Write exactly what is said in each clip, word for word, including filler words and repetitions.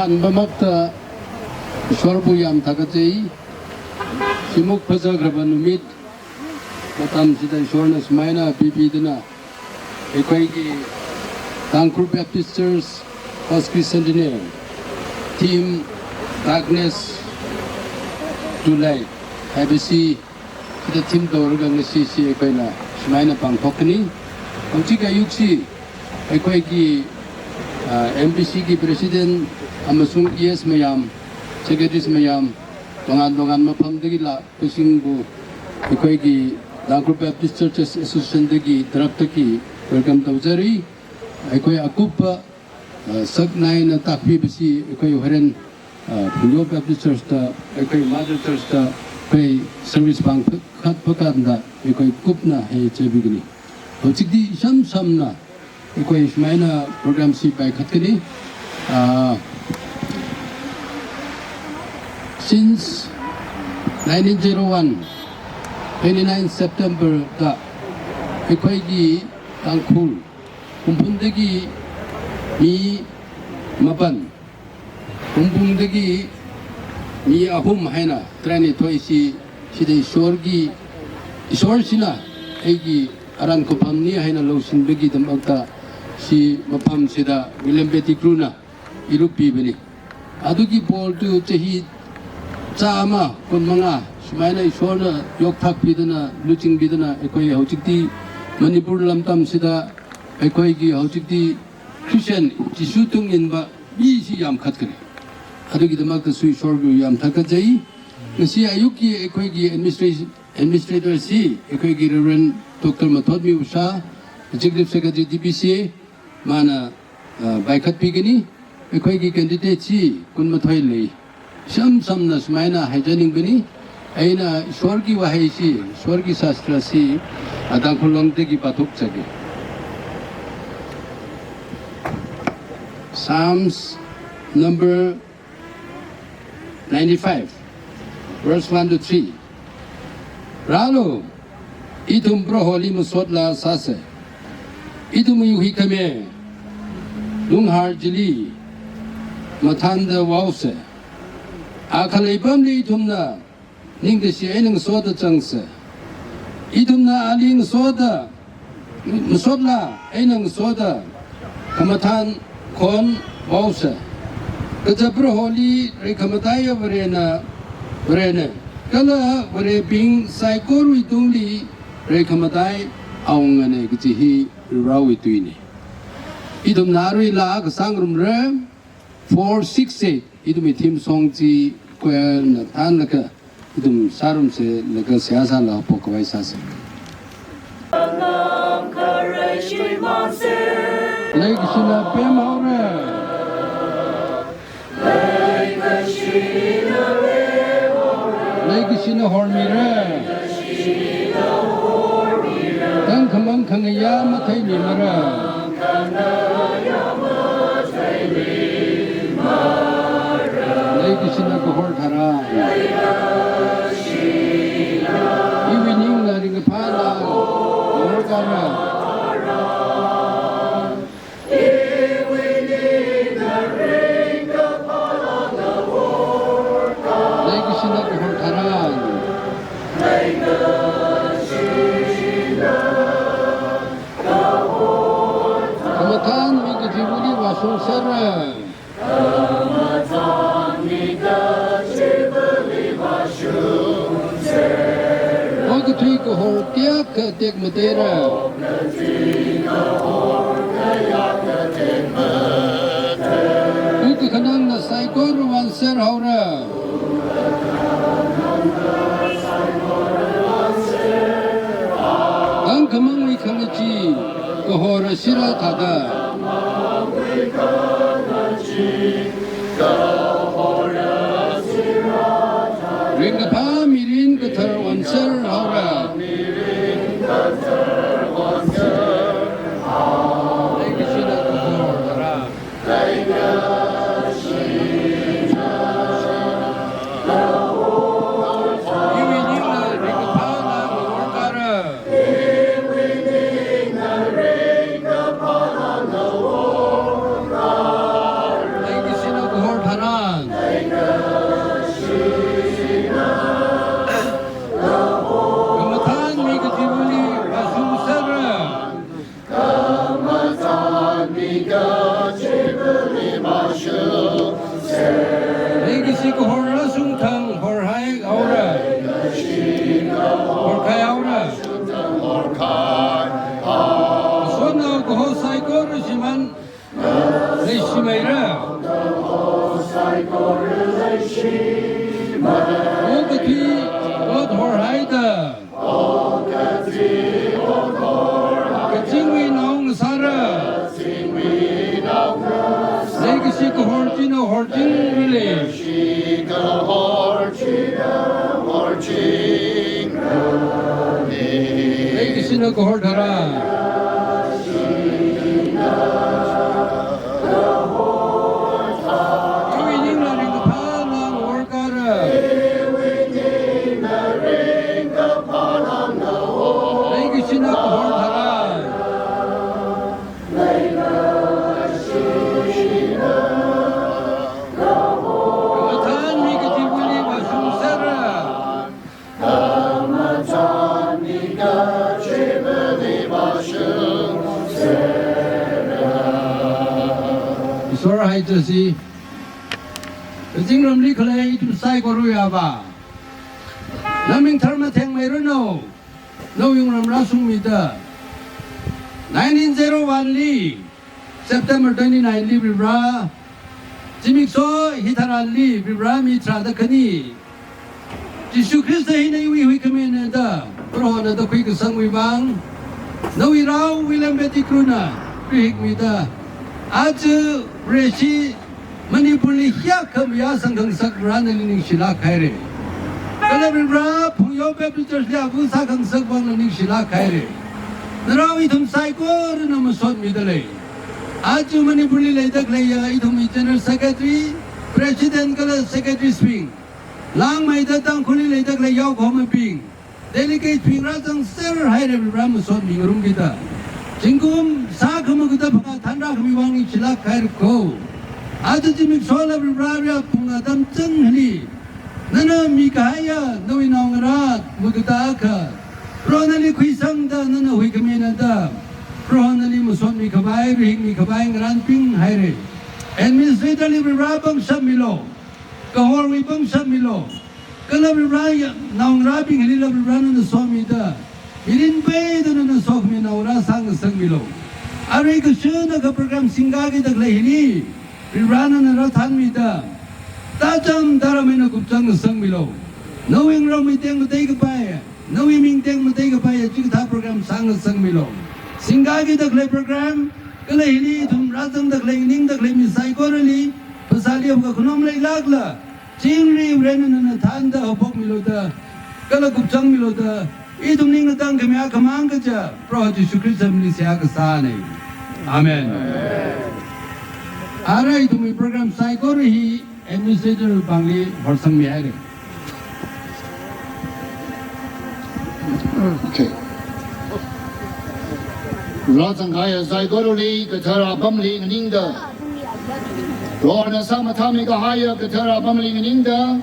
Pamkta Ishwarbu yāmthakazei, shimuk phazā kharaba numit, matamsida Ishwarna sumaina pipidana, eikhoiki Tangkhul Baptist Church First Christian Centenary theme Darkness to Light haibasi, sida theme tawraga ngasi si eikhoina sumaina pāngthokni. Hangchik ayuk si, eikhoiki, ah, M B C ki President amasung E S mayam, Secretaries mayam, tongan tongan mapamdagi la, kasingbu, eikhoiki Tangkhul Baptist Churches Association dagi taraptaki welcome tawzari. Eikhoi akupa, ah, saknaina takpibasi, eikhoiwui horen, ah, Phungyo Baptist Church ta, eikhoiwui Mother Church ta, eikhoiwui service pāngkhat phakatda, eikhoikupna heichebigini. Hangchikdi samsamna, eikhoishumaina program si paikhatkani. Ah, since nineteen zero one, twenty-nine September da, eikhoiki Tangkhul, Hungpungdagi mi mapan, Hungpungdagi mi ahum haina, tarainithoi si, sida Ishwarki, Ishwar sina, eiki aran khupamni haina losinbagi damakta, si mapam sida William Pettigrewna iruppibani. Aduki pol tu chahi chāma, kun manga, sumaina Ishwarna yokthakpidana, luchingbidana, eikhoi hangchikdi Manipur lamtam sida, eikhoiki hangchikdi Christian, Jishu tunginba, mi si yāmkhatkani. Aduki damakta Ishwarbu yāmthakazei. Ngasi ayukki eikhoiki administra-, administrator si, eikhoiki Reverend Doctor Mathotmi Usha, Executive Secretary T B C, mana, ah, paikhatpikani, eikhoiki candidate si, kun mathoi lei. Samsamna sumaina haijaningbani, eina Ishwarki wahei si, Ishwarki shastra si, ah, Tangkhul longdagi pathukzaki. Psalms number ninety-five, verse one to three. Rālu, ithum Proholi masotla sāsa. Ithumwui huikhame, lunghar chili, mathānda vaosa. A khalei pamli ithumna, ningkashi eina ngasoda zangsa. Ithumna ali ngasoda, masotla eina ngasoda, khamathān khon vaosa. Kaja Proholi reikhamataiya Varena, Varena. Kala varebing saikorawui tungli reikhamatai awungana kaji hi Varivarawui tuina. Ithumna aruila kasāngarumra, four six eight, ithumwui theme song chi choirna thānlaga, ithum sārumsa laga seihā sālaga haophok khavai sāsa. Leikashina pemhaora. Leikashina hormira. Tangkhamang khangayā matheimimara. Leikashina kahor tharan. Iwui ningla ringkaphāla kahor tharan. Leikashina kahor tharan. Khamathānwui kathibuli vāshungsera. Okathui kahor tiak katek mateira. Ukakhanangna saikora vānser haora. Tangkhamangwui khangachee kahor ashira thāda. Ringkaphā mirin kathar vānser haora. Leikashina kahor tharan. Iwui ningla ringkaphāla kahor tharan. Leikashina kahor tharan. Okathui ot horhaida, kazingwui naongasāra. Leikashi kahor china horchingra lei. Leikashina kahor thāra. Iwui ningla ringkaphā nang horkara. Leikashina kahor thāra. Kamathān mi kachivali vāshungserra. Ishwar haichasi, kazingramli khalei ithum saikorawui Avā, naming tharmathengmeiranu, nawui wungram rāshungmida, nineteen zero one li, September twenty-nine li Varivara, zimiksho hitharanli Varivara mi tharāda khani, Jishu Khrista hina iwui huikhamina da Prohona da khuikasangwui vang, nawui rao William Pettigrew na rahikmida, aja Vareshi Manipurli hiyākha mayā sangkhangasak Varena nali ningshilāk haira. Kala Varivara Phungyo Baptist Church li ava sākhangasak vangna ningshilāk haira. Narao ithum saikorana masotmida lei. Aja Manipurli leida khaleiya ithumwui General Secretary, President kala Secretaries bing, langmeida Tangkhulli leida khalei yaokahomabing, delegates bing rāzangser haira Varivara masotmingarumkida. Zingkum sākhamā kata phangā thānrākhami vang ningshilāk haira kho. Aja zimikshola Varivara pung atam chang hili, nana mikahaiya nawui naongarā makatā akha Proho nali khuisangda nana huikhamina da Proho nali masotmi khavai, rahikmi khavai ngarānping haira. Administrator li Varivara pangshap milu. Kahorwui pangshap milu. Kala Varivara ya, naongarābing hili la Varivara nana somida, mirin peida nana sokhami naongarā sāngasakmilu. Arui kashunakha program singkakida khalei hili Varivara nana rāthanmida, tācham tāram eina kupchang ngasakmilu. Nawui ngarongmei teng matei kapai, nawui ming teng matei kapai chikathā program sāngasakmilu. Singkakida khalei program, kala hili ithum rāzangda khalei, nganingda khalei mi saikorali, phasāli hapkakhanom leilākla, chingri Varena nana thānda haophokmilu da, kala kupchangmilu da, ithum ningna tangkhami akhamang kaja Proho Jishu Khrista mingli seihā kasāna. Amen. Arui ithumwui program saikora hi administrator bingli horsangmi haira. Okay. Rāzangkahaiya saikorali kathara apamli nganingda, Prohona sāmathāmi kahaiya kathara apamli nganingda,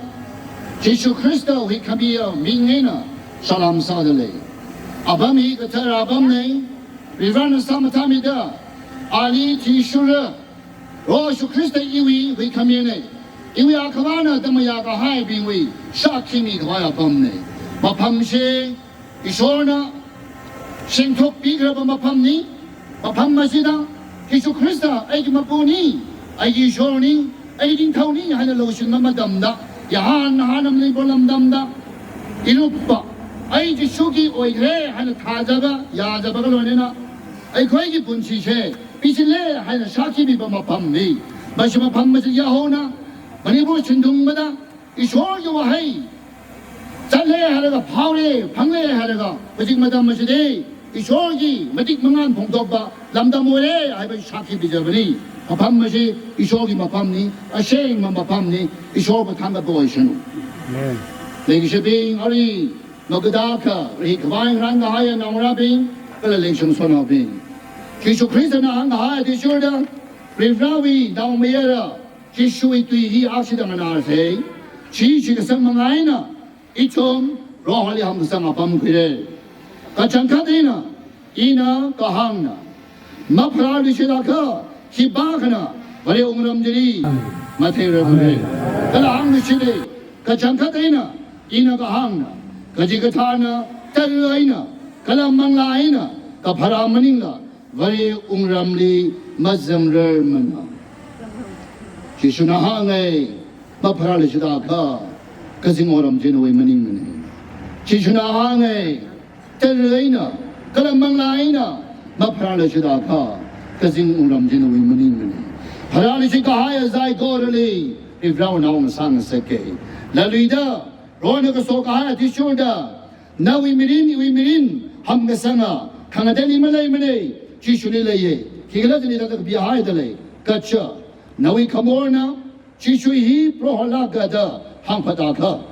Jishu Khrista huikhamiya ming eina salam sāda lei. Apam hi kathara apamna, Varena sāmathāmida, ali athishurda, Proho Jishu Khrista iwui huikhamina, iwui Akhavana da mayā kahaibingwui shākhi mikhavai apamna. Mafamshi Ishwarna shingthokpikharaba mafamna. Mafam ashida, Jishu Khrista aiki mapuni, aiki Ishwarna, aiki ningthauna haina loshinma matamda, yāhān hānamli polam tamda, irupa, ai Jishuki oikhare haina thāzāba, yāzāba kaloina, aikhoiki punshishe pishile haina shākhi mipa mafamna. Mashi mafam mashi yāhona, Manipur shimthungmada, Ishwarki wahai zatle hailaga, phaole, phangle hailaga, hujik matam mashida, Ishwarki matik mangān phongthokpa lamda mole haiba shākhi bijabani. Mafam mashi Ishwarki mafamna, ashengma mafamna, Ishwarva thangkha poishanu. Amen. Leikashibing, arui makatā akha rahik khavai ngarānkahaiya naongarābing, kala leishishonnaobing, Jishu Khristana hāngkahai athishurda, Varivarawui naomayara, Jishuwui tui hi akshida nganāsei. Chi shitkasang manga eina ithum Proholi hamkasang apam khuira. Kachangkhat eina, ina kahāngna, mapharāluishilakha khipākhana Vare wungram chili matheirarmara. Amen. Kala hāngluishita, kachangkhat eina, ina kahāngna, kachikathāna, tara eina, kala manglā eina kapharā maningla, Vare wungramli mazangrarmana. Jishuna hānga, mapharāluishit akha, kazing otram chi nawui maningmana. Jishuna hānga, tara eina, kala manglā eina, mapharāluishit akha, kazing otram chi nawui maningmana. Pharāluishit kahaiya saikorali, Varivarāwui nao ngasā ngasaka. Laluida, Prohona kaso kahai athishurda, nawui mirin, iwui mirin, hamkasanga, khangateili maleimana, Jishuli leiya, khikhala chili thāda kapihaida lei, kaja, nawui khamorna, Jishu hi Proholāka da hāngphat akha.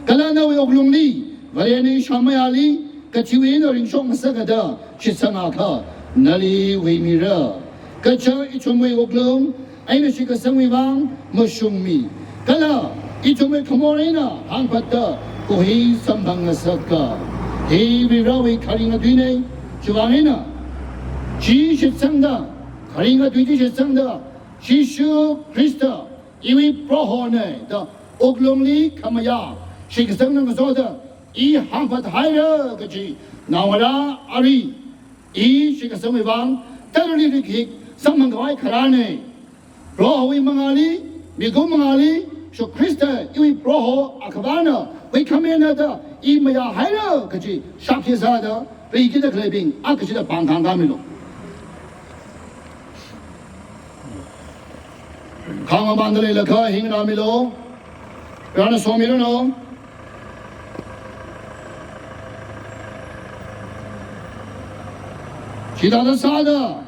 Kala nawui wuklungli, Varena ishamayali, kathiwui eina ringshok ngasaka da shitsang akha, nali huimira. Kaja ithumwui wuklung eina shitkasangwui vang mashungmi. Kala ithumwui khamor eina hāngphatda kuhi samphang ngasaka. Hi Varivarāwui kharinga tuina, chiwui vang eina, chi shitsangda, kharinga tui chi shitsangda, Jishu Khrista, iwui Prohona da wuklungli khamayā, shitkasangna ngasoda, i hāngphat haira kaji, naongarā arui, i shitkasangwui vang, tarali rikhik, samphang khavai kharāna. Prohowui mangāli, migum mangāli, Jishu Khrista, iwui Proho Akhavāna, huikhamina da, i mayā haira kaji, shākhi sāda, rikida khaleibing, akha chida pāng khangkāmilu. Khāngmamānda leilakha hi nganāmilu. Varivarāna somiranu. Chithāda sāda,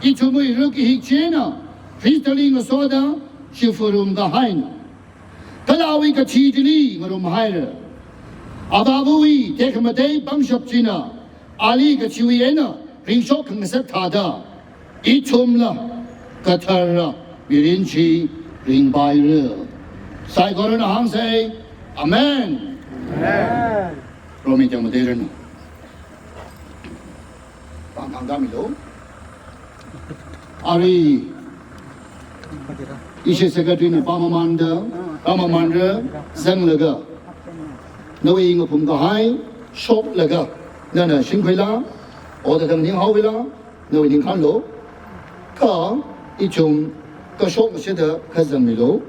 ithumwui ruk kahik china, Khristali ngasoda, shifurumkahaina. Kala awui kathi chili ngarumhaira. Avāvawui tekhamatei pangshap china, ali kathiwui eina ringshok khangasak thāda, ithumla kathara mirin chi ringpaira. Saikorana hāngsa, Amen. Amen. Promi tengmateiranu. Pāng khangkāmilu. Arui, ishi secretary na pāmamānda, pāmamānra, zanglaga, nawui ngaphum kahai shoklaga, nana shimkhuila, oda thang ninghaowuila, nawui ningkhānlu, kha ithum kashok shida kazangmilu,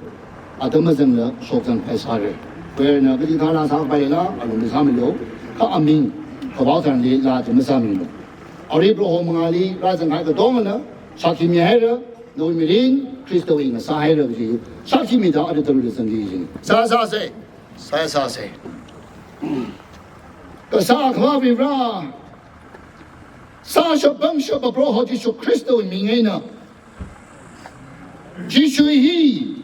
atam mazangla shokzang khavai sāra. Varena kaji thāla sākapaila, alungli sāmilu, kha aming, kavao tharanlila atam masāmilu. Arui Proho mangāli rāzang kahai katongana, shākhi mihaira, nawui mirin, Khristawui ngasāhaira kaji, shākhi mida atam taruli zangki jing. Sāsāsa, sāsāsa. Kasā Akhavā Varivarā, sāshap pangshapa Proho Jishu Khristawui ming eina. Jishu hi,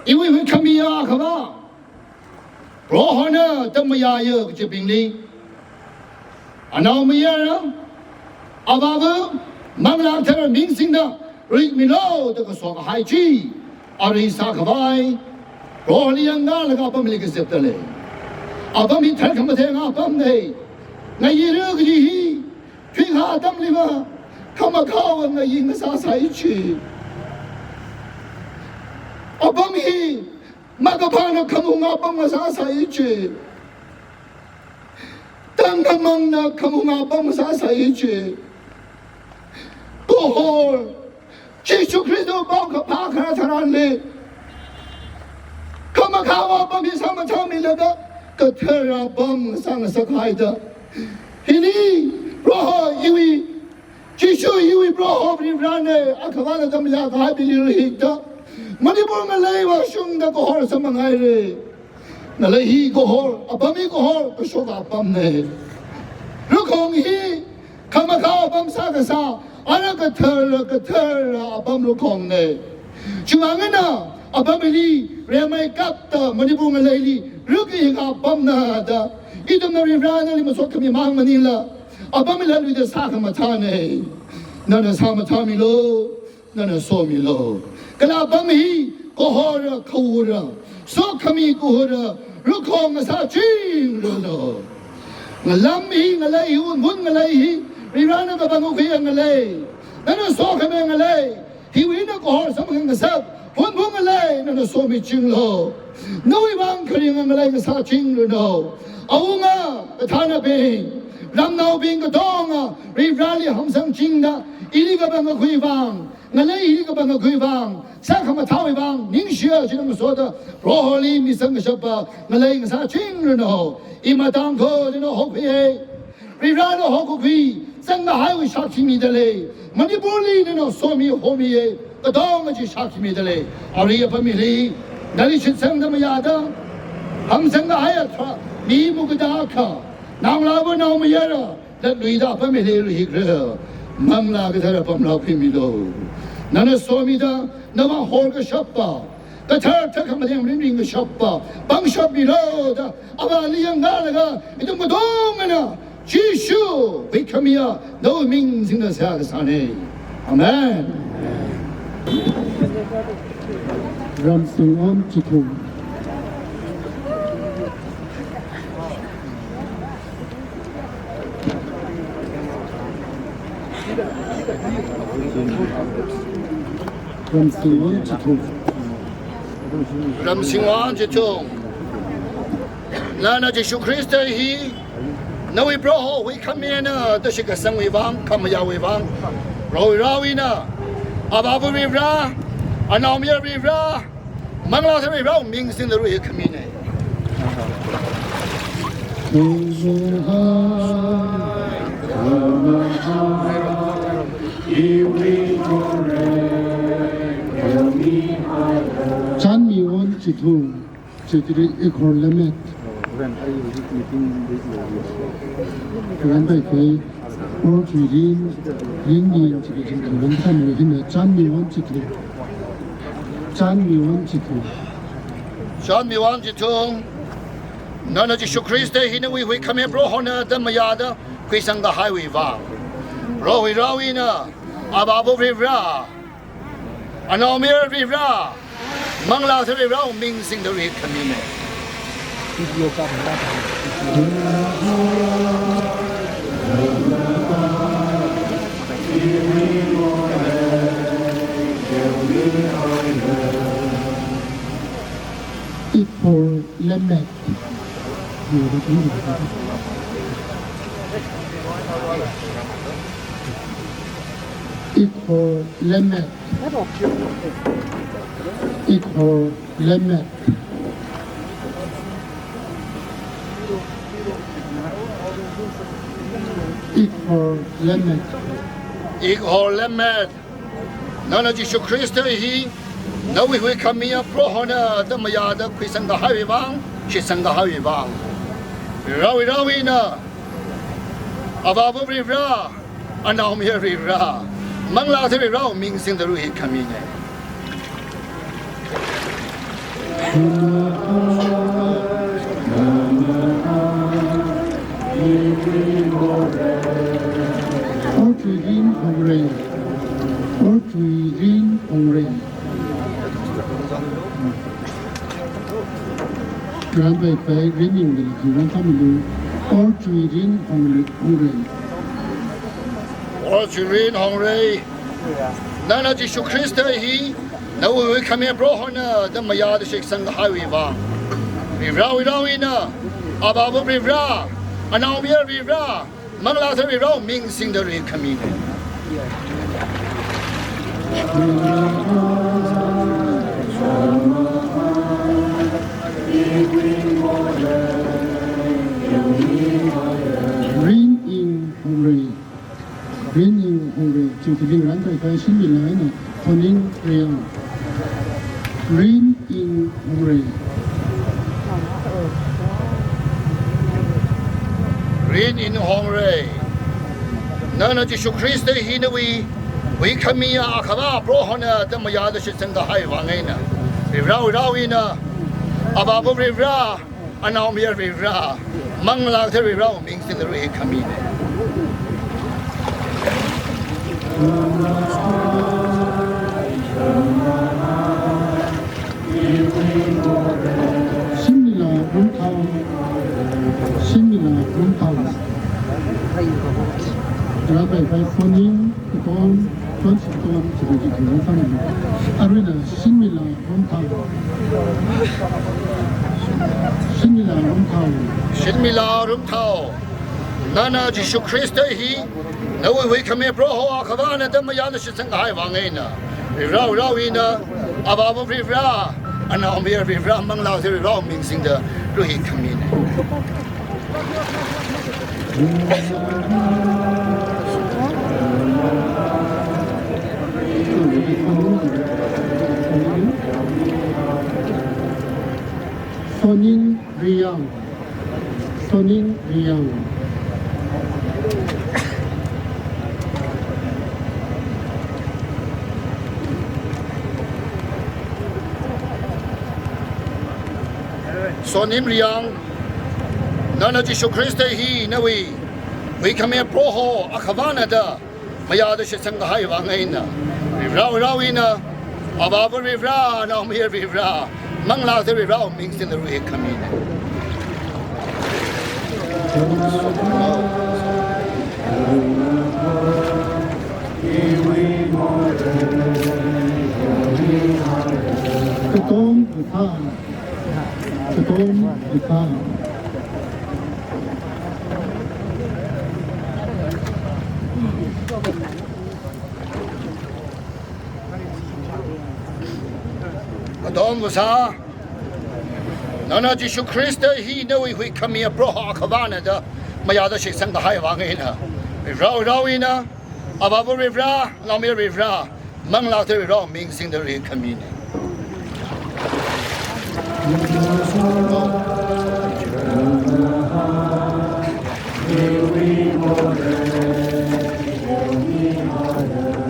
iwui huikhamiya Akhavā, Prohona da mayāya kajibingli, anaomayara, avāva, Manglā Kathara ming singda, rikmilu da kaso kahai chi, arui sākhavai, Proholi yanglaga apamli kazipda lei. Apam hi tharkhamatheng apamna. Ngayira kaji hi, khuikhā atamliva, khamakhaowa ngayi ngasāsai chi. Apam hi, makaphāna khamung apam ngasāsai chi. Tangkhamangna khamung apam ngasāsai chi. Kuhor, Jishu Khristawui paokaphā kharā tharanli, khamakhaowa apam hi sāmathāmilaga, kathara apam ngasā ngasakhaida. Hili, Proho iwui, Jishu iwui Proho Varivarāna, Akhavāna da mayākahai bili rahikda, Manipur ngalei vāshungda kuhor samphanghaira. Ngalei hi kuhor, apam hi kuhor, kashoka apamna. Rukhong hi, khamakhaowa apam sākasā, ara kathara, kathara apam rukhongna. Chiwui vang eina, apam hili, rimeikapta, Manipur ngaleili, ruk kahika apamna da. Ithumna Varivarāli masot khami mang maningla, apam hila luida sākhamathāna. Nana sāmathāmilu. Nana somilu. Kala apam hi kuhora, kuhora, sokhami kuhora, rukhong ngasāchingranu. Ngalam hi ngalei hi, Hunhun ngalei hi, Varivarāna kapangkakhuiya ngalei. Nana sokhami ngalei. Hiwui eina kuhor samphang ngasak, Hunhun ngalei, nana somichinglu. Nawui vang kharinga ngalei ngasāchingranu. Awunga, kathānabing, Ramnaobing katonga Varivarali hamsangchingda, ili kapangakhui vang, ngalei hili kapangakhui vang, sākhamathāwui vang ningshiya china ngasoda, Proholi misangkashapa ngalei ngasāchingranu. Ima Tangkhulna hokhuiya. Varivarana hokakhui zangkahaiwui shākhi midalei. Manipurli nana somi homiya, katonga chi shākhi midalei. Arui apam hili nali shitsangda mayāda, hamsangkahai athra, mi mukuda akha, naongalāva naomayara latluida apam hili luihikra. Manglā Kathara pamlāk khuimilu. Nana somida, nava horkashapa, kathar thakha matheng ringringkashapa pangshap milu da, Avāli yanglaga, ithum katongana Jishu huikhamiya nawui ming singda seihā kasāna. Amen. Ramsingwon Chithum. Ramsingwon Chithum. Ramsingwon Chithum. Nana Jishu Khrista hi nawui Proho huikhamina da shitkasangwui vang, khamayāwui vang, Proho Varivarana, Avāva Varivara, Anaomayara Varivara, Manglā Kathara Varivarawui ming singda luihikhamina. Chanmiwon Chithum, Chitri Ikhor Lemmet. Karan pai kai, Or Chuirin, Rin Yin, Chitri Ikhor Lemmet, hina Chanmiwon Chithum. Chanmiwon Chithum. Chanmiwon Chithum. Nana Jishu Khrista hi nawui huikhami Prohona da mayāda khuisangkahaiwui vang, Proho Varivarana, Avāva Varivara, Anaomayara Varivara, Manglā Kathara Varivarawui ming singda luihikhamina. Ikhor Lemmet. Ikhor Lemmet. Ikhor Lemmet. Ikhor Lemmet. Ikhor Lemmet. Nana Jishu Khrista hi nawui huikhamiya Prohona da mayāda khuisangkahaiwui vang, shitsangkahaiwui vang, Varivarawui, Varivarawui na, Avāva Varivara, Anaomayara Varivara, Manglā Kathara Varivarawui ming singda luihikhamina. Or Chuirin Hongrei. Or Chuirin Hongrei. Karan pai kai, Rin Yin Hongrei, Rin Yin Hongrei. Or Chuirin Hongrei, Hongrei. Or Chuirin Hongrei. Nana Jishu Khrista hi nawui huikhami Prohona da mayāda shitsangkahaiwui vang, Varivarawui, Varivarawui na, Avāva Varivara, Anaomayara Varivara, Manglā Kathara Varivarawui ming singda luihikhamina. Rin Yin Hongrei. Rin Yin Hongrei, Chingtibing ran kai kai, Shinmila eina Thoning Reang. Rin Yin Hongrei. Rin Yin Hongrei. Nana Jishu Khrista hi nawui huikhamiya Akhava Prohona da mayāda shitsangkahaiwui vang eina, Varivarawui, Varivarawui na, Avāva Varivara, Anaomayara Varivara, Manglā Kathara Varivarawui ming singda luihikhamina. Shinmila Rumthao, Shinmila Rumthao. Karan pai kai, Phoning Katon, Phoning Katon, Chitri Ikhor Lemmet. Aruina Shinmila Rumthao. Shinmila Rumthao. Shinmila Rumthao. Nana Jishu Khrista hi nawui huikhami Proho Akhavana da mayāda shitsangkahai vang eina, Varewui rao eina, Avāva Varivara, Anaomayara Varivara, Manglā Katharawui rao ming singda ruihikhamina. Soning Riyang. Soning Riyang. Soning Riyang, nana Jishu Khrista hi nawui huikhami Proho Akhavana da mayāda shitsangkahai vang eina, Varewui rao eina, Avāva Varivara, Anaomayara Varivara, Manglā Katharawui rao ming singda ruihikhamina. Katom Vasa. Katom Vasa. Katom Vasa, nana Jishu Khrista hi nawui huikhami Proho Akhavana da mayāda shitsangkahai vang eina, Varewui rao eina, Avāva Varivara, Anaomayara Varivara, Manglā Katharawui rao ming singda ruihikhamina.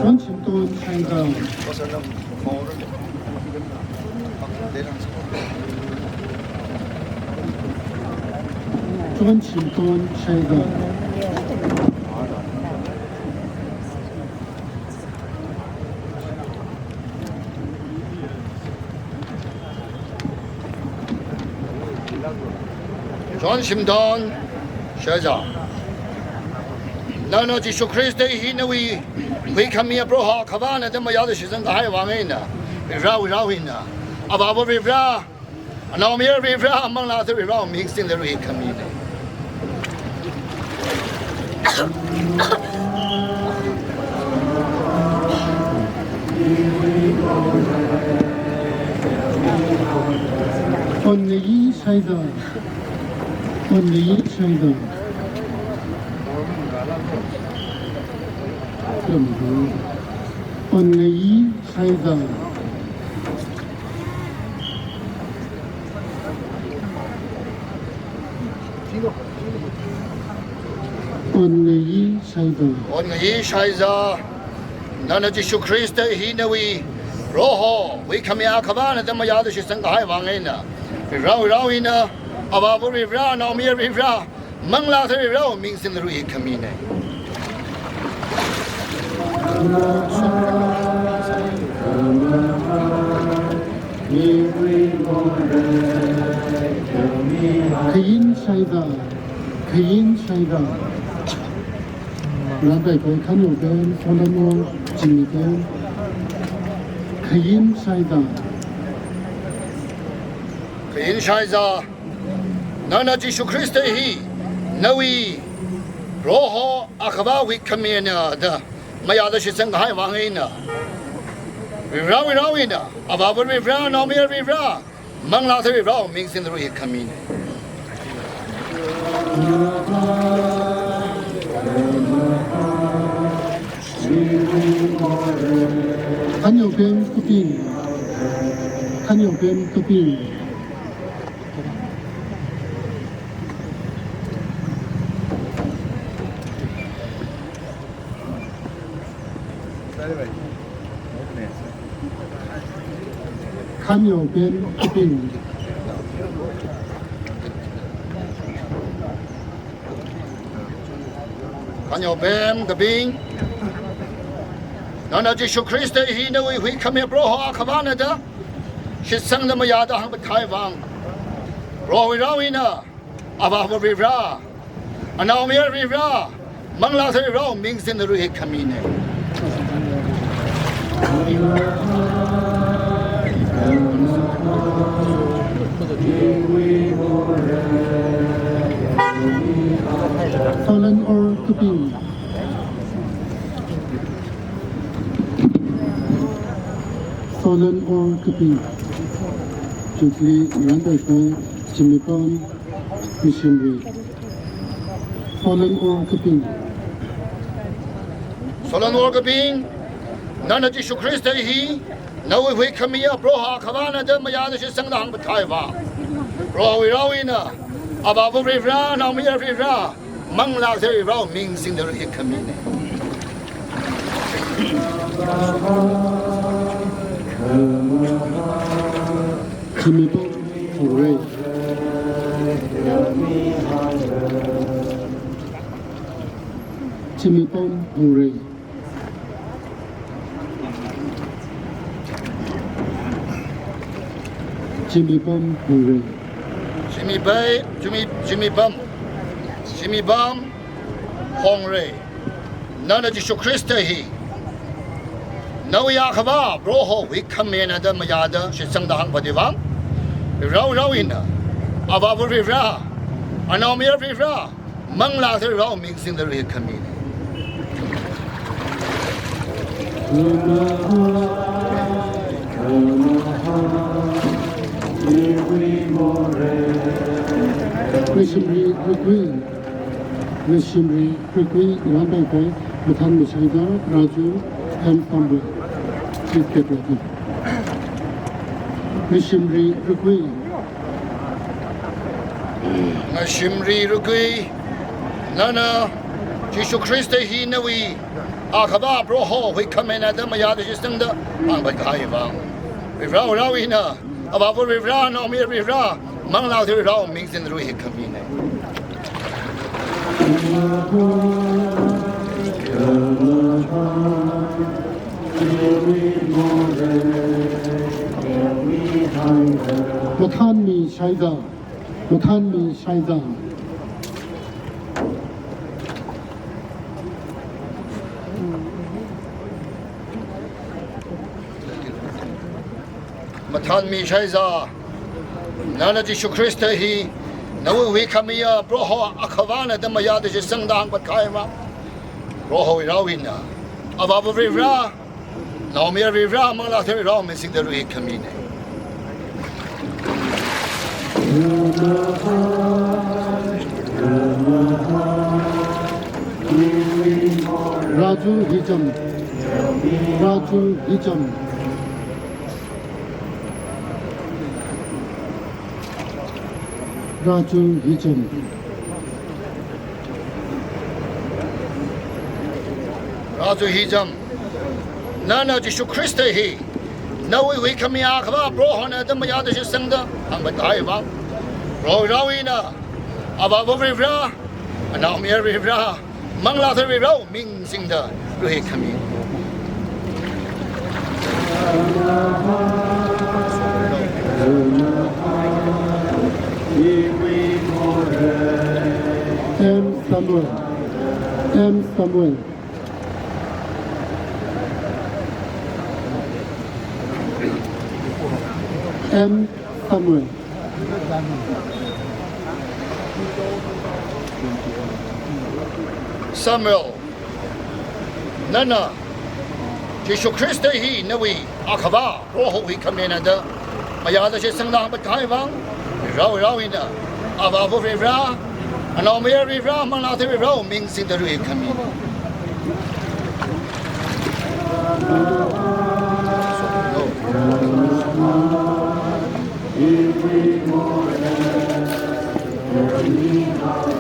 Chonshimton Shaiza. Chonshimton Shaiza. Chonshimton Shaiza. Nana Jishu Khrista hi nawui huikhami Proho Akhavana da mayāda shitsangkahai vang eina, Varewui rao eina, Avāva Varivara, Anaomayara Varivara, Manglā Katharawui rao ming singda ruihikhamina. Onlayi Shaiza. Onlayi Shaiza. Onlayi Shaiza. Onlayi Shaiza. Onlayi Shaiza. Nana Jishu Khrista hi nawui Proho, huikhami Akhavana da mayāda shitsangkahai vang eina, Varewui rao eina, Avāva Varivara, Anaomayara Varivara, Manglā Katharawui rao ming singda ruihikhamina. Khayin Shaiza, Khayin Shaiza. Lampai koi Khanyo Ben, Solomon, Jimmy Ben. Khayin Shaiza. Khayin Shaiza. Nana Jishu Khrista hi nawui Proho Akhava huikhamina da mayāda shitsangkahai vang eina, Varewui rao eina, Avāva Varivara, Naomayara Varivara, Manglā Katharawui rao ming singda ruihikhamina. Khanyo Ben Kaping. Khanyo Ben Kaping. Khanyo Ben Kaping. Khanyo Ben Kaping. Nana Jishu Khrista hi nawui huikhami Proho Akhavana da shitsangda mayāda hāngkahai vang, Prohowui rao eina, Avāva Varivara, Anaomayara Varivara, Manglā Katharawui rao ming singda ruihikhamina. Fallen or Kaping. Fallen or Kaping. Jubilee Randaikoi, Zimipam, Missionary. Fallen or Kaping. Fallen or Kaping. Nana Jishu Khrista hi, nawui huikhamiya Proho Akhavana da mayāda shitsangda hāngphatkahaiva. Prohowui rao hina, Avāva Varivara, Naomayara Varivara, Manglā Kathara Varivara ming singda rui hikhamina. Zimipam Phungrei. Zimipam Phungrei. Zimipam Phungrei. Zimipai, Zimi, Zimipam. Zimipam Phungrei. Nana Jishu Khrista hi, nawui Akhava Proho huikhamina da mayāda shitsangda hāngphatkahaiva. Rao rao hina, Avāva Varivara, Anaomayara Varivara, Manglā Kathara Varivara ming singda rui hikhamina. Missionary Rukui, Missionary Rukui, Randaikoi, Mathānmi Shaida, Raju M Tamwe. Please get ready. Missionary Rukui. Missionary Rukui, nana Jishu Khrista hi nawui Akhava Proho huikhamina da mayāda shitsangda hāngphatkahaiva. Rao rao hina, Avāva Varivara, Naomayara Varivara, Manglā Kathara Varivara ming singda rui hikhamina. Mathānmi Shaida, Mathānmi Shaida. Mathānmi Shaida, nana Jishu Khrista hi, nawui huikhamiya Proho Akhavana da mayāda shitsangda hāngphatkahaiva. Prohowui rao hina, Avāva Varivara, Naomayara Varivara, Manglā Kathara Varivara ming singda rui hikhamina. Raju Hicham, Raju Hicham. Raju Hicham. Raju Hicham. Nana Jishu Khrista hi, nawui huikhamiya Akhava Prohona da mayāda shitsangda hāngphatkahaiva. Rao rao hina, Avāva Varivara, Anaomayara Varivara, Manglā Kathara Varivara ming singda rui hikhami. M Samuel. M Samuel. M Samuel. Samuel, nana Jishu Khrista hi nawui Akhava Proho huikhamina da mayāda shitsangda hāngphatkahaiva. Rao rao hina, Avāva Varivara, Anaomayara Varivara, Manglā Kathara Varivara ming singda rui hikhami.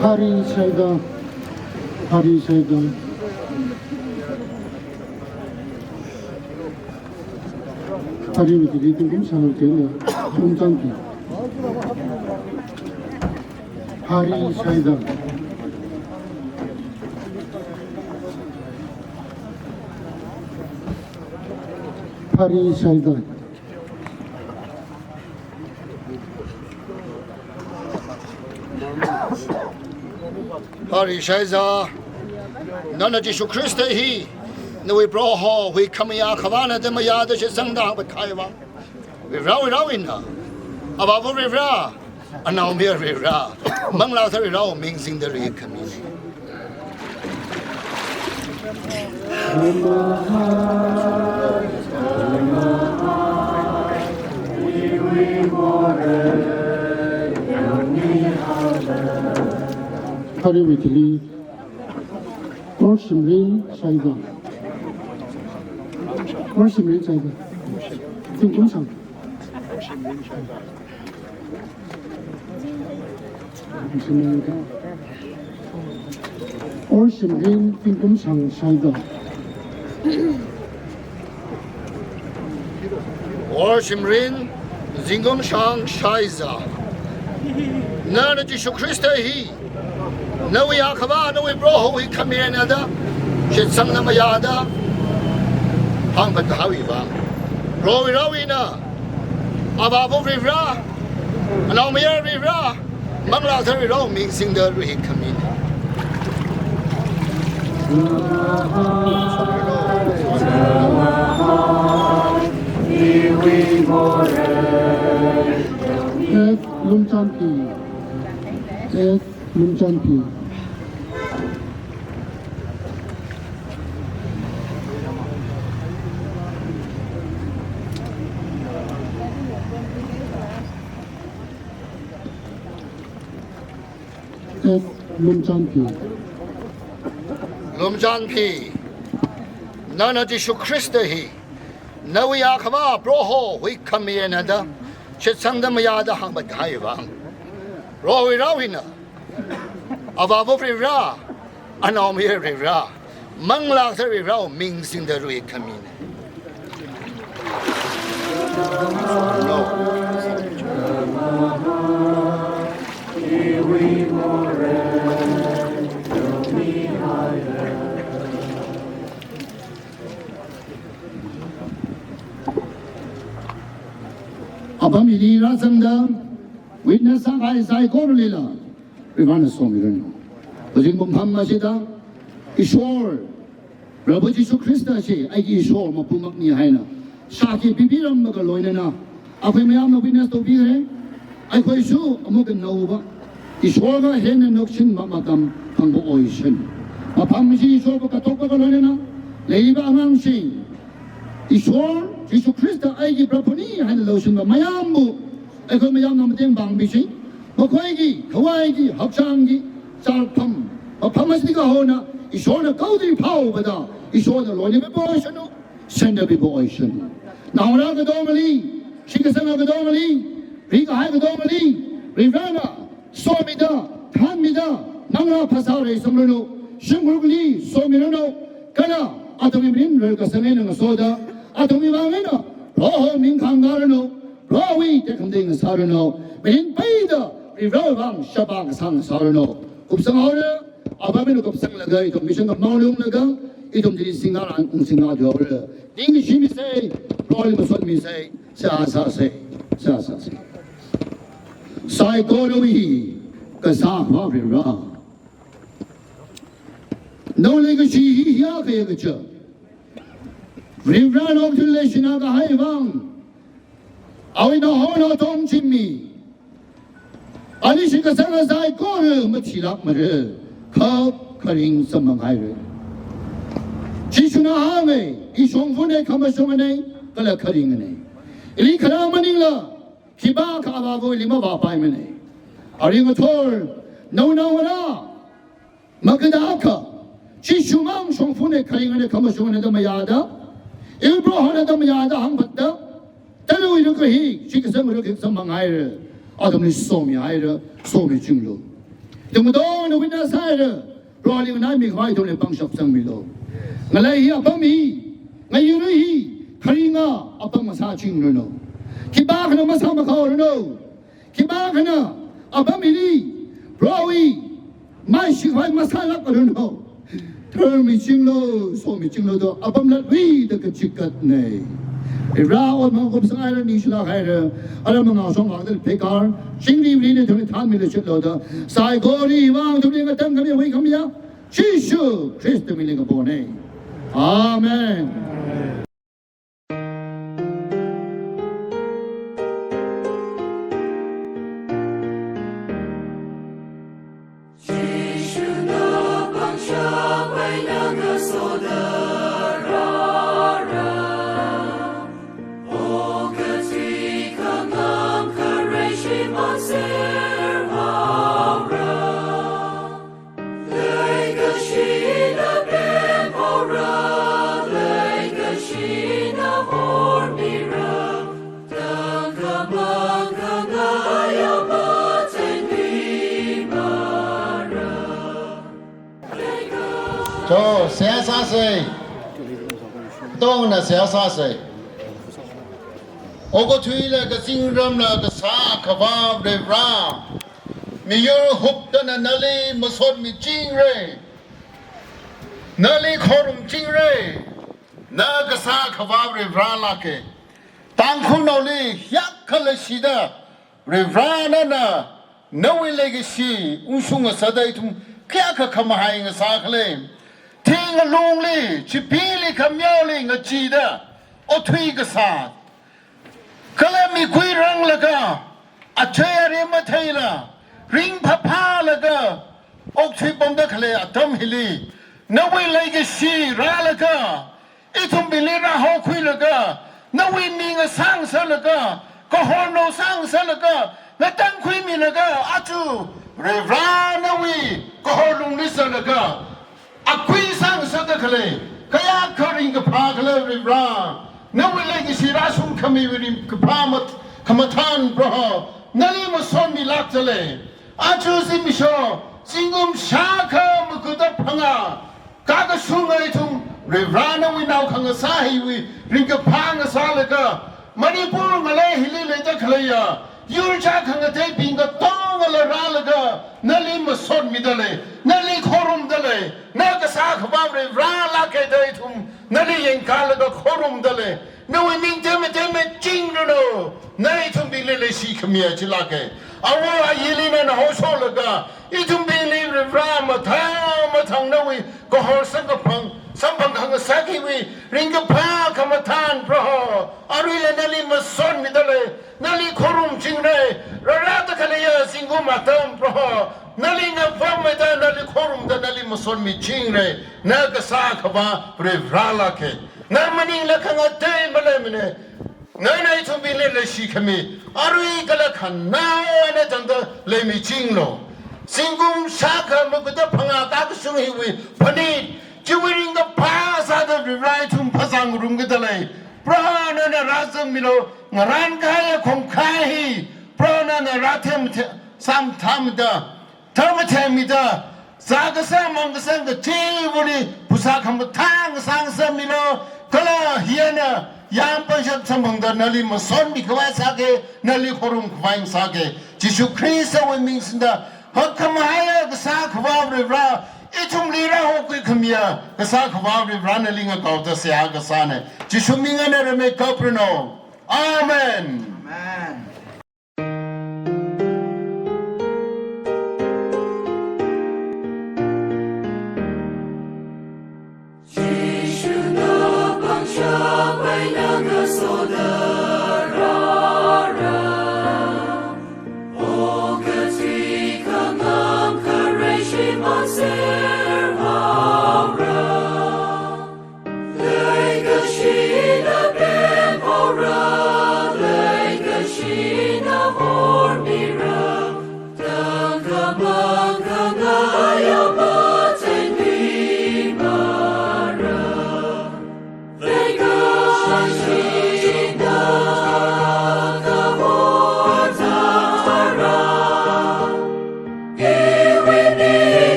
Hari Shaida, Hari Shaida. Hari Shaida. Hari Shaida. Hari Shaida. Hari Shaida, nana Jishu Khrista hi, nawui Proho huikhamiya Akhavana da mayāda shitsangda hāngphatkahaiva. Rao rao hina, Avāva Varivara, Anaomayara Varivara, Manglā Katharawui ming singda rikhamine. Katharawui thili, Orshimrin Shaiza. Orshimrin Shaiza. Zingkumshang. Orshimrin Zingkumshang Shaiza. Orshimrin Zingkumshang Shaiza. Nana Jishu Khrista hi, nawui Akhavā, nawui Prohowui khamiranna da, shitsangda mayāda hāngphatkahaiwui vang, Prohowui rao hina, Avāva Varivara, Anaomayara Varivara, Manglā Katharawui ming singda rikhamine. S. Lumchanpi. S. Lumchanpi. S. Lumchanpi. Lumchanpi. Nana Jishu Khrista hi, nawui Akhavā Prohowui khamiranna da, shitsangda mayāda hāngphatkahaiwui vang, Prohowui rao hina, Avāva Varivara, Anaomayara Varivara, Manglā Katharawui ming singda rikhamine. Apam hili rāzangda witness sākahai saikoralila Varivarana somiranu. Hojin pumpham ashida, Ishwar, Prabhu Jishu Khrista chi aiki Ishwar mapumakni haina shākhi pipiramlaga loinana, akhoi mayamna witness tobire. Akhoi shu amuka naova Ishwar kahenna nokchinma matam phangbo oishin. Mafam chi Ishwar katokpa kaloinana, leiba angangshin Ishwar Jishu Khrista aiki Prabhuni haina loshunba mayambu akhoi mayamna mateng pāngmishi. Makhoiki, khavai ki, hakchang ki, chārpham, mafam ashida kahona, Ishwarna kaodi phaopada, Ishwarna loinamibo oishanu, sendamibo oishanu. Naongarā katongali, shitkasanga katongali, rikahai katongali, Varivarana somida, thanmida, manglā phasā reisangranu, shimkhurli somiranu, kala athumwui mirin rarkasang eina ngasoda, athumwui vang eina Proho ming khangkharanu, Prohowui tekhamatei ngasāranu, mirin peida Varivara vang shaba kasā ngasāranu. Kupsanghaora, apam eina kupsanglaga ithum mission khamong lunglaga, ithum chili singngarā, ung singngahaora. Ningshimisei, Proholi masotmisei, seihā sāsei, seihā sāsei. Saikorawui Kasā Akhavā Varivara, nawui leikashi hi hiyākha kaja. Varivarana okathuili leishina kahai vang, awui nao hao nao tong chimmi, ali shitkasanga saikora mathilākmara, kha kharing samphanghaira. Jishuna hānga, I shongfane, khamashungane, kala kharingane. Ili kharā maningla, khipākha Avāvali mavāpaimane. Arui ngathor, naonao ngarā, magada akha, Jishumang shongfane, kharingane, khamashungane da mayāda, iwui Prohona da mayāda hāngphatda, tara iwui ruk hi, shitkasanga ruk hi samphanghaira, athumli somihaira, somichinglu. Ithum katongna witness sāhaira, Proholi nganaimi khavai ithumli pangshap sangmilu. Ngalei hi apam hi, ngayurui hi, kharinga apam masāchingranu. Khipākhana masāmakhaoranu. Khipākhana apam hili Prohowui maishikhavai masālākranu. Tharmichinglu, somichinglu da apam latluida kachikatne. Ira ot mang kupsanghaira, ningshilāk haira, ara mangā shongvāngda phekar, chingri ri ne thumli thanmida chitlu da, saikora vang ithumli ngatangkhami huikhamiya, Jishu Khrista mingli kapone. Amen. To, seihā sāsei. Tongna seihā sāsei. Okathuila kazingramla kasā Akhava Varivara, miyur huptana nali masotmichingra. Nali khorumchingra. Na kasā Akhava Varivara lāka. Tangkhulnaoli hiyākha leishida, Varivara nana nawui leikashi ungshung ngasāda ithum kayākha khamahai ngasākhala. Thing alungli, chipili khameoli ngachida, okathui kasā, kala mikui ranglaga, achei arei matheila, ringphāphālaga okthui pamda khalei atam hili, nawui leikashi rālaga, ithumbingli rāhaokhuilaga, nawui ming asang sālaga, kahornao sang sālaga, ngatangkhuimilaga, aja Varivara nawui kahor lungli sālaga, akui sang sāda khalei, kayākha ringkaphā khalei Varivara, nawui leikashi rāshungkhamiwui ringkaphā mat-, khamathān Proho, nali masotmilākdalei. Aja zimiksho, zingkum shākha maga da phangā, kakashunga ithum, Varivara nawui naokhang ngasā hiwui ringkaphā ngasālaga, Manipur ngalei hili leida khaleiya, yur chā khangateibing katongala rālaga, nali masotmidalei, nali khorumdalei, na kasā Akhava Varivara lāka da ithum, nali yangkalaga khorumdalei, nawui ming temetemechingranu, na ithumbingli leishikhamiya chilāka. Awo ayili nana haosholaga, ithumbingli Varivara mathang mathang nawui kahor samkaphang, samphang khangasā hiwui ringkaphā khamathān Proho, aruila nali masotmidalei, nali khorumchingra, rārāda khaleiya zingkum atam Proho, nali ngapammeida, nali khorumda, nali masotmichingra, na kasā Akhava Varivara lāka. Na maningla khangatei maleimana, nana ithumbingli leishikhami, arui kala khanaowa eina tangda leimichinglu. Zingkum shākha maga da phangā kakashung hiwui phanit, chiwui ringkaphā sāda Varivara ithum phazā ngarumkadalei. Proho nana rāzangmilu, ngarānkahaiya khongkhai hi, Proho nana rāthem the-, samthamda, tharmatheimida, zākasā mangkasang kachivali phasā khamathā ngasā ngasāmilu, kala hi eina yāmpanshap samphangda nali masotmikhavai sāka, nali khorumkhavai sāka. Jishu Khristawui ming singda, hakkhamahaiya kasā Akhava Varivara, ithumli rāhaokhuikhamiya kasā Akhava Varivara nali ngakaoda seihā kasāna. Jishu ming eina rāmi kapranu. Amen. Amen.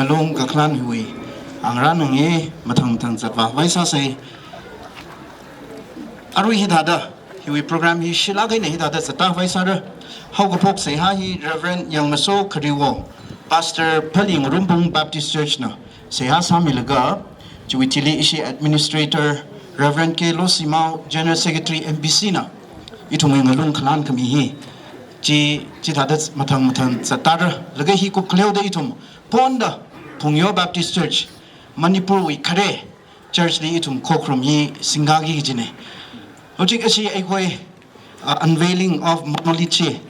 Ngalung kakhalan hiwui angarān ngange, mathang mathang zatvāvai sāsei. Arui hithāda, hiwui program hi shilāk eina hithāda zattāvai sāra. Haokaphok seihā hi Reverend Yangmaso Khariwo, Pastor Phaling Rumbung Baptist Church na seihā sāmilaga, chiwui thili ishi Administrator Reverend K Losimao, General Secretary M B C na ithumwui ngalung khalan khami hi, chi, chithāda mathang mathang zattāra, laga hi kupkhaleoda ithum ponda Phungyo Baptist Church, Manipurwui khare church li ithum khokharum hi singkāki kajina. Hojik ashi eikhoi, uh, unveiling of monolith chi,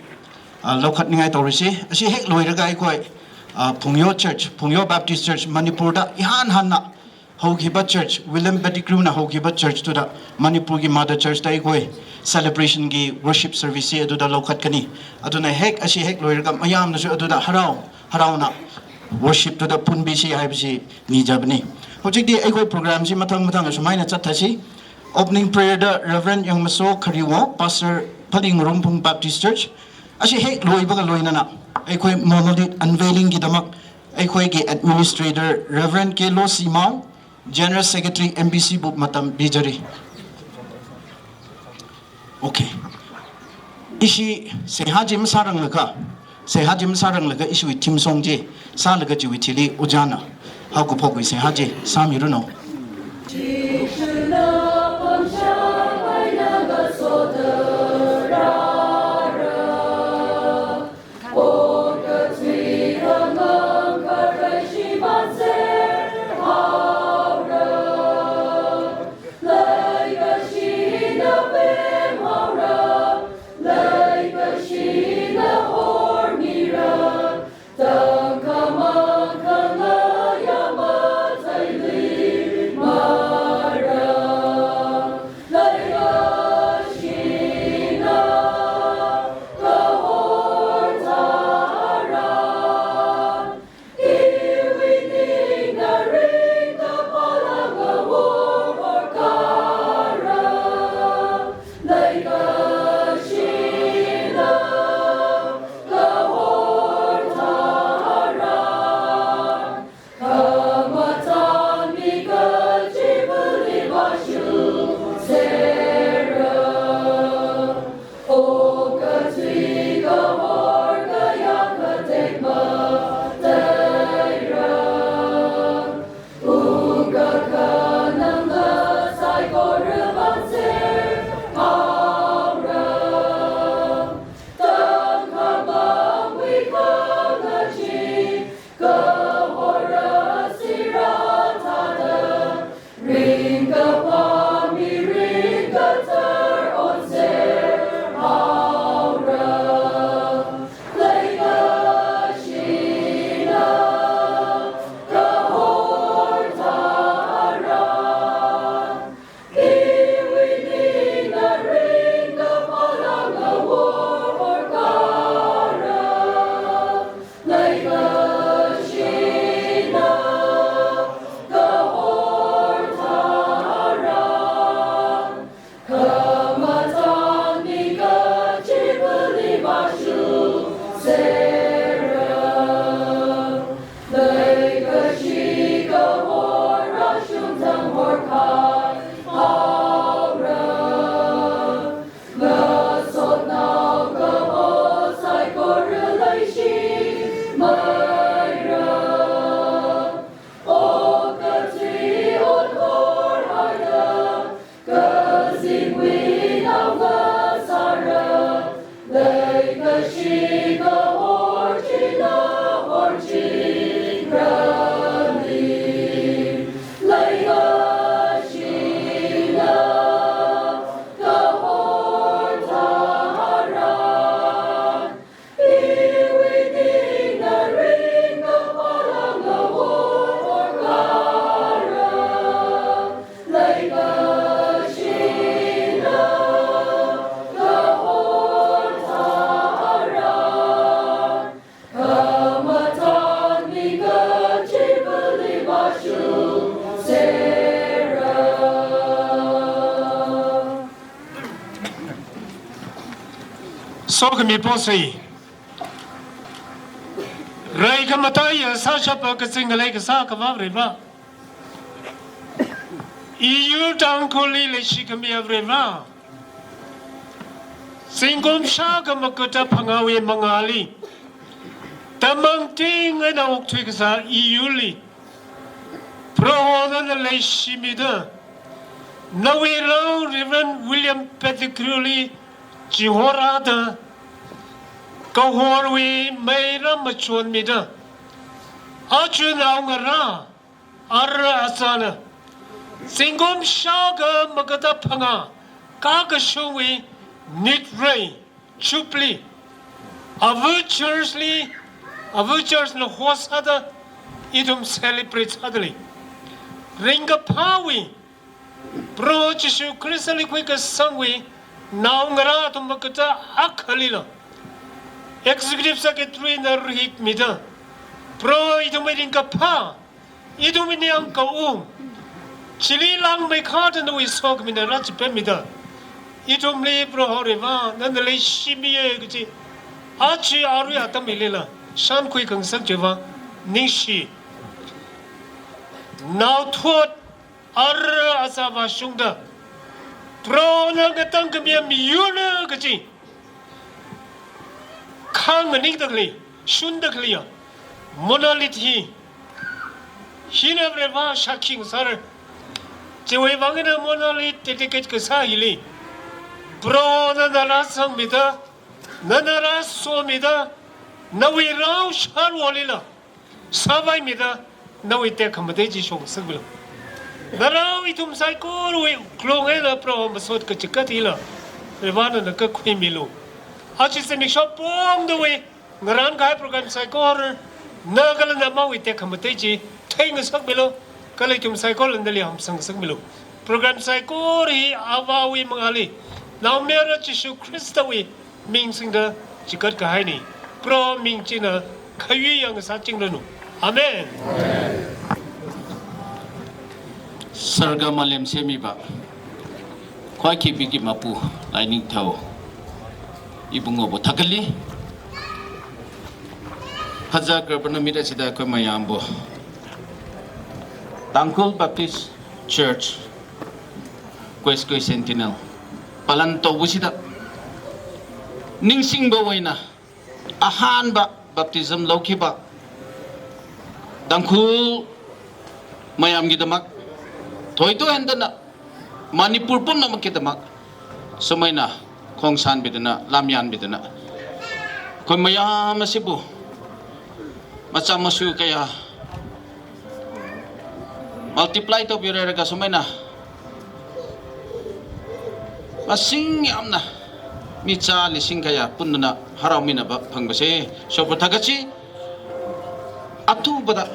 uh, leikatningai tārasi. Ashi hek loiraga eikhoi, uh, Phungyo Church, Phungyo Baptist Church, Manipur da ihān hānna haokhaba church, William Pettigrew na haokhaba church thuda Manipurwui mother church da eikhoi celebration ki worship service chi thuda leikatkani. Thuna hek, ashi hek loiraga mayamnasu thuda harao, haraona worship thuda phunmisi haisi ningchābani. Hojikti eikhoi program chi mathang mathang asumaina zatthasi. Opening prayer da Reverend Yangmaso Khariwo, Pastor Phaling Rumphung Baptist Church. Ashi hek loiba kaloinana eikhoi monolith unveiling kidamāk eikhoiki administrator Reverend Kelo Simao, General Secretary M B C bu matam bijari. Okay. Ishi seihā chi masāranglaga, seihā chi masāranglaga ishiwui theme song chi sālaga chiwui thili ojāna haokaphokwui seihā chi sāmiranu. Sokhami posei. Rai khamataiya sāshapa kazing ngalei kasā Akhava Varivara. Iyur Tangkhulli leishikhami Avarivara. Zingkum shākha maga da phangāwui mangāli, tamangting eina okthui kasā iyurli, Proho nana leishimida, nawui rao Reverend William Pettigrewli chihorāda, kahorwui meira machonmida, aja naongarā ara azāna zingkum shākha magada phangā kakashungwui nitrei Jubilee, ava church li, ava church na host sāda ithum celebrate sādalei. Ringkaphāwui, Proho Jishu Khristali khuikasangwui naongarā athum magada akhalila, Executive Secretary na rahikmida, Proho ithumwui ringkaphā, ithumwui ningyāng kaung, chili langmeikharda nawui sokhami eina rāchipemmida, ithumli Proho Haoreva, nana leishimiya kaji, aja arui atam hilila shānkhui khangasak chiva ningshi. Naothot ara azā vāshungda, Proho na ngatangkhami miyurna kaji khāng nganingda khalei, shunda khaleiya monolith hi, hina Vareva shākhi ngasāra. Chiwui vang eina monolith dedicate kasā hili, Proho nana rāsangmida, nana rāsomida, nawui rao sharwolila sāvaimida, nawui tekhamatei chi shokngasakmilu. Narao ithum saikorawui wuklung eina Proho masot kachigat hila, Vareva nana kakhuimilu. Aja zimiksho pongdawui ngarānkahai program saikora, na kala namawui tekhamatei chi theingasakmilu, kala ithum saikola nali hamsangngasakmilu. Program saikora hi Avāwui mangāli, Naomayara Jishu Khristawui ming singda chigatkahaina. Proho ming china khayui yang sāchingranu. Amen. Sarga malem semmipa, khuiki piki mapu, Lainingthao Ibungobu thakali. Phazā karpa numit asida khuimayambu, Tangkhul Baptist Church Quezkui Sentinel palan tobusida ningsingba eina, ahānba baptism loukhiba Tangkhul mayamgidamāk, thoito hendana Manipur pumnamakgidamāk, sumeina khongsanbidana, lamyanbidana, khuimayam asibu macham mashu kaya multiply tobirarga sumeina masing yamna, michā lising kaya pundana harauminaba phangpase, shokpa thakatsi, athupada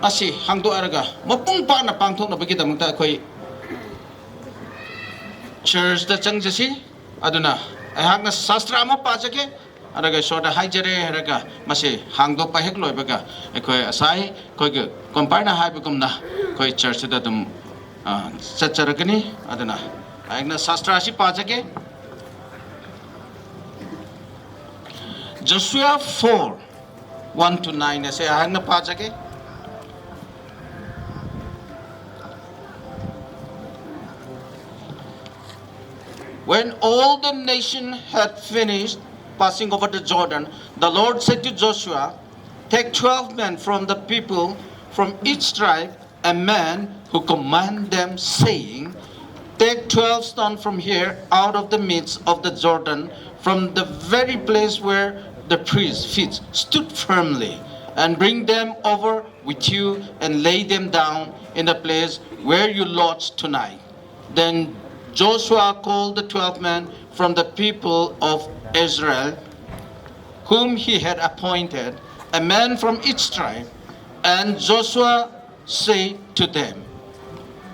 asi hāngdo araga mapung pana pangthoknabagidamākta khui church da changchasi, aduna aihakna sastra mapāchake, araga shorda haijare, araga masi hāngdo pahek loibaga, eikhoi asai, khoike compare na haibakumna, khoi church da dum, ah, sachara kani, aduna aihakna sastra si pāchake. Joshua four, one to nine, ase aihakna pāchake. When all the nation had finished passing over the Jordan, the Lord said to Joshua, "Take twelve men from the people, from each tribe, a man who command them, saying, 'Take twelve stones from here, out of the midst of the Jordan, from the very place where the priest's feet stood firmly, and bring them over with you, and lay them down in the place where you lodge tonight.'" Then Joshua called the twelve men from the people of Israel, whom he had appointed, a man from each tribe. And Joshua said to them,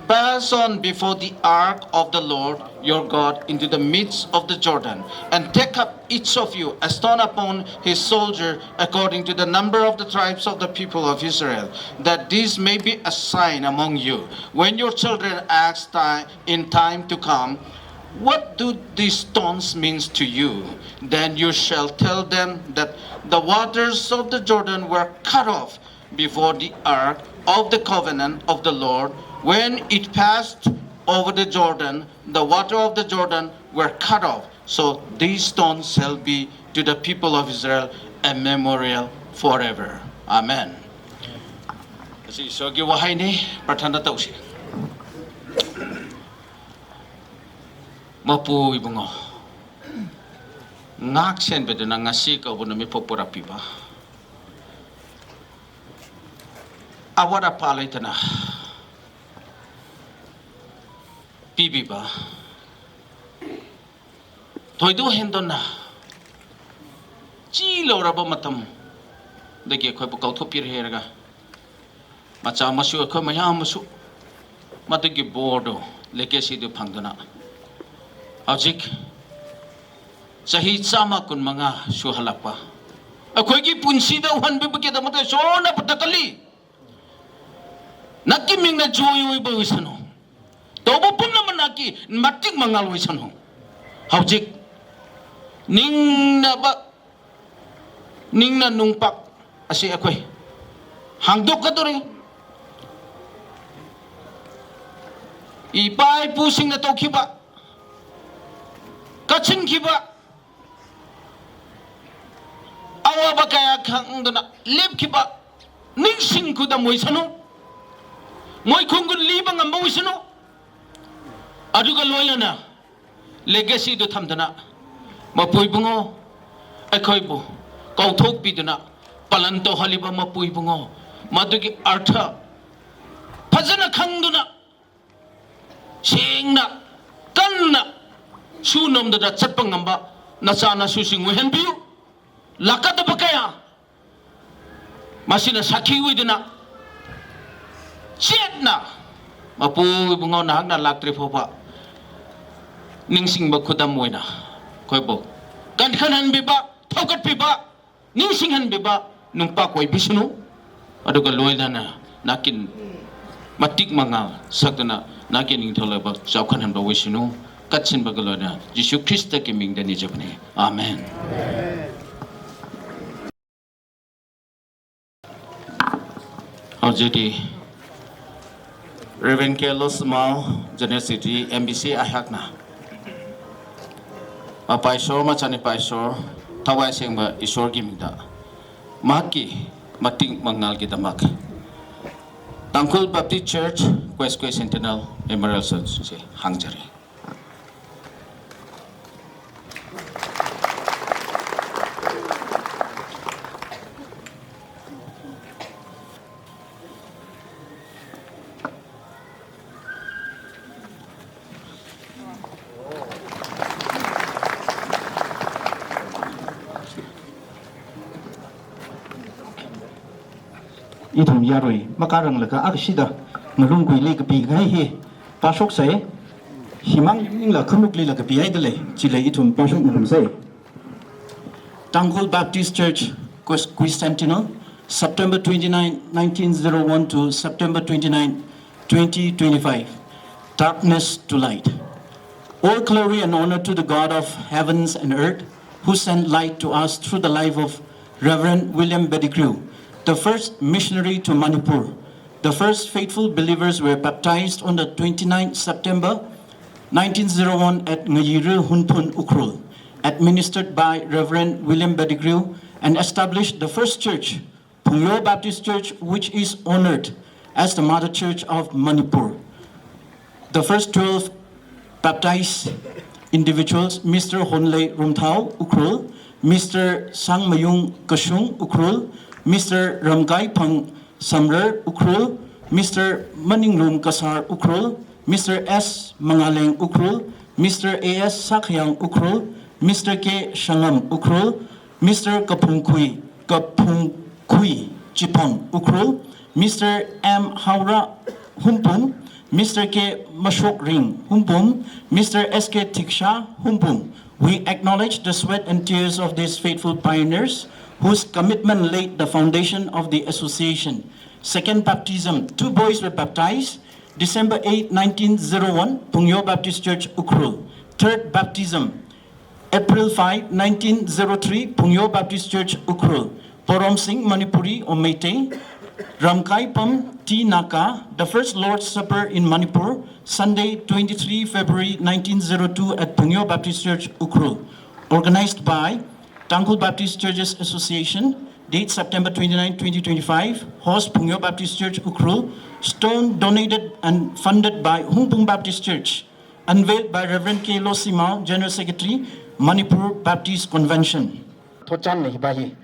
"Pass on before the ark of the Lord your God into the midst of the Jordan, and take up each of you a stone upon his shoulder, according to the number of the tribes of the people of Israel, that this may be a sign among you. When your children ask ti-, in time to come, 'What do these stones mean to you?' then you shall tell them that the waters of the Jordan were cut off before the ark of the covenant of the Lord. When it passed over the Jordan, the water of the Jordan were cut off. So these stones shall be to the people of Israel a memorial forever." Amen. Asi Ishoki wahaina, prarthana tausi. Mapu Ibungo, Ngaksen beduna ngasi kaubuna mi pokpura piba. Awara palai tana. Pibiba. Thoidu hendona. Chi lauraba matam. Dagi khoi bu kau thopir heraga. Macha masu, akhoi mayam masu. Madagi bordo, legacy do phangdana. Hojik, sahi chama kun manga su halakpa. Akhoigi punsi da uhan bibu keda mata sona patakali. Naki mingna joy oi ba wisano. Toba pumna manaki matik mangal wisano. Hojik, ningna ba Ningna nungpak asi akhoi. Hangdok katuri. Ipai pusingna tokhiba. Kachinkhiba. Awaba kaya khangdana lepkhiba. Ningsing khuda moisano. Moikhung kun liba ngamba wisano. Aduga loilana. Legacy do thamdana, mapui bungo, akhoi bu, kauthok pidana, palan to haliba mapui bungo, madugi artha, phazana khangdana, singna, kanna, su nomdada chatpangamba, nachana su singwe henbiu, lakada bakaya, Masina sakhi widina. Chetna. Mapu bungo nahakna laktre phopa. Ningsing ba khudam wina. Khoi bo. Kan khanan biba, thokat biba, ningsing han biba, nungpa koi bisunu. Aduga loidana, nakin matik mangal, sakdana, nakin ningthola ba, chao khanan ba wisunu. Katsin ba galoina, Jisu Krista ki mingda ni japne. Amen. Hojikdi, Reverend K. Losmao, General Secretary, M B C aihakna. Apaishor, machani paishor, thawai sengba Ishor ki mingda. Mahaki, matik mangal ki damak. Tangkhul Baptist Church, Quest Quest Centennial Memorial Church, se, hangchari. Ithum yarui, makarang laga akshida, ngalung kuili kapi ngai hi, pashok sai, himang ningla khamuk lila kapi ai dalei, chilei ithum pashok ngalung sai. Tangkhul Baptist Church, Quis-, Quicentennial, September twenty-nine, nineteen zero one to September twenty-nine, twenty twenty-five. Darkness to light. All glory and honor to the God of heavens and earth, who sent light to us through the life of Reverend William Pettigrew, the first missionary to Manipur. The first faithful believers were baptized on the twenty-ninth September nineteen zero one at Ngayiril Hunphun, Ukhrul, administered by Reverend William Pettigrew, and established the first church, Phungyo Baptist Church, which is honored as the Mother Church of Manipur. The first twelve baptized individuals, Mister Honlei Rumthao, Ukhrul, Mister Sangmayung Kashung, Ukhrul, Mister Ramkaiphang Samrar, Ukhrul, Mister Maninglum Kasar, Ukhrul, Mister S Mangaleng, Ukhrul, Mister A S Sakhayang, Ukhrul, Mister K Shangam, Ukhrul, Mister Kaphungkhui, Kaphungkhui Chipang, Ukhrul, Mister M Haora Hunphun, Mister K Mashokring Hunphun, Mister S K Thiksha Hunphun. We acknowledge the sweat and tears of these faithful pioneers whose commitment laid the foundation of the association. Second baptism, two boys were baptized, December eighth, nineteen zero one, Phungyo Baptist Church, Ukhrul. Third baptism, April five, nineteen zero three, Phungyo Baptist Church, Ukhrul. Porom Singh, Manipuri or Meitei. Ramkaiphang T Naka, the first Lord's Supper in Manipur, Sunday, twenty-three February nineteen zero two at Phungyo Baptist Church, Ukhrul. Organized by Tangkhul Baptist Churches Association, date September twenty-ninth, twenty twenty-five, host Phungyo Baptist Church, Ukhrul, stone donated and funded by Hungpung Baptist Church, unveiled by Reverend K Losimao, General Secretary, Manipur Baptist Convention. Thotchanna hiva hi.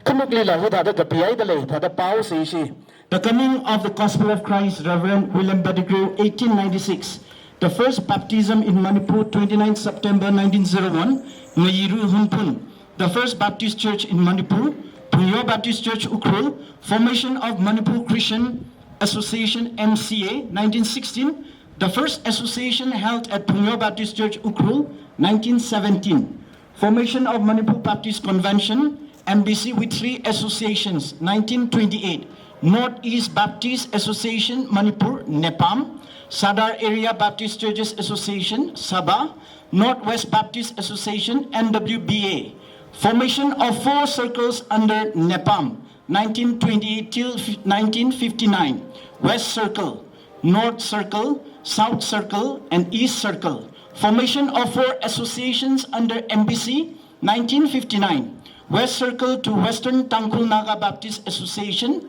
Khanuklila hithāda kapihaida lei, thāda pao sāshi. The coming of the Gospel of Christ, Reverend William Pettigrew, eighteen ninety-six. The first baptism in Manipur, twenty-ninth September nineteen zero one, Ngayirui Hunphun. The First Baptist Church in Manipur, Phungyo Baptist Church, Ukhrul. Formation of Manipur Christian Association, M C A, nineteen sixteen. The first association held at Phungyo Baptist Church, Ukhrul, nineteen seventeen. Formation of Manipur Baptist Convention, M B C, with three associations, nineteen twenty-eight. Northeast Baptist Association, Manipur, NEBAM. Sadar Area Baptist Churches Association, SABA. Northwest Baptist Association, N W B A. Formation of four circles under NEBAM, nineteen twenty-eight till fif-, nineteen fifty-nine. West Circle, North Circle, South Circle, and East Circle. Formation of four associations under M B C, nineteen fifty-nine. West Circle to Western Tangkhul Naga Baptist Association,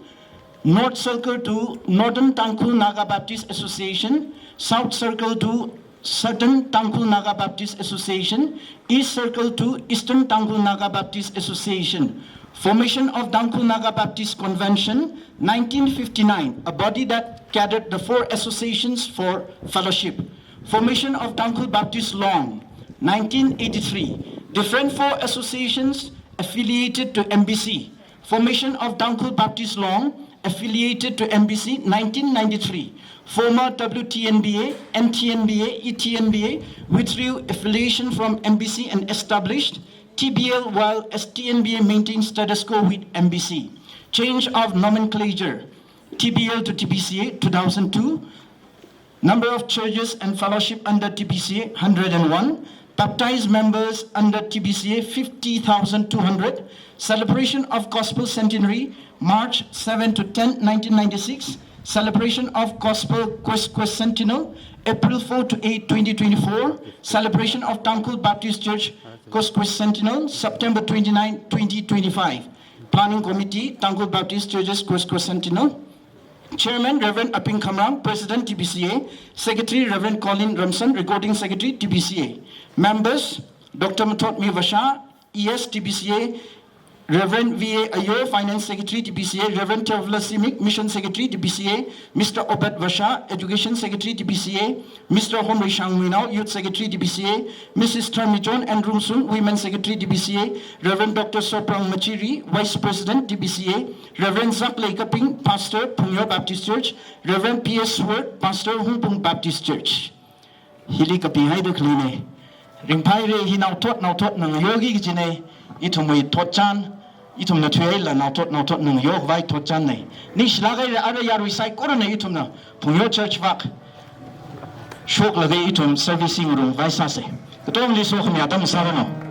North Circle to Northern Tangkhul Naga Baptist Association, South Circle to Southern Tangkhul Naga Baptist Association, East Circle to Eastern Tangkhul Naga Baptist Association. Formation of Tangkhul Naga Baptist Convention, nineteen fifty-nine, a body that gathered the four associations for fellowship. Formation of Tangkhul Baptist Long, nineteen eighty-three. Different four associations affiliated to M B C. Formation of Tangkhul Baptist Long, affiliated to M B C, nineteen ninety-three. Former W T N B A, N T N B A, E T N B A withdrew affiliation from M B C and established T B L, while S T N B A maintained status quo with M B C. Change of nomenclature, T B L to T B C A, two thousand two. Number of churches and fellowship under T B C A, hundred and one. Baptized members under T B C A, fifty thousand two hundred. Celebration of Gospel Centenary, March seven to ten, nineteen ninety-six. Celebration of Gospel Quest-, Quest-, Centennial, April four to eight, twenty twenty-four. Celebration of Tangkhul Baptist Church Quest-, Quest-, Centennial, September twenty-nine, twenty twenty-five. Planning Committee, Tangkhul Baptist Churches Quest-, Quest-, Centennial. Chairman, Reverend Aping Khamrang, President, T B C A. Secretary, Reverend Colin Ramsan, Recording Secretary, T B C A. Members, Doctor Mathotmi Vasha, E S, T B C A, Reverend V A Ayo, Finance Secretary, T B C A, Reverend Traveller Simic, Mission Secretary, T B C A, Mister Obed Vasha, Education Secretary, T B C A, Mister Homrishang Minao, Youth Secretary, T B C A, Missus Tharmichon N Rungsung, Women Secretary, T B C A, Reverend Doctor Soprang Machiri, Vice President, T B C A, Reverend Zaklei Kaping, Pastor, Phungyo Baptist Church, Reverend P S Word, Pastor, Hungpung Baptist Church. Hili kapihaida khaleina. Ringphāhaira, hi naothot naothotna ngayoki kajina. Ithumwui thotchan, ithumna thuihaila naothot naothotna ngayokhavai thotchanna. Ningshilāk haira, ara yarui saikorana ithumna Phungyo Church vak shoklaga ithum service ngarumkhavai sāsa. Katongli sokhami atam sāranu.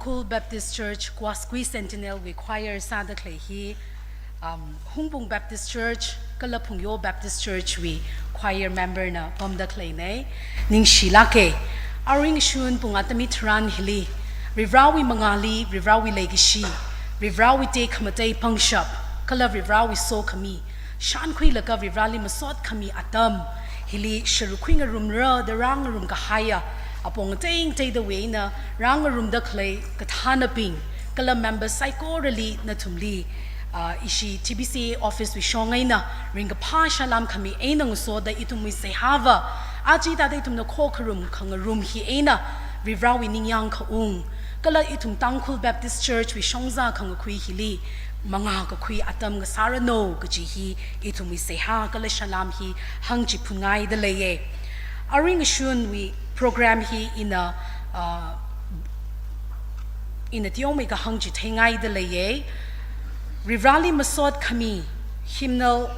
Tangkhul Baptist Church Kwaskui Sentinel wui choir sāda khalei hi, um, Hungpung Baptist Church kala Phungyo Baptist Church wui choir member na pamda khaleina. Ningshilāka. Aruingashun pung atam hitharan hili, Varivarāwui mangāli, Varivarāwui leikashi, Varivarāwui tekhamatei pangshap, kala Varivarāwui sokhami shānkhuilaga Varivarāli masot khami atam hili sharuk khuingarumra da rāngarum kahaiya apong ateiteidawui eina rāngarumda khalei kathānabing kala member saikorali nathumli, ah, ishi T B C A office wui shong eina ringkaphā salām khami eina ngasoda ithumwui seihāva aja hithāda ithumna khokharum khangarum hi eina Varivarāwui ningyāng khaung kala ithum Tangkhul Baptist Church wui shongza khangakhui hili mangā kakhui atam ngasāranu kaji hi ithumwui seihā kala salām hi hāngchiphunngaida leiya. Aruingashunwui program hi ina, ah, ina teomeikha hāngchitheingaida leiya. Varivarāli masot khami hymnal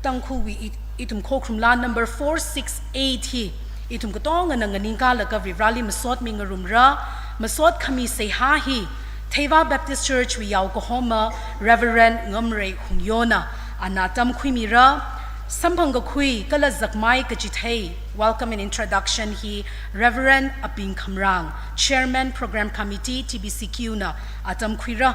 Tangkhulwui i-, ithum khokharumla number four six eight hi ithum katongana nganingkalaga Varivarāli masot mingarumra. Masot khami seihā hi Theiva Baptist Church wui yaokahoma Reverend Ngamrei Hungyona ana atam khuimira. Samphang kakhui kala zakmai kachithei, welcome and introduction hi Reverend Aping Khamrang, Chairman Program Committee T B C Q na atam khuira.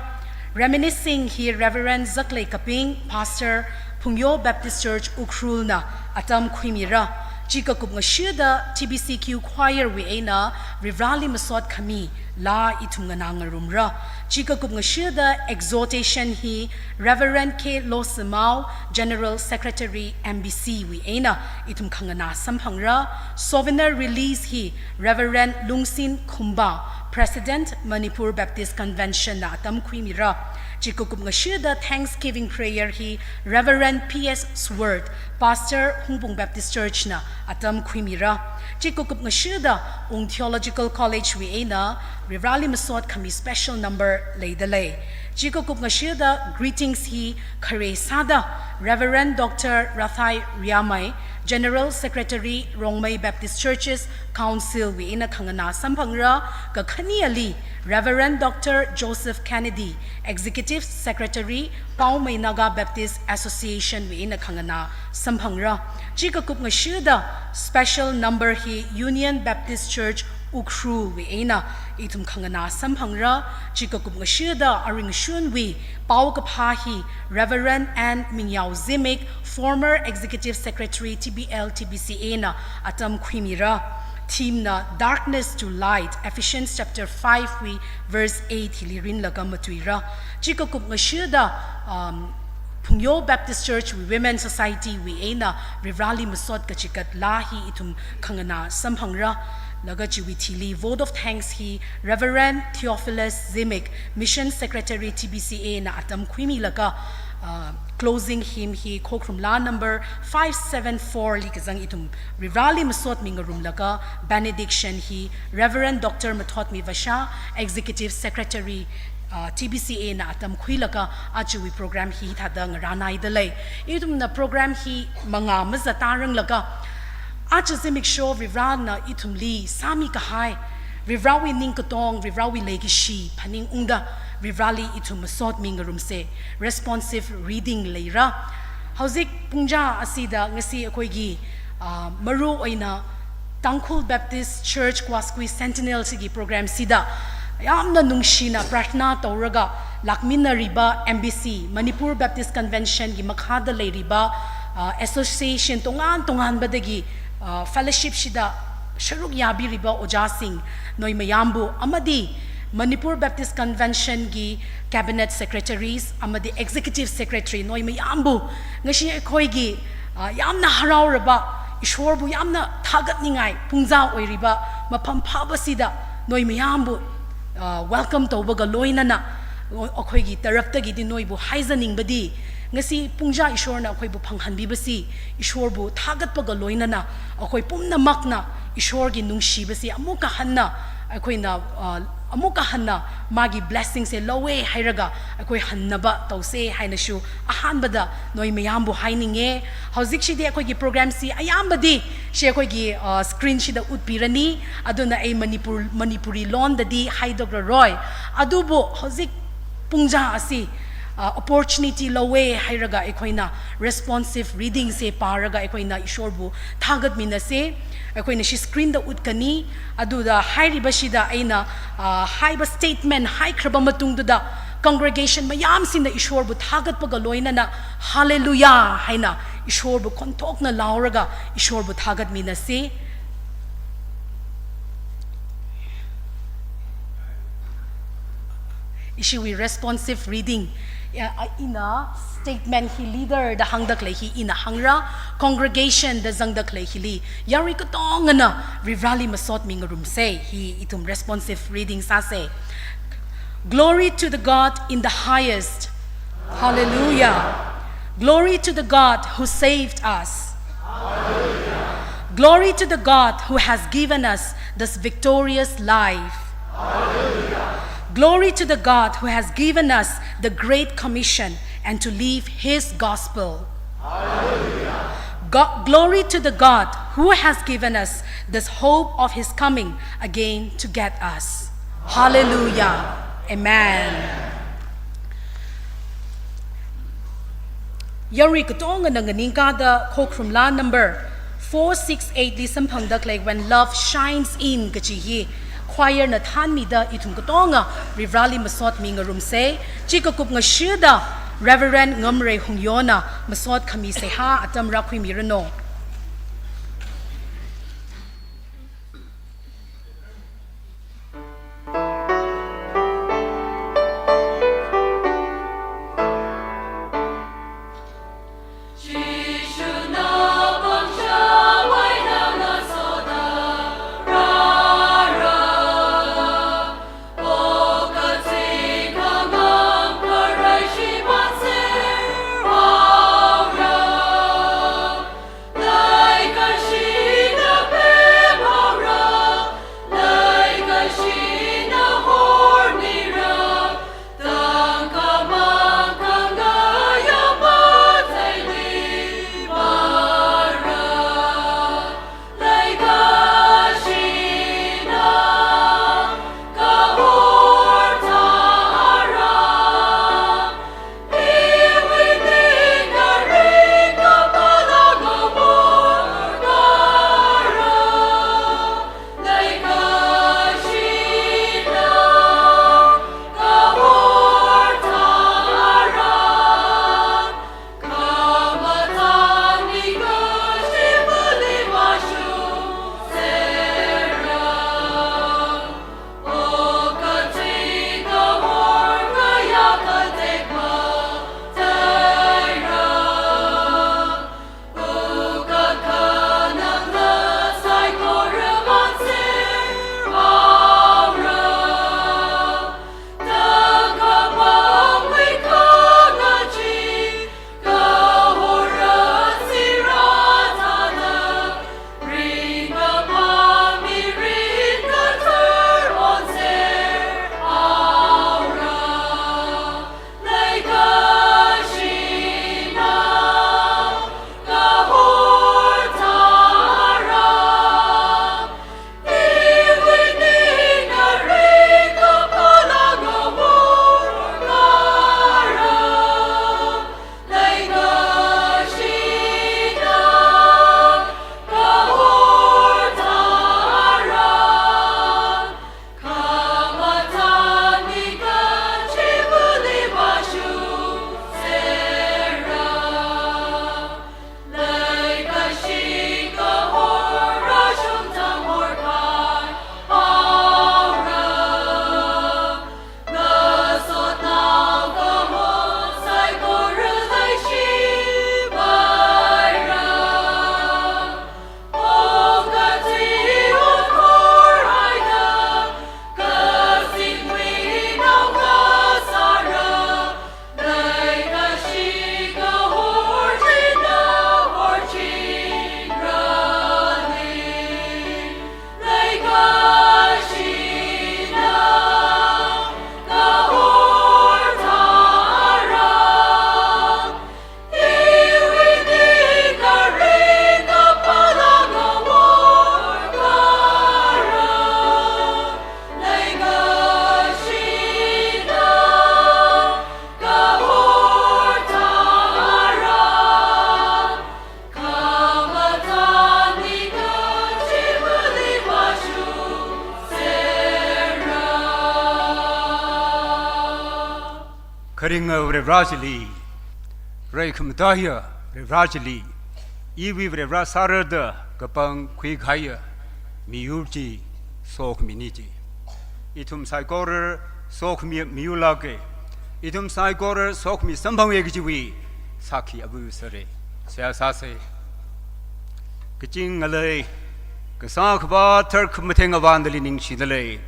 Reminiscing hi Reverend Zaklei Kaping, Pastor Phungyo Baptist Church Ukhrul na atam khuimira. Chi kakup ngashida T B C Q choir wui eina Varivarāli masot khami laa ithum nganā ngarumra. Chi kakup ngashida exhortation hi Reverend K Losimao, General Secretary M B C wui eina ithum khanganā samphangra. Souvenir release hi Reverend Lungsin Khumba, President Manipur Baptist Convention na atam khuimira. Chi kakup ngashida Thanksgiving prayer hi Reverend P S Sword, Pastor Hungpung Baptist Church na atam khuimira. Chi kakup ngashida Ung Theological College wui eina Varivarāli masot khami special number leida lei. Chi kakup ngashida greetings hi khare sāda Reverend Doctor Rathai Riamai, General Secretary Rongmei Baptist Churches Council wui eina khanganā samphangra. Kakhaneli Reverend Doctor Joseph Kennedy, Executive Secretary Paomei Naga Baptist Association wui eina khanganā samphangra. Chi kakup ngashida special number hi Union Baptist Church Ukhrul wui eina ithum khanganā samphangra. Chi kakup ngashida aruingashunwui paokaphā hi Reverend N Mingyao Zimik, former Executive Secretary T B L T B C A na atam khuimira. Theme na Darkness to Light, Ephesians chapter five wui verse eight hili rinlaga matuira. Chi kakup ngashida, um, Phungyo Baptist Church wui Women Society wui eina Varivarāli masot kachikat laa hi ithum khanganā samphangra. Laga chiwui thili vote of thanks hi Reverend Theophilus Zimik, Mission Secretary T B C A na atam khuimilaga, uh, closing hymn hi khokharumla number five seven four li kazang ithum Varivarāli masot mingarumlaga benediction hi Reverend Doctor Mathotmi Vasha, Executive Secretary, uh, T B C A na atam khuilaga ajawui program hi hithāda ngarānaida lei. Ithumna program hi mangā mazatāranglaga aja zimiksho Varivarāna ithumli sāmi kahai, Varivarāwui ningkatong, Varivarāwui leikashi phaningungda Varivarāli ithum masot mingarumsa. Responsive reading leira. Hojik pungja asida ngasi akhoigi, ah, maruoina Tangkhul Baptist Church Kwaskui Sentinel sigi program sida yamna nungshina prarthana tauraga lakminariba M B C, Manipur Baptist Convention gi makhada leiriba, ah, association tongan tonganbadagi, ah, fellowship shida sharuk yabiriba ojāsing, noi mayambu, amadi Manipur Baptist Convention gi Cabinet Secretaries, amadi Executive Secretary, noi mayambu, ngashi akhoigi, ah, yamna haraoraba, Ishorbu yamna thagatningai pungja oiriba mapham phaba sida, noi mayambu, ah, welcome taubaga loinana, o-, akhoigi taraptagidi noibu haizaningbadi, ngasi pungja Ishorna akhoibu phanghanbibasi, Ishorbu thagatbaga loinana, akhoi pumnamakna Ishorgi nungshibasi amuka hanna, akhoina, ah, ꯑꯃꯨꯛꯀ ꯍꯟꯅ ꯃꯥꯒꯤ blessing ꯁꯦ ꯂꯧꯋꯦ ꯍꯥꯏꯔꯒ ꯑꯩꯈꯣꯏ ꯍꯟꯅꯕ ꯇꯧꯁꯦ ꯍꯥꯏꯅꯁꯨ ꯑꯍꯥꯟꯕꯗ ꯅꯣꯏ ꯃꯌꯥꯝꯕꯨ ꯍꯥꯏꯅꯤꯡꯉꯦ꯫ ꯍꯧꯖꯤꯛꯁꯤꯗꯤ ꯑꯩꯈꯣꯏꯒꯤ program ꯁꯤ ꯑꯌꯥꯝꯕꯗꯤ ꯁꯤ ꯑꯩꯈꯣꯏꯒꯤ, ꯑ, screen ꯁꯤꯗ ꯎꯠꯄꯤꯔꯅꯤ꯫ ꯑꯗꯨꯅ ꯑꯩ ꯃꯅꯤꯄꯨꯔ, ꯃꯅꯤꯄꯨꯔꯤ ꯂꯣꯟꯗꯗꯤ ꯍꯥꯏꯗꯣꯛꯂꯔꯣꯏ꯫ ꯑꯗꯨꯕꯨ ꯍꯧꯖꯤꯛ ꯄꯨꯡꯖꯥ ꯑꯁꯤ, ꯑ, opportunity ꯂꯧꯋꯦ ꯍꯥꯏꯔꯒ ꯑꯩꯈꯣꯏꯅ responsive reading ꯁꯦ ꯄꯥꯔꯒ ꯑꯩꯈꯣꯏꯅ ꯏꯁꯣꯔꯕꯨ ꯊꯥꯒꯠꯃꯤꯟꯅꯁꯦ꯫ ꯑꯩꯈꯣꯏꯅ ꯁꯤ screen ꯗ ꯎꯠꯀꯅꯤ꯫ ꯑꯗꯨꯗ ꯍꯥꯏꯔꯤꯕꯁꯤꯗ ꯑꯩꯅ, ꯑ, ꯍꯥꯏꯕ statement ꯍꯥꯏꯈ꯭ꯔꯕ ꯃꯇꯨꯡꯗꯨꯗ congregation ꯃꯌꯥꯝꯁꯤꯡꯅ ꯏꯁꯣꯔꯕꯨ ꯊꯥꯒꯠꯄꯒ ꯂꯣꯏꯅꯅ Hallelujah ꯍꯥꯏꯅ ꯏꯁꯣꯔꯕꯨ ꯈꯣꯟꯊꯣꯛꯅ ꯂꯥꯎꯔꯒ ꯏꯁꯣꯔꯕꯨ ꯊꯥꯒꯠꯃꯤꯟꯅꯁꯦ꯫ ꯏꯁꯤꯋꯤ responsive reading, ꯑ, ꯏꯅ statement ꯍꯤ leader ꯗ ꯍꯪꯗꯛꯂꯦ ꯍꯤ ꯏꯅ ꯍꯪꯔ, congregation ꯗ ꯖꯪꯗꯛꯂꯦ ꯍꯤꯂꯤ, ꯌꯥꯔꯤ ꯀꯇꯣꯡꯉꯅ ꯔꯤꯕ꯭ꯔꯥꯂꯤ ꯃꯁꯣꯠ ꯃꯤꯡ ꯔꯨꯝꯁꯦ ꯍꯤ ꯏꯊꯨꯝ responsive reading ꯁꯥꯁꯦ꯫ Glory to the God in the highest. Hallelujah. Glory to the God who saved us. Glory to the God who has given us this victorious life. Glory to the God who has given us the great commission and to live his gospel. Go- glory to the God who has given us this hope of his coming again to get us. Hallelujah. Amen. Yarui katonga nanga ningkada khokhrumla number four six eight li samphangda khalei When Love Shines In kachi hi choir na thanmida ithum katonga rivrali masot mi ngarumse. Chi kakup ngashida Reverend Ngamrei Hungyona masot khami seha atam rakhui mirano. Kharinga Varivara chili, rai khamataiya Varivara chili, iwui Varivara sārada kapangkhui kahaiya miyur chi sokhami ni chi. Ithum saikora sokhami miyur lāka, ithum saikora sokhami samphanga kajiwui sākhi ava sāra. Seihā sāsa. Kazing ngalei, kasā akhava tharkhamatheng Avā nali ningshida lei.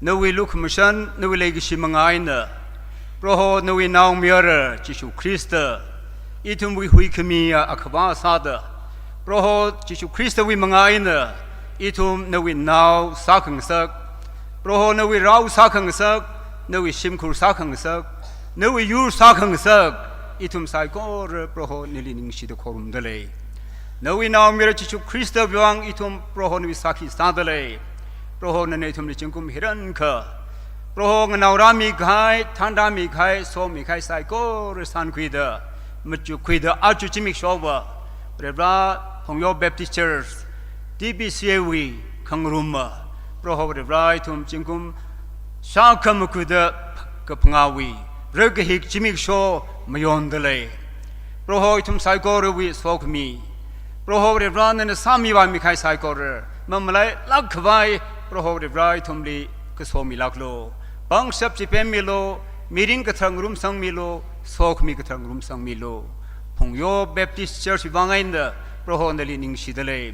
Nawui lukhamashan, nawui leikashi manga eina, Proho nawui naomayara Jishu Khrista, ithumwui huikhamiya akhava sāda, Proho Jishu Khristawui manga eina, ithum nawui nao sākhangasak, Proho nawui rao sākhangasak, nawui shimkhur sākhangasak, nawui yur sākhangasak, ithum saikora Proho nali ningshida khorumda lei. Nawui naomayara Jishu Khristawui vang ithum Proho nawui sākhi sāda lei. Proho nana ithumli zingkum hirankha, Proho nganao rāmi kahai, than rāmi kahai, somi kahai saikora shānkhuida, machukkhuida, aja zimikshova, Varivara Phungyo Baptist Church, T B C A wui khangarumva, Proho Varivara ithum zingkum shākha makuda kaphangāwui, rakahik zimiksho mayonda lei. Proho ithum saikorawui sokhami, Proho Varivara nana sāmivāmi kahai saikora, mamalailāk khavai, Proho Varivara ithumli kaso milāklu. Pangshap chipemmilu, mirin kathar ngarumsangmilu, sokhami kathar ngarumsangmilu. Phungyo Baptist Church wui vang eina, Proho nali ningshida lei.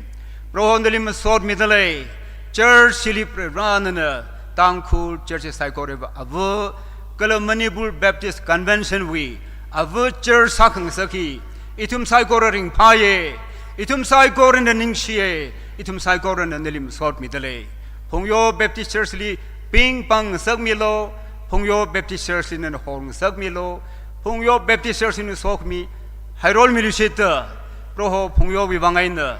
Proho nali masotmida lei. Church chili Varivara nana Tangkhul church saikorawui ava, kala Manipur Baptist Convention wui ava church sākhangasak hi, ithum saikora ringphāya, ithum saikorana ningshiya, ithum saikorana nali masotmida lei. Phungyo Baptist Church li pingpang ngasakmilu, Phungyo Baptist Church li nana horngasakmilu, Phungyo Baptist Church li nana sokhami hairolmilu shida, Proho Phungyowui vang eina,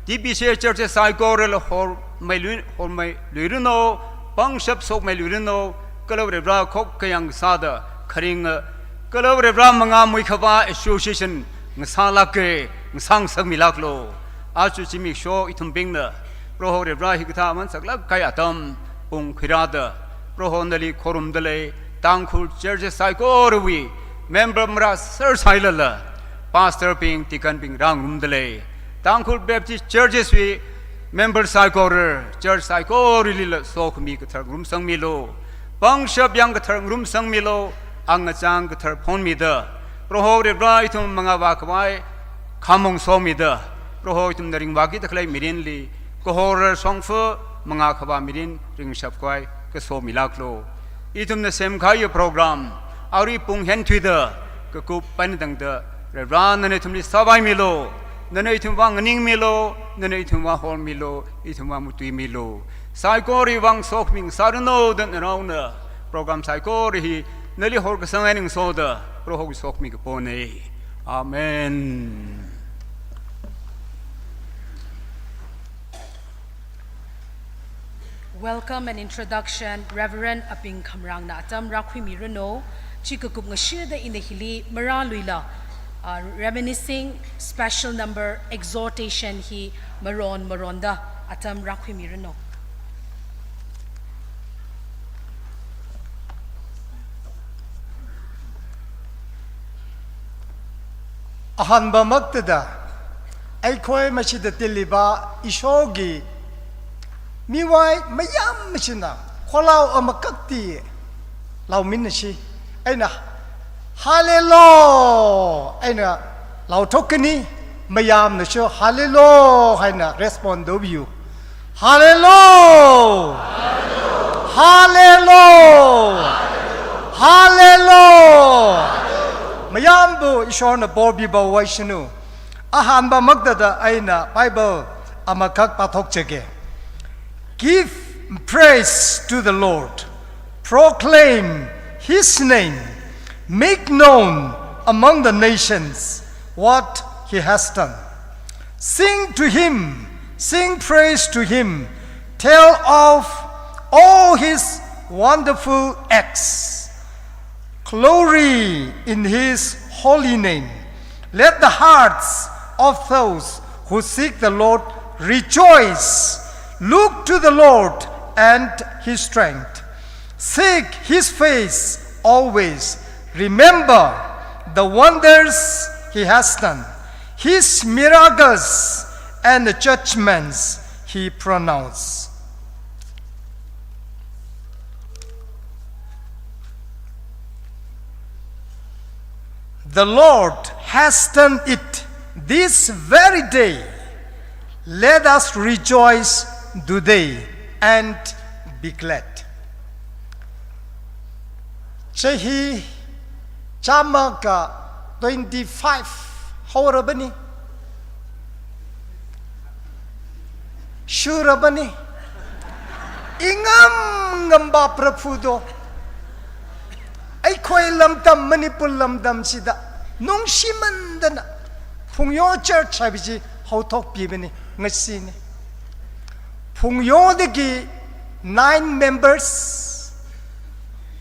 T B C A church saikorala hormeilu-, hormeiluiranu, pangshap shokmeiluiranu, kala Varivara khokkhayang sāda kharinga, kala Varivara manga muikhavā association ngasālāka, ngasāngasakmilāklu. Aja zimiksho ithumbingna, Proho Varivara hikathā aman saklāk kahai atam pung khuirāda, Proho nali khorumda lei, Tangkhul church saikorawui member marāser sailala, pastor bing, deacon bing rāngarumda lei. Tangkhul Baptist Churches wui member saikora, church saikoralila sokhami kathar ngarumsangmilu. Pangshap yang kathar ngarumsangmilu, angachang kathar phonmida, Proho Varivara ithum mangāvā khavai khamong somida, Proho ithumna ringvākida khalei mirinli, kahor shongfa mangā khavā mirin ringshap khavai kaso milāklu. Ithumna semkahaiya program, arui pung henthuida, kakup paina tangda, Varivara nana ithumli sāvaimilu, nana ithumvang nganingmilu, nana ithumvang hormilu, ithumvang matuimilu. Saikorawui vang sokhami ngasāranu da naraona, program saikora hi nali horkasang eina ngasoda, Prohowui sokhami kapona. Amen. Welcome and introduction, Reverend Aping Khamrangna atam rākhuimiranu. Chi kakup ngashida ina hili marāluila, uh, reminiscing special number exhortation hi maron maronda atam rākhuimiranu. ꯑꯍꯥꯟꯕꯃꯛꯇꯗ ꯑꯩꯈꯣꯏ ꯃꯁꯤꯗ ꯇꯤꯜꯂꯤꯕ ꯏꯁꯣꯔꯒꯤ ꯃꯤꯑꯣꯏ ꯃꯌꯥꯝ ꯑꯁꯤꯅ ꯈꯣꯜꯂꯥꯎ ꯑꯃꯈꯛꯇꯤ ꯂꯥꯎꯃꯤꯟꯅꯁꯤ꯫ ꯑꯩꯅ "ꯍꯥꯂꯦꯂꯣ" ꯑꯩꯅ ꯂꯥꯎꯊꯣꯛꯀꯅꯤ, ꯃꯌꯥꯝꯅꯁꯨ "ꯍꯥꯂꯦꯂꯣ" ꯍꯥꯏꯅ respond ꯇꯧꯕꯤꯌꯨ꯫ ꯍꯥꯂꯦꯂꯨ! ꯍꯥꯂꯦꯂꯨ! ꯍꯥꯂꯦꯂꯨ! ꯃꯌꯥꯝꯕꯨ ꯏꯁꯣꯔꯅ ꯕꯣꯔ ꯄꯤꯕ ꯑꯣꯏꯁꯅꯨ꯫ ꯑꯍꯥꯟꯕꯃꯛꯇꯗ ꯑꯩꯅ Bible ꯑꯃꯈꯛ ꯄꯥꯊꯣꯛꯆꯒꯦ꯫ Give praise to the Lord. Proclaim his name. Make known among the nations what he has done. Sing to him, sing praise to him, tell of all his wonderful acts. Glory in his holy name. Let the hearts of those who seek the Lord rejoice. Look to the Lord and his strength. Seek his face always. Remember the wonders he has done, his miracles and the judgments he pronounced. The Lord has done it this very day. Let us rejoice today and be glad. Chahi chāmaka twenty-five haorabani. Shurabani. Ingam ngamba Prabhu do. Eikhoi lamdam, Manipur lamdam sida nungshimandana Phungyo Church haibichi haothokpibani, ngasini. Phungyodagi nine members,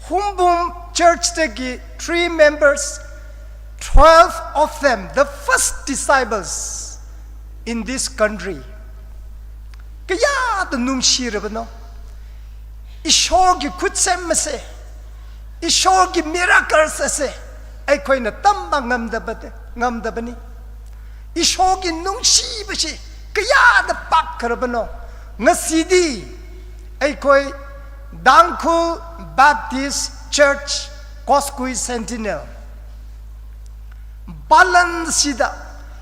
Humbung Church dagi three members, twelve of them, the first disciples in this country. Kayāda nungshirabano. Ishorgi khutsem ase, Ishorgi miracles ase, eikhoina tamba ngamdaba, ngamdabani. Ishorgi nungshibashi kayāda pakkharabano. Ngasidi eikhoi Tangkhul Baptist Church Kosgui Sentinel palan sida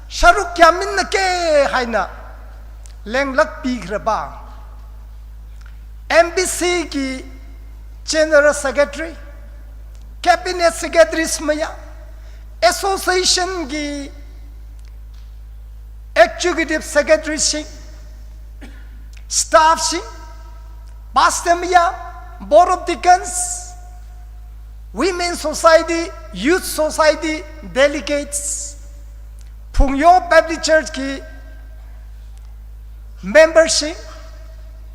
sharuk kayā minna ke haina lenglakpikharaba, M B C ki General Secretary, Cabinet Secretaries mayā, Association ki Executive Secretary sing, staff sing, Pastor mayā, Board of Deacons, Women Society, Youth Society delegates, Phungyo Baptist Church ki member sing,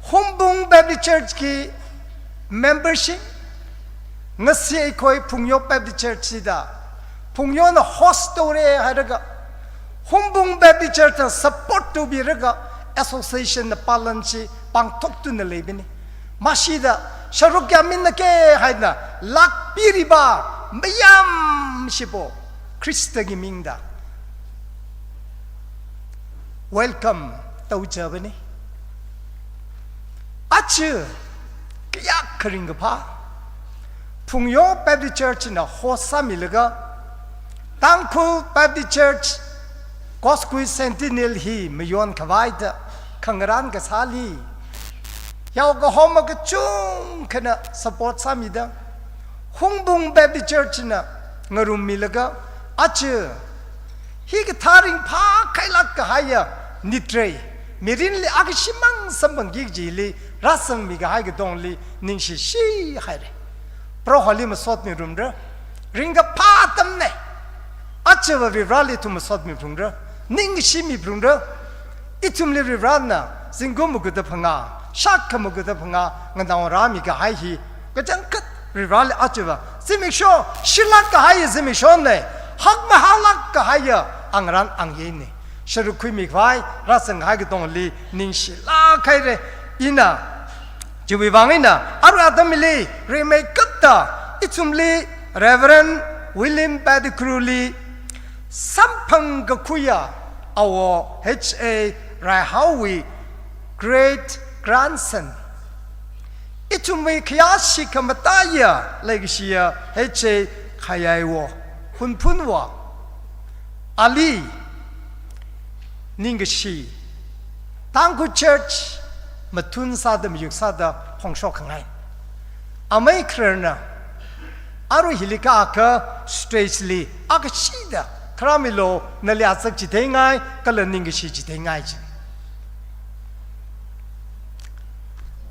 Humbung Baptist Church ki member sing, ngasi eikhoi Phungyo Baptist Church sida, Phungyona host tore hailaga, Humbung Baptist Church na support tobiraga, association na palan chi pangthoktuna leibani. Mashida sharuk kayā minna ke haina lakpiriba mayam shibo Khristagi mingda welcome tauchabani. Achu kayākha ringkaphā, Phungyo Baptist Church na host sāmilaga, Tangkhul Baptist Church Kosgui Centennial hi mayonkhavai da khangarān kasāli, yaokahoma kachungkhana support sāmida, Humbung Baptist Church na ngarummilaga, achu hikathā ringphākhailāk kahaiya nitrei, mirinli akashimang samphangki kajili rāsangmi kahai katongli ningshishi haira. Proholi masotmirumra, ringkaphā atamna. Achuva Varivarali ithum masotmiphalungra, ningshimiphalungra. Ithumli Varivarana zingkum maguda phangā, shākha maguda phangā nganao rāmi kahai hi kachangkhat Varivarali achuva zimiksho shilāk kahaiya zimikshona, hakmahālāk kahaiya angarān angyena. Sharuk khuimi khavai rāsang kahai katongli ningshilāk haira. Ina chiwui vang eina arui atam hili rimeikapta ithumli Reverend William Pettigrew li samphang kakhuiya awo H A Raihaowui great grandson, ithumwui khayāshi khamataiya leikashiya H A Khayaiwo, Hunphunwo, ali ningkashi, Tangkhul Church mathun sāda mayuk sāda phongshok khangai. Amei khararna arui hili kaakha stage li akashida kharāmilu, nali azak chitheingai kala ningkashi chitheingai chi.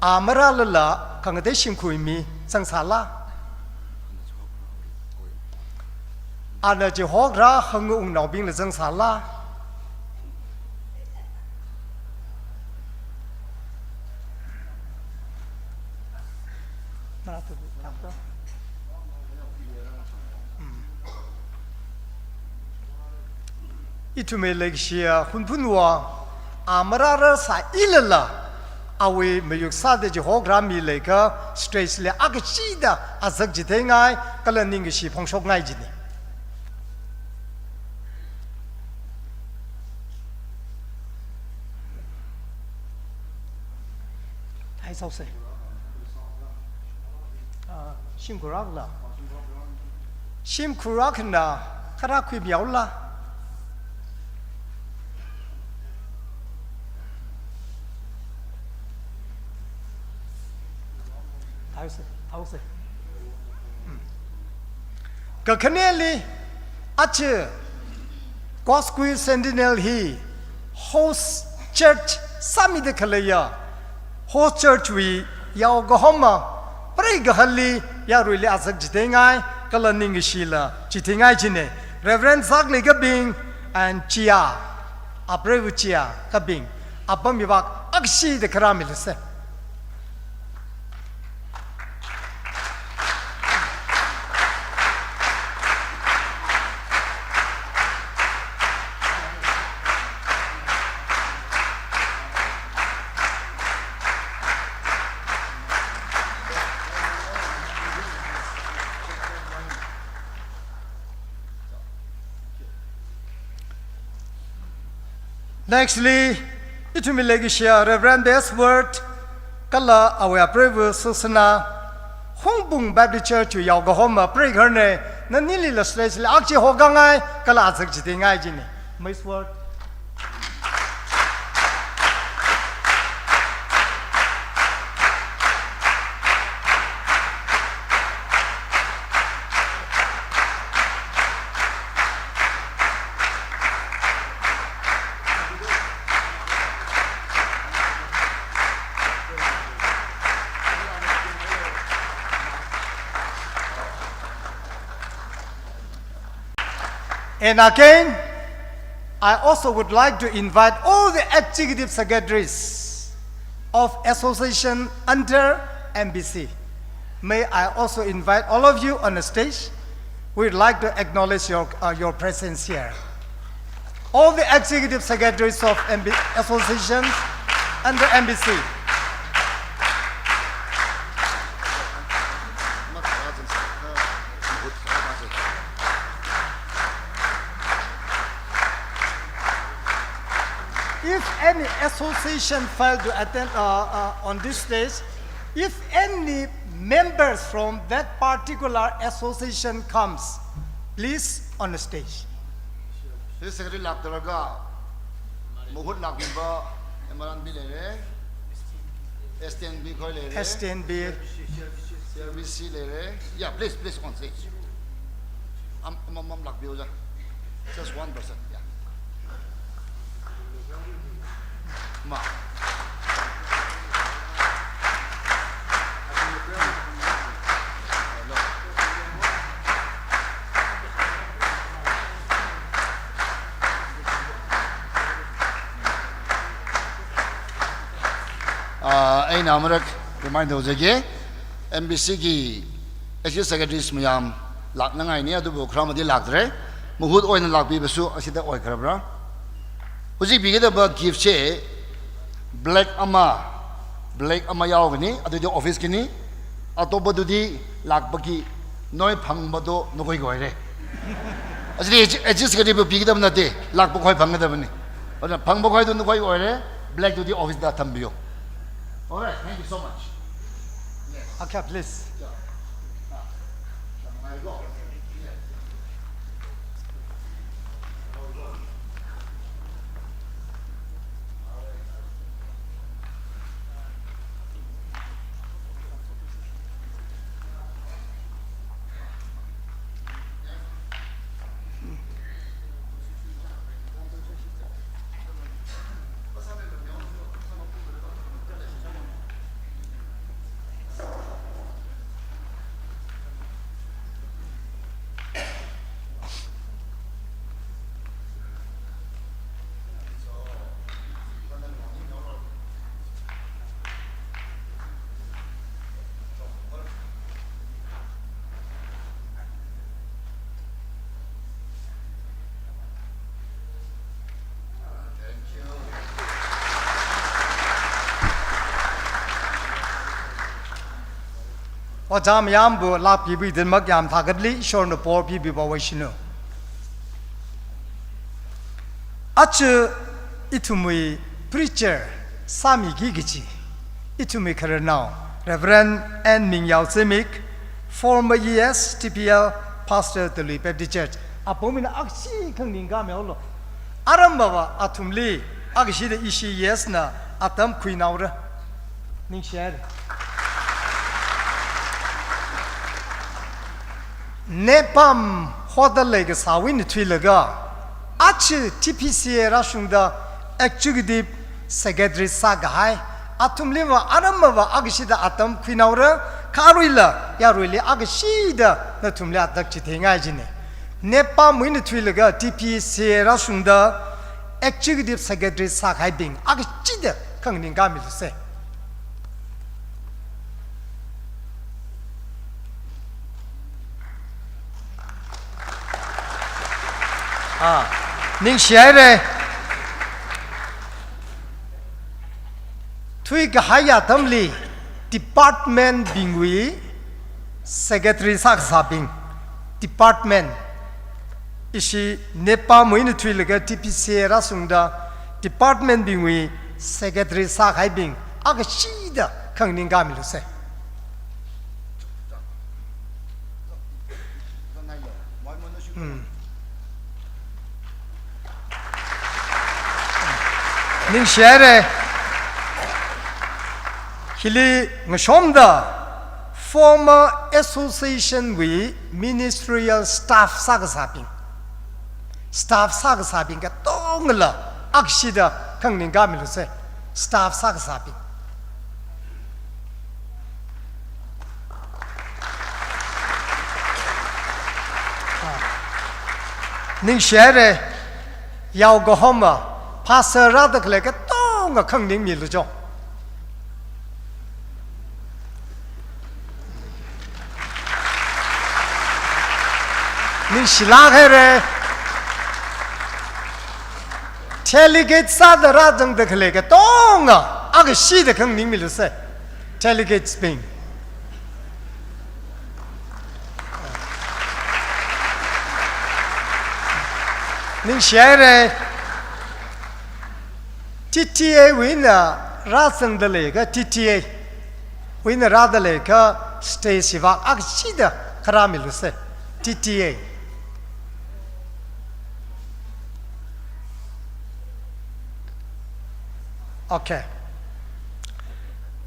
A marālala khangatei shimkhur mi zangsāla? Ana chihokra hangwungnaobingla zangsāla? Ithumwui leikashiya Hunphunwo, a marāra sāilala, awui mayuk sāda chihokra mi leiakha stage li akashida azak chitheingai, kala ningkashi phongshokngai jina. Hai saose. Ah, shimkhurakla. Shimkhurakna kharakhui miyaola. Thaose, thaose. Hmm. Kakhaneli, aja Kosgui Sentinel hi host church sāmida khaleiya, host church wui yaokahoma, preigahali yaruili azak chitheingai, kala ningkashila chitheingai jina. Reverend Zaklikabing and Chia, apreiva Chia Kabing, apam mibak akashida kharā milu se. Nextly, ithumwui leikashiya Reverend Bestward, kala awui apreiva Susana, Hungpung Baptist Church wui yaokahoma preigahana, nanilila stage li akchi hokangai, kala azak chitheingai jina. Miss Ward. And again, I also would like to invite all the executive secretaries of association under M B C. May I also invite all of you on the stage? We'd like to acknowledge your, uh, your presence here. All the executive secretaries of M B, associations under M B C. If any association fail to attend, uh, uh, on this stage, if any members from that particular association comes, please on the stage. State Secretary lākdalaga, Muhut lākmipa, M R N B leira, S T N B khoi leira, S T N B, C R B C leira. Yeah, please, please on stage. Am, am, am, am lākmilu ja. Just one person, yeah. Ma. Ah, eina amarak remind tauzaga, M B C ki Executive Secretaries mayam lāknangaina, adubu kharamati lākdalei. Muhut eina lākmipasu ashida oikharabra. Hujik pikida ba gift chi black ama, black ama yaokahai, adudi office kini, atopatudi lākpaki noi phangpado nakhoi oira. Actually, Executive Secretary bu pikida nate, lākpakhoi phangkida ni. Ona phangpakhoidu nakhoi oira, black tudi office da thampilu. All right, thank you so much. Yes. Okay, please. Yeah. Ah, there you go. Yes. Ojā mayambu lāpkibui dinmak yam thākatli Ishorna por pibi pao vaishinu. Aja ithumwui preacher sāmiki kaji ithumwui khararnao Reverend N Mingyao Zimik, former E S T P L, Pastor Talui Baptist Church. Apong mina akshi khanganing kami haolo. Aramva athumli akshida ishi E S na atam khuinaora. Ningshihaira. Nepam hoda leikasāwui eina thuilaga, aja T P C A rāshungda Executive Secretary sākahai athumliva aramva akshida atam khuinaora, kha aruila yaruili akshida nathumli atak chitheingai jina. Nepamwui eina thuilaga T P C A rāshungda Executive Secretary sākahaibing akshida khanganing kamilusa. Ah, ningshihaira. Thuikahai atamli department bingwui secretary sākasābing, department, ishi Nepamwui eina thuilaga T P C A rāshungda department bingwui secretary sākahaibing akshida khanganing kamilusa. Hmm. Ningshihaira. Hili ngashomda former association wui ministerial staff sākasābing, staff sākasābing katongala akshida khanganing kamilusa. Staff sākasābing. Ningshihaira, yaokahoma pastor rāda khalei katonga khanganing milu jo. Ningshilāk haira. Delegate sāda rāzangda khalei katonga akshida khanganing milusa. Delegates bing. Ningshihaira. T T A wui eina rāzangda leiakha, T T A wui eina rāda leiakha stage hiva akshida kharā milusa. T T A. Okay.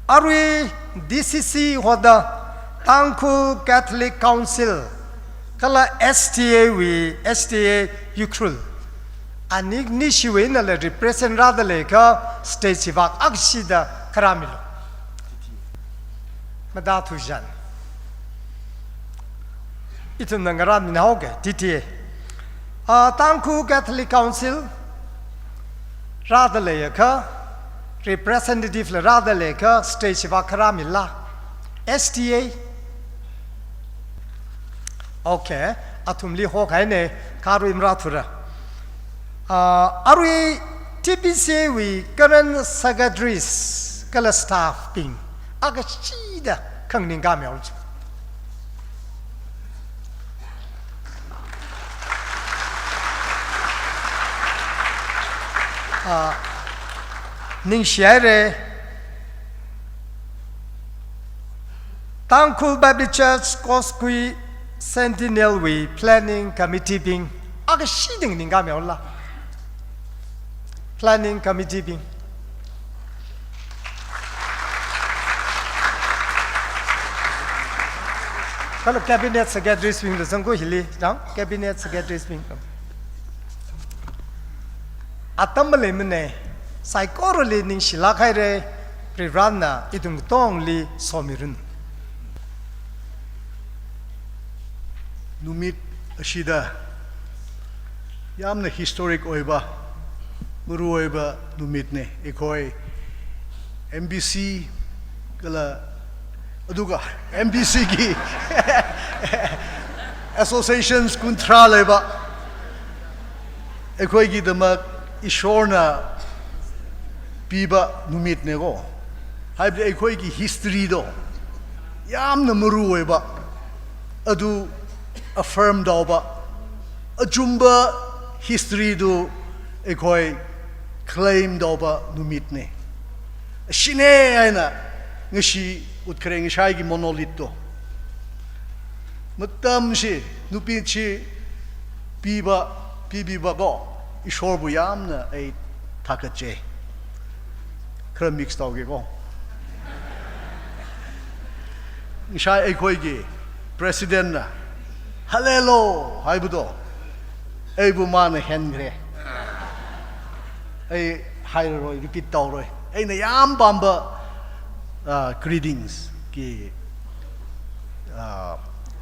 Arui D C C hoda Tangkhul Catholic Council kala S T A wui, S T A Ukhrul, ani nishiwui einala represent rāda leiakha stage hiva akshida kharā milu. Mathāthuizan. Ithumna ngarānminhaoga, T T A. Ah, Tangkhul Catholic Council rāda leiakha, representative la rāda leiakha, stage hiva kharā mila. S T A. Okay, athumli hokahaina, kha arui marāthura. Ah, arui T P C A wui current secretaries kala staff bing akshida khanganing kami haolu. Ah, ningshihaira. Tangkhul Baptist Church Koskui Centennial wui Planning Committee bing akshida khanganing kami haola. Planning Committee bing. Kala Cabinet Secretaries bingla zangko hili, jang? Cabinet Secretaries bing. Atam maleimana, saikorali ningshilāk haira, Varivarana ithum katongli somiranu. Numit ashida yamna historic oiba, maruoiba numitna, ꯑꯩꯈꯣꯏ M B C kala ꯑꯗꯨꯒ M B C ꯒꯤ associations ꯀꯨꯟꯊ꯭ꯔꯥ ꯂꯩꯕ ꯑꯩꯈꯣꯏꯒꯤꯗꯃꯛ ꯏꯁꯣꯔꯅ ꯄꯤꯕ ꯅꯨꯃꯤꯠꯅꯦꯀꯣ꯫ ꯍꯥꯏꯕꯗꯤ ꯑꯩꯈꯣꯏꯒꯤ history ꯗꯣ, yamna maruoiva, adu affirm tauva, achumva history tu eikhoi claim tauva numitna. Shine aina ngashi utkhareng shaiki monolith tu. Matam shi, nupi chi piva, pipiva ko, Ishorbu yamna ei thakatje. Khara mix tauge ko. Ngasai eikhoiki president na, "Hallelujah," haibudo. Eibu mana henkre. Ei hairaroi, repeat tauroi. Eina yam pamba, ah, greetings ki, ah,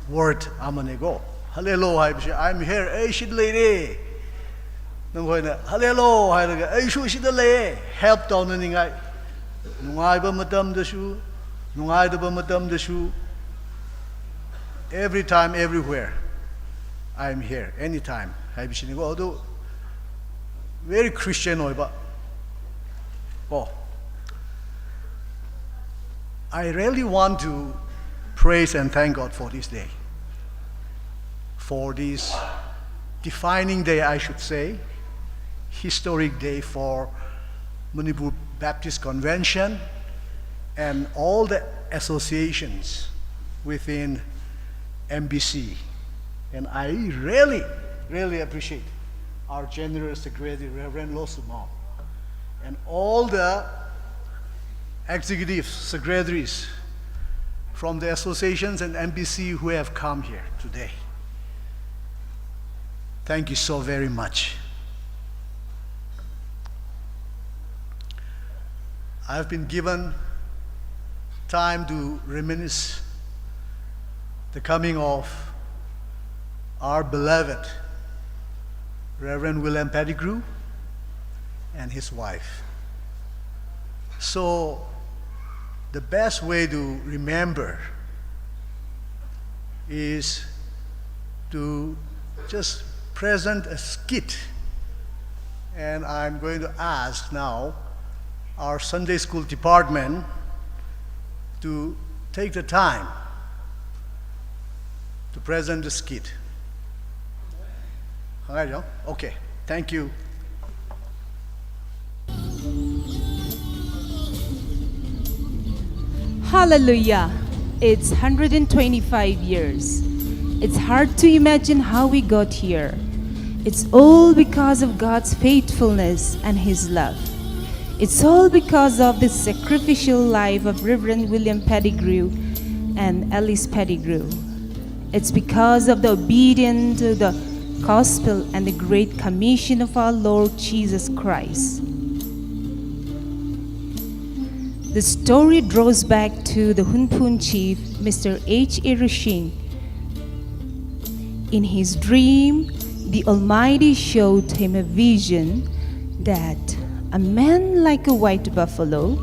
word amane ko. "Hallelujah," haibushi, "I'm here, ei shida leire." Nanghoina, "Hallelujah," hailaga, "Ei shu shida lei, help tauna ningai." Nungaiva matamda shu, nungaidava matamda shu. Every time, everywhere, "I'm here, anytime," haibishini ko. Adu very Christian oiva. Oh. I really want to praise and thank God for this day, for this defining day, I should say, historic day for Manipur Baptist Convention and all the associations within M B C. And I really, really appreciate our General Secretary, Reverend Losumao, and all the executive secretaries from the associations and M B C who have come here today. Thank you so very much. I've been given time to reminisce the coming of our beloved Reverend William Pettigrew and his wife. So, the best way to remember is to just present a skit. And I'm going to ask now our Sunday school department to take the time to present the skit. Hāngngai jo? Okay. Thank you. Hallelujah! It's hundred and twenty-five years. It's hard to imagine how we got here. It's all because of God's faithfulness and His love. It's all because of the sacrificial life of Reverend William Pettigrew and Alice Pettigrew. It's because of the obedience to the gospel and the great commission of our Lord Jesus Christ. The story draws back to the Hunphun chief, Mister H A Rashing. In his dream, the Almighty showed him a vision that a man like a white buffalo,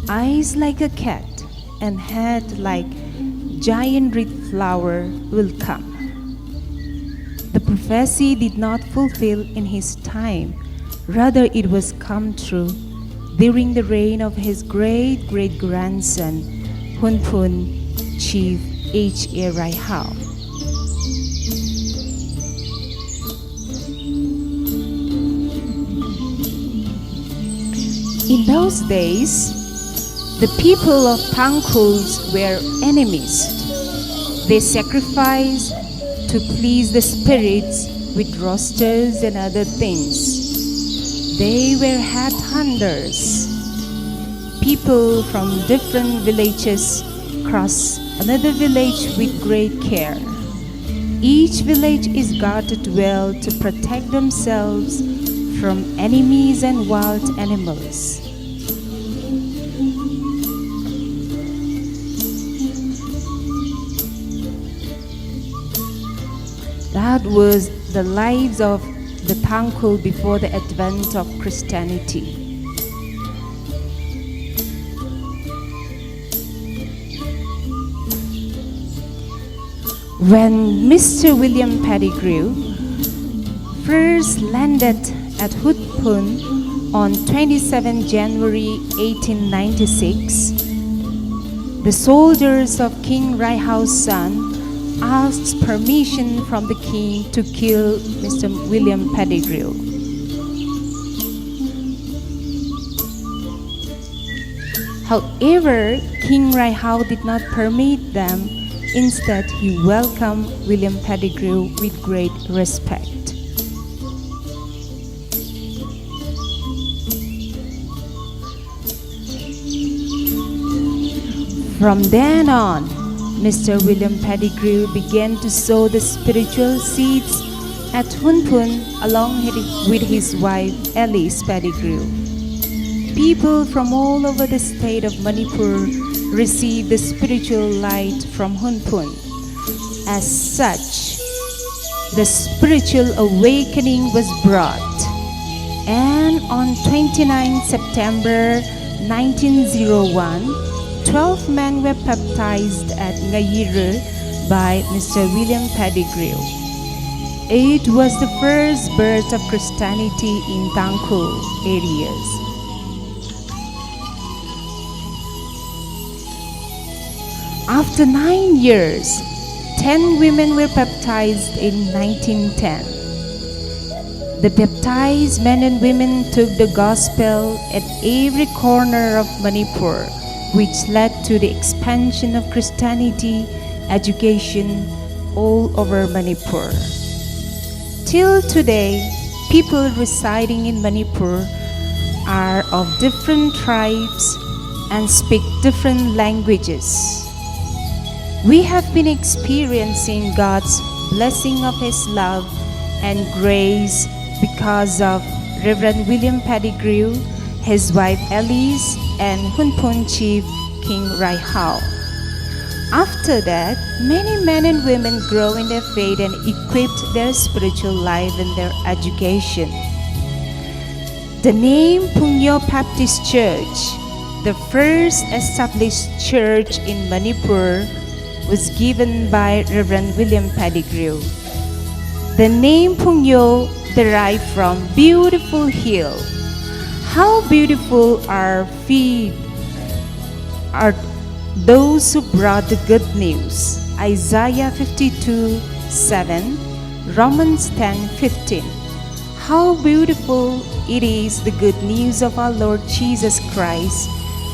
eyes like a cat, and head like giant reed flower will come. The prophecy did not fulfill in his time, rather, it was come true during the reign of his great great grandson, Hunphun Chief H A Raihao. In those days, the people of Tangkhuls were animist. They sacrificed to please the spirits with rosters and other things. They were headhunters. People from different villages cross another village with great care. Each village is guarded well to protect themselves from enemies and wild animals. That was the lives of the Tangkhul before the advent of Christianity. When Mister William Pettigrew first landed at Hunphun on twenty-seven January eighteen ninety-six, The soldiers of King Raihao's son asked permission from the king to kill Mister William Pettigrew. However, King Raihao did not permit them. Instead, he welcomed William Pettigrew with great respect. From then on, Mister William Pettigrew began to sow the spiritual seeds at Hunphun along with his wife Alice Pettigrew. People from all over the state of Manipur received the spiritual light from Hunphun. As such, the spiritual awakening was brought, and on twenty-ninth September nineteen zero one, twelve men were baptized at Ngayirü by Mister William Pettigrew. It was the first birth of Christianity in Tangkhul areas. After nine years, ten women were baptized in nineteen ten. The baptized men and women took the gospel at every corner of Manipur, which led to the expansion of Christianity education all over Manipur. Till today, people residing in Manipur are of different tribes and speak different languages. We have been experiencing God's blessing of His love and grace because of Reverend William Pettigrew, his wife Alice, and Hunphun Chief King Raihao. After that, many men and women grow in their faith and equipped their spiritual life and their education. The name Phungyo Baptist Church, the first established church in Manipur, was given by Reverend William Pettigrew. The name Phungyo derived from beautiful hill. How beautiful are feet are those who brought the good news. Isaiah fifty-two seven, Romans ten fifteen. How beautiful it is, the good news of our Lord Jesus Christ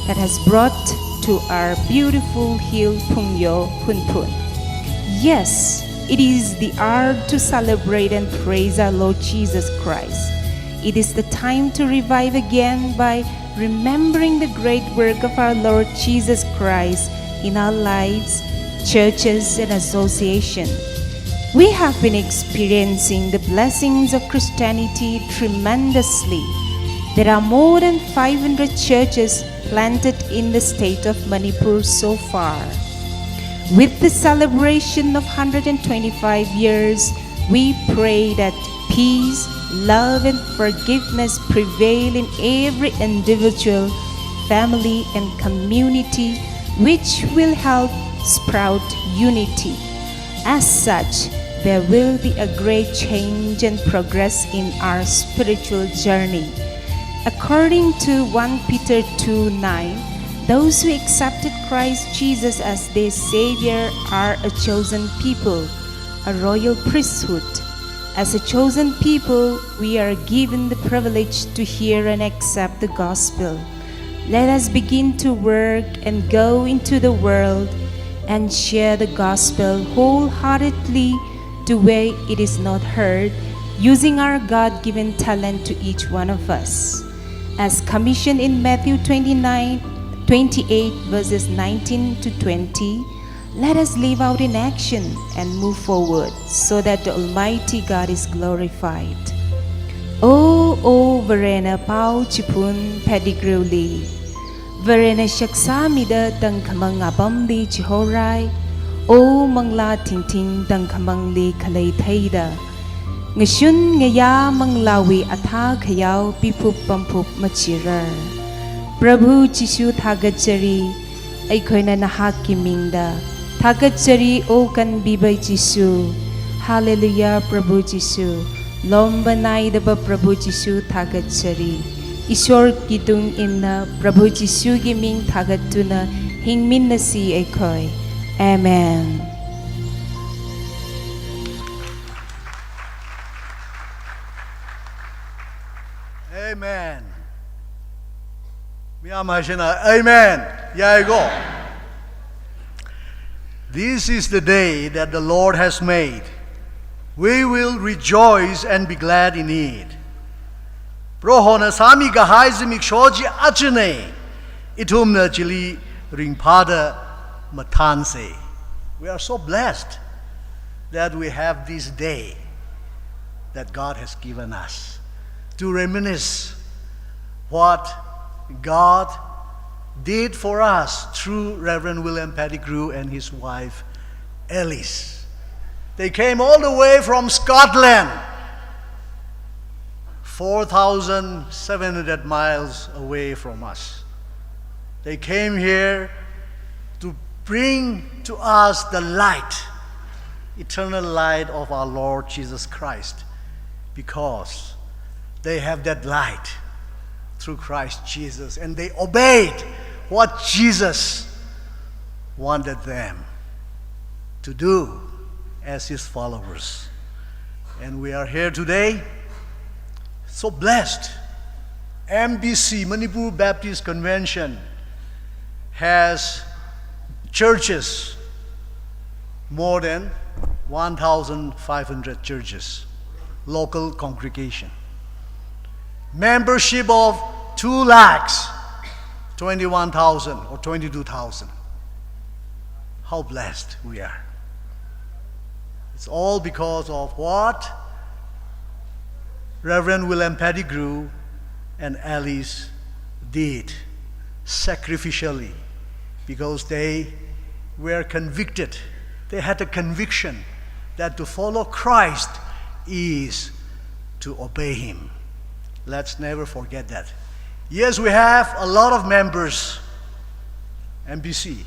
that has brought to our beautiful hill Phungyo Hunphun. Yes, it is the hour to celebrate and praise our Lord Jesus Christ. It is the time to revive again by remembering the great work of our Lord Jesus Christ in our lives, churches, and association. We have been experiencing the blessings of Christianity tremendously. There are more than five hundred churches planted in the state of Manipur so far. With the celebration of hundred and twenty-five years, we pray that peace, love, and forgiveness prevail in every individual, family, and community, which will help sprout unity. As such, there will be a great change and progress in our spiritual journey. According to First Peter two nine, those who accepted Christ Jesus as their Savior are a chosen people, a royal priesthood. As a chosen people, we are given the privilege to hear and accept the gospel. Let us begin to work and go into the world and share the gospel wholeheartedly to where it is not heard, using our God-given talent to each one of us. As commissioned in Matthew twenty-nine, twenty-eight, verses nineteen to twenty, let us live out in action and move forward so that the Almighty God is glorified. O, O Varena pao chiphun Pettigrew li, Varena shaksāmida tangkhamang apamli chihorai, O manglā thingthing tangkhamangli khalei theida, ngashun ngayā manglāwui athā khayao piphup pamphup machirar. Prabhu Jishu thagatchari, ꯑꯩꯈꯣꯏꯅ ꯅꯍꯥꯛꯀꯤ ꯃꯤꯡꯗ ꯊꯥꯒꯠꯆꯔꯤ, O ꯀꯟꯕꯤꯕ ꯖꯤꯁꯨ꯫ Hallelujah, Prabhu Jishu꯫ ꯂꯣꯝꯕ ꯅꯥꯏꯗꯕ ꯄ꯭ꯔꯚꯨ ꯖꯤꯁꯨ ꯊꯥꯒꯠꯆꯔꯤ꯫ ꯏꯁꯣꯔꯒꯤ ꯇꯨꯡ ꯏꯟꯅ ꯄ꯭ꯔꯚꯨ ꯖꯤꯁꯨꯒꯤ ꯃꯤꯡ ꯊꯥꯒꯠꯇꯨꯅ Hingminnasi ekhoi. Amen. Amen. Miyam haishina, amen. Yaigo. This is the day that the Lord has made. We will rejoice and be glad in it. Prohona sāmikahai zimiksho chi achine. Ithumna chili ringphāda mathānse. We are so blessed that we have this day that God has given us to reminisce what God did for us through Reverend William Pettigrew and his wife, Alice. They came all the way from Scotland, four thousand seven hundred miles away from us. They came here to bring to us the light, eternal light of our Lord Jesus Christ, because they have that light through Christ Jesus, and they obeyed what Jesus wanted them to do as his followers. And we are here today, so blessed. M B C, Manipur Baptist Convention, has churches, more than one thousand five hundred churches, local congregation. Membership of two lakhs twenty-one thousand or twenty-two thousand. How blessed we are. It's all because of what Reverend William Pettigrew and Alice did sacrificially, because they were convicted. They had a conviction that to follow Christ is to obey him. Let's never forget that. Yes, we have a lot of members, M B C,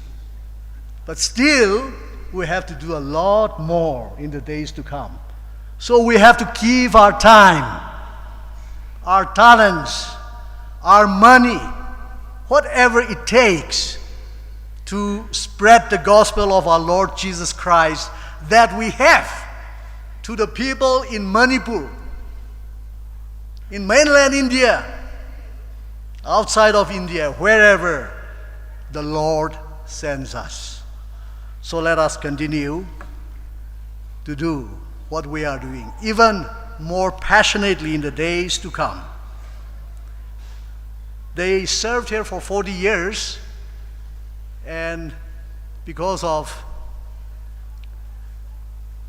but still we have to do a lot more in the days to come. So we have to give our time, our talents, our money, whatever it takes to spread the gospel of our Lord Jesus Christ that we have to the people in Manipur, in mainland India, outside of India, wherever the Lord sends us. So let us continue to do what we are doing, even more passionately in the days to come. They served here for forty years, and because of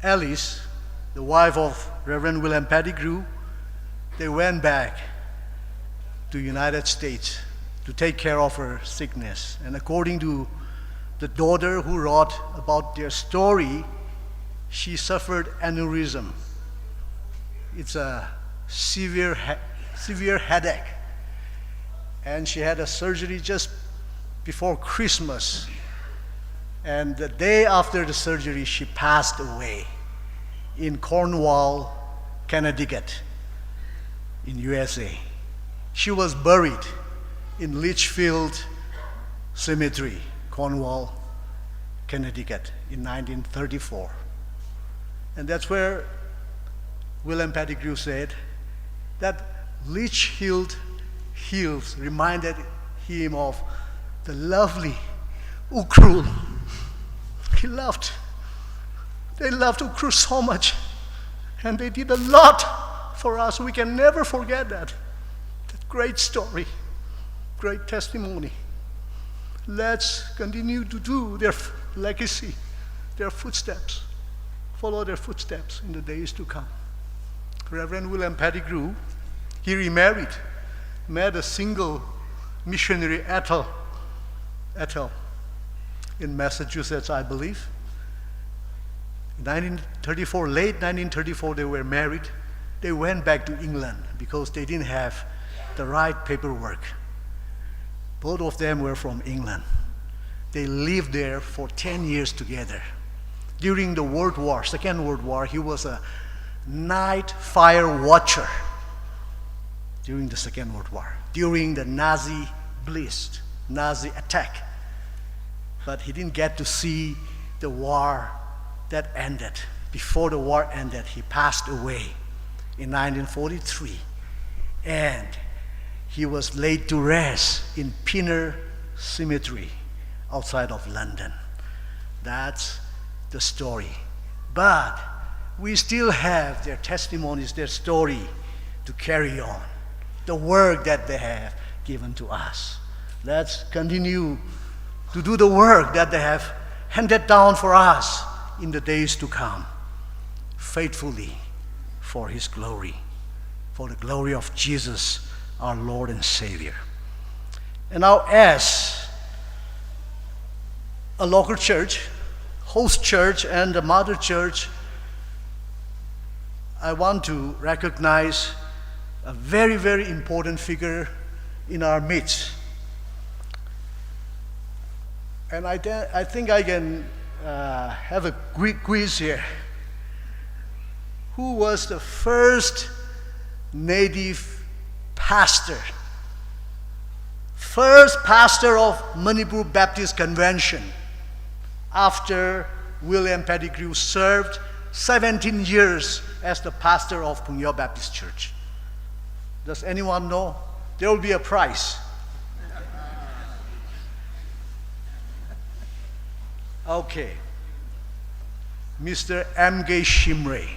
Alice, the wife of Reverend William Pettigrew, they went back to United States to take care of her sickness. And according to the daughter who wrote about their story, she suffered aneurysm. It's a severe he-, severe headache. And she had a surgery just before Christmas. And the day after the surgery, she passed away in Cornwall, Connecticut, in U S A. She was buried in Litchfield Cemetery, Cornwall, Connecticut, in nineteen thirty-four. And that's where William Pettigrew said that Litchfield Hills reminded him of the lovely Ukhrul. He loved, they loved Ukhrul so much, and they did a lot for us. We can never forget that. That great story, great testimony. Let's continue to do their f-, legacy, their footsteps, follow their footsteps in the days to come. Reverend William Pettigrew, he remarried, met a single missionary, Ethel, Ethel, in Massachusetts, I believe. Nineteen thirty-four, late nineteen thirty-four, they were married. They went back to England because they didn't have the right paperwork. Both of them were from England. They lived there for ten years together. During the World War, Second World War, he was a night fire watcher during the Second World War, during the Nazi blitz, Nazi attack. But he didn't get to see the war that ended. Before the war ended, he passed away in nineteen forty-three. And he was laid to rest in Pinner Cemetery outside of London. That's the story. But we still have their testimonies, their story to carry on, the work that they have given to us. Let's continue to do the work that they have handed down for us in the days to come, faithfully for His glory, for the glory of Jesus, our Lord and Savior. And now, as a local church, host church, and the mother church, I want to recognize a very, very important figure in our midst. And I, th- I think I can uh, have a quick quiz here. Who was the first native pastor? First pastor of Manipur Baptist Convention after William Pettigrew served seventeen years as the pastor of Phungyo Baptist Church. Does anyone know? There will be a prize. Okay. Mister M K Shimray.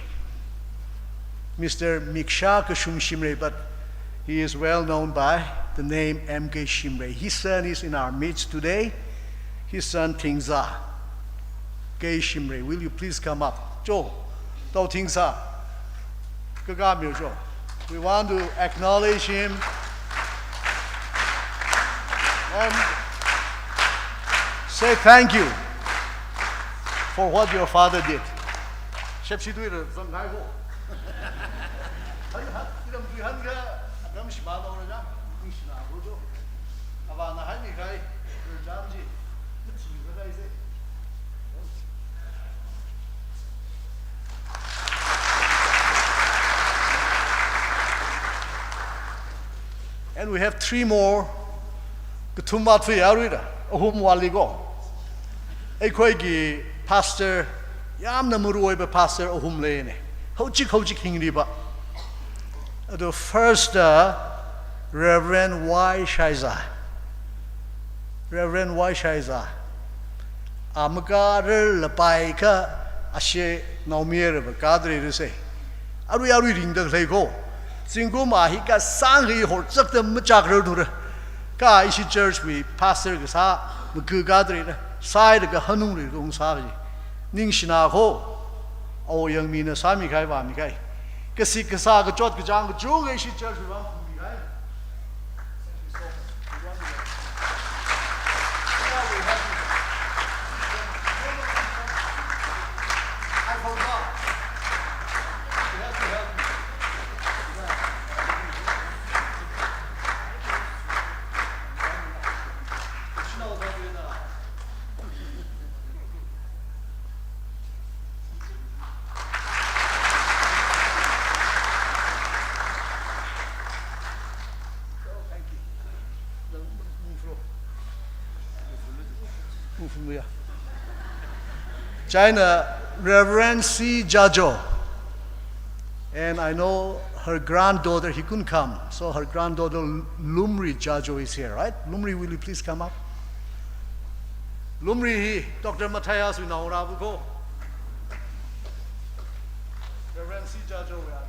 Mister Miksha Kashum Shimray, but he is well known by the name M K Shimray. His son is in our midst today. His son Thingza K Shimray. Will you please come up? Jo, Tao Thingza. Kaka Mirjo. We want to acknowledge him and say thank you for what your father did. Shepshi tui ra zang kai ko. Hai ha, iram tui han ka, ram shi ba lo ra ja, ning shi na ko jo. Ava na hai mi kai, ra jam ji. Chi ka kai se. And we have three more. Kathum vāthui aruira, ahum vāli ko. Eikhoiki pastor, yamna maruoiba pastor ahum leine. Hojik hojik hingriba. The first, uh, Reverend Y Shaiza. Reverend Y Shaiza. Amaka rer lapai ka ashe naomi er ba kadre re se. Arui arui ringda lei ko. Zingkum a hi kasang hi hor chak da machak rer dura. Ka ishi church wui pastor kasā maka kadre re. Sai da ka hanung re rung sa ji. Ning shina ko. Ao yang mi na sami kai ba mi kai. Kasi kasā kachot kachang kachung ishi church wui ba mi kai. China Reverend C Jajo. And I know her granddaughter, he couldn't come. So her granddaughter, Lumri Jajo, is here, right? Lumri, will you please come up? Lumri hi Doctor Matthias wui naongarā bu ko. Reverend C Jajo wui abi.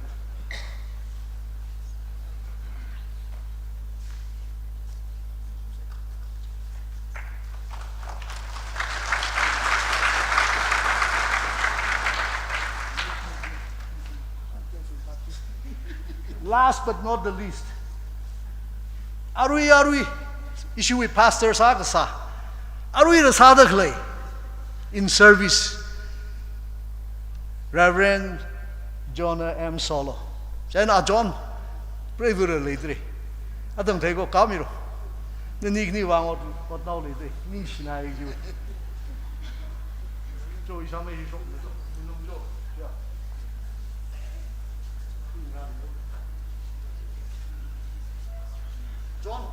Last but not the least, arui arui, ishiwui pastor sā kasā, arui ra sāda khalei, in service, Reverend Jonah M Solo. China John, pray vura leidre. Atam thei ko kamiro. Nani khani vang ot, ot nao leidre. Ning shina yi ju. Jo, isa me hi shok me jo. Minum jo. Ya. John.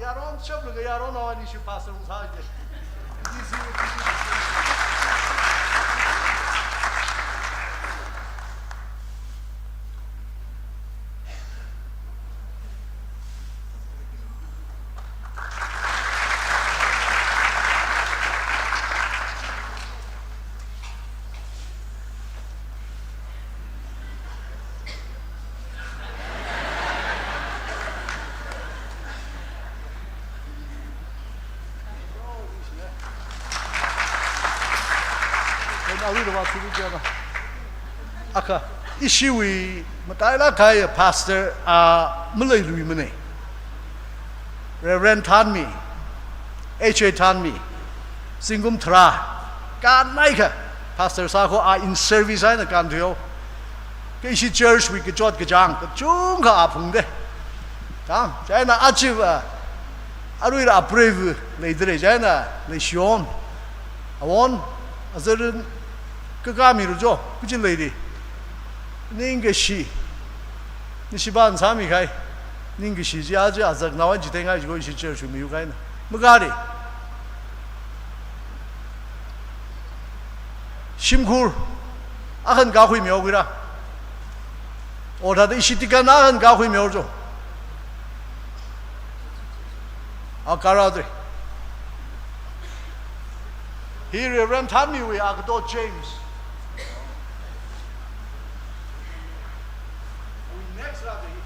Yaron, shaplu ke yaron awani shi pastor sa je. Akha, ishiwui matailāk kahai pastor a maleiluimana. Reverend Thanmi, H A Thanmi, zingkum tharā, kannaikha pastor sākho a in service eina kānthuihaowa. Kha ishi church wui kachot kachāng kachungkha a phungda. Tang, chieina achiva, aruila apreiva leidalei chieina leishihaowa. Awon, azarin, kakā milu jo, kachi leili. Ningkashi. Nishiban sāmi kahai. Ningkashi chi aja azak nawan jitengai jiko ishi church miyu kahaina. Makali. Shimkhur. Akhan kakhui mihaokira. Oda da ishi deacon akhan kakhui mihaojo. Akha rādalei. Hi Reverend Thanmiwui agato James. Next rādalei.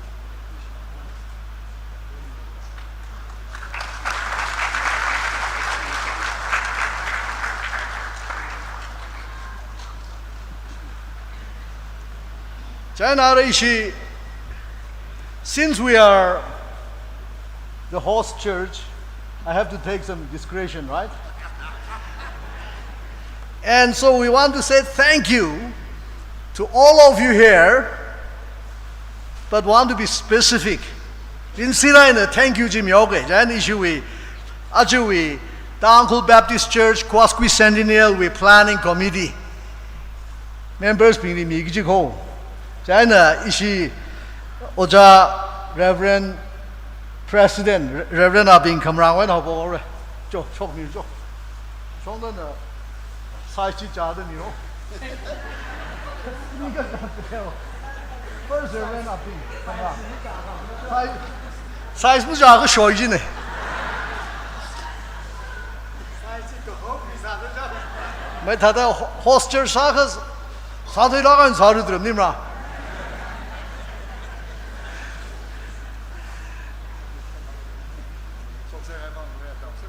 Chieina ishi, since we are the host church, I have to take some discretion, right? And so we want to say thank you to all of you here, but want to be specific. Rinsi eina thank you chi mihaoke, chieina ishiwui, ajawui, Tangkhul Baptist Church Quasquicentennial wui Planning Committee members bingli mi kaji kho. Chieina ishi Ojā Reverend President, Re-, Reverend Abing Khamrang wui haophok haora. Jo, shokmi jo. Shongdana size chi chāda miro. First Reverend Abing Khamrang. Size, size machākha shoi jina. Maithāda ho-, host church sākha sāthuilāk eina sāra tram nimra.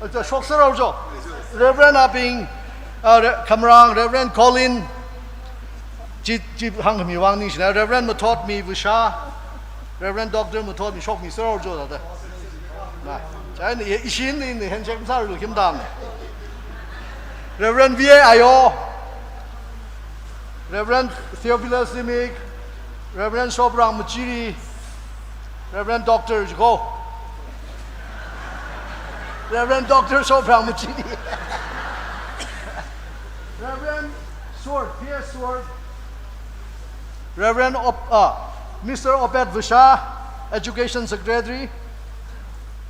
Aja shokser haojo. Reverend Abing, uh, Re-, Khamrang, Reverend Colin, chi, chi hāngmi vang ningshina, Reverend Mathotmi Vashā, Reverend Doctor Mathotmi shokmiser haojo thāda. Na, chieina i-, ishin ni, ni handshake sāra khim dam. Reverend V A Ayo, Reverend Theophilus Zimik, Reverend Sobrang Machiri, Reverend Doctor Jiko, Reverend Doctor Sobrang Machiri, Reverend Sword, P S Sword, Reverend Op-, uh, Mister Obed Vashā, Education Secretary,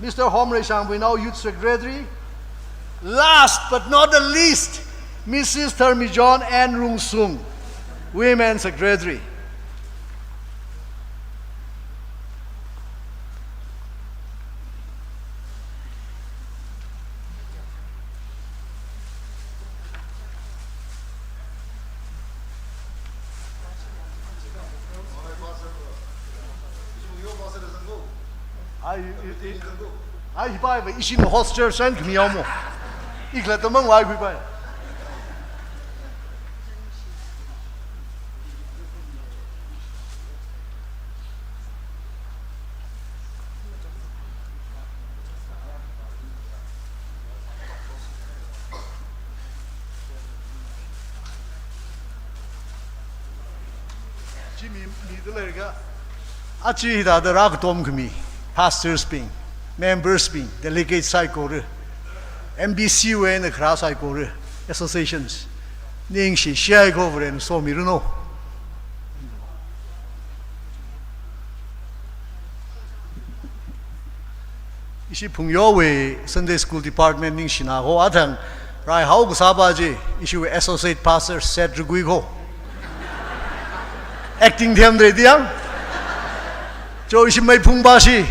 Mister Hom Reishang Buinao, Youth Secretary. Last but not the least, Missus Thermijon N Rungsung, Women Secretary. Ai, i, i, ai, hipai va, ishin host church san khami yao mo. Ikla tamang vai hipai. Chi mi, mida leikha, achi hithāda rākatom khami, pastors bing, members bing, delegates saikora, M B C wui eina kharā saikora, associations. Ningshi shai ko Varena somiranu. Ishi Phungyo wui Sunday School Department ningshina ko athang raihao kasāpa chi, ishi wui Associate Pastor Seth Rigui ko. Acting them re diang. Cho ishi mei phungpa shi.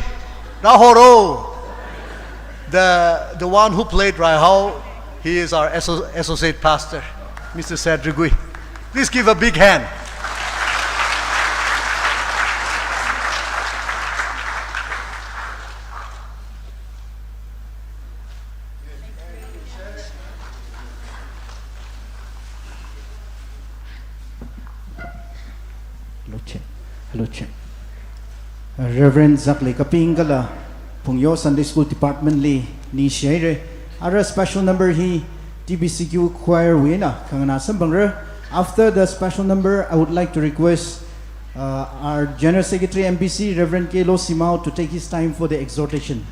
Rahoro. The, the one who played Raihao, he is our asso-, associate pastor, Mister Seth Rigui. Please give a big hand. Hello, check. Hello, check. Uh, Reverend Zaklei Kaping kala Phungyo Sunday School Department li ningshi haira. Ara special number hi T B C Q choir wui eina khanganā samphangra. After the special number, I would like to request, uh, our General Secretary M B C, Reverend K Losimao, to take his time for the exhortation.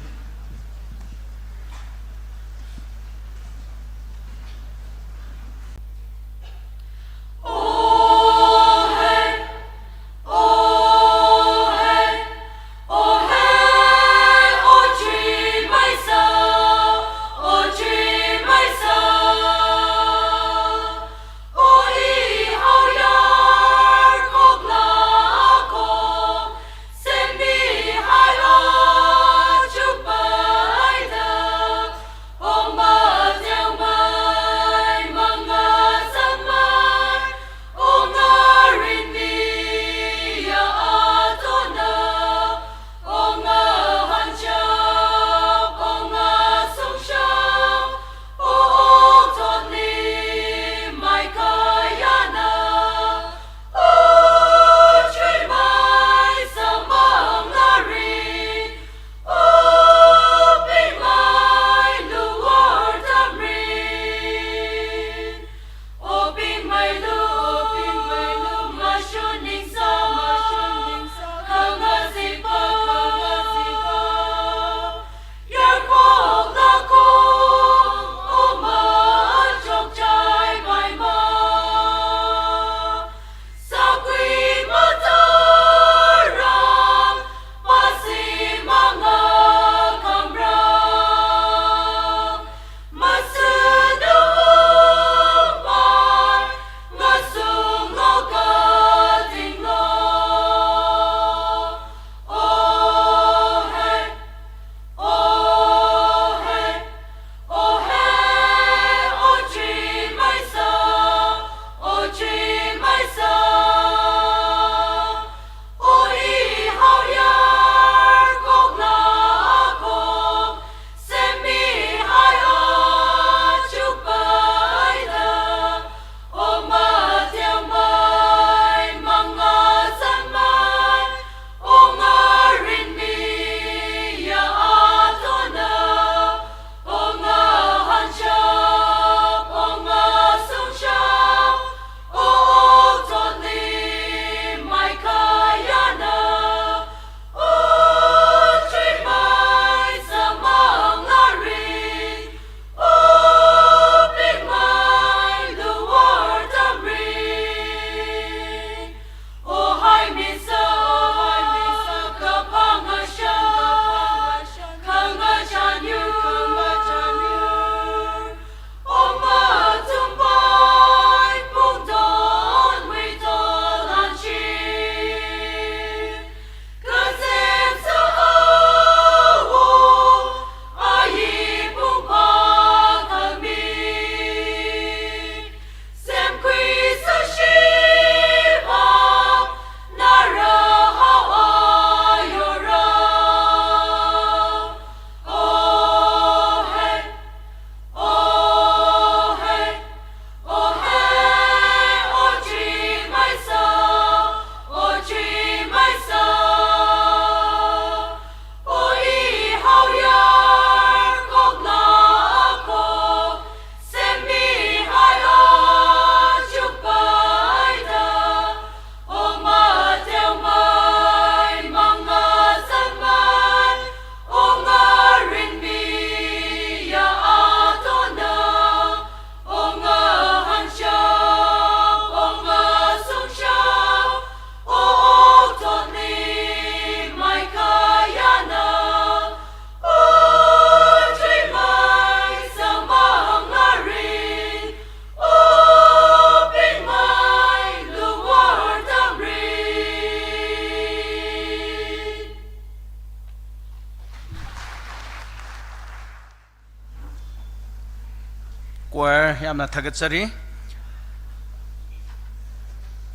Choir yamna thagatjari.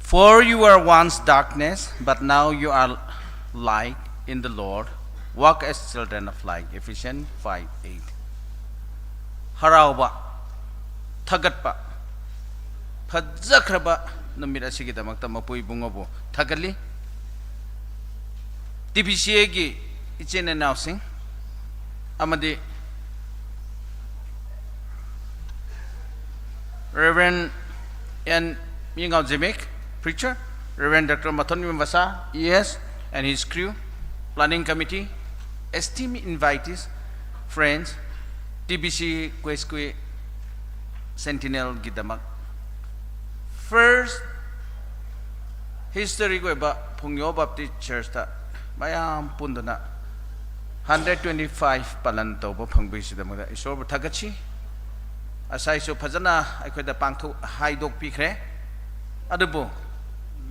"For you were once darkness, but now you are light in the Lord. Walk as children of light." Ephesians five eight. Harauba, thagatba, phazakharaba numit ashigidamakta mapu ibungabu thagatli. T B C A gi ichinaonaosing, amadi Reverend N Mingao Zimik, preacher, Reverend Doctor Mathon Mimbasa, E S, and his crew, planning committee, esteemed invitees, friends, T B C Quezque Centennial gidamak. First history ko ba Phungyo Baptist Church ta mayam punduna hundred twenty-five palan tauba phangbi sidamada Ishwarbu thagatsi. Asaiso phazana aikhoida pangthu haidok pikre. Adubu,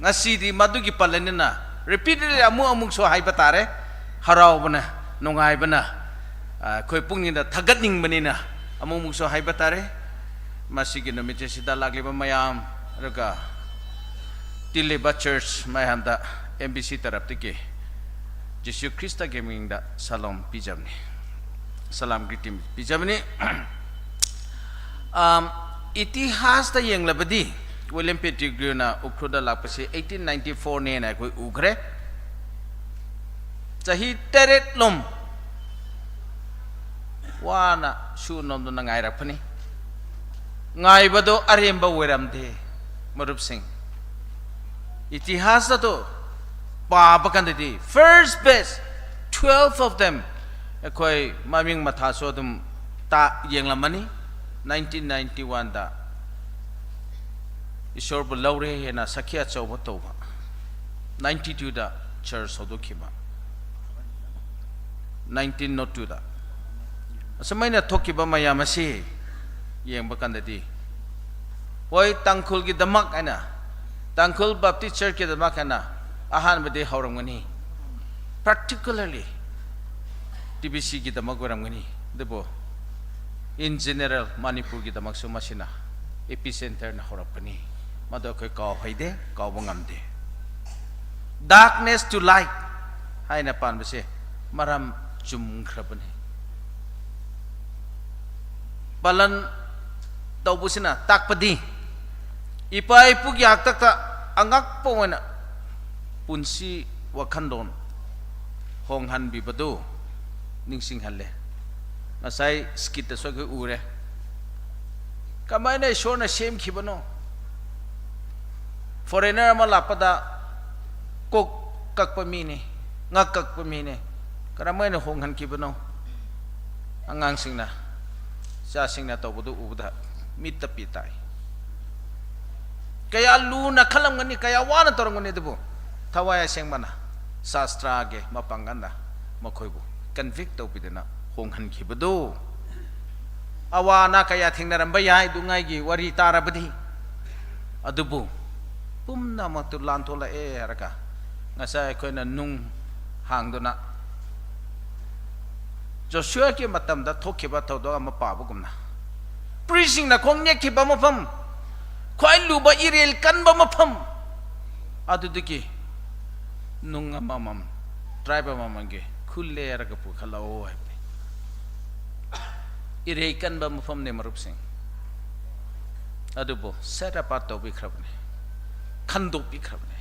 ngasidi madugi palanina repeatedly amu amuso haiba tare. Haraubana, nungaibana, ah, khoi pungnida thagatningbanina amu amuso haiba tare. Masigi numit sida lakliba mayam, raga tiliba church mayamda M B C taraptiki Jesu Christ gi mingda salam pijamni. Salam greeting pijamni. Um, itihas ta yenglabadi, William Pettigrew na Ukhrul da lakpasi eighteen ninety-four nena khoi ukre. Chahi teret lom wana shunomduna ngairakpani. Ngaibado aremba oiramde, marupsing. Itihas to pāba kandadi, first batch, twelve of them, ekhoi maming mathaso athum ta yenglamani, nineteen ninety-one da Ishwarbu laure hena sakhi achauba tauba. Ninety-two da church haodok khiba. Nineteen oh two da. Asamaina thokkhiba mayam asi yengba kandadi, hoi, Tangkhul gidamak eina, Tangkhul Baptist Church gidamak eina ahanbadi haoramgani. Particularly T B C gidamak oiramgani. Adubu, in general, Manipur gidamaksu masina epicenter na haorapkani. Mado khoi kaohaide, kaoba ngamde. Darkness to light haina panbase maram chumkharabane. Palan taubusina takpadi, ipa ipugi haktakta angakpa oina punsi wakhandon honghanbibado ningsinghalle. Ngasai skit ta sokhui ure. Kamaina Ishwarna semkhibano? Foreigner ama lapada kok kakpa mine, ngak kakpa mine. Karamaina honghankhibano? Angangsingna, chasingna taubado ubada mitta pitai. Kaya luna khalamgani, kaya wana tauramgani adubu, thawai asengmana, shastra ge mapangkanda, makhoibu convict taupidana honghankhibado. Awana kaya thengnarambayai, dungaigi wari tarabadi. Adubu, pumnamaktu lanthola e haraka, ngasai khoina nung hangduna, Joshua ki matamda thokkhiba thaoda mapāba kumna, priest singna khong nyekkhiba mafam, khwai luba irel kanba mafam, adudiki nung amamam, tribe amamam ge khulle raka pukhalao haibane. Irei kanba mafamne marupsing. Adubu set apart taubikharabane. Khandokbikharabane.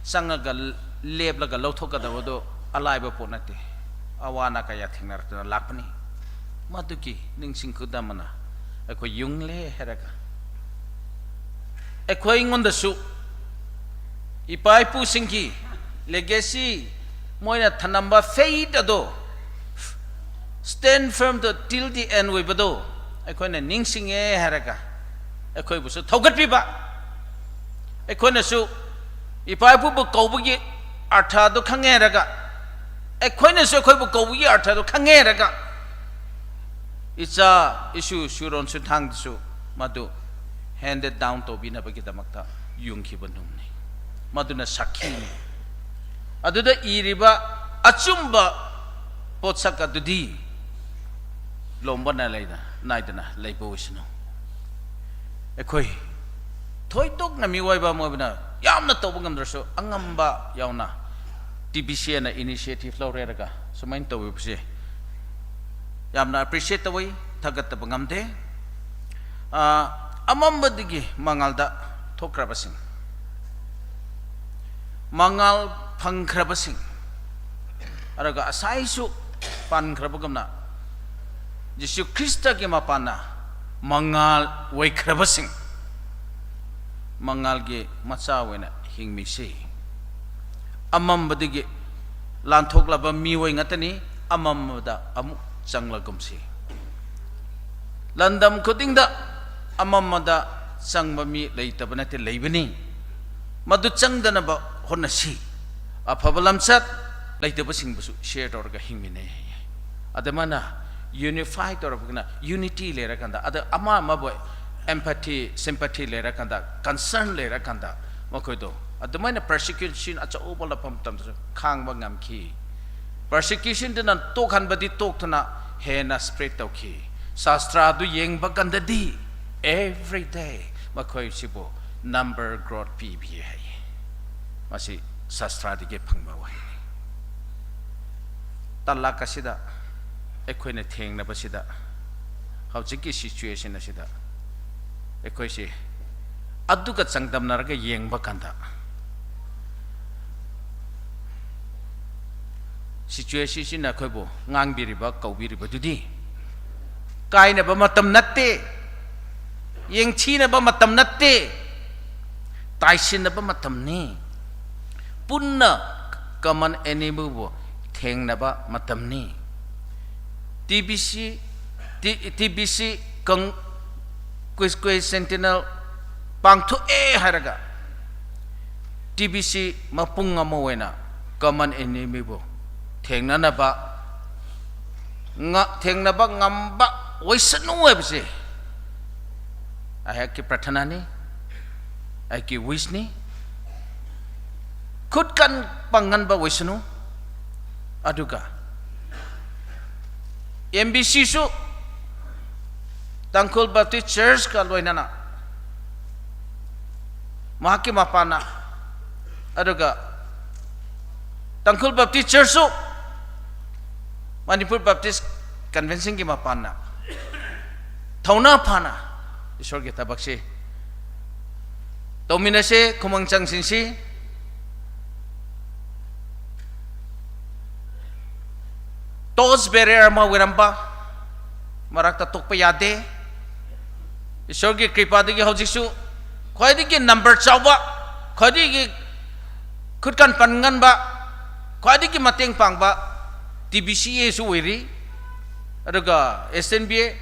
Sangaga leplaga laothokadabado alaiba pot nate. Awana kaya thengnaratna lakpani. Maduki ningsing kudamana, ekhoi yungle heraka, ekhoi ngondasu, ipa ipusingki legacy, moina thanamba faith ado, stand firm to till the end oibado, ekhoina ningsinge heraka, ekhoibusu thaugatpiba. Ekhoinasu ipa ipubu kaobagi artha do khange heraka, ekhoinasu ekhoibu kaobagi artha do khange heraka, icha, isu, suron suthangsu, madu handed down taubinabagi damakta yungkhiba nungni. Maduna sakhini. Aduda iriba achumba potsak adudi, lomba na leida, naidana leipa oisanu. Eikhoi thoitokna miwui vāmabana yamna taupa ngamdarasu, angamba yaona T B C na initiative lorelaga sumain tauwui puse yamna appreciate tauwui, thagat tapa ngamde. Ah, amambadagi mangalda thokra pasing, mangal phangkra pasing, araga asaisu pankra pakamna, Jesu Khristagi mapana mangal vaikra pasing, mangalgi machāwui eina hingmise. Amambadagi lānthoklapa miwui ngatani, amambada amuk zanglaga kumse. Landam khudingda amambada zangpa mi leitapa nate, leipani. Madu zangdanapa hotnase. Aphapa lamzat leitapa singpasu share taraga hingmine. Atamana unify taraga kina unity leirakanda, ada ama amavā empathy, sympathy leirakanda, concern leirakanda, makhoido. Atamana persecution achaopa lapam tamdasu khangva ngamki. Persecution dana tokhanpadi tokthana hena spread tauki. Shastra tu yangpakandadi every day makhoi sibo number growth pipi hai. Masi Shastra dagi phangma wai. Talak kasida, eikhoina thengnapa sida, hojikki situation asida, eikhoise aduka changdamnaraga yangpakanda, situation china eikhoibu ngangbiriba, kaobiriba tudi kainapa matam nate, yangthinapa matam nate, taisinnapa matamne. Punna common enemy bu thengnapa matamne. T B C, T-, T B C kang quis-, quis centennial pangthuke hailaga, T B C mapung ngamawui eina common enemy bu thengnanapa, nga-, thengnapa ngamba oisanu haibase aihaki prarthana ne, aihaki wish ne. Khutkan pangnganpa oisanu. Aduka M B C su, Tangkhul Baptist Church ka loinana, mahaki mapana, aduka Tangkhul Baptist Church su, Manipur Baptist Convention ki mapana, thaona phana Ishwarki thabakse tauminase, khumang changsinse. Torch bearer ama oirampa marakta tokpa yade. Ishwarki kripādagi hojiksu khwaidagi number chaopa, khwaidagi khutkan pannganpa, khwaidagi mateng pangpa T B C A su oiri, aduka S N B A,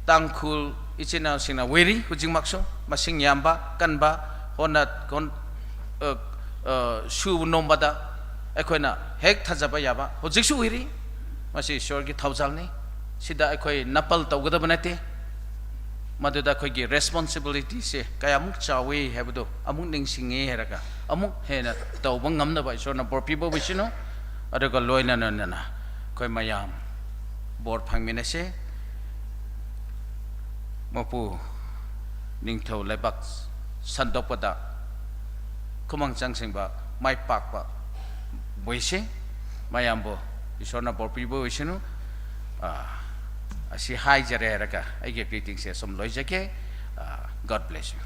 Tangkhul ichin inaosingna oiri, hojikmaksu masing yampa, kanpa, honna, hon-, uh, uh, shunompada, eikhoina hek thazapa yapa hojiksu oiri. Masi Ishwarki thaozalne. Sida eikhoina pal tau kadapa nate. Maduda eikhoiki responsibility se kayāmuk chaowe haiba tu amuk ningsinge hailaga, amuk hena taupa ngamnapa Ishwarna bor pipa oisanu. Aduka loinana nana eikhoimayam bor phangminase. Mapu Ningthou Leibak sandokpada khumang changsingpa, maipakpa oise. Mayambu Ishwarna bor pipa oisanu. Ah, asi haijare hailaga aiki greeting se sum loijake. Ah, God bless you.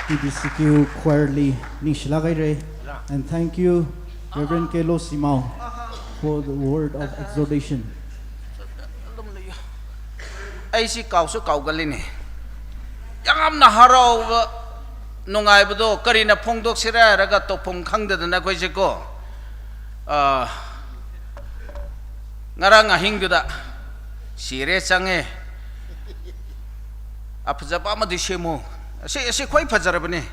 T B C Q choir li ningshilāk haire. And thank you, Reverend Kelo Simao, for the word of exhortation. Aisi kaosu kaogaline. Yāngam na harao nungai bado, karina phongdoksira hailaga tophung khangdadana eikhoise ko. Ah, ngarang ahing duda sire change. Aphazapa madi semu. Asi, asi khoi phazarabane.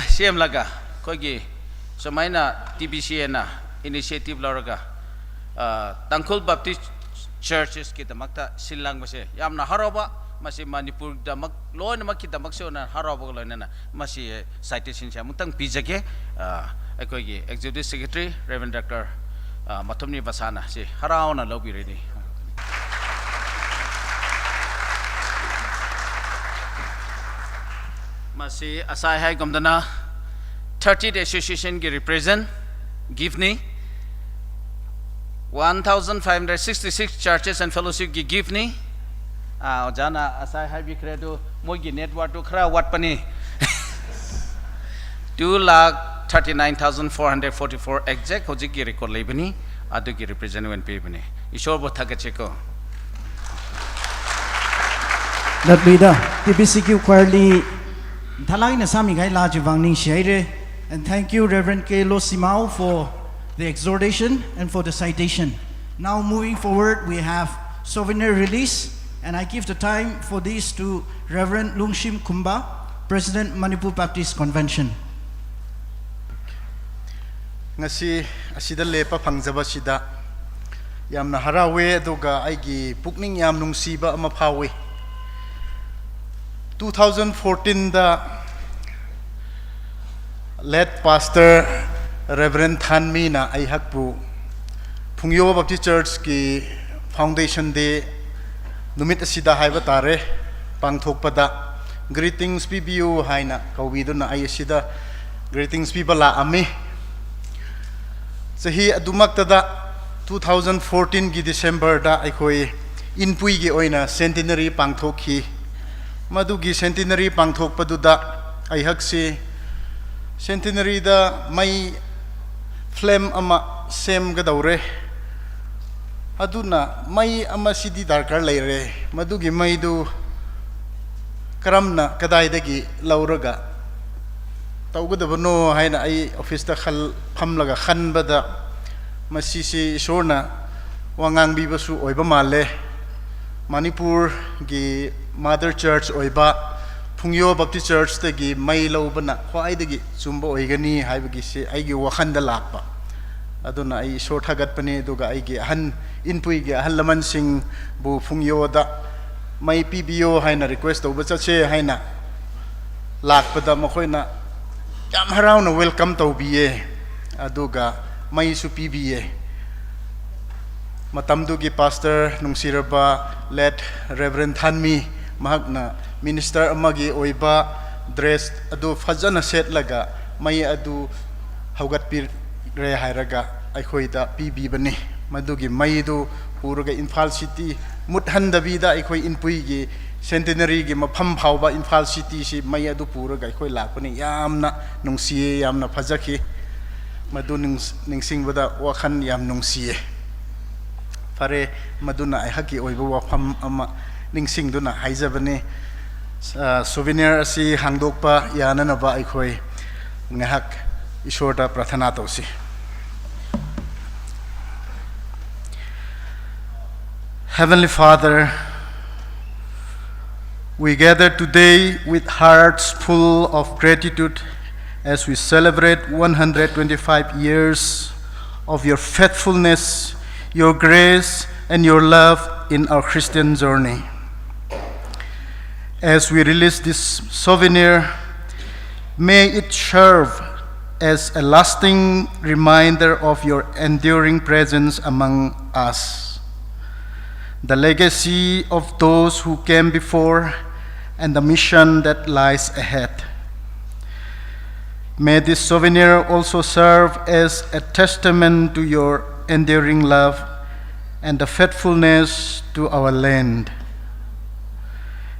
Semlaga, eikhoiki sumaina T B C A na initiative lauraga, ah, Tangkhul Baptist Churches kidamakta sinlangpase yāmna haraopa, Masi Manipur damak, loinamakkidamaksho na haraoba loinana, masi, eh, citation chi amutang pizake, ah, ꯑꯩꯈꯣꯏꯒꯤ Executive Secretary, Reverend Doctor, ah, Mathumni Vasana, si haraona lobiredi. Masi asai hai gomdana, thirty-eight association ki represent, gift ni, one thousand five hundred sixty-six churches and fellowship ki gift ni, ah, ojana asai hai bikredu, moigi network tu khara wat pani. Two lakh thirty-nine thousand four hundred forty-four exact hojiki record leibani, aduki represent wen pibani. Ishorbo thakacheko. Latluida, T B C Q choir li, thalaina sami gai la jivang ningshihaire. And thank you, Reverend K. Losimao, for the exhortation and for the citation. Now, moving forward, we have souvenir release, and I give the time for this to Reverend Lungshim Khumba, President, Manipur Baptist Convention. Ngasi asida lepa phangzabasida yamna haraowe, aduga aigi pukning yam nungsiba ama phaowe. Two thousand fourteen da late Pastor Reverend Thanmi na aihakpu Phungyo Baptist Church ki Foundation Day numit asida haiba tare pangthokpada greetings pibiyu haina kaobiduna ai asida greetings piba la ami. Chahi adumaktada two thousand fourteen ki December da aikhoi Inpui ki oina centenary pangthokhi. Maduki centenary pangthokpaduda aihaksi centenary da mei flame ama semkadaore. Aduna mei ama sidi darkar leire. Maduki meidu karamna kadaidagi lauraga taukadabano haina ai office da khal phamlaga khanbada, masisi Ishorna wangang bibasu oiba male. Manipur ki Mother Church oiba Phungyo Baptist Church dagi mei laubana khwaidagi chumba oigani haibagisi aigi wakhanda lakpa. Aduna ai Ishor thagatpani, aduga aigi ahan Inpui ki ahal lamansingbu Phungyo da mei pibiyo haina request tauba chatse haina lakpada makhoina yam haraona welcome taubiye, aduga meisu pibiye. Matamduki Pastor nungsiraba late Reverend Thanmi, mahakna minister amagi oiba dress adu phazana setlaga mei adu haugatpire hailaga aikhoida pibibani. Maduki meidu puraga Imphal City muthandabida aikhoi Inpui ki centenary ki mapham phaoba Imphal City si mei adu puraga aikhoi lakpani. Yamna nungsiye, yamna phazakhi. Madu nings-, ningsingbada wakhan yam nungsiye. Fare, maduna aihaki oiba wafam ama ningsingduna haizabani. Ah, souvenir asi hangdokpa yananaba aikhoi ngahak Ishorda prathana tausi. Heavenly Father, we gather today with hearts full of gratitude as we celebrate one hundred twenty-five years of your faithfulness, your grace, and your love in our Christian journey. As we release this souvenir, may it serve as a lasting reminder of your enduring presence among us, the legacy of those who came before, and the mission that lies ahead. May this souvenir also serve as a testament to your enduring love and the faithfulness to our land.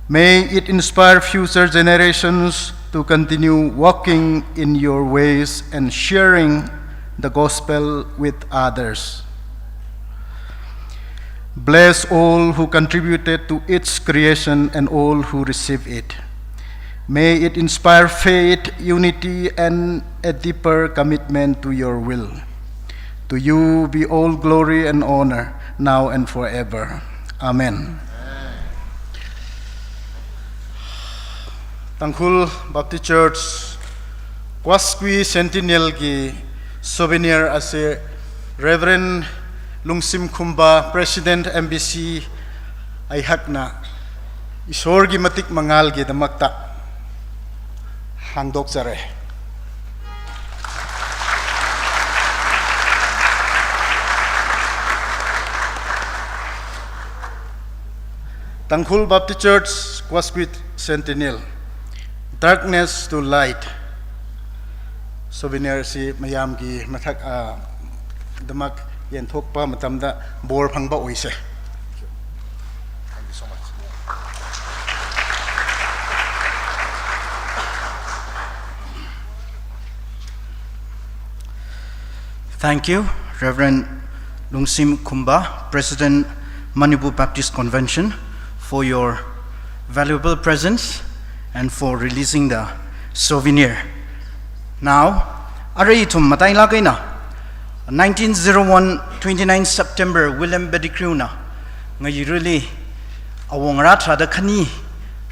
May it inspire future generations to continue walking in your ways and sharing the gospel with others. Bless all who contributed to its creation and all who receive it. May it inspire faith, unity, and a deeper commitment to your will. To you be all glory and honor, now and forever. Amen. Tangkhul Baptist Church Kwasquicentennial ki souvenir asi Reverend Lungsim Khumba, President M B C, aihakna ꯏꯁꯣꯔꯒꯤ ꯃꯇꯤꯛ ꯃꯉꯥꯜꯒꯤꯗꯃꯛꯇ ꯍꯥꯡꯗꯣꯛꯆꯔꯦ꯫ Tangkhul Baptist Church Quasquit Centennial, Darkness to Light. Souvenir ꯑꯁꯤ ꯃꯌꯥꯝꯒꯤ ꯃꯊꯛ, ꯑ, ꯗꯃꯛ ꯌꯦꯟꯊꯣꯛꯄ ꯃꯇꯝꯗ ꯕꯣꯔ ꯐꯪꯕ ꯑꯣꯏꯁꯦ꯫ Thank you so much. Thank you, Reverend Lungsim Khumba, President, Manipur Baptist Convention, for your valuable presence and for releasing the souvenir. Now, arui ithum matailāk eina, nineteen zero one, twenty-nine September, William Pettigrew na ngayurali awongarā tharāda khani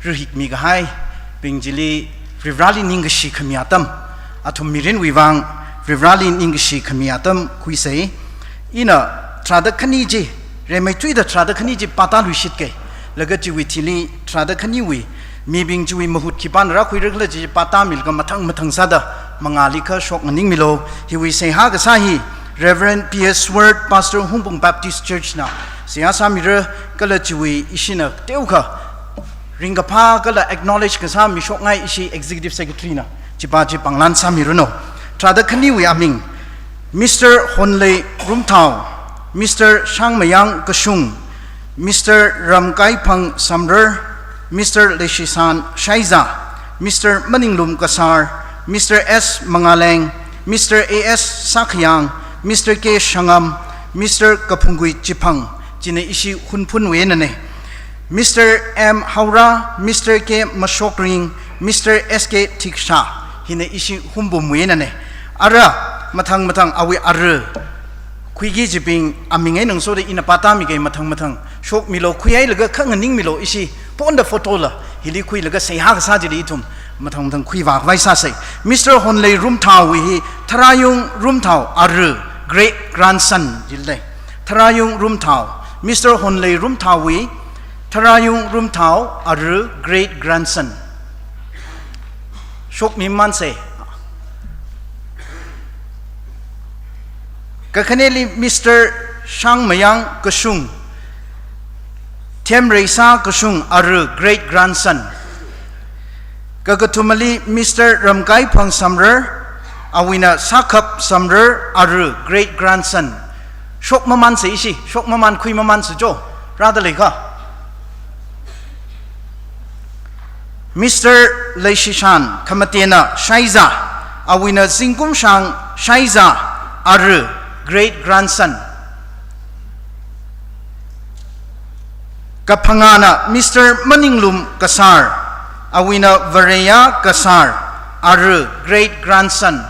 rahikmi kahaibing chili Varivarāli ningkashi khami atam, athum mirinwui vang Varivarāli ningkashi khami atam khuisei. Ina tharāda khani chi, rimeithuida tharāda khani chi pātāluishit kei. Laga chiwui thili tharāda khaniwui mibing chiwui mahut khipāna rākhuirakhala chi pātāmilaga mathang mathang sāda mangāli kha shok nganingmilu. Hiwui seihā kasā hi Reverend P S Word, Pastor Hungpung Baptist Church na seihā sāmira, kala chiwui ishina teokha ringkaphā kala acknowledge kasā mishokngai ishi Executive Secretary na chipā chi pānglan sāmiranu. Tharāda khaniwui aming, Mister Honlei Rumthao, Mister Shangmayang Kashung, Mister Ramkaiphang Samrar, Mister Leishisan Shaiza, Mister Maninglum Kasar, Mister S Mangaleng, Mister A S Sakhayang, Mister K Shangam, Mister Kaphungkui Chiphang, china ishi Hunphunwui einana. Mister M Haora, Mister K Mashokring, Mister S K Thiksha, hina ishi Hunphunwui einana. Ara mathang mathang awui ara khuiki kajibing aming eina ngasoda ina pātāmi kei, mathang mathang shokmilu, khuihailaga kha nganingmilu, ishi ponda photo la hili khuilaga seihā kasā chili ithum mathang mathang khuivākhavai sāsei. Mister Honlei Rumthaowui hi Tharayung Rumthao ara great grandson jilei. Tharayung Rumthao, Mister Honlei Rumthaowui, Tharayung Rumthao ara great grandson. Shokmimansei. Kakhaneli Mister Shangmayang Kashung, Themreisa Kashung ara great grandson. Kakathumali Mister Ramkaiphang Samrar, awuina Sakhap Samrar ara great grandson. Shokmamansei ishi, shokmaman khuimamansei jo, rāda leikha. Mister Leishishan, khamatena Shaiza, awuina Zingkumshang Shaiza ara great grandson. Kaphangāna Mister Maninglum Kasar, awuina Vareya Kasar ara great grandson.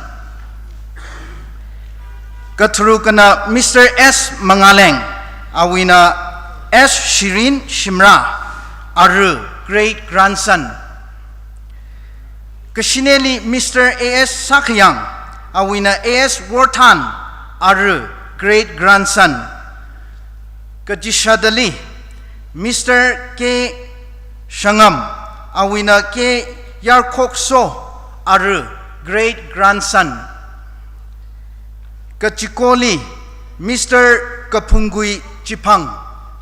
Katharukana Mister S Mangaleng, awuina S Shirin Shimra ara great grandson. Kashineli Mister A S Sakhayang, awuina A S Worthan ara great grandson. Kachishadali Mister K Shangam, awuina K Yarkhokso ara great grandson. Kachikoli Mister Kaphungkui Chiphang,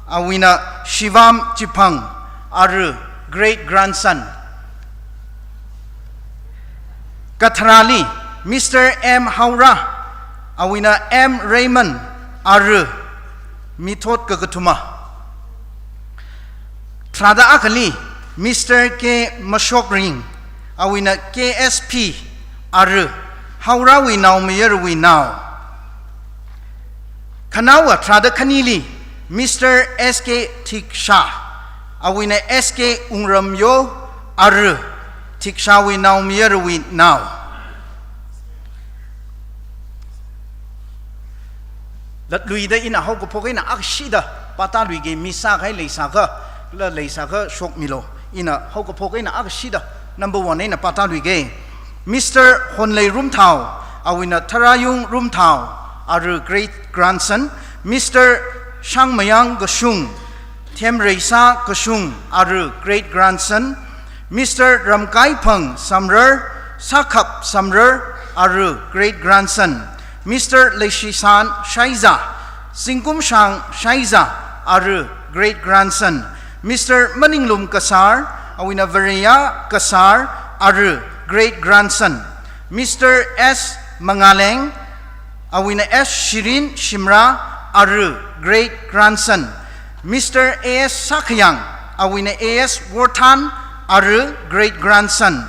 awuina Shivam Chiphang ara great grandson. Katharali Mister M Haora, awuina M Raymond ara mithot kakathuma. Tharāda akhali Mister K Mashokring, awuina K S P ara, Haorawui naomayarawui nao. Khanaowa tharāda khanili Mister S K Thiksha, awuina S K Wungramyo ara, Thikshawui naomayarawui nao. Latluida ina haokaphok eina akhashida pātāluike, mi sākahai leisākha, la leisākha shokmilu. Ina haokaphok eina akhashida number one eina pātāluike. Mister Honlei Rumthao, awuina Tharayung Rumthao ara great grandson. Mister Shangmayang Kashung, Themreisa Kashung, ara great grandson, Mister Ramkaiphang Samrar, Sakhap Samrar, ara great grandson, Mister Leishisan Shaiza, Singkumshang Shaiza, ara great grandson, Mister Maninglum Kasar, awuina Vareya Kasar, ara great grandson, Mister S Mangaleng, awuina S Shirin Shimra, ara great grandson, Mister A S Sakhayang, awuina A S Worthan, ara great grandson,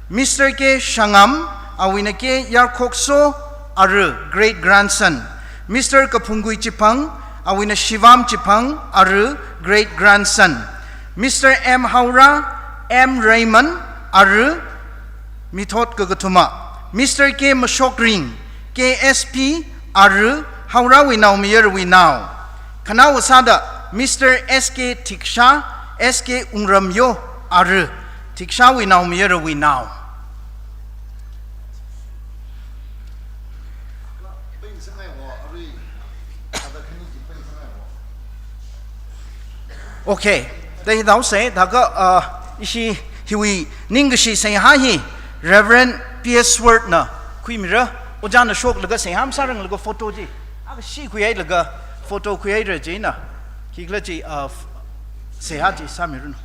Mister K Shangam, awuina K Yarkhokso, ara great grandson, Mister Kaphungkui Chipang, awuina Shivam Chipang, ara great grandson, Mister M Haura, M Raymond, ara mithot kakathuma, Mister K Mashokring, K S P, ara Haurawui naomayarawui nao. Khanao sāda Mister S K Thiksha, S K Wungramyo, ara Thikshawui naomayarawui nao. Okay, da hi dao se, da ka, uh, ishi hiwui ningkashi seihā hi Reverend P S Ward na khuimira, ojāna shoklaga seihā masāranglaga photo chi, aka shi khuihailaga photo khuihaira china, khikhala chi, uh, seihā chi sāmiranu.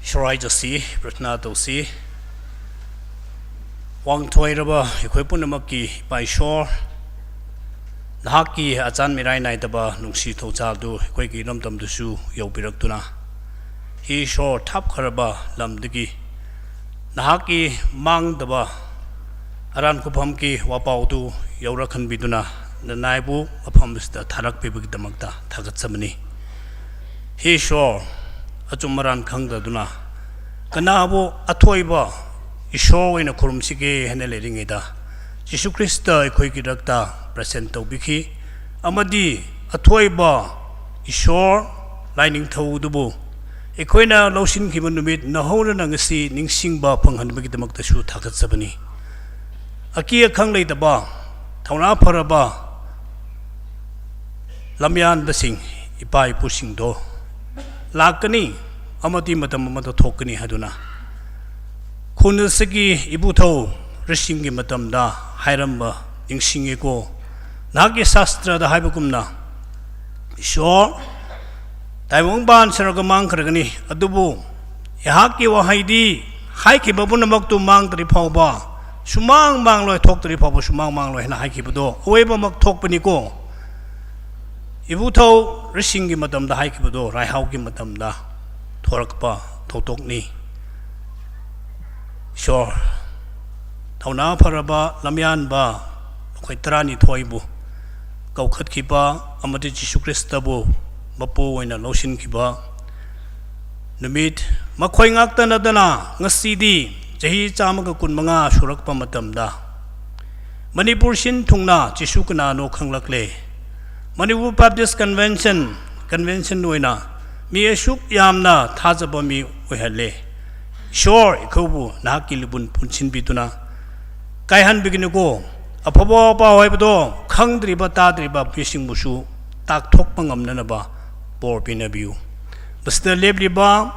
Ishwar aja si, prarthana tausi. Vāngthuiraba, ikhoi punamakki Ipā Ishwar, nahakki achān mirai naitaba nungshi thouchāltu, ikhoiki ramtamtusu yaopirakduna, hi Ishwar thapkharaba lamdagi, nahakki māngtaba aran khupamki vāpaotu yaorakhanbiduna, nanaibu apam sida tharakpibagdamakta thakatsamani. Hi Ishwar, achum aran khangdaduna, kanabo athoiba Ishwar eina khurumsike hena leiringida, Jishu Khrista ikhoiki rakta present taubiki, amadi athoiba Ishwar lainingthou dubu, ikhoina laushinkhiba numit nahaorana ngasi ningsingba phanghanbagidamatasu thakatsamani. Aki akhang leitaba, thauna pharaba, lamyan dasing, ipā ipusingdo, lākkani, amati matam amata thokkani haduna. Khunasaki iputhao, rishingki matamda, hairamba, ningsingiko, nahakki sastra da haibakumna, Ishwar, taiwangban saraga māngkharagani, adubu, ihakki vahaidi, haikhiba punamaktu māngtari phaoba, sumang māngloi thoktari phaoba, sumang māngloi hena haikhiba do, aweiba mak thokpaniko. Iputhao rishingki matamda haikhiba do, raihaoki matamda thorakpa, thotokni. Ishwar, thauna pharaba, lamyanba, akhoi tarani thoibu, kaukhatkhiba, amati Jishu Khristabu, mapu eina laushinkhiba, numit, makhoi ngakta natana, ngasidi, chahi chāmaka kunmanga surakpa matamda, Manipur shinthungna Jishu kanano khanglakle. Manipur Baptist Convention, Convention eina mi ashuk yamna thazaba mi oihalle. Ishwar, ikhobu nahakki lupun punchinbiduna, kaihanbikiniko, aphaba pao haibado, khangdariba tādariba mishingbusu, takthokpa ngamnanaba, por pinabiu. Pastor lepliba,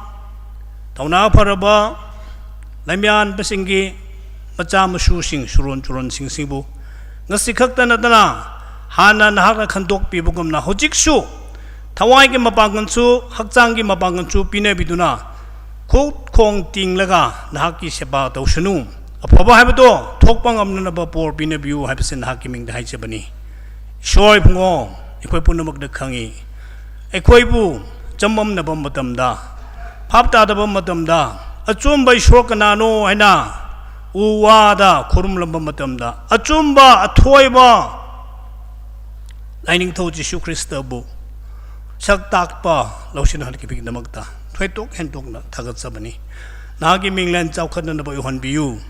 thauna pharaba, lamyan pasingki, macha mashusing, shuron churon singsingbu, ngasi khakta natana, hānna nahakna khanthokpiba kumna, hojiksu, thawaiki mapāngansu, hakchangki mapāngansu, pinabiduna, khut khong tinglaga, nahakki seba tausanu, aphaba haibado, thokpa ngamnanaba por pinabiu, haibasi nahakki mingda haichabani. Ishwar iphungo, ikhoi punamakda khangi, ikhoibu, chamamnaba matamda, phap tādaba matamda, achumva Ishwar kanano haina, uwa da khorumlamba matamda, achumva, athoiva, Lainingthou Jishu Khristaba shaktakpa, laushin hankibingdamakta, thoitok hentokna thakatchabani. Nahaki mingli eina chaokhatnanaba yuhanbiyu.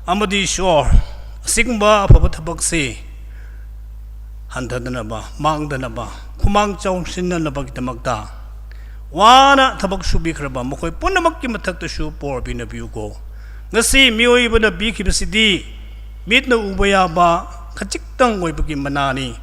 Amadi Ishwar, asingba aphaba thabakse, hanthadanaba, mangdanaba, khumang chaoshinnanaba kidangda, wana thabak shubikharaba, makhoi punamakki mathakta shu por pinabiyu ko. Ngasi miwui bana biki basidi, mitna uba yaba, kachiktang oibaki manani.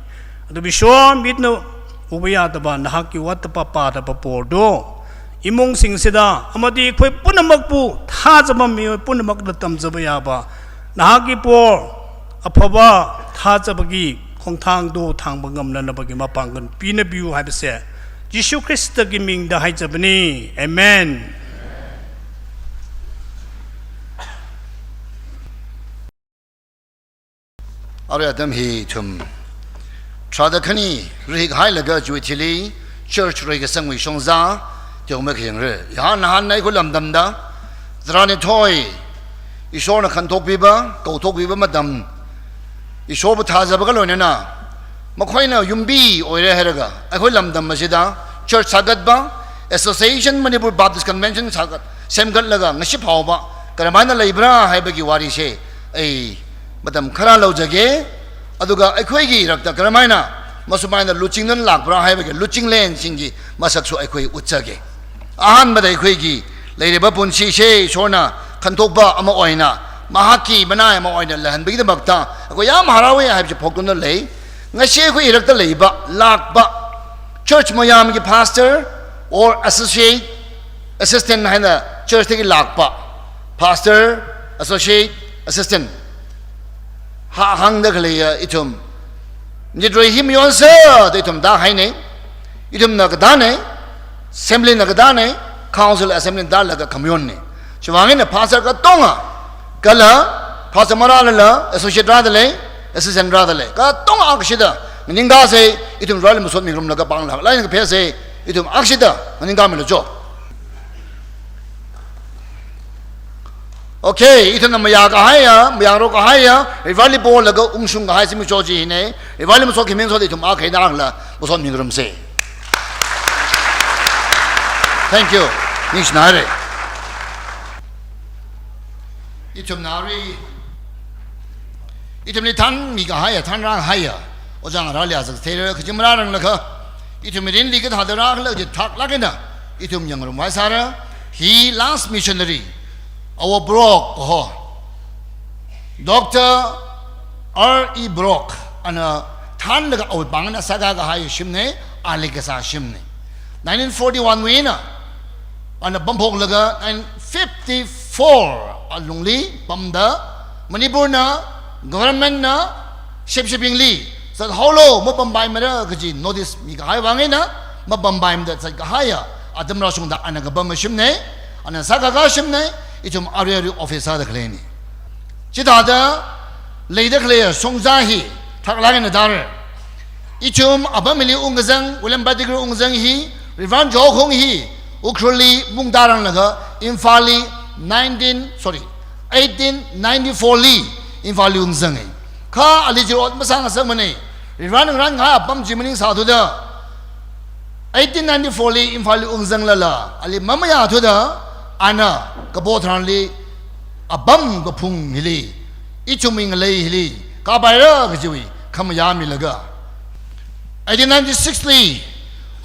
Ado Ishwar mitna uba yadaba, nahaki wattapa padaba por do. Imung singsida, amadi khoi punamakbu, thazaba miwui punamakna tamzaba yaba, nahaki por, aphaba, thazabaki, khongthang do, thangba ngamnanabaki mapāngkhan pinabiyu haibase, Jishu Khristaki mingda haichabani. Amen. Arui atam hi ithum tharāda khani rihailaga chiwui thili church reikasangwui shongza teomeikha yangra. Yahan nahan eina khuilamdamda, tharanithoi, Ishwarna khanthokpiba, kaothokpiba matam, Ishwarbu thazaba kaloinana, makhoina yumbi oira hailaga, eikhui lamdam machida, church sākatba, Association Manipur Baptist Convention sākat, semkatlaga, ngashi phaoba, karam eina leibra haibaki warise, ei, matam kharā leijake, aduga eikhuiki rakta karam eina, masumaina luchingdan lakpra haibaki, luchinglen singki, masaksu eikhui utsake. Ahanbada eikhuiki, leiriba punchise, Ishwarna khanthokpa ama oina, mahakki manai ama oina, leihānbingdamakta, eikhui yam harāowa haibase phokduna lei, ngashi eikhui rakta leiba, lakpa, church mayamki pastor or associate, assistant haina church taki lakpa, pastor, associate, assistant. Ha hāngda khaleiya ithum. Nit roi hi mayonsa, da ithum tāhaina. Ithumna katāna, assembly na katāna, council assembly tālaga khamayonna. Chiwui vang eina pastor katonga, kala pastor marālala, associate rādalei, assistant rādalei. Katonga akshida, nganingkasa, ithum rali masot mingarumlaga pāngla, laina kaphesa, ithum akshida, nganingkamilu jo. Okay, ithumna mayākahaiya, mayārokahaiya, Revival li polaga ungshungkahai zimiksho chi hina, Revival li masot khami ngasoda ithum akha eina akhala masot mingarumsa. Thank you. Ningshina haira. Ithumna arui, ithumli thanmikahaiya, thanrākahaiya, ojā ngarāli azak theira, kaji marāranglakha, ithum mirinli kathāda rākhala chi thaklāk eina, ithum yangngarumvai sāra, hi last missionary, Awo Brock kaho, Doctor R E Brock, ana thanlaga awui pāngna sākakahai shimna, ali kasā shimna. Nineteen forty-one wui eina, ana pamphoklaga nineteen fifty-four alungli pamda, Manipurna, governmentna, shepshebingli, zathaolu, mapampaimara kaji notice mikahai vang eina, mapampaimada zatkahaiya atam rāshungda ana kapam shimna, ana sākaka shimna, ithum arui arui office sāda khaleina. Chithāda leida khaleiya shongza hi thaklāk eina tāra. Ithum apam hili ungkazang, William Pettigrew ungkazang hi, Reverend Jokhong hi, Ukhrulli mungtāranglaga, Imphalli nineteen, sorry, eighteen ninety-four li, Imphalli ungzanga. Kha ali chi ot masāngasakmana. Reverend ngarānkahai apam chi maningsāthuda, eighteen ninety-four li Imphalli ungzanglala, ali mamayāthuda, ana kapo tharanli, apam kaphung hili, ithumwui ngalei hili, kapaira kajiwui khamayā milaga, eighteen ninety-six li,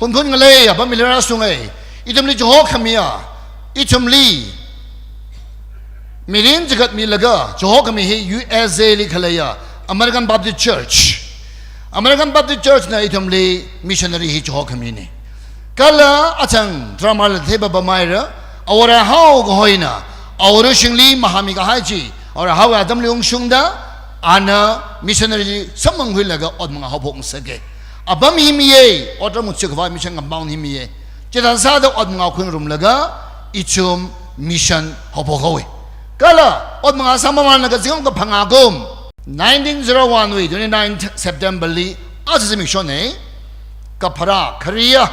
Hunphun ngalei apam hili rāshunga, ithumli chihokhamiya, ithumli mirin chigatmilaga, chihokhami hi U S A li khaleiya American Baptist Church. American Baptist Church na ithumli missionary hi chihokhamina. Kala achang drama la theipapameira, Awo Raihao kahoina, Awo Rushingli mahāmikahai chi, Awo Raihao atamli ungshungda, ana missionary samphangkhuilaga ot mangā haophokngasaka. Apam hi miya, ot rāmutsi khavai mission compound hi miya. Chithāda sāda ot mangā khuingarumlaga, ithum mission haophok haowa. Kala, ot mangā sāmamānlaga zingkum kaphangā kum, nineteen zero one wui twenty-ninth September li, aja zimikshona, kapharā khariya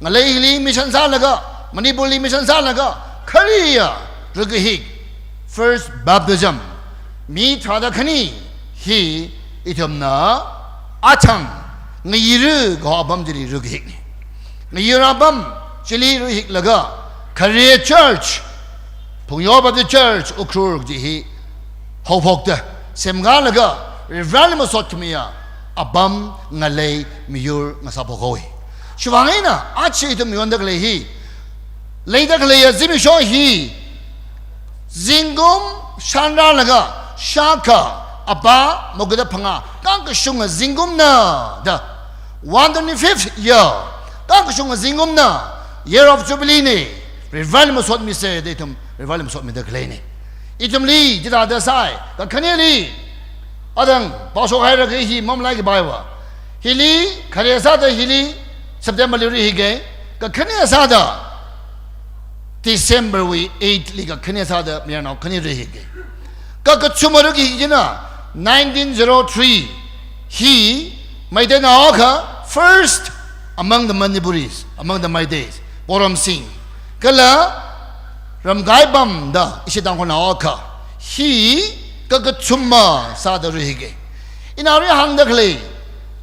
ngalei hili mission sālaga, Manipurli mission sālaga khariya rakahik, first baptism, mi tharāda khani hi ithumna achang Ngayirā kaho apam chili rakahikna. Ngayirā apam chili rahiklaga khare church, Phungyo Baptist Church Ukhrul chi hi haophokta semkalaga Varivarāli masot khamiya apam ngalei miyur ngasāphok haowa. Chiwuivang eina aja ithum yonda khalei hi, leida khaleiya zimiksho hi zingkum shānrālaga shākha apā magada phangā kangkashunga zingkumna da, one twenty-fifth year, kangkashunga zingkumna, year of jubilee na, Varivarāli masotmisa da ithum Varivarāli masotmida khaleina. Ithumli chithāda sāi, kakhaneli, adang pāshok haira kaji hi mamalaikapaiva. Hili khare sāda hili September li rahika, kakhane sāda December wui eight li kakhane sāda mayarnao khani rahika. Kakathuma raki china nineteen zero three hi Meiteinao akha, first among the Manipuris, among the Meiteis, Porom Singh. Kala Ramkaipam da ishi Tangkhulnao akha hi kakathuma sāda rahika. Ina rihāngda khalei,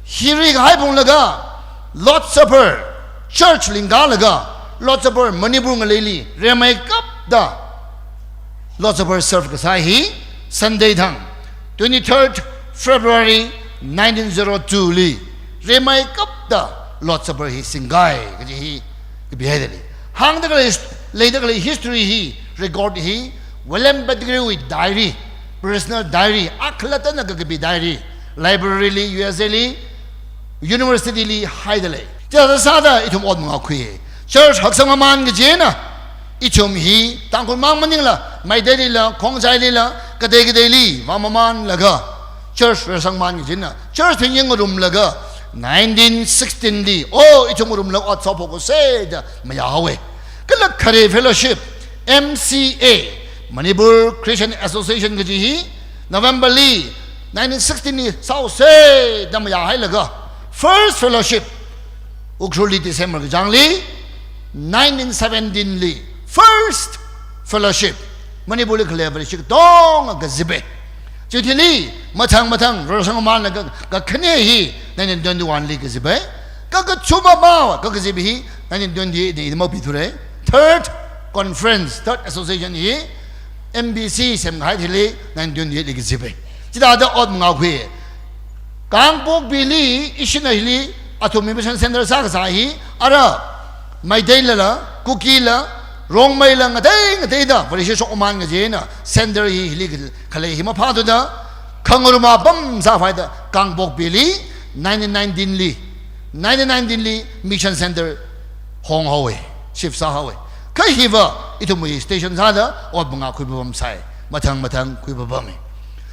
hi rahai phunglaga Lord's Supper, church lingkalaga Lord's Supper Manipur ngaleili rimeikapta Lord's Supper serve kasā hi Sunday thang, twenty-third February nineteen zero two li rimeikapta Lord's Supper hi singkai kaji hi kapihaida lei. Hāngda khalei, leida khalei history hi, record hi William Pettigrew wui diary, personal diary, akhalattana kakapi diary, library li, U S A li, university li haida lei. Chithāda sāda ithum ot mangā khui. Church haksang mamān kajina, ithum hi Tangkhul mang maningla, Meiteilila, Khongjailila, katei kateili vāmamānlaga church rarsangmān kajina, church thing yangngarumlaga nineteen sixteen li, oh, ithum ngarumlaga ot sāphoksa da mayā haowa. Kala khare fellowship, M C A, Manipur Christian Association kaji hi November li nineteen sixteen li sāhaosa da mayā hailaga, first fellowship Ukhrulli December kachāngli, nineteen seventeen li first fellowship Manipurli khalei parish katonga kazipa. Chithili mathang mathang rarsangmānlaga kakhane hi nineteen twenty-one li kazipa. Kakathuma mava kakazip hi nineteen twenty-eight li mapithura. Third conference, third association hi M B C semkahai thili nineteen twenty-eight li kazipa. Chithāda ot mangā khui. Kangpokpili ishina hili athumwui mission center sākasā hi, ara Meiteilala, Kukila, Rongmeila, ngatei ngateida parish shokmamān kajina center hi hili khalei hi maphāthuda, khangarum apam sāphaida Kangpokpili nineteen nineteen li, nineteen nineteen li mission center hong haowa, shift sā haowa. Kha hiva ithumwui station sāda ot mangā khuipapam sai, mathang mathang khuipapama.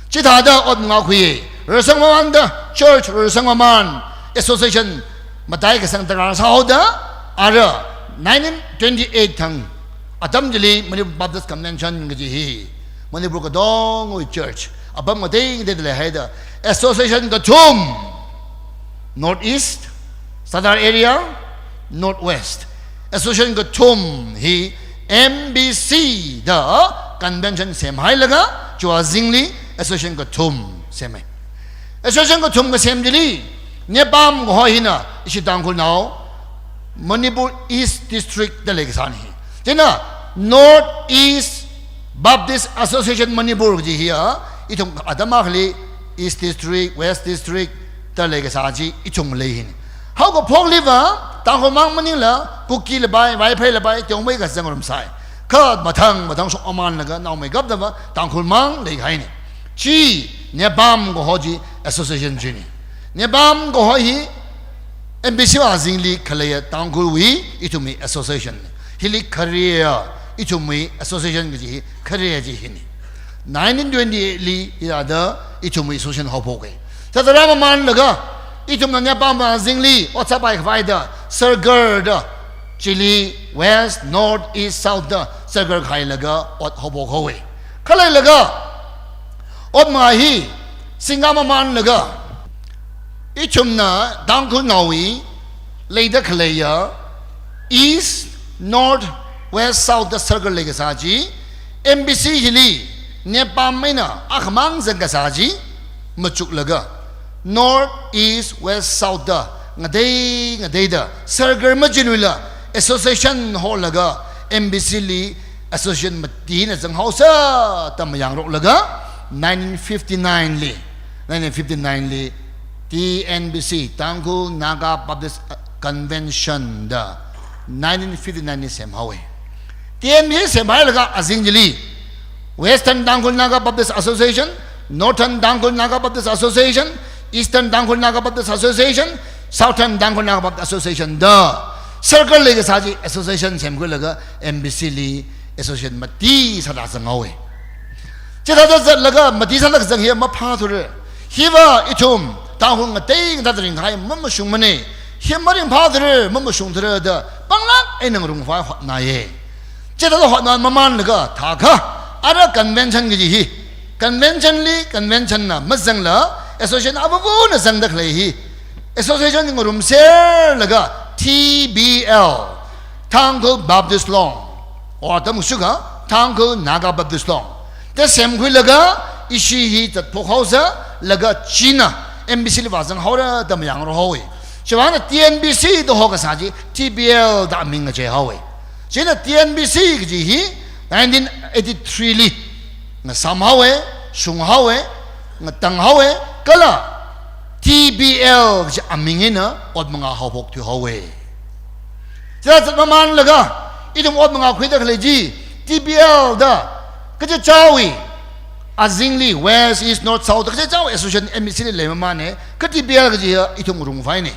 Chithāda ot mangā khuiya, rarsangmamānda church rarsangmamān association mataikasang tarākha sāhaoda, ara nineteen twenty-eight thang atam chili Manipur Baptist Convention kaji hi Manipur katongawui church apam ngatei ngateida leihaida association kathum, North East, Sadar area, North West, association kathum hi M B C da convention semhailaga Chuwazingli association kathum sema. Association kathum kasem chili, NEPAM kaho hina ishi Tangkhulnao Manipur East District da leikasāna hi. China North East Baptist Association Manipur kaji hiya, ithum atam akhali East District, West District da leikasā chi ithum lei hina. Haokaphokliva Tangkhul mang maningla, Kukila pai, Vaiphei la pai, Teongmei kasā ngarumsai. Kha mathang mathang shokmamānlaga naomeikaptava Tangkhul mang leikahaina. Chi NEPAM kaho chi association china. NEPAM kaho hi M B C wui azingli khaleiya Tangkhulwui ithumwui association. Hili khareya ithumwui association kaji hi khareya chi hina. Nineteen twenty-eight li hithāda ithumwui association haophoka. Chithāda rāmamānlaga ithumna NEPAM wui azingli ot sāpai khavaida circle da, chili West, North, East, South da circle khailaga ot haophok haowa. Khaleilaga ot mangā hi singkhamamānlaga, ithumna Tangkhulnaowui leida khaleiya East, North, West South da circle leikasā chi, M B C hili NEPAM eina akhamang zangkasā chi machuklaga, North, East, West, South da ngatei ngateida circle machiluila association holaga M B C li association mati eina zanghaosa da mayangroklaga, nineteen fifty-nine li, nineteen fifty-nine li T N B C, Tangkhul Naga Baptist Convention da nineteen fifty-nine li semhaowe. T N B C semhailaga azing chili Western Tangkhul Naga Baptist Association, Northern Tangkhul Naga Baptist Association, Eastern Tangkhul Naga Baptist Association, Southern Tangkhul Naga Baptist Association da circle leikasā chi association semkhuilaga M B C li association mati sāda zanghaowe. Chithāda zatlaga mati sāda kazang hi maphāthura. Hiva ithum Tangkhul ngatei ngateida ringkahai mamashungmane. Hi maringphāthura, mamashungthura da panglāk eina ngarumkhavai hotnāye. Chithāda hotnā mamanlaga thākha, ara convention kaji hi, convention li convention na mazangla association avāvana zangda khalei hi, association ngarumserlaga T B L, Tangkhul Baptist Long, or atam shuka Tangkhul Naga Baptist Long da semkhuilaga ishi hi zatphok haosa, laga china M B C li vāzang haora da mayangrok haowe. Chiwuivang eina T N B C da hokasā chi T B L da aming ngachei haowe. China T N B C kaji hi nineteen eighty-three li ngasām haowe, shung haowe, ngatang haowe, kala T B L kaji aming eina ot mangā haophok thuihaowe. Chithāda zat mamanlaga, ithum ot mangā khuida khalei chi, T B L da kachichāwui azingli West, East, North, South da kachichāwui association M B C li leimamane, kha T B L kaji hi ithum ngarumphāne.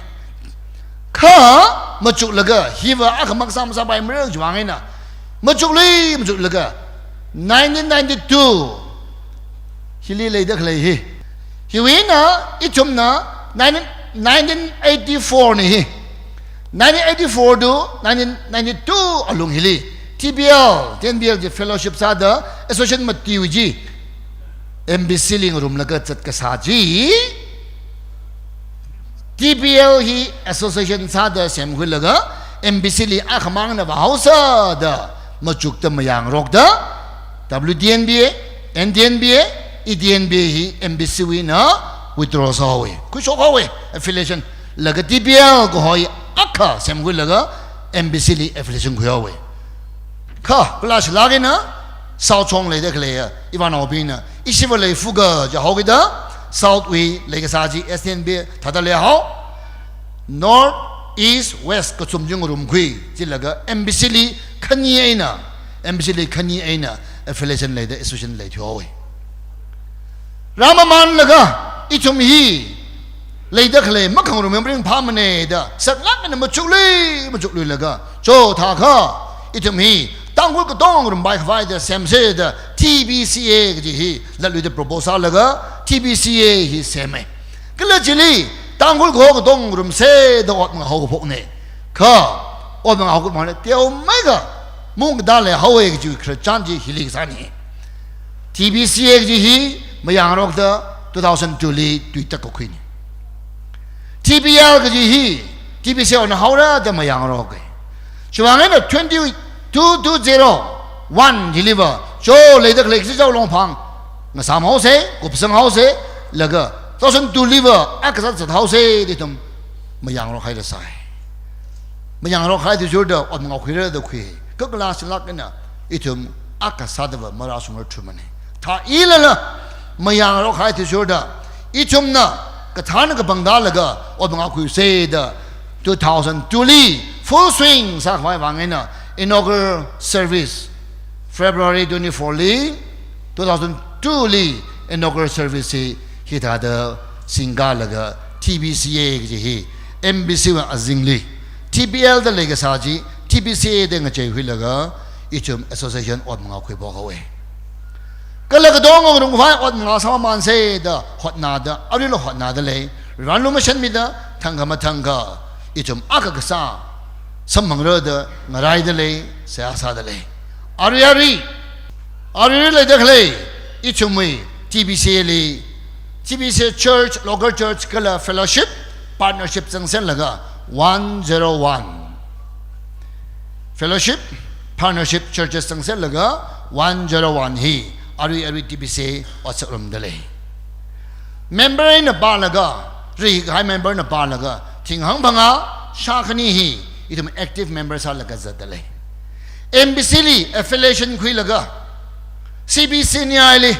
Kha machuklaga hiva akhamang sāmasāpaimara chiwuivang eina machuklui machuklaga nineteen ninety-two hili leida khalei hi. Hiwui eina ithumna nineteen, nineteen eighty-four na hi. Nineteen eighty-four to nineteen ninety-two alung hili T B L, T N B L chi fellowship sāda association matiwui chi M B C li ngarumlaga zatkasā chi, T B L hi association sāda semkhuilaga M B C li akhamangna vāhaosa da machukda mayangrokda, W T N B A, N T N B A, E T N B A hi M B C wui eina withdraw sāhaowe. Khuishok haowe affiliation. Laga T B L kaho hi akha semkhuilaga M B C li affiliation khuihaowe. Kha, kala shilak eina South shong leida khaleiya ivānaobingna, ishiva leifuga jihaokida, South wui leikasā chi S T N B thāda leihao, North, East, West kachum chi ngarumkhui chilaga M B C li khani eina, M B C li khani eina affiliation leida association leithuihaowe. Rāmamanlaga ithum hi leida khalei makhangarum ringphāmane da saklāk eina machuklui, machukluilaga, cho thākha ithum hi Tangkhul katonga ngarumpai khavai da semse da T B C A kaji hi latluida propose sālaga T B C A hi seme. Kala chili Tangkhul kaho katonga ngarumse da ot mangā haokaphokne. Kha ot mangā haokaphokmane, teomeikha mungkada leihaowe kaji khararchan chi hili kasāne. T B C A kaji hi mayangrokda two thousand two li tuitak kakhuine. T B L kaji hi T B C A na haora da mayangroke. Chiwuivang eina twenty-two, two zero one hiliva cho leida khalei kachichāwui longphang ngasām haose, kupsang haose, laga two thousand two liva akha sāda zat haose da ithum mayangrok haida sai. Mayangrok haida jurda ot mangā khuira da khui. Kha kala shilak eina ithum akha sādava marāshungra thumane. Thāilala mayangrok haida jurda ithumna kathāna kapangda laga ot mangā khuise da two thousand two li full swing sākhavai vang eina inaugural service February twenty-four li, two thousand two li inaugural service hi hithāda singkalaga T B C A kaji hi M B C wui azingli T B L da leikasā chi T B C A da ngacheikhuilaga ithum association ot mangā khuiphok haowe. Kala katonga ngarumkhavai ot mangā sāmamanse da hotnāda, aruila hotnāda lei, ranlu mashanmida, thangkha mathangkha ithum akha kasā samphangra da ngaraida lei, seihā sāda lei. Arui arui, arui arui leida khalei ithumwui T B C A li, T B C A church, local church kala fellowship, partnership zangserlaga one zero one fellowship, Partnership churches zangserlaga one zero one hi arui arui T B C otsak ngarumda lei. Member eina pālaga, ri kahai member na pālaga, thing hangphangā shākhani hi ithum active member sālaga zatda lei. M B C li affiliation khuilaga, C B C N I li,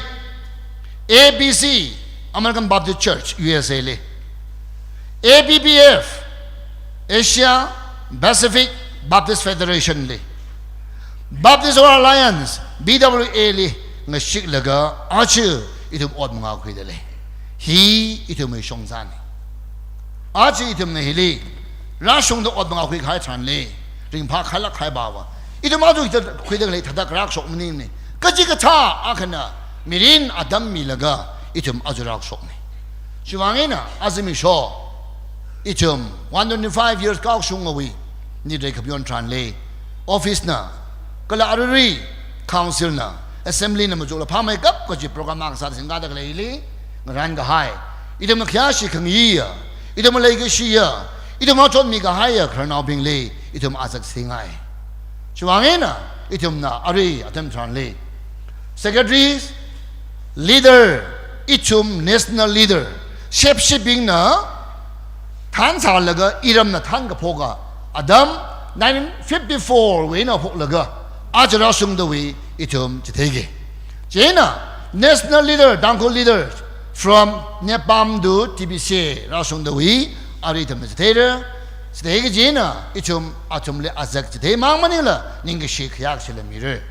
A B C, American Baptist Church, U S A li, A B B F, Asia Pacific Baptist Federation li, Baptist World Alliance, B W A li ngashiklaga aja ithum ot mangā khuida lei. Hi ithumwui shongzanna. Aja ithumna hili rāshungda ot mangā khui kahai tharanli, ringphā khalak hai bava, ithum aja hithā khuida lei thāda kharak shok maningmana. Kachikathā akhana mirin atam milaga ithum aja rāshokna. Chiwuivang eina aja misho, ithum one twenty-five years kaoshungwui nit reikhap yon tharanli, office na, kala arui council na, assembly na machuklaga phāmeikap kaji program akha sāda singkada khaleili, ngarān kahai, ithumna khayāshi khangayiya, ithumna leikashiya, ithumna chotmi kahaiya khararnaobingli ithum azak singai. Chiwuivang eina ithumna arui atam tharanli secretaries, leader, ithum national leader, shepshibingna thansālaga iramna thankaphoka atam nineteen fifty-four wui eina phoklaga aja rāshungdawui ithum chitheiki. Chieina national leader, Tangkhul leader from NEPAM to T B C A rāshungdawui arui ithumna chitheira. Chitheiki chieina ithum athumli azak chithei mang maningla ningkashi khayākshila mira.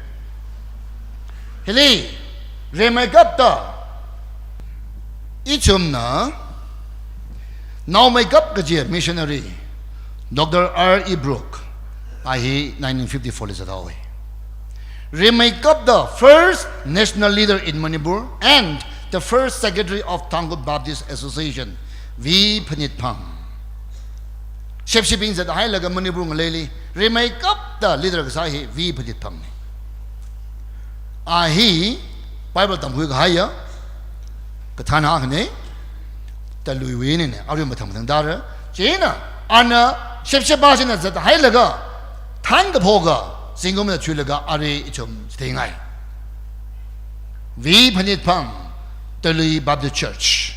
Hili rimeikapta ithumna naomeikap kaji missionary Doctor R E Brook, a hi nineteen fifty-four li zathaowa. Rimeikapta first national leader in Manipur and the first secretary of Tangkhul Baptist Association, V Phanitphang. Shepshibing zathailaga Manipur ngaleili rimeikapta leader kasā hi V Phanitphangna. A hi Bible tamkhui kahaiya, kathāna akhana, Taluiwuina, arui mathang mathang dara. Chieina ana shepsheba china zathailaga thankaphoka zingkumna thuilaga arui ithum chitheingai. V Phanitphang, Talui Baptist Church,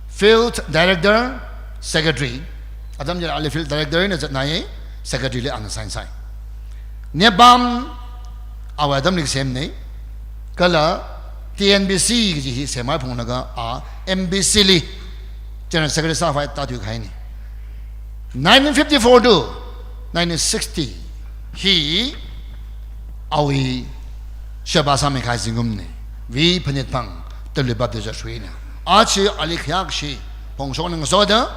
Field Director, Secretary. Atam chila ali Field Director na zatnai, Secretary li ana sign sai. NEPAM awui atamli semna, kala T N B C kaji hi semhai phunglaga a M B C li General Secretary sākhavai tāthui kahaina. Nineteen fifty-four to nineteen sixty hi awui sheba sāmi kahai zingkumna, V Phanitphang, Talui Baptist Church wuina. Aja ali khayākshi phongshok ngasoda,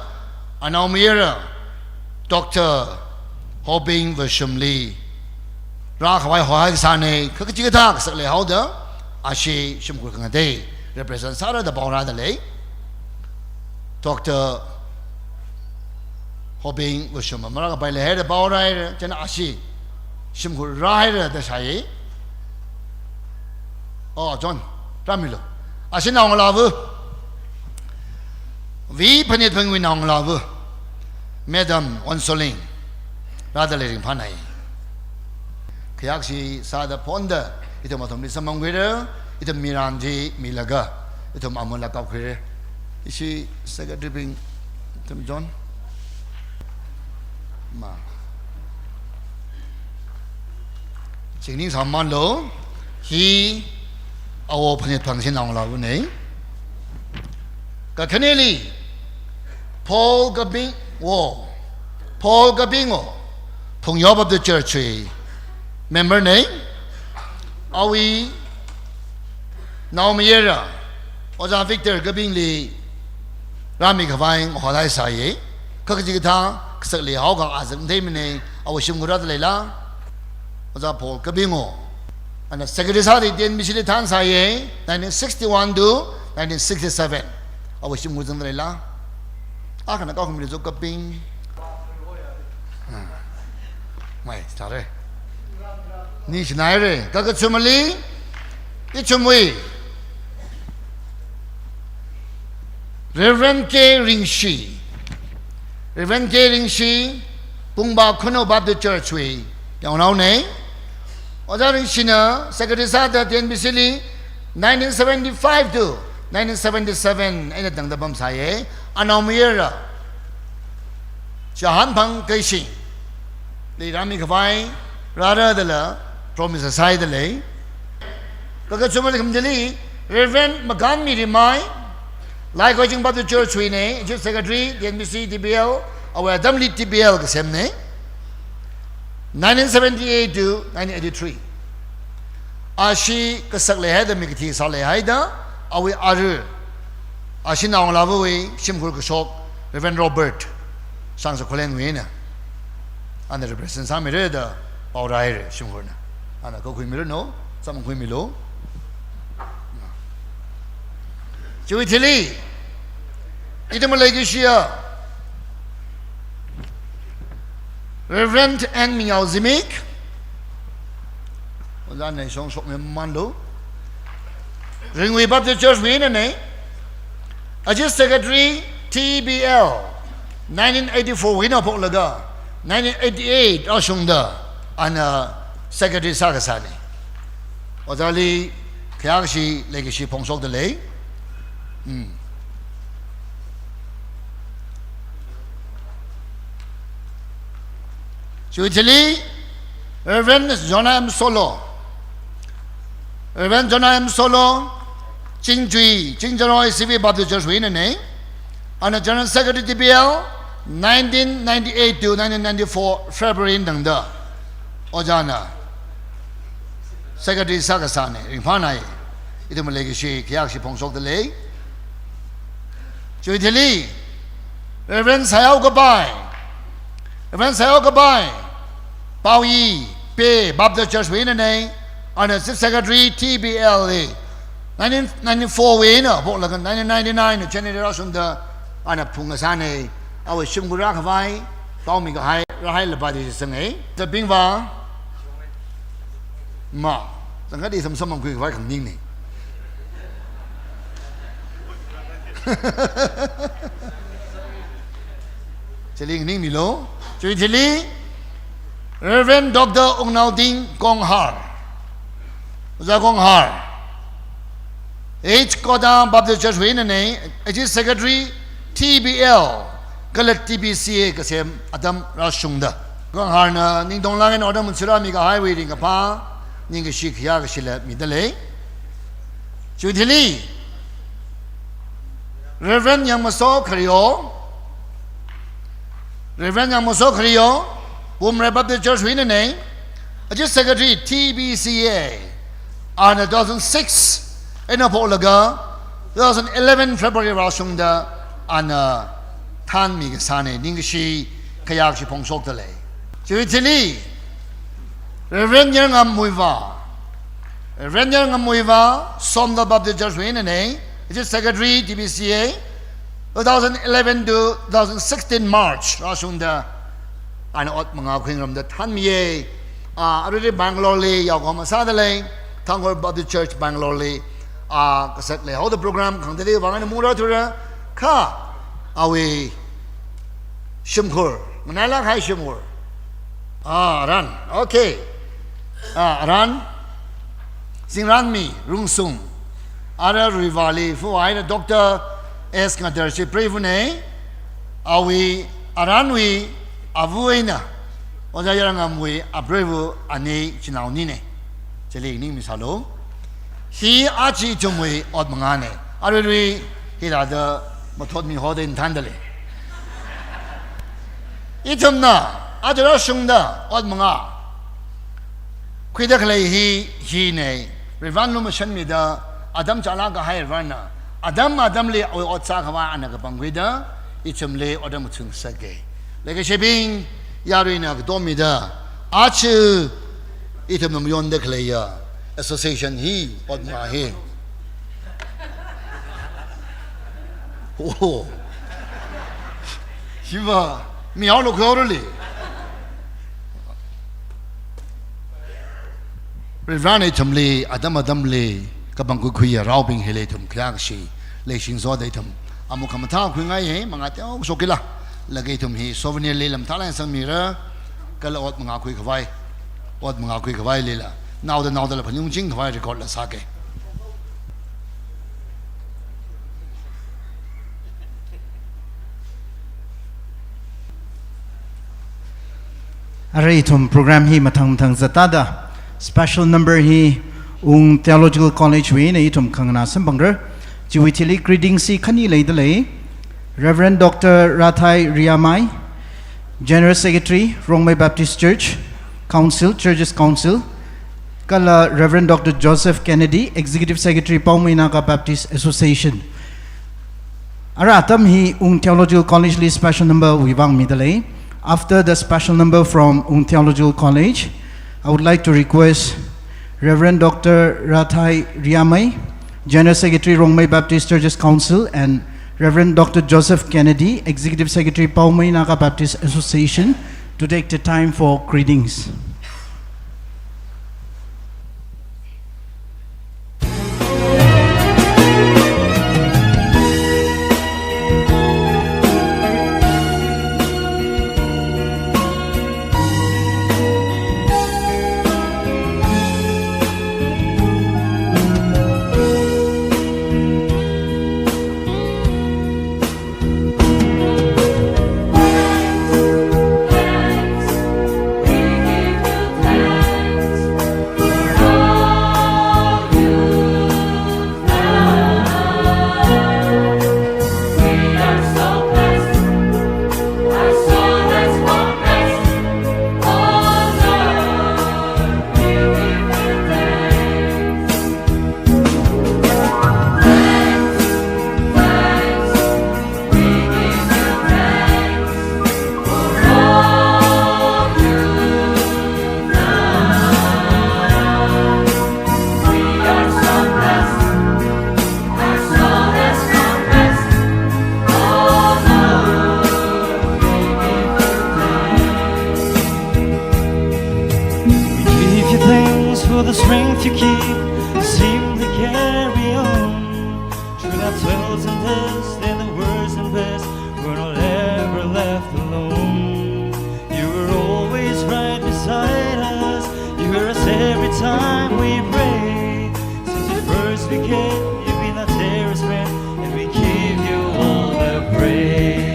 anaomayara Doctor Hoping Vashumli rākhavai hohai kasāna, kha kachikathā kasak leihaoda, ashi shimkhur khangatei represent sāra da pao rāda lei. Doctor Hoping Vashum marākapai leihaira da pao rāhaira, chieina ashi shimkhur rāhaira da shāya. Oh, John, rāmilu. Ashi naongalāva, V Phanitphangwui naongalāva, Madam Wonsoling, rāda lei ringphānai. Khayākshi sāda phonda, ithum athumli samphangkhuira, ithum mirān chi milaga, ithum amun la kapkhuira. Ishi secretary bing, ithum John. Ma. Chingning sāmānlu, hi awo Phanitphang chi naongalāvana. Kakhaneli, Paul Kapingwo, Paul Kapingwo, Phungyo Baptist Church wui member na, awui naomayara, Ojā Victor Kapingli rāmikhavai ngahothei sāya, kha kachikathā kasak leihaoka azak matheimana, awui shimkhur rāda leila, Ojā Paul Kapingwo, ana secretary sāda T N B C li thansāya, nineteen sixty-one to nineteen sixty-seven, awui shimkhur zangda leila. Akhana kaokhami lezu Kaping. Ah. Mai, tare. Ni chinaire, kakathumali, ithumwui Reverend K Ringshi. Reverend K Ringshi, Pungba Khunou Baptist Church wui yaonaona. Ojā Ringshina secretary sāda T N B C li nineteen seventy-five to nineteen seventy-seven eina tangda pamsāya. Anaomayara Chihānphang Keishing li rāmi khavai rāra dala promise sāhaida lei. Kha kachuma khamathāli Reverend Makanmi Rimai, Laikoiching Baptist Church wuina, Chief Secretary, T N B C T B L, awui atamli T B L kasemna, nineteen seventy-eight to nineteen eighty-three. Ashi kasak leihaida, mi kathi sāleihaida, awui ara, ashi naongalāvawui shimkhur kashok, Reverend Robert Sangsa Khullenwui eina ana represent sāmira da pao rāhaira shimkhurna. Ana kakhuimiranu, samkhuimilu. Chiwui thili, ithumwui leikashiya Reverend N Minyao Zimik, ojā nei shong shokmi manlu. Ringwui Baptist Church wuina nei. Achi Secretary T B L, nineteen eighty-four wuina phoklaga nineteen eighty-eight rāshungda ana Secretary sākasāna. Ojāli khayākashi leikashi phongshokda lei. Hmm. Chiwui thili, Reverend Jonah M Solo. Reverend Jonah M Solo, Chingchui, Chingjaroi C V Baptist Church wuina nei. Ana General Secretary T B L, nineteen ninety-eight to nineteen ninety-four February tangda ojāna Secretary sākasāna, ringphānai. Ithumwui leikashi khayākashi phongshokda lei. Chiwui thili, Reverend Sayao Kapai, Reverend Sayao Kapai, Paoyi, Pe Baptist Church wuina nei, ana Chief Secretary T B L li, nineteen ninety-four wuina phoklaga nineteen ninety-nine January rāshungda ana phungkasāna, awui shimkhur rākhavai, paomi kahai, rāhailapa da shitsanga. Tabingva, ma, zangkadi samsam mangkhui khavai khanganingna. Chili nganingmilu. Chiwui thili, Reverend Doctor Wungnaoding Konghar. Ojā Konghar, H Koda Baptist Church wuina nei, H Secretary T B L, kala T B C A kasem atam rāshungda. Kongharna ningtonglāk eina ot amun sirāmi kahaiwui ringkaphā, ningkashi khayākashila mida lei. Chiwui thili, Reverend Yangmaso Khario, Reverend Yangmaso Khario, Pumrei Baptist Church wuina nei, achi Secretary T B C A, ana two thousand six eina phoklaga two thousand eleven February rāshungda ana thanmi kasāna, ningkashi khayākashi phongshokda lei. Chiwui thili, Reverend Yarngam Muivah, Reverend Yarngam Muivah, Somdal Baptist Church wuina nei, achi Secretary T B C A, two thousand eleven to two thousand sixteen March rāshungda ana ot mangā khuingaramda thanmiya. Ah, arui Bangalore li yaokahoma sāda lei, Thanghor Baptist Church Bangalore li, ah, kasak leihaoda program khangatei vang eina mura thura, kha awui shimkhur, nganailāk kahai shimkhur. Ah, aran, okay. Ah, aran, Zingranmi Rungsung, ara Rui Valley fuwa eina Doctor S Ngadar chi preivana, awui, aranwui ava eina, Ojā Yarngamwui apreiva ani chinaonina. Chili nganingmisālu. Hi aja ithumwui ot mangāna. Aruirui hithāda mathotmi hoda ina thānda lei. Ithumna aja rāshungda ot mangā khuida khalei hi, hina. Varivarāna lumashanmida, atam chālāk kahai Varivarāna, atam atamli awui ot sākhavai ana kapangkhuida, ithumli ot atam machun sāki. Leikashibing, yaruina katomida, aja ithumna mayonda khaleiya association hi, ot mangā hi. Oh. Hiva, mi haolu khaorali. Varivarāna ithumli, atam atamli, kapangkhui khuiya raobing hili ithum khayā kashi, leishing zoda ithum amuk khamathā khuingaiya, mangā teokha shokila. Laga ithum hi souvenir li lamthalai sangmira, kala ot mangā khuikhavai, ot mangā khuikhavailila. naoda naodala phaningungching khavai record la sāke. Ara ithum program hi mathang mathang zattada, special number hi Wung Theological College wui eina ithum khanganā samphangra. Chiwui thili greetings hi khani leidalei. Reverend Doctor Rathai Riamai, General Secretary, Rongmei Baptist Church Council, Churches Council, kala Reverend Doctor Joseph Kennedy, Executive Secretary, Poumai Naga Baptist Association. Ara atam hi Wung Theological College li special number wui vang midalei. After the special number from Wung Theological College, I would like to request Reverend Doctor Rathai Riamai, General Secretary, Rongmei Baptist Churches Council, and Reverend Doctor Joseph Kennedy, Executive Secretary, Poumai Naga Baptist Association, to take the time for greetings. We give you thanks for the strength you keep us to simply carry on. Through the toils and tests and the worst and best, we're not ever left alone. You were always right beside us. You hear us every time we pray. Since we first became, you've been our dearest friend, and we give you all the praise.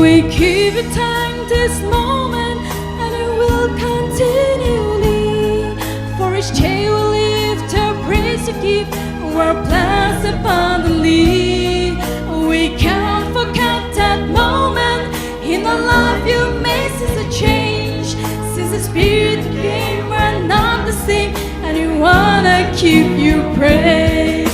We give you thanks this moment, and we will continually. For each day we live to praise you give, we're blessed abundantly. We can't forget that moment. In our life you made such a change. Since the Spirit came, we're not the same, and we wanna give you praise.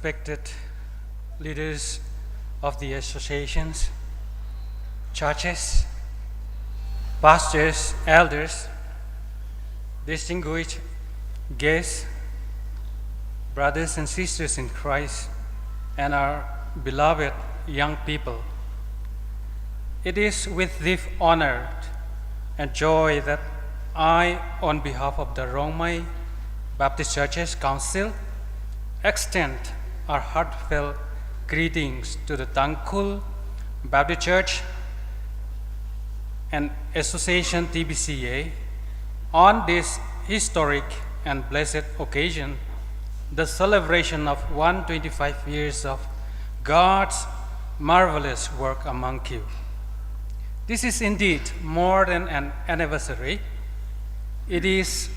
Respected leaders of the associations, churches, pastors, elders, distinguished guests, brothers and sisters in Christ, and our beloved young people. It is with deep honor and joy that I, on behalf of the Rongmei Baptist Churches Council, extend our heartfelt greetings to the Tangkhul Baptist Church and Association, T B C A, on this historic and blessed occasion, the celebration of one twenty-five years of God's marvelous work among you. This is indeed more than an anniversary. It is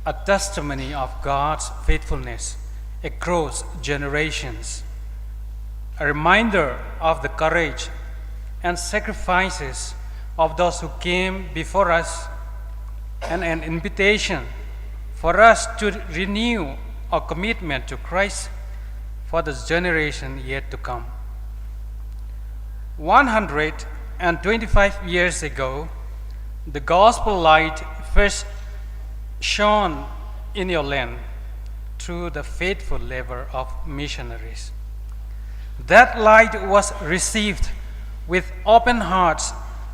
a testimony of God's faithfulness across generations, a reminder of the courage and sacrifices of those who came before us, and an invitation for us to renew our commitment to Christ for the generation yet to come. One hundred and twenty-five years ago, the gospel light first shone in your land through the faithful labor of missionaries. That light was received with open hearts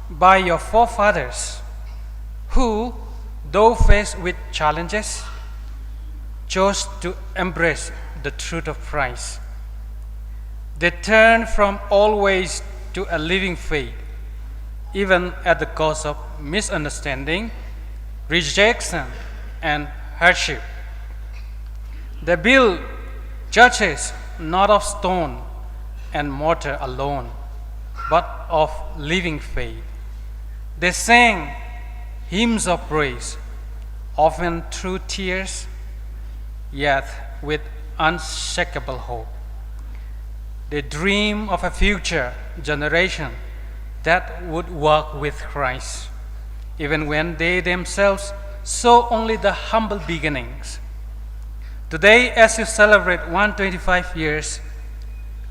by your forefathers, who, though faced with challenges, chose to embrace the truth of Christ. They turned from old ways to a living faith, even at the cost of misunderstanding, rejection, and hardship. They built churches not of stone and mortar alone, but of living faith. They sang hymns of praise, often through tears, yet with unshakable hope. They dream of a future generation that would walk with Christ, even when they themselves saw only the humble beginnings. Today, as you celebrate one twenty-five years,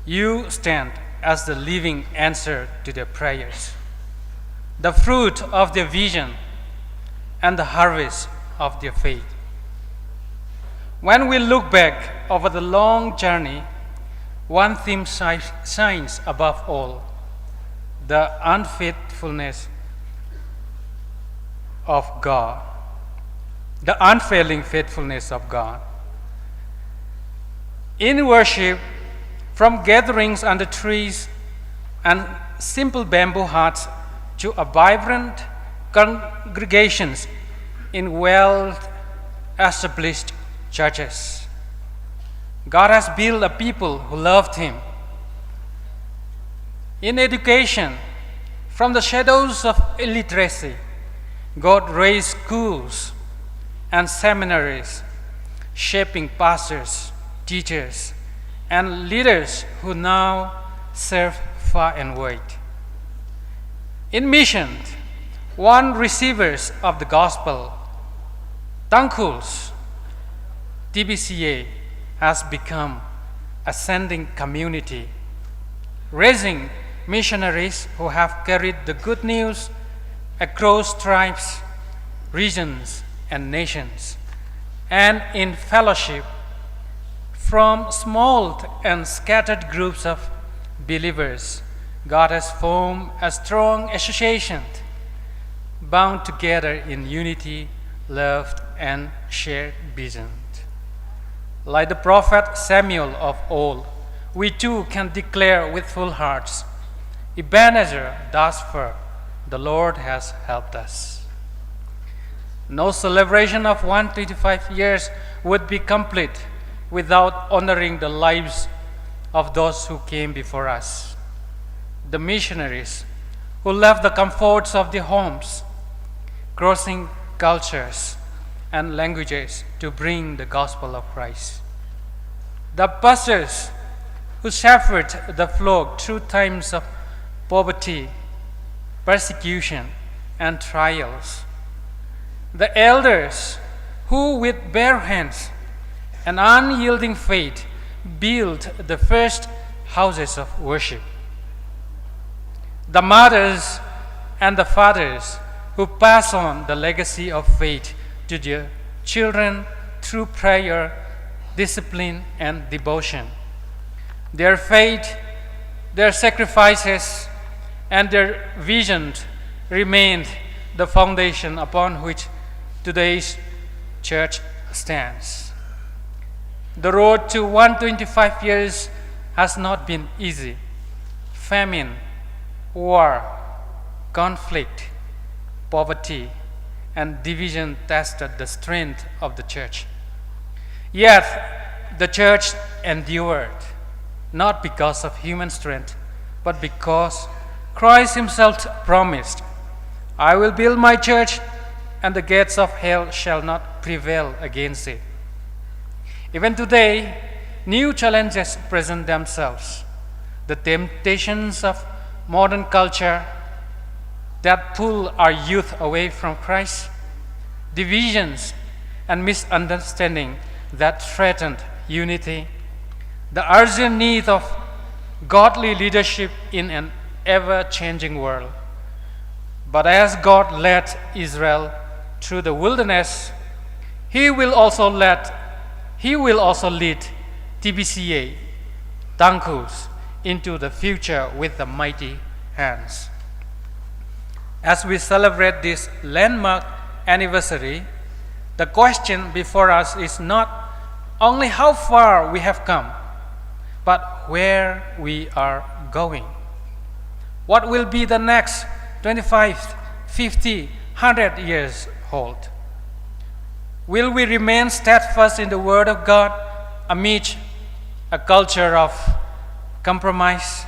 you stand as the living answer to their prayers, the fruit of their vision, and the harvest of their faith. When we look back over the long journey, one theme shi-, shines above all: the unfaithfulness of God, the unfailing faithfulness of God. In worship, from gatherings under trees and simple bamboo huts to a vibrant congregations in well-established churches, God has built a people who loved Him. In education, from the shadows of illiteracy, God raised schools and seminaries, shaping pastors, teachers, and leaders who now serve far and wide. In mission, one receivers of the gospel, Tangkhuls, T B C A has become a sending community, raising missionaries who have carried the good news across tribes, regions, and nations. And in fellowship, from small and scattered groups of believers, God has formed a strong association, bound together in unity, love, and shared vision. Like the prophet Samuel of old, we too can declare with full hearts, "Ebenezer, thus far, the Lord has helped us." No celebration of one twenty-five years would be complete without honoring the lives of those who came before us. The missionaries who left the comforts of their homes, crossing cultures and languages to bring the gospel of Christ. The pastors who shepherd the flock through times of poverty, persecution, and trials. The elders who, with bare hands and unyielding faith, built the first houses of worship. The mothers and the fathers who pass on the legacy of faith to their children through prayer, discipline, and devotion. Their faith, their sacrifices, and their vision remained the foundation upon which today's church stands. The road to one twenty-five years has not been easy. Famine, war, conflict, poverty, and division tested the strength of the church. Yet, the church endured, not because of human strength, but because Christ Himself promised, "I will build my church, and the gates of hell shall not prevail against it." Even today, new challenges present themselves. The temptations of modern culture that pull our youth away from Christ, divisions and misunderstanding that threaten unity, the urgent need of godly leadership in an ever-changing world. But as God led Israel through the wilderness, He will also let, He will also lead T B C A Tangkhul into the future with the mighty hands. As we celebrate this landmark anniversary, the question before us is not only how far we have come, but where we are going. What will be the next twenty-five, fifty, hundred years hold? Will we remain steadfast in the Word of God amidst a culture of compromise?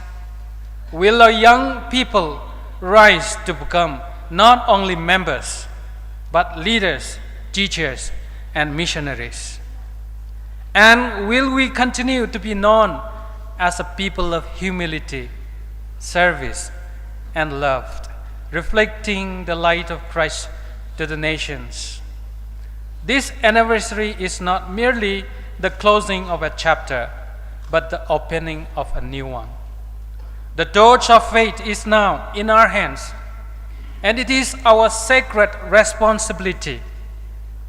Will our young people rise to become not only members, but leaders, teachers, and missionaries? And will we continue to be known as a people of humility, service, and love, reflecting the light of Christ to the nations? This anniversary is not merely the closing of a chapter, but the opening of a new one. The torch of faith is now in our hands, and it is our sacred responsibility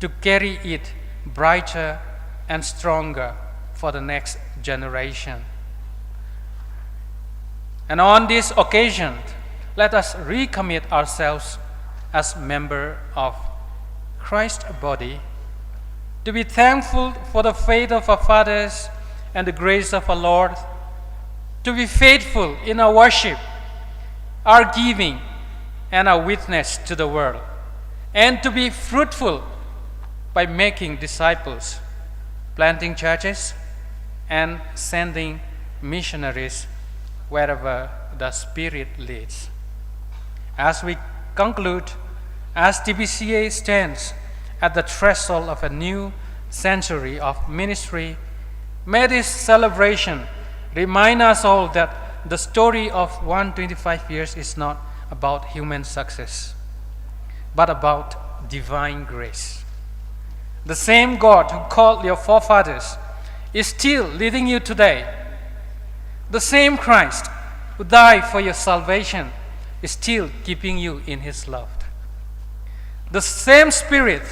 to carry it brighter and stronger for the next generation. And on this occasion, let us recommit ourselves as member of Christ's body, to be thankful for the faith of our fathers and the grace of our Lord, to be faithful in our worship, our giving, and our witness to the world, and to be fruitful by making disciples, planting churches, and sending missionaries wherever the Spirit leads. As we conclude, as T B C A stands at the threshold of a new century of ministry, may this celebration remind us all that the story of one twenty-five years is not about human success, but about divine grace. The same God who called your forefathers is still leading you today. The same Christ who died for your salvation is still keeping you in His love. The same Spirit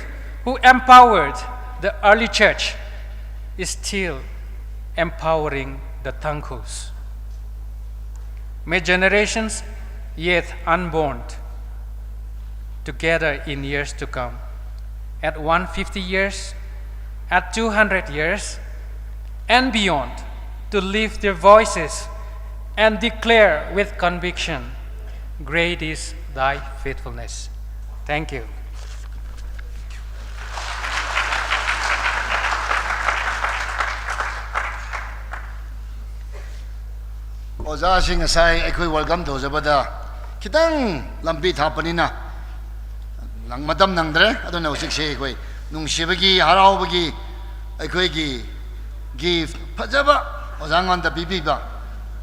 who empowered the early church is still empowering the Tangkhuls. May generations yet unborn together in years to come, at one fifty years, at two hundred years, and beyond, to lift their voices and declare with conviction, "Great is thy faithfulness." Thank you. ꯑꯣꯖꯥꯁꯤꯡ ꯉꯁꯥꯏ ꯑꯩꯈꯣꯏ welcome ꯇꯧꯖꯕꯗ ꯈꯤꯇꯪ ꯂꯝꯕꯤ ꯊꯥꯞꯄꯅꯤꯅ ꯅꯪ ꯃꯇꯝ ꯅꯪꯗ꯭ꯔꯦ꯫ ꯑꯗꯨꯅ ꯍꯧꯖꯤꯛꯁꯦ ꯑꯩꯈꯣꯏ ꯅꯨꯡꯁꯤꯕꯒꯤ, ꯍꯔꯥꯎꯕꯒꯤ ꯑꯩꯈꯣꯏꯒꯤ gift ꯐꯖꯕ ꯑꯣꯖꯥꯉꯣꯟꯗ ꯄꯤꯕꯤꯕ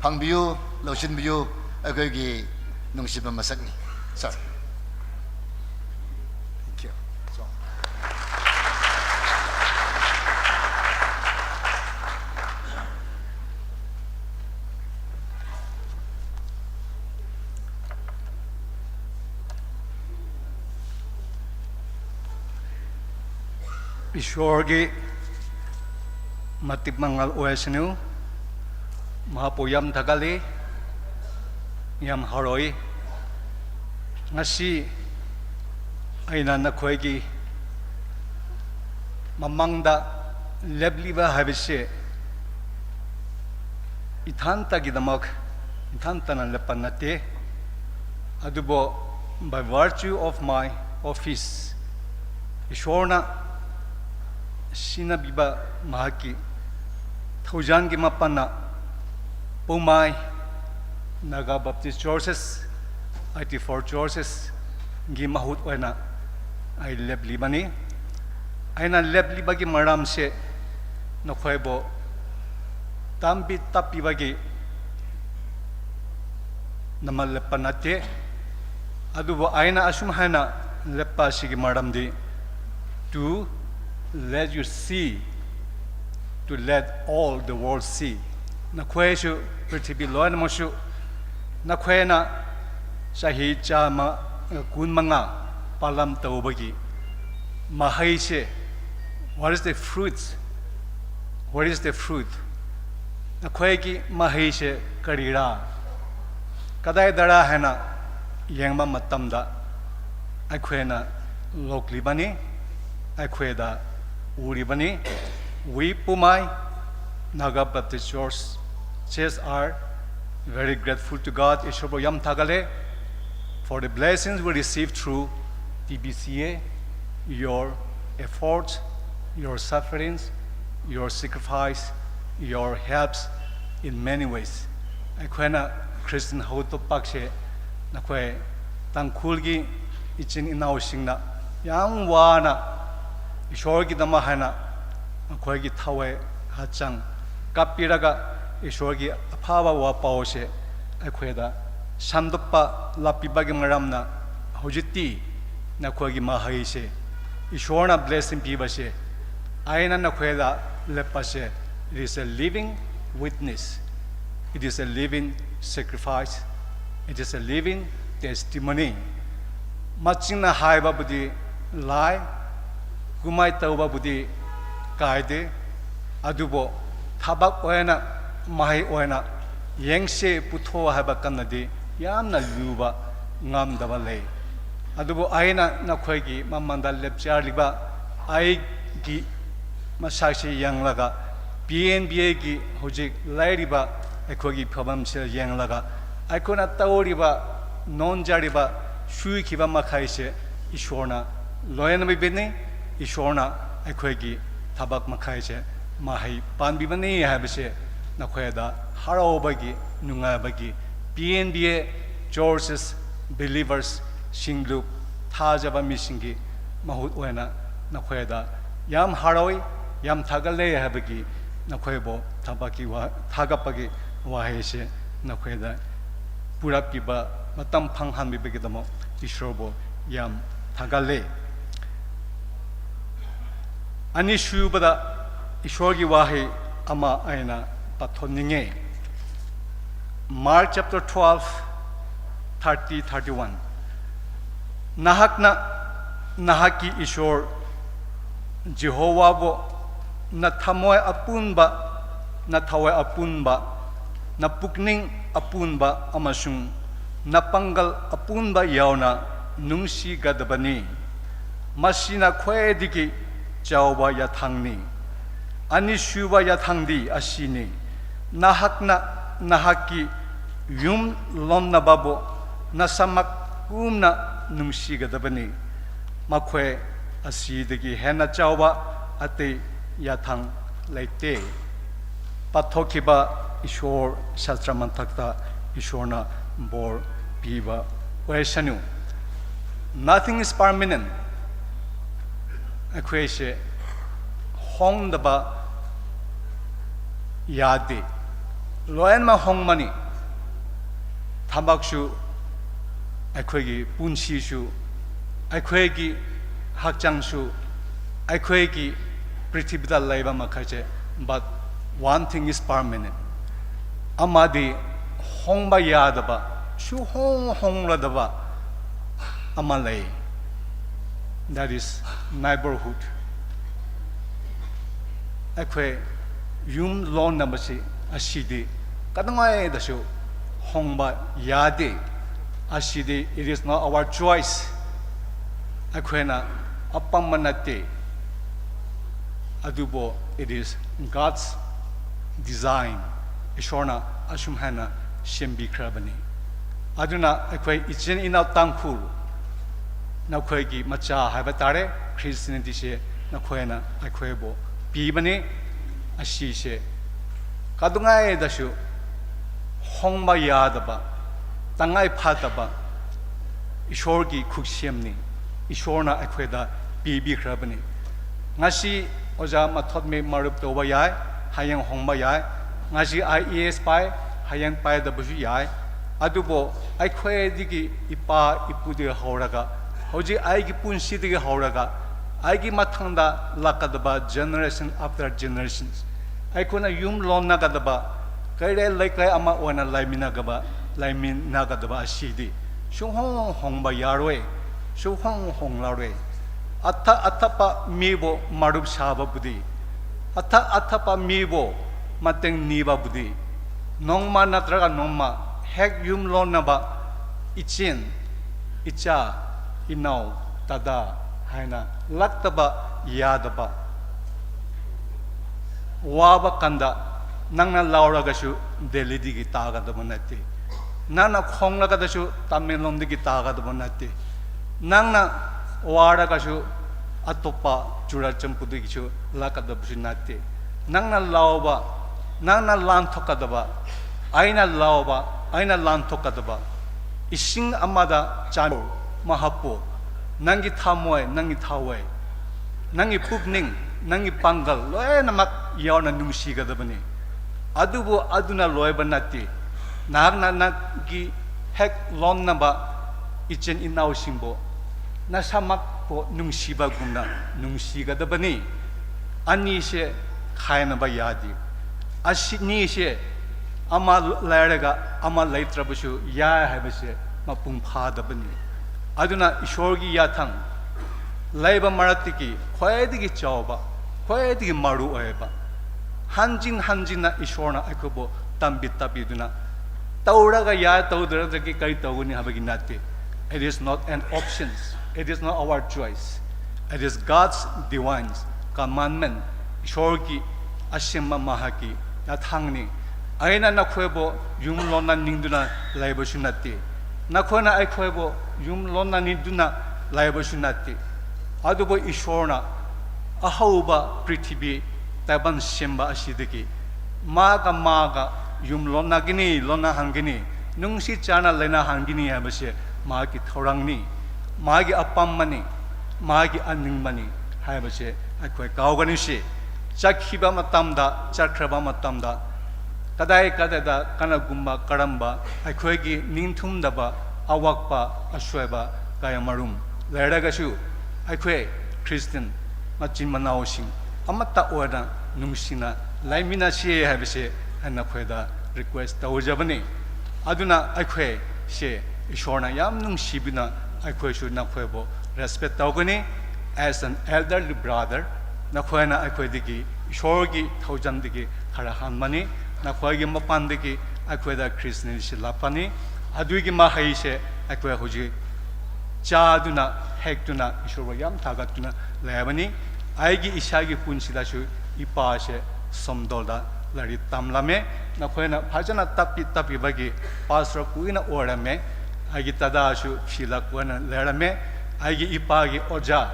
ꯐꯪꯕꯤꯌꯨ, ꯂꯧꯁꯤꯟꯕꯤꯌꯨ, ꯑꯩꯈꯣꯏꯒꯤ ꯅꯨꯡꯁꯤꯕ ꯃꯁꯛꯅꯤ꯫ Sir. Thank you. So. Ishwargi matip mangal oisanu, mahapo yam thakali, yam haroi. Ngasi eina nakhoiki mamangda lepliva haibase, ithāntakidamok, ithāntana lepa nate. Adubo, by virtue of my office, Ishwarna sinapiba mahaki thousand ki mapana Poumai Naga Baptist Churches, eighty-four churches ki mahut oina ai leplibani. Aina leplibagi maramse, nakhoibo tampi tapibagi nama lepa nate. Adubo aina asum haina lepa sigi maramdi, to let you see, to let all the world see. Nakhoisu, prithibi loinamasu, nakhoina sahi chama, eh, kun manga palam taubagi mahaise, what is the fruit? What is the fruit? Nakhoiki mahaise karira? Kadaidara haina yangma matamda, aikhoina loklibani, aikhoida uribani. We Poumai Naga Baptist Church, churches are very grateful to God, Ishwarbo yam thakale, for the blessings we receive through T B C A, your efforts, your sufferings, your sacrifice, your helps in many ways. Aikhoina Christian haotoppakse, nakhoi Tangkhulki ichin inaosingna yam vāna Ishwarkidamok haina, nakhoiki thawai hachang kapilaga Ishwarki aphava vāpaose, aikhoida santoppa lapibagi maramna, hojiti nakhoiki mahaise, Ishwarna blessing pibase, aina nakhoida lepase, it is a living witness. It is a living sacrifice. It is a living testimony. Machingna haibabudi lai, kumai taobabudi kaide, adubo thabak oina, mahai oina, yangse putho haiba kannadi yamna luba ngamdaba lei. Adubo aina nakhoiki mamangda lepcharliba, aiki masakshi yanglaga, P N B A ki hojik leiriba, aikhoiki phabamse yanglaga, aikhoina taoriba, nonjariba, shuikhiba makhaise, Ishwarna loinamibini, Ishwarna aikhoiki thabak makhaise mahai panbibani haibase, nakhoida haraobagi, nungaibagi, P N B A churches, believers, singlup, thajaba misingki mahut oina nakhoida yam haraoi, yam thakale haibagi, nakhoibo thabakki vā, thakapagi vāhaise, nakhoida purap kiba matam phanghanbibagidamok Ishwarbo yam thakale. Anishubada Ishwarki vāhai ama eina pathonninge. Mark chapter twelve, thirty, thirty-one. Nahakna, nahakki Ishwar Jehovahbo, nathamoi apunba, nathawai apunba, napukning apunba amashung napangal apunba yaona nungshigadabani. Mashina khwaidiki chaova yathangni. Anishuva yathangdi ashini. Nahakna, nahakki yumlonnababo nasamak kumna nungshigadabani. Makhwei ashidiki henna chaova atei yathang leite. Pathokhiba Ishwar shastra manthakta Ishwarna bor piva oisanu. Nothing is permanent. Aikhoise hongdaba yade. Loinma hongmani. Thabakshu, aikhoiki punshishu, aikhoiki hakchangshu, aikhoiki prithibida leiba makhaise, but one thing is permanent. Amadi hongba yadaba, shuhong hongradaba ama lei. That is neighborhood. ꯑꯩꯈꯣꯏ ꯌꯨꯝ ꯂꯣꯟꯅꯕꯁꯤ ꯑꯁꯤꯗꯤ ꯀꯩꯗꯧꯉꯩꯗꯁꯨ ꯍꯣꯡꯕ ꯌꯥꯗꯦ꯫ ꯑꯁꯤꯗꯤ it is not our choice. ꯑꯩꯈꯣꯏꯅ ꯑꯄꯥꯝꯕ ꯅꯠꯇꯦ꯫ ꯑꯗꯨꯕꯨ it is God's design. ꯏꯁꯣꯔꯅ ꯑꯁꯨꯝ ꯍꯥꯏꯅ ꯁꯦꯝꯕꯤꯈ꯭ꯔꯕꯅꯤ꯫ ꯑꯗꯨꯅ ꯑꯩꯈꯣꯏ ꯏꯆꯤꯟ ꯏꯅꯥꯎ ꯇꯥꯡꯈꯨꯜ, ꯅꯈꯣꯏꯒꯤ ꯃꯆꯥ ꯍꯥꯏꯕ ꯇꯥꯔꯦ, Christianity ꯁꯦ ꯅꯈꯣꯏꯅ ꯑꯩꯈꯣꯏꯕꯨ ꯄꯤꯕꯅꯤ꯫ ꯑꯁꯤꯁꯦ ꯀꯩꯗꯧꯉꯩꯗꯁꯨ ꯍꯣꯡꯕ ꯌꯥꯗꯕ, ꯇꯉꯥꯏ ꯐꯗꯕ ꯏꯁꯣꯔꯒꯤ ꯈꯨꯠꯁꯦꯝꯅꯤ꯫ ꯏꯁꯣꯔꯅ ꯑꯩꯈꯣꯏꯗ ꯄꯤꯕꯤꯈ꯭ꯔꯕꯅꯤ꯫ ꯉꯁꯤ ꯑꯣꯖꯥ ꯃꯊꯣꯠꯃꯤ ꯃꯔꯨꯞ ꯇꯧꯕ ꯌꯥꯏ, ꯍꯌꯦꯡ ꯍꯣꯡꯕ ꯌꯥꯏ꯫ ꯉꯁꯤ I A S ꯄꯥꯏ, ꯍꯌꯦꯡ ꯄꯥꯏꯗꯕꯁꯨ ꯌꯥꯏ꯫ ꯑꯗꯨꯕꯨ ꯑꯩꯈꯣꯏꯗꯒꯤ, ꯏꯄꯥ ꯏꯄꯨꯗꯒꯤ ꯍꯧꯔꯒ, ꯍꯧꯖꯤꯛ ꯑꯩꯒꯤ ꯄꯨꯟꯁꯤꯗꯒꯤ ꯍꯧꯔꯒ, ꯑꯩꯒꯤ ꯃꯊꯪꯗ ꯂꯥꯛꯀꯗꯕ generation after generations, ꯑꯩꯈꯣꯏꯅ ꯌꯨꯝ ꯂꯣꯟꯅꯒꯗꯕ, ꯀꯩꯔꯦꯜ ꯂꯩꯀꯥꯏ ꯑꯃ ꯑꯣꯏꯅ ꯂꯩꯃꯤꯟꯅꯒꯕ-, ꯂꯩꯃꯤꯟꯅꯒꯗꯕ ꯑꯁꯤꯗꯤ ꯁꯨꯡꯍꯣꯡ ꯍꯣꯡꯕ ꯌꯥꯔꯣꯏ, ꯁꯨꯡꯍꯣꯡ ꯍꯣꯡꯂꯔꯣꯏ꯫ ꯑꯊꯥ-, ꯑꯊꯥꯞꯄ ꯃꯤꯕꯨ ꯃꯔꯨꯞ ꯁꯥꯕꯕꯨꯗꯤ, ꯑꯊꯥ-, ꯑꯊꯥꯞꯄ ꯃꯤꯕꯨ ꯃꯇꯦꯡ ꯅꯤꯕꯕꯨꯗꯤ, ꯅꯣꯡꯃ ꯅꯠꯇ꯭ꯔꯒ ꯅꯣꯡꯃ ꯍꯦꯛ ꯌꯨꯝ ꯂꯣꯟꯅꯕ ꯏꯆꯤꯟ, ꯏꯆꯥ, ꯏꯅꯥꯎ, ꯗꯗꯥ ꯍꯥꯏꯅ ꯂꯥꯛꯇꯕ ꯌꯥꯗꯕ꯫ ꯋꯥꯕ ꯀꯥꯟꯗ ꯅꯪꯅ ꯂꯧꯔꯒꯁꯨ ꯗꯦꯜꯂꯤꯗꯒꯤ ꯇꯥꯒꯗꯕ ꯅꯠꯇꯦ꯫ ꯅꯪꯅ ꯈꯣꯡꯂꯒꯗꯁꯨ ꯇꯃꯦꯡꯂꯣꯡꯗꯒꯤ ꯇꯥꯒꯗꯕ ꯅꯠꯇꯦ꯫ ꯅꯪꯅ ꯋꯥꯔꯒꯁꯨ ꯑꯇꯣꯞꯄ ꯆꯨꯔꯥꯆꯥꯟꯄꯨꯔꯗꯒꯤꯁꯨ ꯂꯥꯛꯀꯗꯕꯁꯨ ꯅꯠꯇꯦ꯫ ꯅꯪꯅ ꯂꯧꯕ, ꯅꯪꯅ ꯂꯥꯟꯊꯣꯛꯀꯗꯕ, ꯑꯩꯅ ꯂꯧꯕ, ꯑꯩꯅ ꯂꯥꯟꯊꯣꯛꯀꯗꯕ, ꯏꯁꯤꯡ ꯑꯃꯗ ꯆꯥꯟ-, ꯃꯍꯥꯛꯄꯨ ꯅꯪꯒꯤ ꯊꯃꯣꯏ, ꯅꯪꯒꯤ ꯊꯋꯥꯏ, ꯅꯪꯒꯤ ꯄꯨꯛꯅꯤꯡ, ꯅꯪꯒꯤ ꯄꯥꯡꯒꯜ ꯂꯣꯏꯅꯃꯛ ꯌꯥꯎꯅ ꯅꯨꯡꯁꯤꯒꯗꯕꯅꯤ꯫ ꯑꯗꯨꯕꯨ ꯑꯗꯨꯅ ꯂꯣꯏꯕ ꯅꯠꯇꯦ꯫ ꯅꯍꯥꯛꯅ ꯅꯪꯒꯤ ꯍꯦꯛ ꯂꯣꯟꯅꯕ ꯏꯆꯤꯟ ꯏꯅꯥꯎꯁꯤꯡꯕꯨ ꯅꯁꯥꯃꯛꯄꯨ ꯅꯨꯡꯁꯤꯕꯒꯨꯝꯅ ꯅꯨꯡꯁꯤꯒꯗꯕꯅꯤ꯫ ꯑꯅꯤꯁꯦ ꯈꯥꯏꯅꯕ ꯌꯥꯗꯦ꯫ ꯑꯁꯤꯅꯤꯁꯦ ꯑꯃ ꯂꯩꯔꯒ ꯑꯃ ꯂꯩꯇ꯭ꯔꯕꯁꯨ ꯌꯥꯏ ꯍꯥꯏꯕꯁꯦ ꯃꯄꯨꯡ ꯐꯥꯗꯕꯅꯤ꯫ ꯑꯗꯨꯅ ꯏꯁꯣꯔꯒꯤ ꯌꯥꯊꯪ ꯂꯩꯕ ꯃꯔꯛꯇꯒꯤ ꯈ꯭ꯋꯥꯏꯗꯒꯤ ꯆꯥꯎꯕ, ꯈ꯭ꯋꯥꯏꯗꯒꯤ ꯃꯔꯨ ꯑꯣꯏꯕ, ꯍꯟꯖꯤꯟ ꯍꯟꯖꯤꯟꯅ ꯏꯁꯣꯔꯅ ꯑꯩꯈꯣꯏꯕꯨ ꯇꯝꯕꯤ ꯇꯝꯕꯤꯗꯨꯅ, ꯇꯧꯔꯒ ꯌꯥꯏ, ꯇꯧꯗ꯭ꯔꯒꯗꯤ ꯀꯔꯤ ꯇꯧꯒꯅꯤ ꯍꯥꯏꯕꯒꯤ ꯅꯠꯇꯦ꯫ It is not an options. It is not our choice. It is God's divine commandment. ꯏꯁꯣꯔꯒꯤ ꯑꯁꯦꯡꯕ ꯃꯍꯥꯛꯀꯤ ꯌꯥꯊꯪꯅꯤ꯫ ꯑꯩꯅ ꯅꯈꯣꯏꯕꯨ ꯌꯨꯝ ꯂꯣꯟꯅꯅꯤꯡꯗꯨꯅ ꯂꯩꯕꯁꯨ ꯅꯠꯇꯦ꯫ ꯅꯈꯣꯏꯅ ꯑꯩꯈꯣꯏꯕꯨ ꯌꯨꯝ ꯂꯣꯟꯅꯅꯤꯡꯗꯨꯅ ꯂꯩꯕꯁꯨ ꯅꯠꯇꯦ꯫ ꯑꯗꯨꯕꯨ ꯏꯁꯣꯔꯅ ꯑꯍꯧꯕ ꯄ꯭ꯔꯤꯊꯤꯕꯤ ꯇꯥꯏꯕꯪ ꯁꯦꯝꯕ ꯑꯁꯤꯗꯒꯤ ꯃꯥꯒ ꯃꯥꯒ ꯌꯨꯝ ꯂꯣꯟꯅꯒꯅꯤ, ꯂꯣꯟꯅꯍꯟꯒꯅꯤ, ꯅꯨꯡꯁꯤ ꯆꯥꯟꯅ ꯂꯩꯅꯍꯟꯒꯅꯤ ꯍꯥꯏꯕꯁꯦ ꯃꯥꯒꯤ ꯊꯧꯔꯥꯡꯅꯤ, ꯃꯥꯒꯤ ꯑꯄꯥꯝꯕꯅꯤ, ꯃꯥꯒꯤ ꯑꯅꯤꯡꯕꯅꯤ ꯍꯥꯏꯕꯁꯦ ꯑꯩꯈꯣꯏ ꯀꯥꯎꯒꯅꯨꯁꯤ꯫ ꯆꯠꯈꯤꯕ ꯃꯇꯝꯗ, ꯆꯠꯈ꯭ꯔꯕ ꯃꯇꯝꯗ ꯀꯗꯥꯏ ꯀꯗꯥꯏꯗ ꯀꯅꯥꯒꯨꯝꯕ ꯀꯔꯝꯕ ꯑꯩꯈꯣꯏꯒꯤ ꯅꯤꯡꯊꯨꯡꯗꯕ ꯑꯋꯥꯠꯄ ꯑꯁꯣꯏꯕ ꯀꯌꯥꯃꯔꯨꯝ ꯂꯩꯔꯒꯁꯨ, ꯑꯩꯈꯣꯏ ꯈ꯭ꯔꯤꯁꯇꯤꯌꯥꯟ ꯃꯆꯤꯟ ꯃꯅꯥꯎꯁꯤꯡ ꯑꯃꯠꯇ ꯑꯣꯏꯅ ꯅꯨꯡꯁꯤꯅ ꯂꯩꯃꯤꯟꯅꯁꯤ ꯍꯥꯏꯕꯁꯦ ꯑꯩ ꯅꯈꯣꯏꯗ request ꯇꯧꯖꯕꯅꯤ꯫ ꯑꯗꯨꯅ ꯑꯩꯈꯣꯏꯁꯦ ꯏꯁꯣꯔꯅ ꯌꯥꯝ ꯅꯨꯡꯁꯤꯕꯤꯅ ꯑꯩꯈꯣꯏꯁꯨ ꯅꯈꯣꯏꯕꯨ respect ꯇꯧꯒꯅꯤ꯫ As an elderly brother, ꯅꯈꯣꯏꯅ ꯑꯩꯈꯣꯏꯗꯒꯤ ꯏꯁꯣꯔꯒꯤ ꯊꯧꯖꯥꯜꯗꯒꯤ ꯈꯔ ꯍꯟꯕꯅꯤ꯫ ꯅꯈꯣꯏꯒꯤ ꯃꯄꯥꯟꯗꯒꯤ ꯑꯩꯈꯣꯏꯗ Christianity ꯁꯤ ꯂꯥꯛꯄꯅꯤ꯫ ꯑꯗꯨꯒꯤ ꯃꯍꯩꯁꯦ ꯑꯩꯈꯣꯏ ꯍꯧꯖꯤꯛ ꯆꯥꯗꯨꯅ, ꯍꯦꯛꯇꯨꯅ ꯏꯁꯣꯔꯕꯨ ꯌꯥꯝ ꯊꯥꯒꯠꯇꯨꯅ ꯂꯩꯔꯕꯅꯤ꯫ ꯑꯩꯒꯤ ꯏꯁꯥꯒꯤ ꯄꯨꯟꯁꯤꯗꯁꯨ ꯏꯄꯥꯁꯦ ꯁꯣꯝꯗꯣꯜꯗ ꯂꯥꯏꯔꯤꯛ ꯇꯝꯂꯝꯃꯦ꯫ ꯅꯈꯣꯏꯅ ꯐꯖꯅ ꯇꯥꯛꯄꯤ ꯇꯥꯛꯄꯤꯕꯒꯤ pastor ꯀꯨꯏꯅ ꯑꯣꯏꯔꯝꯃꯦ꯫ ꯑꯩꯒꯤ ꯗꯗꯥꯁꯨ ꯐꯤꯂꯛ ꯑꯣꯏꯅ ꯂꯩꯔꯝꯃꯦ꯫ ꯑꯩꯒꯤ ꯏꯄꯥꯒꯤ ꯑꯣꯖꯥ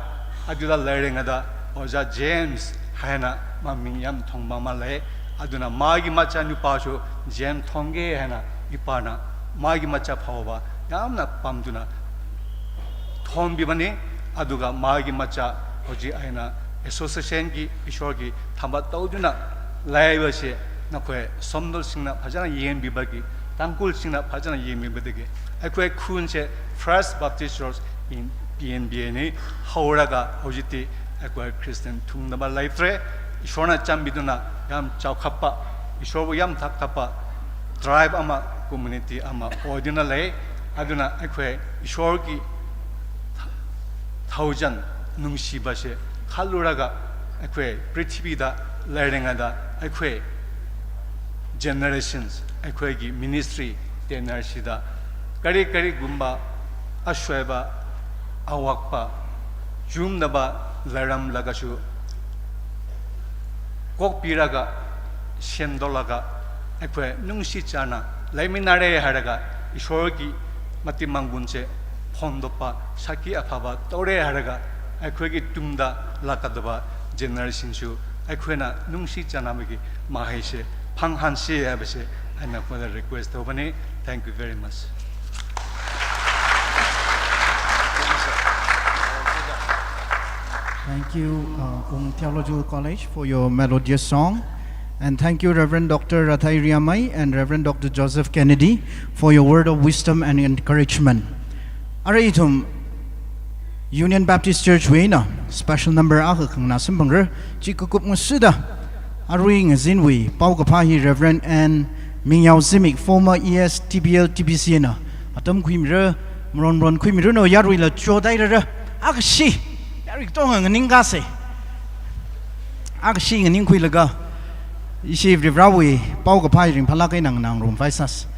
ꯑꯗꯨꯗ ꯂꯩꯔꯤꯉꯩꯗ ꯑꯣꯖꯥ ꯖꯦꯝꯁ ꯍꯥꯏꯅ ꯃꯃꯤꯡ ꯌꯥꯝ ꯊꯣꯡꯕ ꯑꯃ ꯂꯩ꯫ ꯑꯗꯨꯅ ꯃꯥꯒꯤ ꯃꯆꯥꯅꯨꯄꯥꯁꯨ ꯖꯦꯝꯁ ꯊꯣꯟꯒꯦ ꯍꯥꯏꯅ ꯏꯄꯥꯅ ꯃꯥꯒꯤ ꯃꯆꯥ ꯐꯥꯎꯕ ꯌꯥꯝꯅ ꯄꯥꯝꯗꯨꯅ ꯊꯣꯟꯕꯤꯕꯅꯤ꯫ ꯑꯗꯨꯒ ꯃꯥꯒꯤ ꯃꯆꯥ ꯍꯧꯖꯤꯛ ꯑꯩꯅ association ꯒꯤ ꯏꯁꯣꯔꯒꯤ ꯊꯕꯛ ꯇꯧꯗꯨꯅ ꯂꯩꯕꯁꯦ ꯅꯈꯣꯏ ꯁꯣꯝꯗꯣꯜꯁꯤꯡꯅ ꯐꯖꯅ ꯌꯦꯡꯕꯤꯕꯒꯤ, ꯇꯥꯡꯈꯨꯜꯁꯤꯡꯅ ꯐꯖꯅ ꯌꯦꯡꯕꯤꯕꯗꯒꯤ ꯑꯩꯈꯣꯏ ꯈꯨꯟꯁꯦ First Baptist Church in P N B A ꯅꯤ꯫ ꯍꯧꯔꯒ ꯍꯧꯖꯤꯛꯇꯤ ꯑꯩꯈꯣꯏ ꯈ꯭ꯔꯤꯁꯇꯤꯌꯥꯟ ꯊꯨꯡꯅꯕ ꯂꯩꯇ꯭ꯔꯦ꯫ ꯏꯁꯣꯔꯅ ꯆꯥꯟꯕꯤꯗꯨꯅ ꯌꯥꯝ ꯆꯥꯎꯈꯠꯄ, ꯏꯁꯣꯔꯕꯨ ꯌꯥꯝ ꯊꯥꯒꯠꯄ tribe ꯑꯃ, community ꯑꯃ ꯑꯣꯏꯗꯨꯅ ꯂꯩ꯫ ꯑꯗꯨꯅ ꯑꯩꯈꯣꯏ ꯏꯁꯣꯔꯒꯤ ꯊꯧꯖꯥꯜ ꯅꯨꯡꯁꯤꯕꯁꯦ ꯈꯜꯂꯨꯔꯒ ꯑꯩꯈꯣꯏ ꯄ꯭ꯔꯤꯊꯤꯕꯤꯗ leirengada, ꯑꯩꯈꯣꯏ generations, ꯑꯩꯈꯣꯏꯒꯤ ministry tenure ꯁꯤꯗ ꯀꯔꯤ ꯀꯔꯤꯒꯨꯝꯕ ꯑꯁꯣꯏꯕ, ꯑꯋꯥꯠꯄ, ꯆꯨꯝꯗꯕ ꯂꯩꯔꯝꯂꯒꯁꯨ, ꯀꯣꯛꯄꯤꯔꯒ, ꯁꯦꯝꯗꯣꯛꯂꯒ, ꯑꯩꯈꯣꯏ ꯅꯨꯡꯁꯤ ꯆꯥꯟꯅ ꯂꯩꯃꯤꯟꯅꯔꯦ ꯍꯥꯏꯔꯒ, ꯏꯁꯣꯔꯒꯤ ꯃꯇꯤꯛ ꯃꯪꯒꯨꯟꯁꯦ ꯐꯣꯡꯗꯣꯛꯄ, ꯁꯥꯈꯤ ꯑꯐꯕ ꯇꯧꯔꯦ ꯍꯥꯏꯔꯒ, ꯑꯩꯈꯣꯏꯒꯤ ꯇꯨꯡꯗ ꯂꯥꯛꯀꯗꯕ generation ꯁꯨ ꯑꯩꯈꯣꯏꯅ ꯅꯨꯡꯁꯤ ꯆꯥꯟꯅꯕꯒꯤ ꯃꯍꯩꯁꯦ ꯐꯪꯍꯟꯁꯤ ꯍꯥꯏꯕꯁꯦ ꯑꯩꯅ ꯅꯈꯣꯏꯗ request ꯇꯧꯕꯅꯤ꯫ Thank you very much. Thank you, uh, Ung Theological College, for your melodious song. And thank you, Reverend Doctor Rathai Riamai and Reverend Doctor Joseph Kennedy, for your word of wisdom and encouragement. Arui ithum Union Baptist Church wui eina special number akha khanganā samphangra, chi kakup ngasida, arui ngazinwui paokaphā hi Reverend N Mingyao Zimik, former E S T B L T B C na atam khuimira, maron maron khuimiranu, yaruila chodairara, akha shi, yarui katonga nganingkasa, akha shi nganingkhuilaga, ishi Varivarāwui paokaphā hi ringphālāk eina nganāngarumpai sāsa.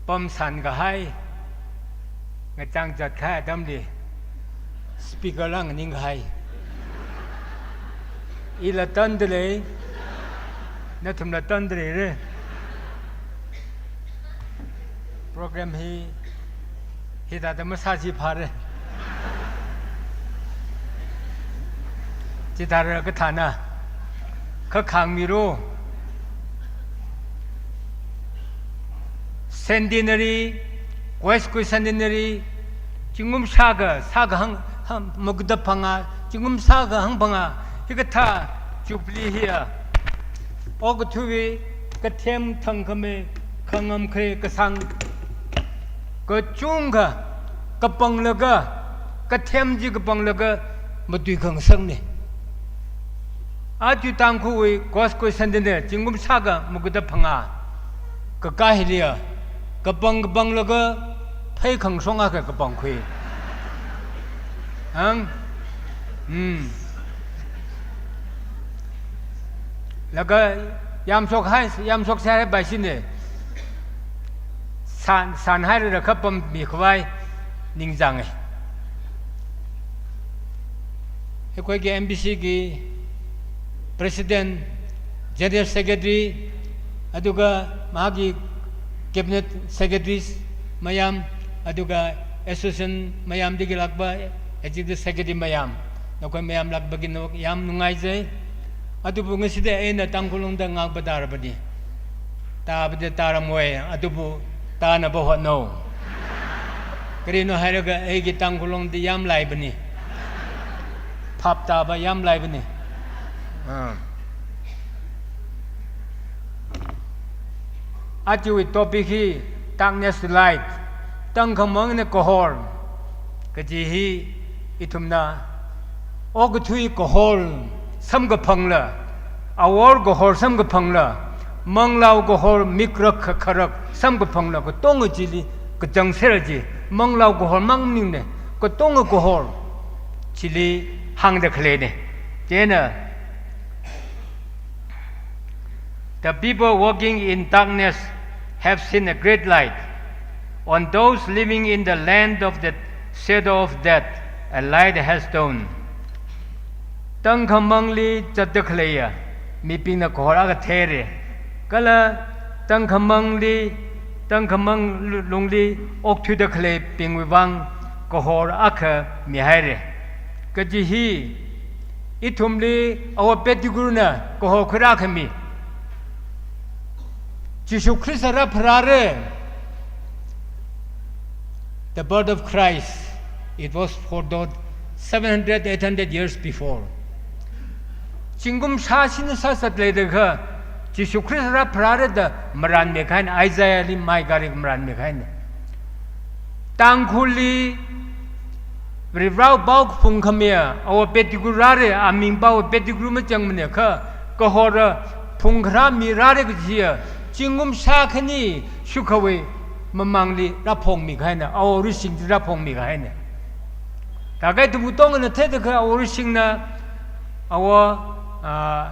pamsān kahai, ngachang zat kahai atamli, speaker la nganing kahai. Ila tanda lei, nathumla tanda leira. Program hi, hithāda masāsi phāra. Chithāra kathāna, kha khāngmira. Centenary, Queensquist Centenary, zingkum shākha, shākha hang, hang, maguda phangā, zingkum shākha hangphangā, hikathā Jubilee hiya, okathuiwui kathem thangkhamei, khangamkhei kasāng, kachungkha, kapanglaga, kathem chi kapanglaga, matuikhangasakna. Aja Tangkhulwui Queensquist Centenary, zingkum shākha maguda phangā, kakā hiliya, kapang kapanglaga, phei khangshong akha kapangkhui. Ang? Hmm. Laga yamshok hai, yamshok sai hai bai shine. San, san hairara kha pammi khavai ningzanga. ꯑꯩꯈꯣꯏꯒꯤ M B C ꯒꯤ President, General Secretary, ꯑꯗꯨꯒ ꯃꯥꯒꯤ Cabinet Secretaries ꯃꯌꯥꯝ, ꯑꯗꯨꯒ Association ꯃꯌꯥꯝꯗꯒꯤ ꯂꯥꯛꯄ Executive Secretary ꯃꯌꯥꯝ, ꯅꯈꯣꯏ ꯃꯌꯥꯝ ꯂꯥꯛꯄꯒꯤ ꯌꯥꯝ ꯅꯨꯡꯉꯥꯏꯖꯩ꯫ ꯑꯗꯨꯕꯨ ꯉꯁꯤꯗꯤ ꯑꯩꯅ ꯇꯥꯡꯈꯨꯜ ꯂꯣꯟꯗ ꯉꯥꯡꯕ ꯇꯥꯔꯕꯅꯤ꯫ ꯇꯥꯕꯗꯤ ꯇꯥꯔꯝꯃꯣꯏ, ꯑꯗꯨꯕꯨ ꯇꯥꯅꯕ ꯍꯣꯠꯅꯧ꯫ ꯀꯔꯤꯅꯣ ꯍꯥꯏꯔꯒ ꯑꯩꯒꯤ ꯇꯥꯡꯈꯨꯜ ꯂꯣꯟꯗꯤ ꯌꯥꯝ ꯂꯥꯏꯕꯅꯤ꯫ ꯚꯥꯞ ꯇꯥꯕ ꯌꯥꯝ ꯂꯥꯏꯕꯅꯤ꯫ ꯑꯥ꯫ ꯑꯗꯨꯒꯤ topic ꯍꯤ darkness to light, ꯇꯪꯈꯃꯪꯅ ꯀꯍꯣꯔ, ꯀꯖꯤ ꯍꯤ ꯏꯊꯨꯝꯅ okathui kahor samkaphangla, awor kahor samkaphangla, manglao kahor mikrak kha-, kharak samkaphangla, katonga chili kachang sera chi, manglao kahor mang maningna, katonga kahor chili hāngda khaleina. Chieina, "The people walking in darkness have seen a great light. On those living in the land of the shadow of death, a light has dawned." Tangkhamangli zatda khaleiya mibingna kahor akha theira. Kala tangkhamangli, tangkhamang lu-, lungli okthuida khaleibingwui vang kahor akha mihaira. Kaji hi ithumli Awo Pettigrewna kahor khuirākhami, Jishu Khrista rāpharāra. The birth of Christ, it was foretold seven hundred, eight hundred years before. Zingkum shāshina sāsat leidakha, Jishu Khrista rāpharāra da marānmi kahaina, Isaiahli Micahli marānmi kahaina. Tangkhulli Varivarāwui pao phungkhamiya Awo Pettigrew rāra, aming pao Pettigrew machangmana kha, kahora phungkharā mi rāra kajiya, zingkum shākhani shukhawui mamangli rāphongmi kahaina, Awo Rishing chi rāphongmi kahaina. Thākha ithum katongana theidakha Awo Rishingna, Awo, ah,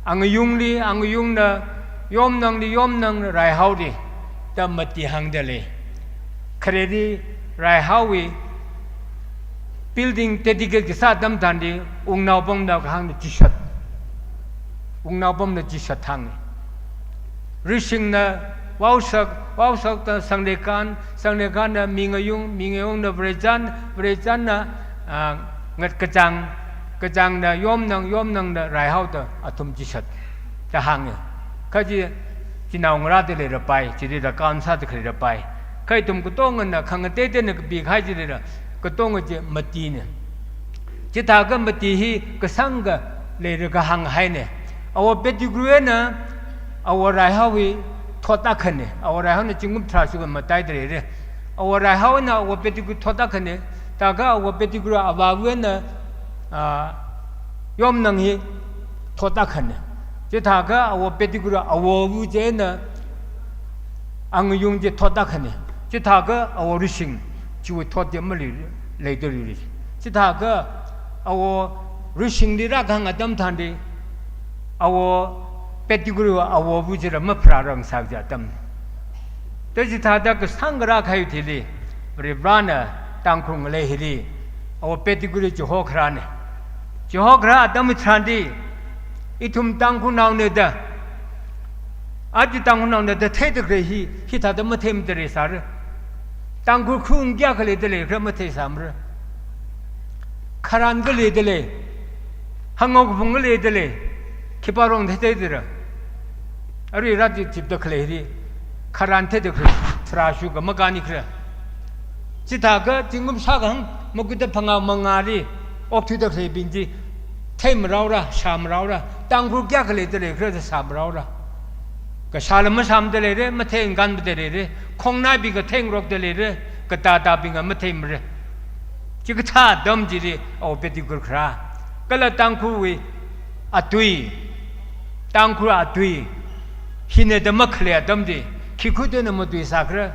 angayungli, angayungna, yomnangli, yomnangna, raihaoli da mati hāngda lei. Khareli raihaowui building dedicate kasā atam tharanli, wungnaopamna kahāngna chishat. Wungnaopamna chishat hānga. Rishingna vaosak, vaosakta sangleikhan, sangleikhanna mingayung, mingayungna varezan, varezanna, ah, ngat kachāng, kachāngna yomnang, yomnangna raihaoda athum chishat da hānga. Kha chi, chinaongarāda leirapai, chili rākān sāda khalei rapai. Kha ithum katongana khangateiteina kapi kahai chilila, katonga chi matina. Chithākha mati hi kasāngkha leira kahāng haina. Awo Pettigrew eina Awo Raihao hi thot akhana. Awo Raihaona zingkum tharā shikha mataida leira. Awo Raihao eina Awo Pettigrew thot akhana. Thākha Awo Pettigrew avāva eina, ah, yomnang hi thot akhana. Chithākha Awo Pettigrew awova chieina angayung chi thot akhana. Chithākha Awo Rishing chiwui thot chi mali leida leira. Chithākha Awo Rishingli rākahāng atam tharanli, Awo Pettigrew awova chila mapharārangasā kaji atam. Tachi thāda kasāng kara khai thili, Varivarana Tangkhul ngalei hili, awo Pettigrew chiho kharāne. Chiho kharā atam tharan di, ithum Tangkhulnaone da, aja Tangkhulnaone da theida khalei hi, hithāda matheimada leisāra. Tangkhul khung kayākha leida leikhala matheisāmara. Kharan kali da lei, hangok phung kali da lei, khipā rong theithei dara. Arui rātip tipda khalei hili, kharan theida khalei, tharā shuka makani khala. Chithākha, zingkum shākahang, makuda phangā mangāli, okthuida khaleibing chi, theimaraora, shāmaraora, Tangkhul kayākha leida leikhala sāmaraora. Kashāla mashāmada leira, matheinganmada leira, khongnaibingva theingarokda leira, katātābingva matheimara. Chikathā atam chili awo Pettigrew kharā. Kala Tangkhulwui atui, Tangkhul atui, hina da makhalei atam chi, khikha tuina matuisākhala,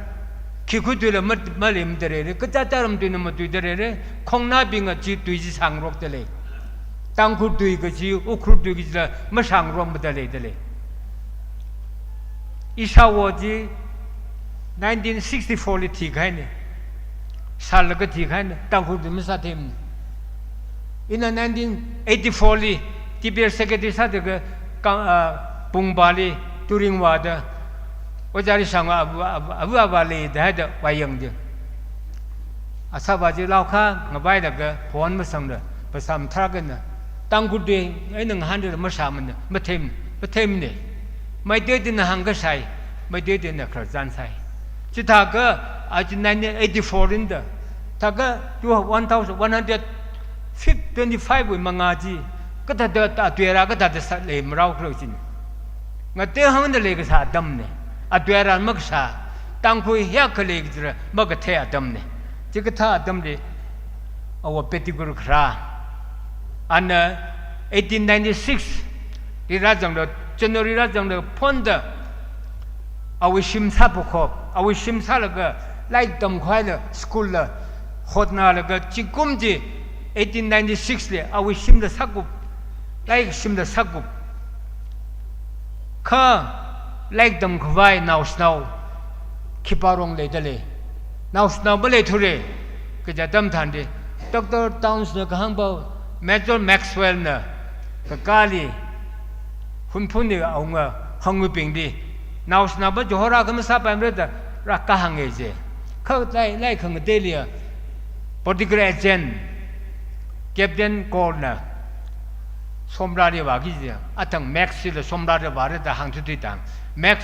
khikha tuila ma-, maleimada leira, katātā ram tuina matuida leira, khongnaibingva chi tui chi sāngarokda lei. Tangkhul tui kaji, Ukhrul tui kajila mashāngarokmada leida lei. Ishāwo chi nineteen sixty-four li thikahaine. Sālaga thikahaine. Tangkhul tui masātheimane. Ina nineteen eighty-four li T P S secretary sāda ka, ka, ah, Pungpali Turingvada Ojā Rishangva ava, ava, ava, ava leida haida vāyangda. Asāva chi laokha ngavailaga phon masangda, phasā mathārakna, Tangkhul tui eina ngahānda mashāmana, matheim-, matheimane. Meitei tuina hāngkashai, Meitei tuina khararchan sai. Chithākha, aja nineteen eighty-four rinda, thākha tu one thousand one hundred twenty-five wui mangā chi, kathāda, atui ara kathāda sā leimarao khala chine. Ngatei hangda leikasā atamne. Atui ara makasā, Tangkhul hiyākha lei kajira makathei atamne. Chikathā atamli awo Pettigrew kharā, ana eighteen ninety-six li rāzangda, January rāzangda phonda, awui shim sāphākhop, awui shim sālaga, lairik tamkhuilaga, school la hotnalaga, zingkum chi eighteen ninety-six li awui shimla sākup, lairik shimla sākup. Kha lairik tamkhavai naoshinao khipā rong leida lei. Naoshinao maleithura. Kaja atam tharan di, Doctor Townsna kahāngva, Major Maxwellna kakāli, Hunphunli awunga Hangubingli, naoshinaova chihorā kha masāpaimara da rākahānga je. Kha lairik, lairik khangateili, political agent, Captain Colena, somrāli vāki je, athang Max chila somrāli vāra da hāngthuithui tang. Max,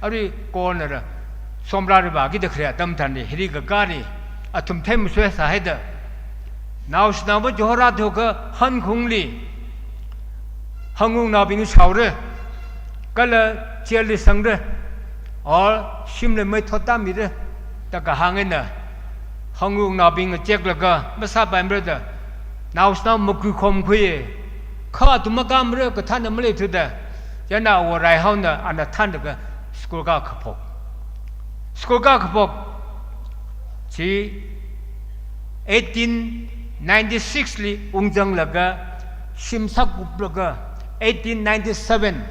arui Colena ra somrāli vāki da khalei atam tharan di, hili kakāli, athum theimashoisā haida, naoshinaova chihorā thukha hankhungli, Hangungnaobing shaora, kala jail li sangra, or shimli mei thottāmira, da kahāng eina, Hangungnaobing cheklaga, masāpaimara da, naoshinao makuikhomkhui, kha athum makāmara, kathāna maleithuda, chieina awo Raihaona, ana thānlaga, school kā kaphok. School kā kaphok chi eighteen ninety-six li ungzanglaga, shim sākuplaga, eighteen ninety-seven,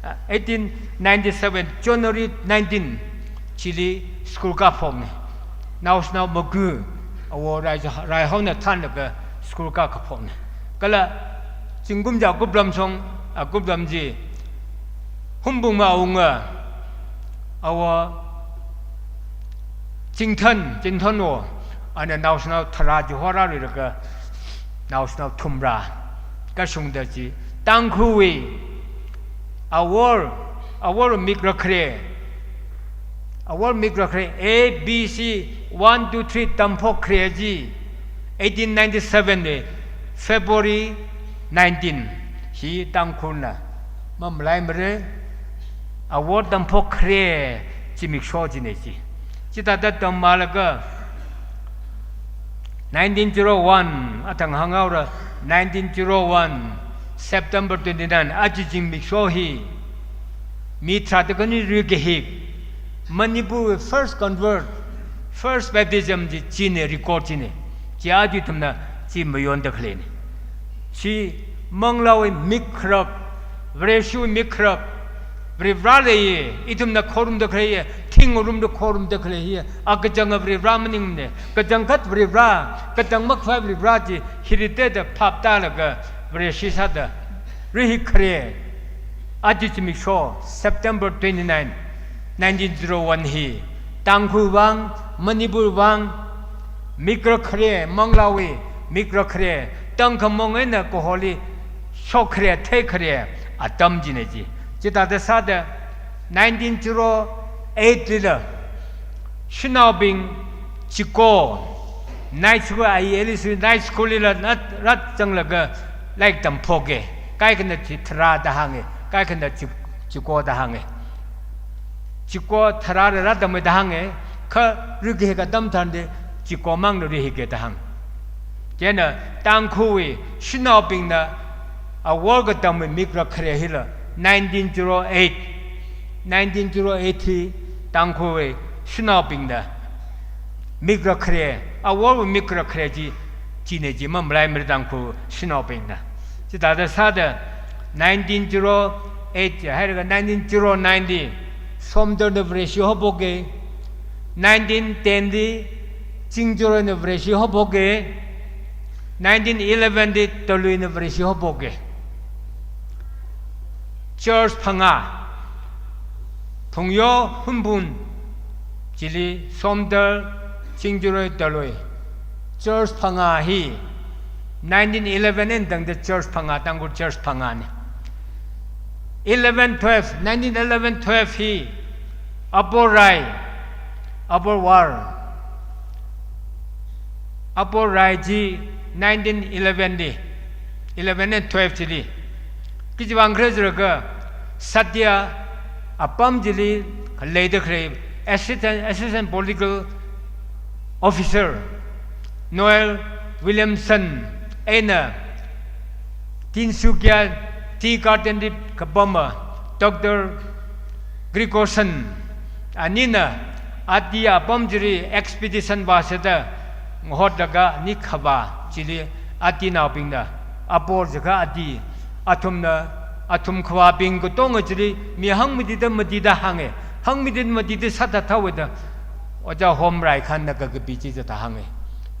ah, eighteen ninety-seven January nineteen chili school kāphokna. Naoshinao makui, awo Rai, Raihaona thānlaga school kā kaphokna. Kala zingkum ja kuplam shong, ah, kuplam chi, Hunphung ma awunga, awo Chingthan, Chingthanwo, ana naoshinao tharā chihorā leilaga, naoshinao thumrā kashungda chi, Tangkhulwui awor, awor mik rākhare, awor mik rākhare, A B C, one, two, three tamphok khare chi, eighteen ninety-seven li February nineteen, hi Tangkhulna mamalaimara, awor tamphok khare zimiksho chine chi. Chithāda tammalaga nineteen zero one, athang hānghaora, nineteen zero one, September twenty-nine, aja zimiksho hi, mi tharāda khani rui kahik, Manipur first convert, first baptism chi, chine, record chine. Chi aja ithumna chi mayonda khaleine. Chi Manglāwui mik kharak, Vareshiwui mik kharak, Varivara leiya, ithumna khorumda khalei, thing ngarumda khorumda khalei hi, akachanga Varivara maningmana, kachangkhat Varivara, kachang makhavai Varivara chi, hi riteda phap tālaga, Vareshi sāda, rihi khare, aja zimiksho, September twenty-nine, nineteen zero one hi, Tangkhul vang, Manipur vang, mikra khare, manglāwui mikra khare, tangkhamong eina kaholi shok khare, thei khare, atam china chi. Chithāda sāda nineteen zero eight lila, shanaobing chiko, night school, I L S night school lila nat rat zanglaga lairik tamphoka. Kaikhana chi tharā da hānga, kaikhana chi, chiko da hānga. Chiko tharā rāra tamda hānga, kha rikhi katam tharan chiko mangna rikhi da hānga. Chieina Tangkhulwui shanaobingna awor katamwui mikra khare hila nineteen zero eight, nineteen zero eight hi Tangkhulwui shanaobingna mikra khare, aworwui mikra khare chi, china chi mamalaimara Tangkhul shanaobingna. Chithāda sāda nineteen zero eight hailaga nineteen zero nine li Somdalna Vareshi haophoka, nineteen ten li Chingjaroina Vareshi haophoka, nineteen eleven li Taluina Vareshi haophoka. Church phangā, Phungyo, Hunphun, chili Somdal, Chingjaroi, Talui. Church phangā hi nineteen eleven eina tangda church phangā, Tangkhul church phangāna. Eleven twelve, nineteen eleven twelve hi Upper Rai, Upper War, Upper Rai chi nineteen eleven li, eleven and twelve chili. Khiwui vang khala jilaga Satya apam chili leida khalei assistant, assistant political officer Noel Williamson eina Tinsukia tea garden li kapama Doctor Gregerson anina ati apam chili expedition vāsāda ngahotlaga ni khavā chili atinaobingna apor jiakha ati athumna, athum khavābing katonga chili mi hangmatida matida hānga, hangmatida matida sāthathaowa da Ojā Home Raikhanna kakapi chi chithāda hānga.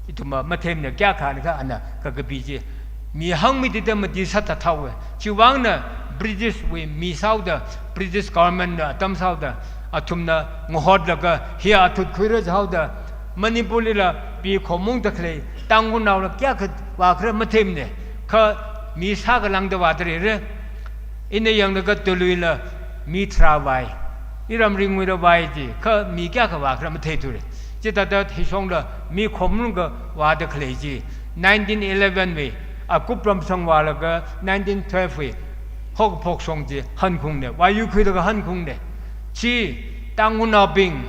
Ithumva matheimana kayākha ana kha ana kakapi chi. Mi hangmatida mati sāthathaowa. Chiwui vangna British wui mi sāhaoda, British government na atam sāhaoda, athumna ngahotlaga, hi athut khuira jihaoda, Manipur lila pi khomungda khalei, Tangkhulnaola kayākha vākhala matheimana, kha mi sākhalangda vāda leira. Ina yanglaga Taluila mi tharā vāi, iram ringwuila vāi chi, kha mi kayākha vākhala matheithura. Chithāda hishongla mi khomrunga vāda khalei chi, nineteen eleven wui akup ramshong vālaga nineteen twelve wui haokaphok shong chi hankhungna, vāyu khuilaga hankhungna. Chi Tangkhulnaobing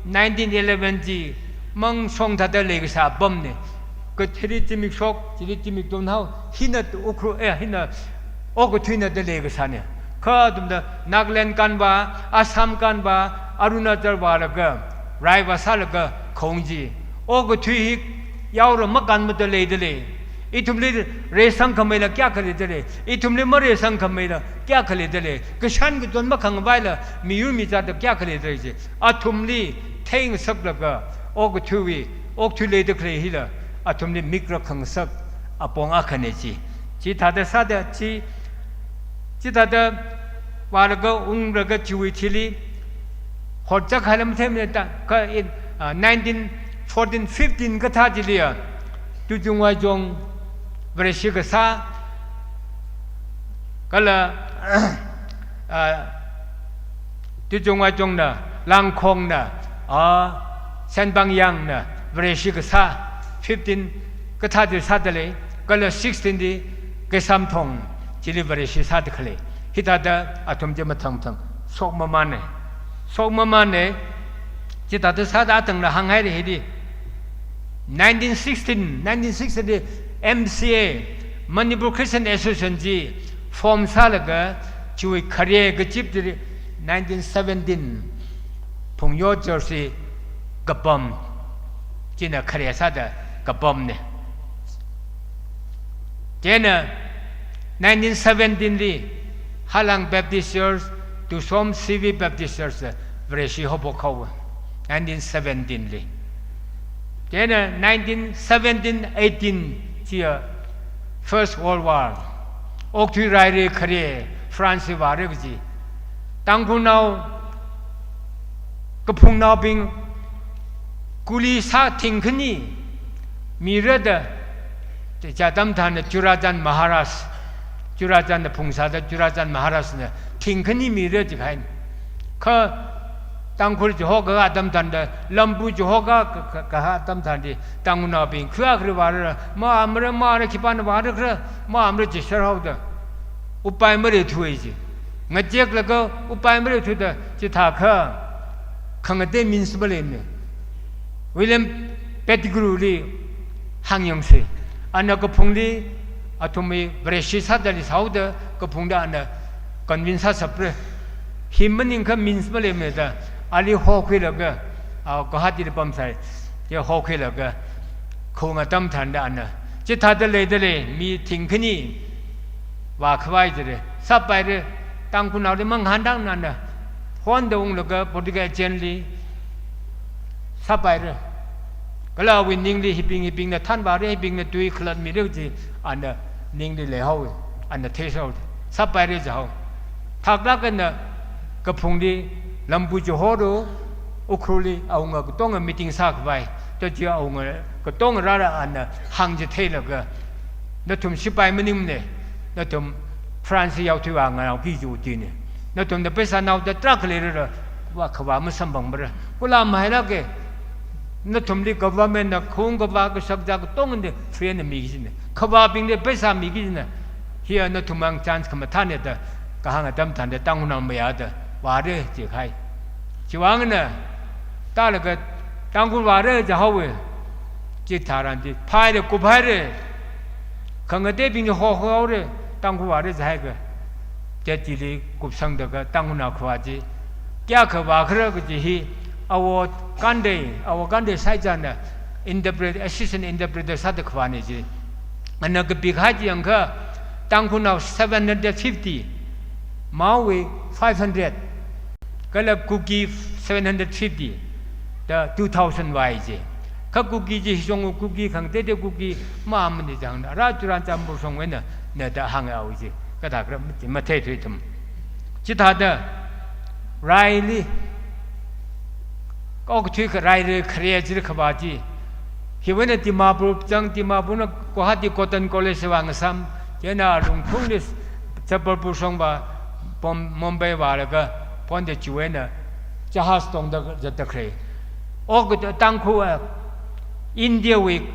nineteen eleven chi mangshong thāda leikasā apamna. Kathili zimikshok, chili zimik tonhao, hina Ukhrul, eh, hina okathuina da leikasāna. Kha athumda Nagaland kānva, Assam kānva, Arunachal vālaga, rai vāsālaga khaung chi. Okathui hi yaora makānmada leida lei. Ithumli reisangkhameila kayākha leida lei. Ithumli mareisangkhameila kayākha leida lei. Kashan kachon makhangavaila miyur mizatda kayākha leida lei chi. Athumli theingasaklaga, okathuiwui, okathui leida khalei hila, athumli mikra khangasak apong akhana chi. Chithāda sāda chi, chithāda vālaga unglaga chiwui thili, hotchak haila matheimana da, kha in, ah, nineteen fourteen fifteen kathā chili ya, Tuchung Vaijong Vareshi kasā, kala, ah, Tuchung Vaijongna, Langkhongna, ah, Senpangyangna, Vareshi kasā, fifteen kathā chi sāda lei, kala sixteen li Keisamthong chili Vareshi sāda khalei. Hithāda athum chi mathang mathang shokmamāna. Shokmamāna, chithāda sāda atangna hānghaira hili. Nineteen sixteen, nineteen sixteen li M C A, Manipur Christian Association chi form sālaga, chiwui khare kachip chili nineteen seventeen, Phungyo Church li kapam, china khare sāda kapamna. Chieina nineteen seventeen li Halang Baptist Church, Tusom C V Baptist Church Vareshi haophok haowa, nineteen seventeen li. Chieina nineteen seventeen eighteen chiya First World War, okathui rairi khare France vāra kaji, Tangkhulnao kaphungnaobing kuli sā thingkhani mira da, chi atam tharan Churachandpur Maharaj, Churachandpur phungsāda Churachandpur Maharaj na thingkhani mira jikahai. Kha Tangkhul chihoka atam tharan da, Lampu chihoka ka, ka, kahai atam tharan di, Tangkhulnaobing khuiya khare vāra, mā amra mā ra khipāna vāra khare, mā amra jisar haoda, upai maleithuwa ji. Ngacheklaga upai maleithuda, chithākha khangatei means maleimana. William Pettigrew li hāngyangsa. Ana kaphungli, athumwui Vareshi sādali sāhaoda kaphungda ana convince sāshapra. Hi maningakha means maleimana da, ali hokhuilaga, a, Guwahati li pamsai, ya hokhuilaga, khaung atam tharan da ana, chithāda leidalei, mi thingkhani vākhavai jire, sāpaira, Tangkhulnaoli mangahānrangna da, honda unglaga political agent li sāpaira. Kala awui ningli hibing hibingna thanvāra, hibingna tui khalatmira kaji ana ningli leihaowa, ana theisāhaowa, sāpaira jihao. Thaklāk eina kaphungli Lampu chihora, Ukhrulli awunga katonga meeting sākhavai, da chi awunga katonga rāra ana hāngchitheilaga, nathum sipai maningmana, nathum France yaothui vāngarokki kaji utina. Nathumna pheisā naoda tarākha leirara, vā khavā masamphangmara. Kula mahailāka, nathumli government na khaung khavā kashakazā katongana free na miki kajina. Khavābingli pheisā miki kajina. Hiya nathum mang chance khamathāna da kahāng atam tharan da Tangkhulnao mayāda vāra jikahai. Chiwuivang eina tālaga Tangkhul vāra jihaowa. Chitharan di phaira, kuphaira. Khangateibing chi hokhaora, Tangkhul vāra jihaiakha. Chieina chili kupsangda ka Tangkhulnao khavā chi kayākha vākhara kaji hi, Awo Gandhi, Awo Gandhi Saija na interpret, assistant interpreter sāda khavāna ji. Ana kapikahai chi yangakha, Tangkhulnao seven hundred fifty, Maowui five hundred, kala Kuki seven hundred fifty, da two thousand vāi ji. Kha Kuki chi hishong Kuki khangateitei Kuki mā mani jang da, rā Churachandpur shongwui eina na da hānga ji. Kathā khala matheithui ithum. Chithāda raili, okathui kha raili khare jir khavā chi, hiwui eina Dimapur zang, Dimapurna Guwahati Cotton College vāngasam, chieina alungthungli Jabalpur shong vā, Bom-, Mumbai vālaga, phonda chiwui eina jahaz tongda zatda khalei. Okathui Tangkhul, eh, Indiawui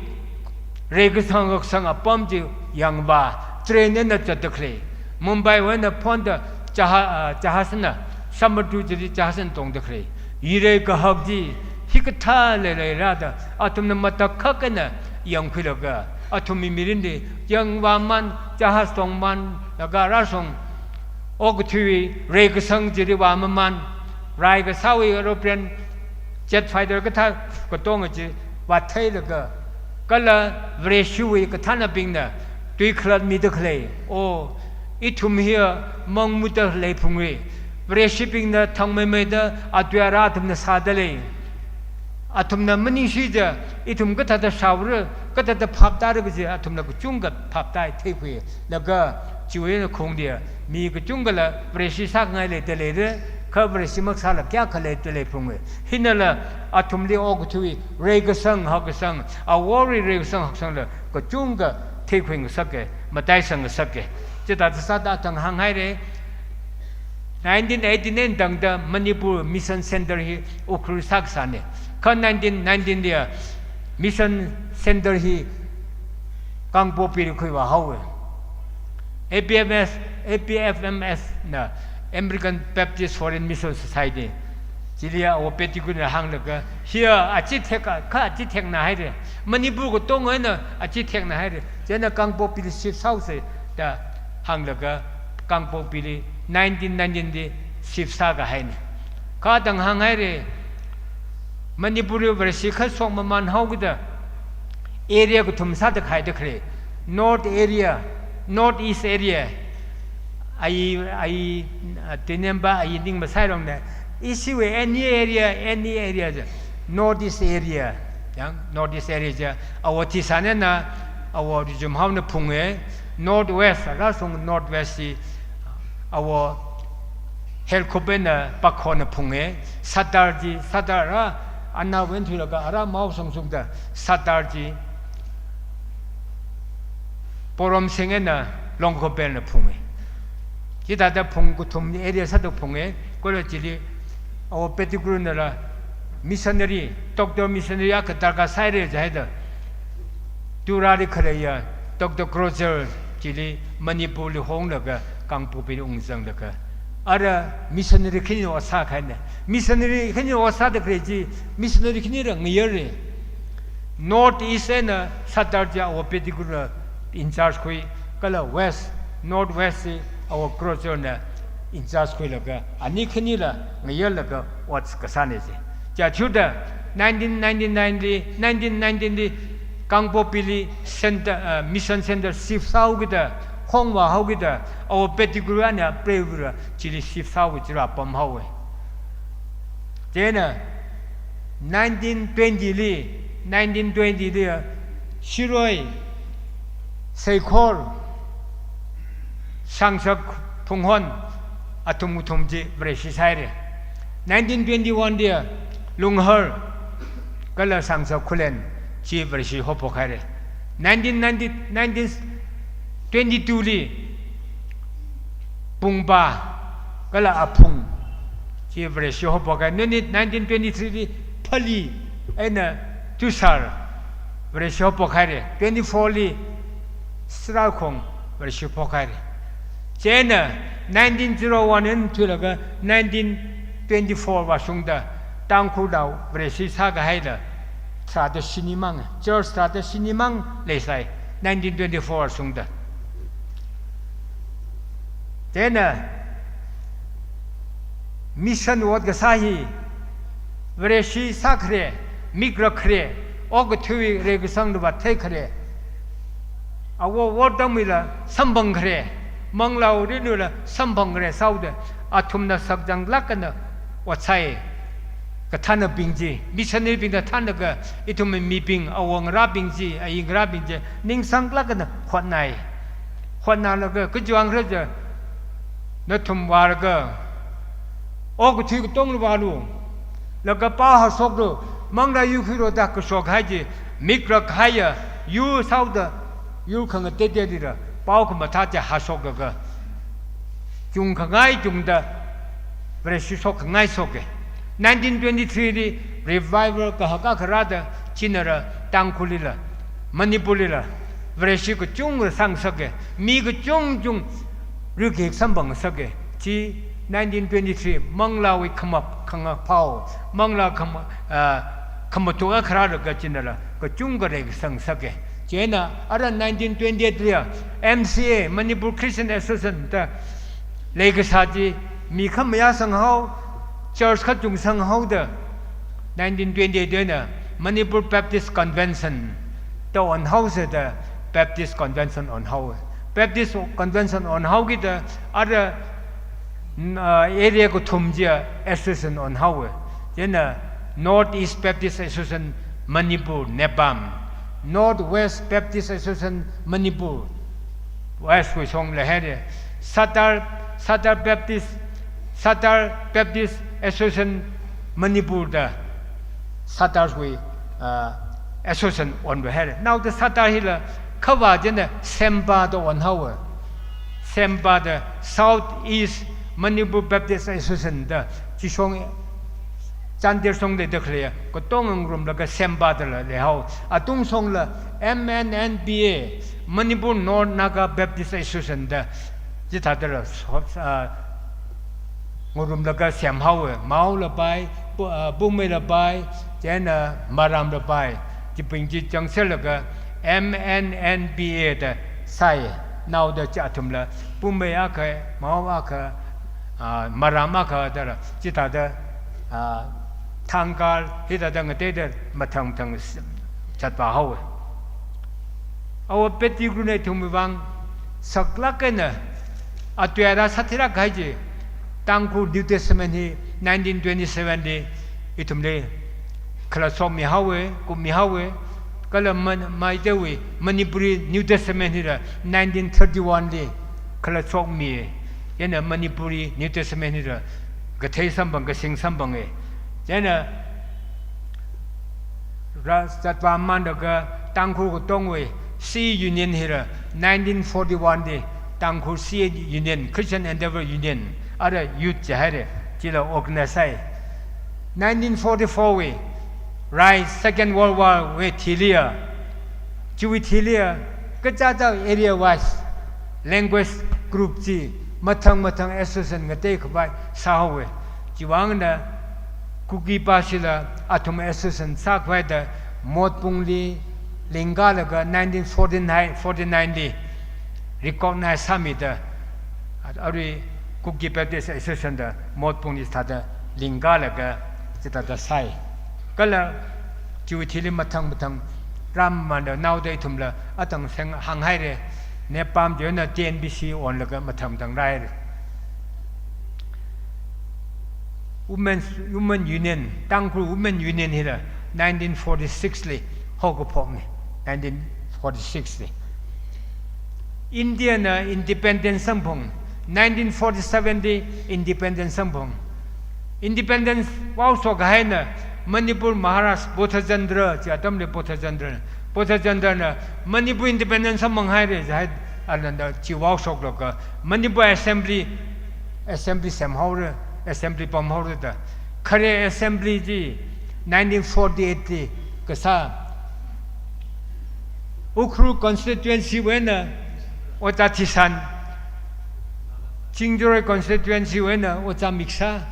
reikasang kasang apam chi yangvā train eina zatda khalei. Mumbaiwui eina phonda jaha-, ah, jahazna, Samudra chili jahazna tongda khalei. Yirei kahak chi hikathā leilei rāda, athumna matakhak eina yangkhuilaga, athumwui mirinli yangvāman, jahaz tongman, laga rāshong, okathuiwui reikasang chili vāmaman, rai kasāwui aeroplane, jet fighter kathā katonga chi vātheilaga, kala Vareshiwui kathānabingna tui khalatmida khalei. O, ithum hiya mangmuda leiphungra. Vareshibingna thangmeimeida atui ara athumna sādalei. Athumna maningshijiakha, ithum kathāda shaora, kathāda phaptāra kaji athumna kachungkha phaptāi, theikhui. Laga chiwui eina khaungli mi kachungkhala Vareshi sāngai leida leira, kha Vareshi makasāla kayākha leida leiphungra. Hinala athumli okathuiwui reikasang hakkasang, Awowui reikasang hakkasangla kachungkha theikhui ngasaka, mataisang ngasaka. Chithāda sāda athang hānghaira. Nineteen eighty-nine tangda Manipur Mission Center hi Ukhrul sākasāna. Kha nineteen nineteen liya Mission Center hi Kangpokpili khuivā haowa. A P M S, A P F M S na, American Baptist Foreign Mission Society. Chiliya Awo Pettigrewna hānglaga, hiya achithek, kha achithekna haira. Manipur katongwui eina achithekna haira. Chieina Kangpokpili shift sāhaosa da hānglaga, Kangpokpili nineteen nineteen li shift sākahaina. Kha athang hānghaira, Manipurli Vareshi kha shokmaman haokida area kathum sāda khaida khalei. North area, North East area, ai, ai, ah, tinenpa ayi ning masai rong ne. Ishiwui any area, any area je. North East area. Yang North East area je. Awo Thisan eina, awo Rijumhaona phunge. North West, rāshung North West chi, awo Helkhup eina Pakhona phunge. Sadar chi, Sadar ra, ana wen thuilaga ara Mao songshungda Sadar chi Poromsing eina Longkhorbelna phunge. Chithāda phung kathum area sāda phunge, kala chili awo Pettigruna la missionary, doctor missionary akha darkar sāhaire jihaida, Turali khaleiya Doctor Crozier chili Manipurli honglaga Kangpokpili ungzanglaga, ara missionary khani ot sākahaina. Missionary khani ot sāda khalei chi, missionary khanira ngayarre. North East eina Sadar chi awo Pettigruna in charge khui, kala West, North West chi awo Crozierna in charge khuilaga, ani khanila ngayarlaga ot kasāne chi. Chiachiuda nineteen ninety-nine li, nineteen nineteen li Kangpokpili center, ah, mission center shift sāhaokida, hongvāhaokida, awo Pettigrew eina Prevra chili shift sāhaoki chila pamhaowe. Chieina nineteen twenty li, nineteen twenty li, Shirui, Seikhor, Shangshak, Phunghon, athum kathum chi Vareshi sāhaire. Nineteen twenty-one li Lunghar kala Shangshak Khullen chi Vareshi haophok haire. Nineteen ninety, nineteen twenty-two li Pungpa kala Aphung chi Vareshi haophok hai. Nunit nineteen twenty-three li Phali eina Tusar Vareshi haophok haire. Twenty-four li Sarakhong Vareshi phok haire. Chieina nineteen zero one eina thuilaga nineteen twenty-four vāshungda Tangkhulnao Vareshi sākahaila tharāda shinimang, church tharāda shinimang leisai, nineteen twenty-four vāshungda. Chieina mission ot kasā hi Vareshi sākhare, mik rakkhare, okathui reikasangla vātheikhare, awo wortamwuila samphangkhare, manglāwui rinwuila samphangkhare sāhaoda, athumna sakzanglāk eina ot sāi. Kathānabing chi, missionary bingna thānlaga, ithum mibing, awongarābing chi, ayingarābing chi, ningsanglāk eina hotnai. Hotnalaga, kajuang khala jiakha, nathum vālaga, okathui katongli vālu, laga pao hāshoklu, manglā yuikhuilu da kashok kahai chi, mik rakhaiya, yur sāhaoda, yur khangateiteilila, pao khamathā chi hāshoklaga, chungkhangai chungda, Vareshi shokkhangai shoke. Nineteen twenty-three li revival kahak akha rāda, chinala Tangkhullila, Manipurlila, Vareshi kachungkha sāngasake, mi kachungchung rikek samphang ngasake. Chi nineteen twenty-three, manglāwui khama, khangapao, manglā khama, ah, khamathuk akha rālaga chinala, kachungkha reikasang ngasake. Chieina, ara nineteen twenty-eight liya, M C A, Manipur Christian Association da leikasā chi, mi khamayā sanghao, church kachung sanghaoda, nineteen twenty-eight eina Manipur Baptist Convention da onhaosa da, Baptist Convention onhaowa. Baptist Convention onhaokida, ara, n-, ah, area kathum chiya association onhaowa. Chieina North East Baptist Association Manipur, NEBAM, North West Baptist Association Manipur, West wui shong leihaire. Sadar, Sadar Baptist, Sadar Baptist Association Manipur da Sadar wui, ah, association onluihaire. Naoda Sadar hila khavā china SEMBA da onhaowa. SEMBA da South East Manipur Baptist Association da, chi shong Chandel shong leida khalei, katonga ngarumlaga SEMBA dala leihao. Atung shongla M N N B A, Manipur North Naga Baptist Association da, chithādala, ah, ngarumlaga semhaowa. Maola pai, Pu-, ah, Pumela pai, chieina Maramla pai, chibing chi changserlaga M N N B A da sāi. Naoda chi athumla, Pume akha, Mao akha, ah, Maram akha dala, chithāda, ah, Thangkhar, hithāda ngateida mathang mathang s-, zatvā haowa. Awo Pettigrewna ithumwui vang saklāk eina, atui ara sāthuilāk kahai chi, Tangkhul New Testament hi nineteen twenty-seven li ithumli khalatshokmi haowa, kupmi haowa, kala Man-, Meiteiwui Manipuri New Testament hila nineteen thirty-one li khalatshokmi, chieina Manipuri New Testament hila kathei samphang, kasing samphanga. Chieina ra zatvā manlaga Tangkhul katongwui C E Union hila nineteen forty-one li Tangkhul C E Union, Christian Endeavour Union, ara youth jihaira, chila organize sai. Nineteen forty-four wui, right, Second World War wui thiliya, chiwui thiliya, kachichā area wise, language group chi mathang mathang association ngateikhavai sāhaowa. Chiwuivang eina Kuki pashila athum association sākhavai da Motbungli lingkalaga nineteen forty-nine, forty-nine li recognize sāmida, arui Kuki Baptist Association da Motbungli thāda lingkalaga chithāda sai. Kala chiwui thili mathang mathang rāmamanda naoda ithumla atang seng hānghaira. Nepam chiwui eina T N B C onlaga mathang mathang rāhaira. Women's, Women Union, Tangkhul Women Union hila nineteen forty-six li haokaphokna, nineteen forty-six li. India na independence samphang, nineteen forty-seven li independence samphang. Independence vaoshok kahaina Manipur Maharaj Bodhachandra, chi atamli Bodhachandra, Bodhachandra na Manipur independence samphanghaira jihai, alanda chi vaoshoklaga Manipur Assembly, Assembly semhaora, Assembly pamhaora da. Khare Assembly chi nineteen forty-eight li kasā. Ukhrul constituency wui eina Ojā Thisan, Chingjoroi constituency wui eina Ojā Miksa,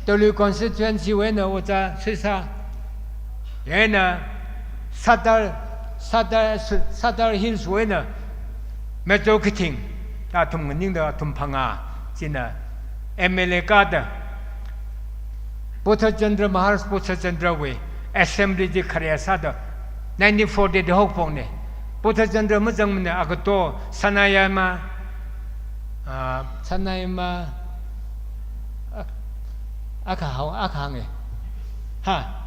Toloi constituency wui eina Ojā Soisa, chieina Sadar, Sadar, Sadar Hills wui eina Mejo Khathing, athum nganingda athum phangā china M L A kāda, Bodhachandra, Maharaj Bodhachandra wui assembly chi khare sāda nineteen forty-eight li haophokna. Bodhachandra mazangmana, agato Sanayama, ah, Sanayama, ah, akha hao, akha hānga. Ha.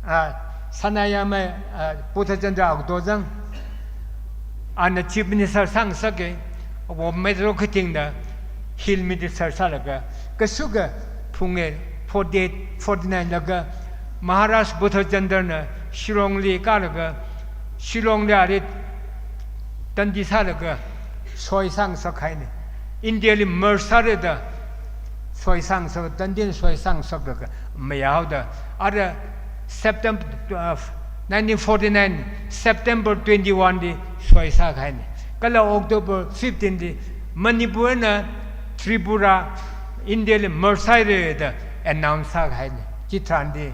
Ah, Sanayama, ah, Bodhachandra agato zang. Ana Chief Minister sāngasaka, awo Mejo Khathing na Hill Minister sālaga, kasuka phunga forty-eight, forty-nine laga, Maharaj Bodhachandra na Shillong li kālaga, Shillong li ari tandi sālaga, soi sāngasakhaina. India li merge sāra da, soi sāngasak, tandi soi sāngasaklaga mayāhaoda, ara September, uh, nineteen forty-nine September twenty-one li soi sākahaina. Kala October fifteen li Manipur eina Tripura India li merge sāhaira da announce sākahaina. Chitharanli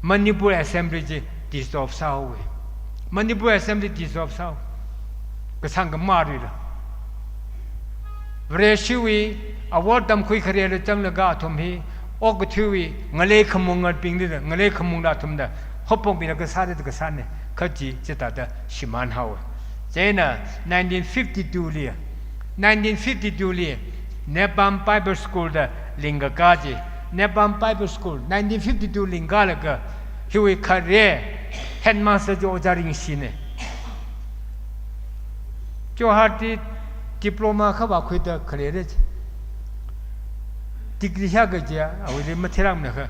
Manipur Assembly chi dissolve sāhaowa. Manipur Assembly dissolve sāhaowa. Kasāngkhamā rila. Vareshiwui awor tamkhui kharela zanglaga athum hi okathuiwui ngalei khamung ngatbingli, ngalei khamungla athumna haophokmilaga sāda kasāna, kha chi chithāda shimānhaowa. Chieina nineteen fifty-two li, nineteen fifty-two li Nepal Bible School da lingkakā chi, Nepal Bible School nineteen fifty-two lingkalaga, hiwui khare headmaster chi Ojā Ringshina. Jorhat li diploma khavā khuida khalei re. Degree hiyākha chi awuili matheilākmana kha.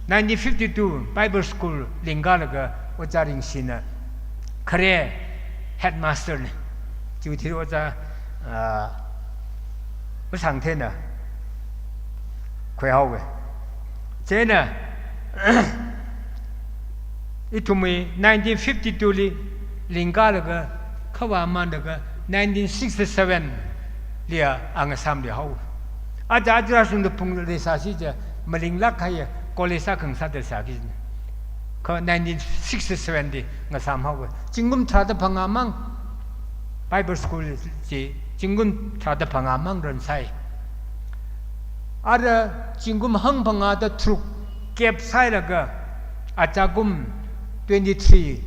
Nineteen fifty-two Bible School lingkalaga Ojā Ringshina khare headmaster na. Chiwui thili Ojā, ah, Masangtheina khuihaowa. Chieina ithumwui nineteen fifty-two li lingkalaga, khavā manlaga nineteen sixty-seven liya Angasam li hao. Aja ajara sungda phung leisāsi ja malinglāk kahaiya college akha ngasāda sāki. Kha nineteen sixty-seven li ngasām haowa. Zingkum tharāda phangā mang Bible School chi zingkum tharāda phangā mang ransai. Ara zingkum hangphangāda tharuk gap sāhailaga, aja kum twenty-three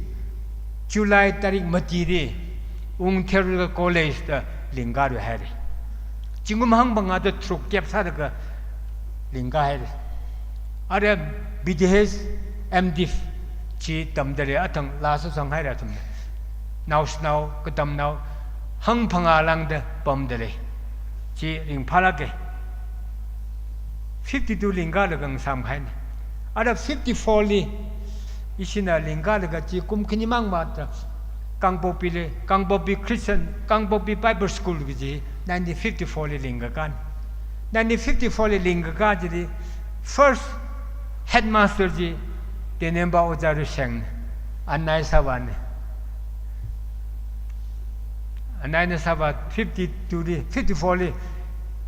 July tarik matili Ung Theological College da lingkāluihaira. Zingkum hangphangā da tharuk gap sālaga lingkāhaira. Ara B D H, M.Div chi tamdalei, athang laa sāsanghaira athum. Naoshinao, katamnao, hangphangā lāngda pamdalei. Chi ringphālāka. Fifty-two lingkālaga ngasāmkahaina. Ara fifty-four li, ishina lingkālaga chi kum khani mang mada, Kangpokpili, Kangpokpi Christian, Kangpokpi Bible School kaji nineteen fifty-four li lingkakāna. Nineteen fifty-four li lingkakā chili first headmaster chi Tenemba Ojā Ruishengna, anai sāvāna. Anaina sāvā fifty-two li, fifty-four li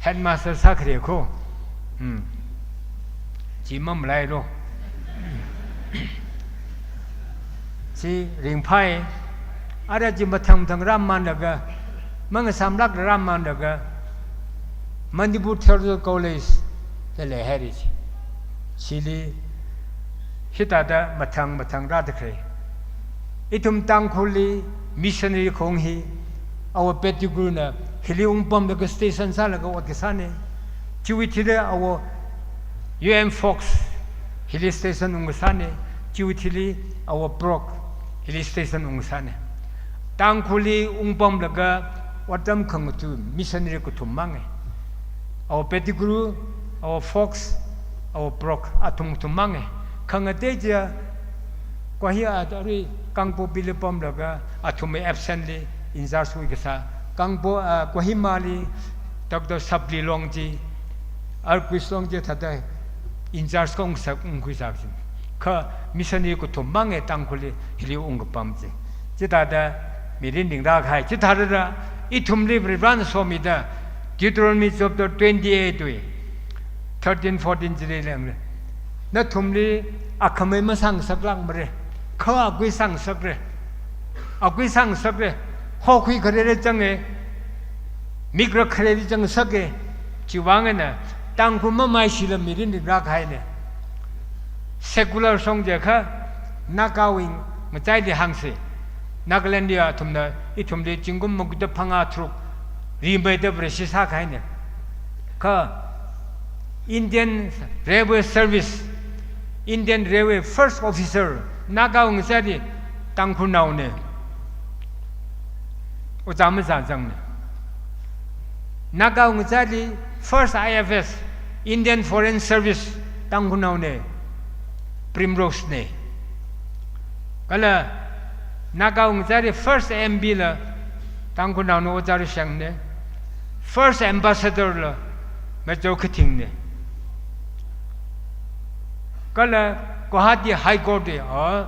headmaster sākhare kho. Hmm. Chi mamalailu. Chi ringphāi. Ara chi mathang mathang rāmānlaga, mangasāmlākla rāmānlaga, Manipur Theological College da leihaira chi. Chili hithāda mathang mathang rādakhare. Ithum Tangkhulli missionary khaung hi, our Pettigrew na hili ungpamlaga station sālaga ot kasāna. Chiwui thili our U M Fox hili station ungkasāna. Chiwui thili our Brock hili station ungkasāna. Tangkhulli ungpamlaga otram khangatha missionary kathum manga. Our Pettigrew, our Fox, our Brock, athum kathum manga. Khangatei chiya, Guwahati a, arui Kangpokpili pamlaga, athum absent li in charge hui kasā. Kangpo-, ah, Kohima li Doctor Sapli Longji, Alquist Longji thāda in charge kong sak ungkhui sak sin. Kha missionary kathum manga Tangkhulli hili ungkapam chi. Chithāda mirin ringrākahai. Chithāda ithumli Varivarana somida Deuteronomy chapter twenty-eight wui thirteen, fourteen chili leng. Nathumli akhamei masāngasaklākmara. Kha akui sāngasakra. Akui sāngasakra. Hokhui khareli zanga. Mikra khareli zangsaka. Chiwui vang eina Tangkhul mamaishila mirin ringrākahaina. Secular shong jiakha, Nagawui ngachaili hāngsa. Nagaland li athumna, ithumli zingkum makuda phangā tharuk rimeida Vareshi sākahaina. Kha Indian Railway Service, Indian Railway first officer, Nagawui ngachaili Tangkhulnaona. Ojā Mazhachangna. Nagawui ngachaili first I F S, Indian Foreign Service, Tangkhulnaona, Primrose na. Kala Nagawui ngachaili first M P la Tangkhulnaona, Ojā Ruishengna. First ambassador la Machao Khathingna. Kala Guwahati High Court li, ah,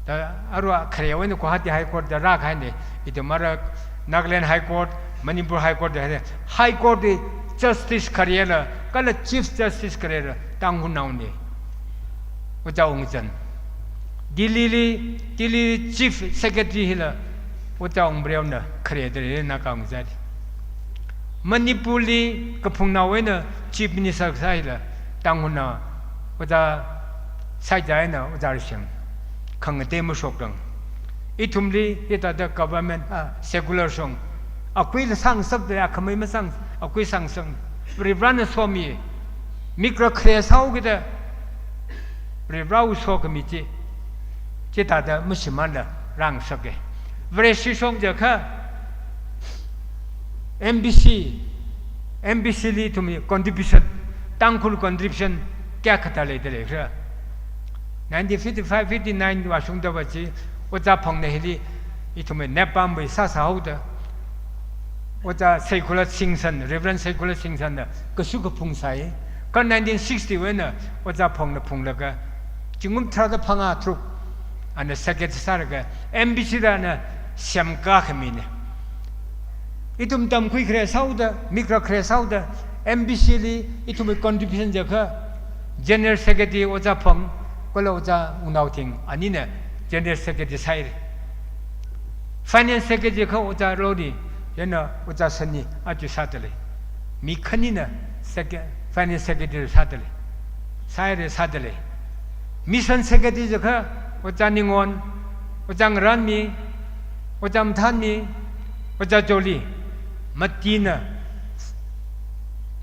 da arui kharewui eina Guwahati High Court da rākahaina, ithum ara Nagaland High Court, Manipur High Court da, High Court li Justice kharela, kala Chief Justice kharela, Tangkhulnaona. Ojā Wungchan. Delhi li, Delhi li Chief Secretary hila, Ojā Wungpareona khareda lei Nagawui ngachaili. Manipur li kaphungnao eina Chief Minister kasā hila Tangkhulnao, Ojā Saikia eina Ojā Ruisheng. Khangatei mashokdang. Ithumli hithāda government, ah, secular shong. Akuila sāngasakda, akhamei masāng, akui sāngasang. Varivarana somi, mikra khare sāhaokida, Varivarawui sokhami chi, chithāda mashimānla rāngasaka. Vareshi shong jiakha, M B C, M B C li ithumwui contribution, Tangkhul contribution kayākha thā leida leikhala. Nineteen fifty-five fifty-nine vāshungda va chi, Ojā Phangna hili ithumwui NEPAM wui sāsāhaoda, Ojā Seikula Singson, Reverend Seikula Singson na kasu kaphung sāi. Kha nineteen sixty wui eina Ojā Phangna phunglaga, zingkum tharāda phangā tharuk, ana secretary sālaga, M B C da ana semkā khamina. Ithum tamkhui khare sāhaoda, mikra khare sāhaoda, M B C li ithumwui contribution jiakha, General Secretary Ojā Phang, kala Ojā Wungnaothing, anina General Secretary sāhaira. Finance Secretary kha Ojā Lori, chieina Ojā Sani, aja sāda lei. Mi khanina sec-, Finance Secretary sāda lei. Sāhaira, sāda lei. Mission Secretary jiakha Ojā Ningon, Ojā Ngaranmi, Ojā Mathanmi, Ojā Joli. Matina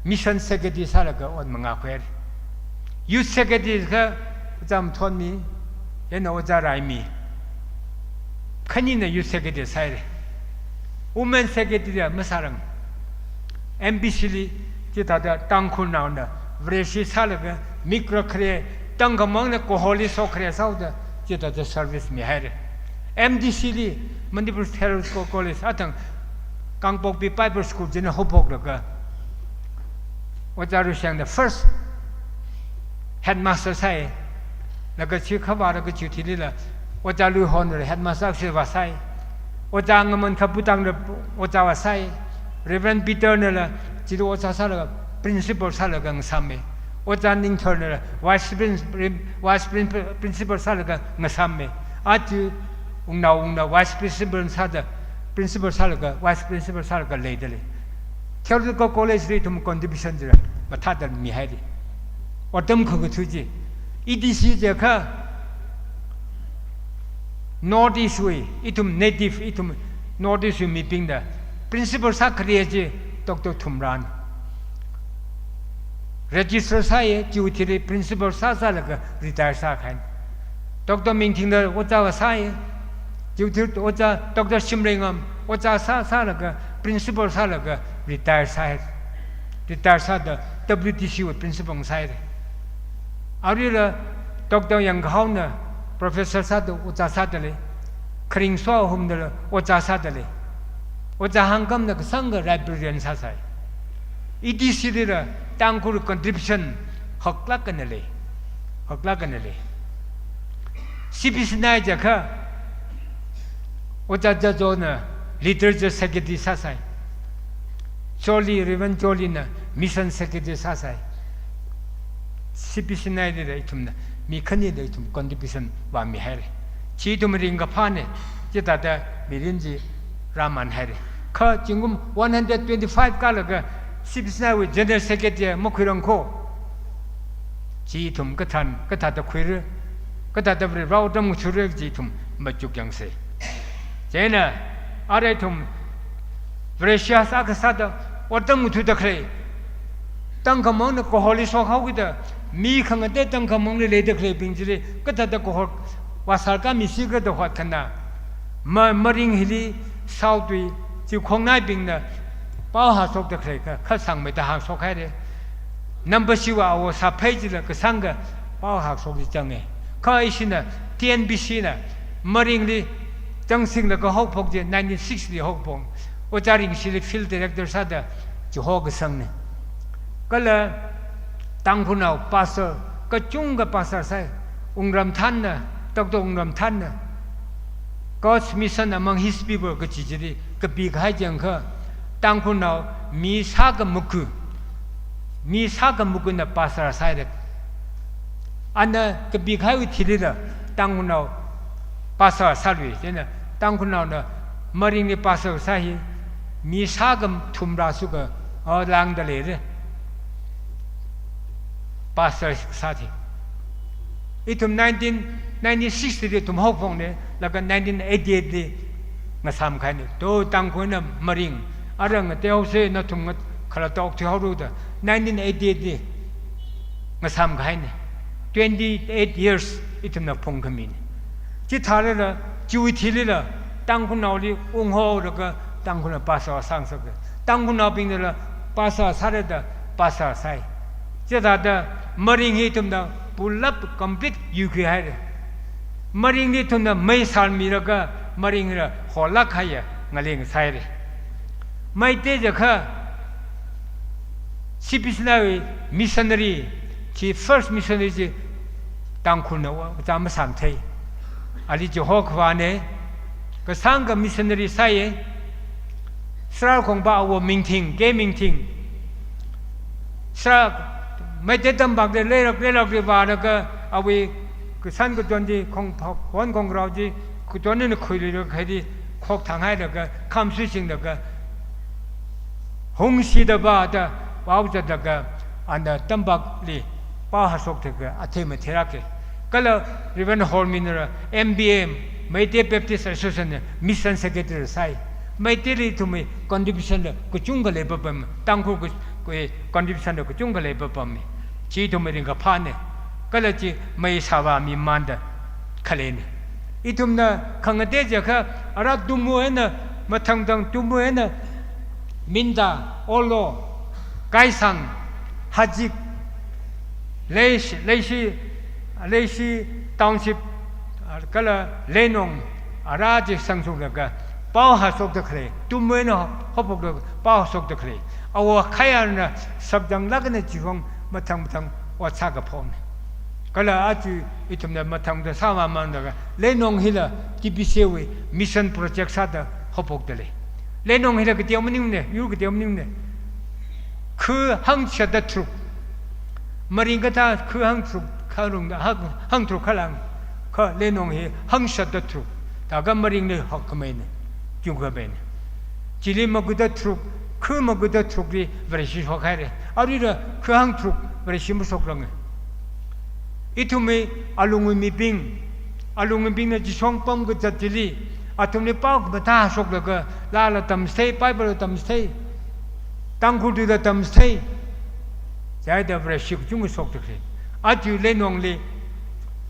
Mission Secretary sālaga ot mangā khuihaira. Youth Secretary kha Ojā Mathonmi, ina Ojā Raimi. Khanina Youth Secretary sāhaira. Women Secretary la masārang. M B C li chithāda Tangkhulnaona Vareshi sālaga mik rakhare, tangkhamangna kahorli shokhare sāhaoda chithāda service mihaira. M D C li Manipur Theological College athang Kangpokpi Bible School china haophoklaga Ojā Ruishengna first headmaster sāi. Laga chi khavālaga chiwui thilila Ojā Luihonla headmaster akha vāsai. Ojā Ngaman Khaputangla ojā vāsai. Reverend Peternala chili ojā sālaga principal sālaga ngasāmi. Ojā Ningthornala vice prin-, prin-, vice prin-, principal sālaga ngasāmi. Aja Wungnao Wungna vice principal sāda, principal sālaga, vice principal sālaga leidalei. Theological College li ithum contribution chila mathāda mihaira. Otram khangatha chi. E D C chikha North East wui, ithum native, ithum North East wui mibingna principal sākhare chi Doctor Thumran. Registrar sāi, chiwui thili principal sāsālaga retire sākahai. Doctor Mingthingna ojā vāsai, chiwui thili ojā Doctor Shimreingam ojā sāsālaga principal sālaga retire sāhai. Retire sāda W T C wui principal sāhaira. Aruila Doctor Yangkhaona professor sāda ojā sādalei. Kharing Sohumnala ojā sādalei. Ojā Hangkamna kasāngkha librarian sāsai. E D C lila Tangkhul contribution haklāk eina lei. Haklāk eina lei. C P C nai chikha Ojā Jajona literature secretary sāsai. Choli, Reverend Cholina mission secretary sāsai. C P C nai lila ithumna mi khanida ithum contribution vāmihaira. Chi ithum ringkaphāna, chithāda mirin chi rāmānhaira. Kha zingkum one hundred twenty-five kālaga C P C nai wui general secretary makhuirang kho. Chi ithum kathān, kathāda khuira, kathāda Varivara otram ngathara chi ithum machuk yangsei. Chieina, arui ithum Vareshi sākasāda otram ngathada khalei, tangkhamangna kahorli shokhaokida, mi khangatei tangkhamangli leida khaleibing chili kathāda kahor vāsār kāmisi kada hotkhana. Ma, Maring hili South wui chikhongnaibingna pao hāshokda khalei kha, kha sangmeida hāshokhaira. Nambashi wui awo Saphei chila kasāngkha pao hāshok chi zanga. Kha ishina T N B C na Maringli zangsinglaga haophok chi nineteen sixty li haophok. Ojā Ringshili field director sāda chiho kasāngna. Kala Tangkhulnao pastor, kachungkha pastor sāi, Wungramthanna, Doctor Wungramthanna, God's Mission Among His People kachi chili kapikahai chiyangkha, Tangkhulnao mi shākha muku, mi shākha mukuna pastor sāhaira. Ana kapikahaiwui thilila Tangkhulnao pastor sālui, chieina Tangkhulnaona Maringli pastor sā hi mi shākha thumrā shuka, o, lāngda leira. Pastor sā hi. Ithum nineteen, nineteen sixty li ithum haophokna, laga nineteen eighty-eight li ngasāmkahaina. To Tangkhulna Maring, arui ngateosa nathum ngat khalatok thihaoru da, nineteen eighty-eight li ngasāmkahaina. Twenty-eight years ithumna phungkhamina. Chithālala, chiwui thilila, Tangkhulnaoli unghaolaga, Tangkhulna pastor sāngasaka. Tangkhulnaobingnala pastor sāra da, pastor sāi. Chithāda Maring hi ithumna pulap complete yuikhuihaira. Maringli ithumna mei sāmilaga, Maringla holāk kahaiya ngalei ngasāhaira. Meitei chikha C P C naiwui missionary, chi first missionary chi Tangkhulna va, chāmsang thei. Ali chiho khavāna, kasāngkha missionary sāya, Sra Khongpa awo Mingthing, K Mingthing. Sra Meitei tampakli leilāk, leilākli vālaga awui kashan kachon chi, khong, khon khongrao chi, kachon eina khuiluilaga khaili khokthang hailaga, khamsui singlaga, hungshida vāda, vao zatlaga, ana tampakli pao hāshok theilaga, athei matheilāka. Kala Reverend Horminala M B M, Meitei Baptist Association na Mission Secretary sāi. Meiteili ithumwui contribution la kachungkha leipapam, Tangkhul ka, ka contribution la kachungkha leipapam. Chi ithumwui ringkaphāna. Kala chi mei sāvā mimānda khaleina. Ithumna khangatei jiakha, ara Tumu eina, mathang mathang Tumu eina, Minda, Olo, Kaisang, Hajik, Leishi, Leishi, Leishi Township, kala Leinong, ara chi sangshunglaga, pao hāshokda khalei, Tumu eina haophoklaga pao hāshokda khalei. Awo khayarna sakzanglāk eina chihong mathang mathang ot sākaphokna. Kala aja ithumna mathang mathang sāmamānlaga, Leinong hila T B C wui mission project sāda haophokda lei. Leinong hila kateo maningmana, yur kateo maningmana. Khu hangshada tharuk. Maring kathā khu hangtharuk, kharung, hang, hangtharuk khalang. Kha Leinong hi hangshada tharuk. Thākha maringli hakkhameina, kyungkhameina. Chili magada tharuk, khu magada tharukli Vareshi shokhaira. Aruila khu hangtharuk Vareshi mashoklanga. Ithumwui alungwui mibing, alungwui mibingna chishong pamkazat chili, athumli pao khamathā shoklaga, laala tamchithei, Bible la tamchithei, Tangkhul tuila tamchithei, chieina Vareshi kachungkha shokda khalei. Aja Leinongli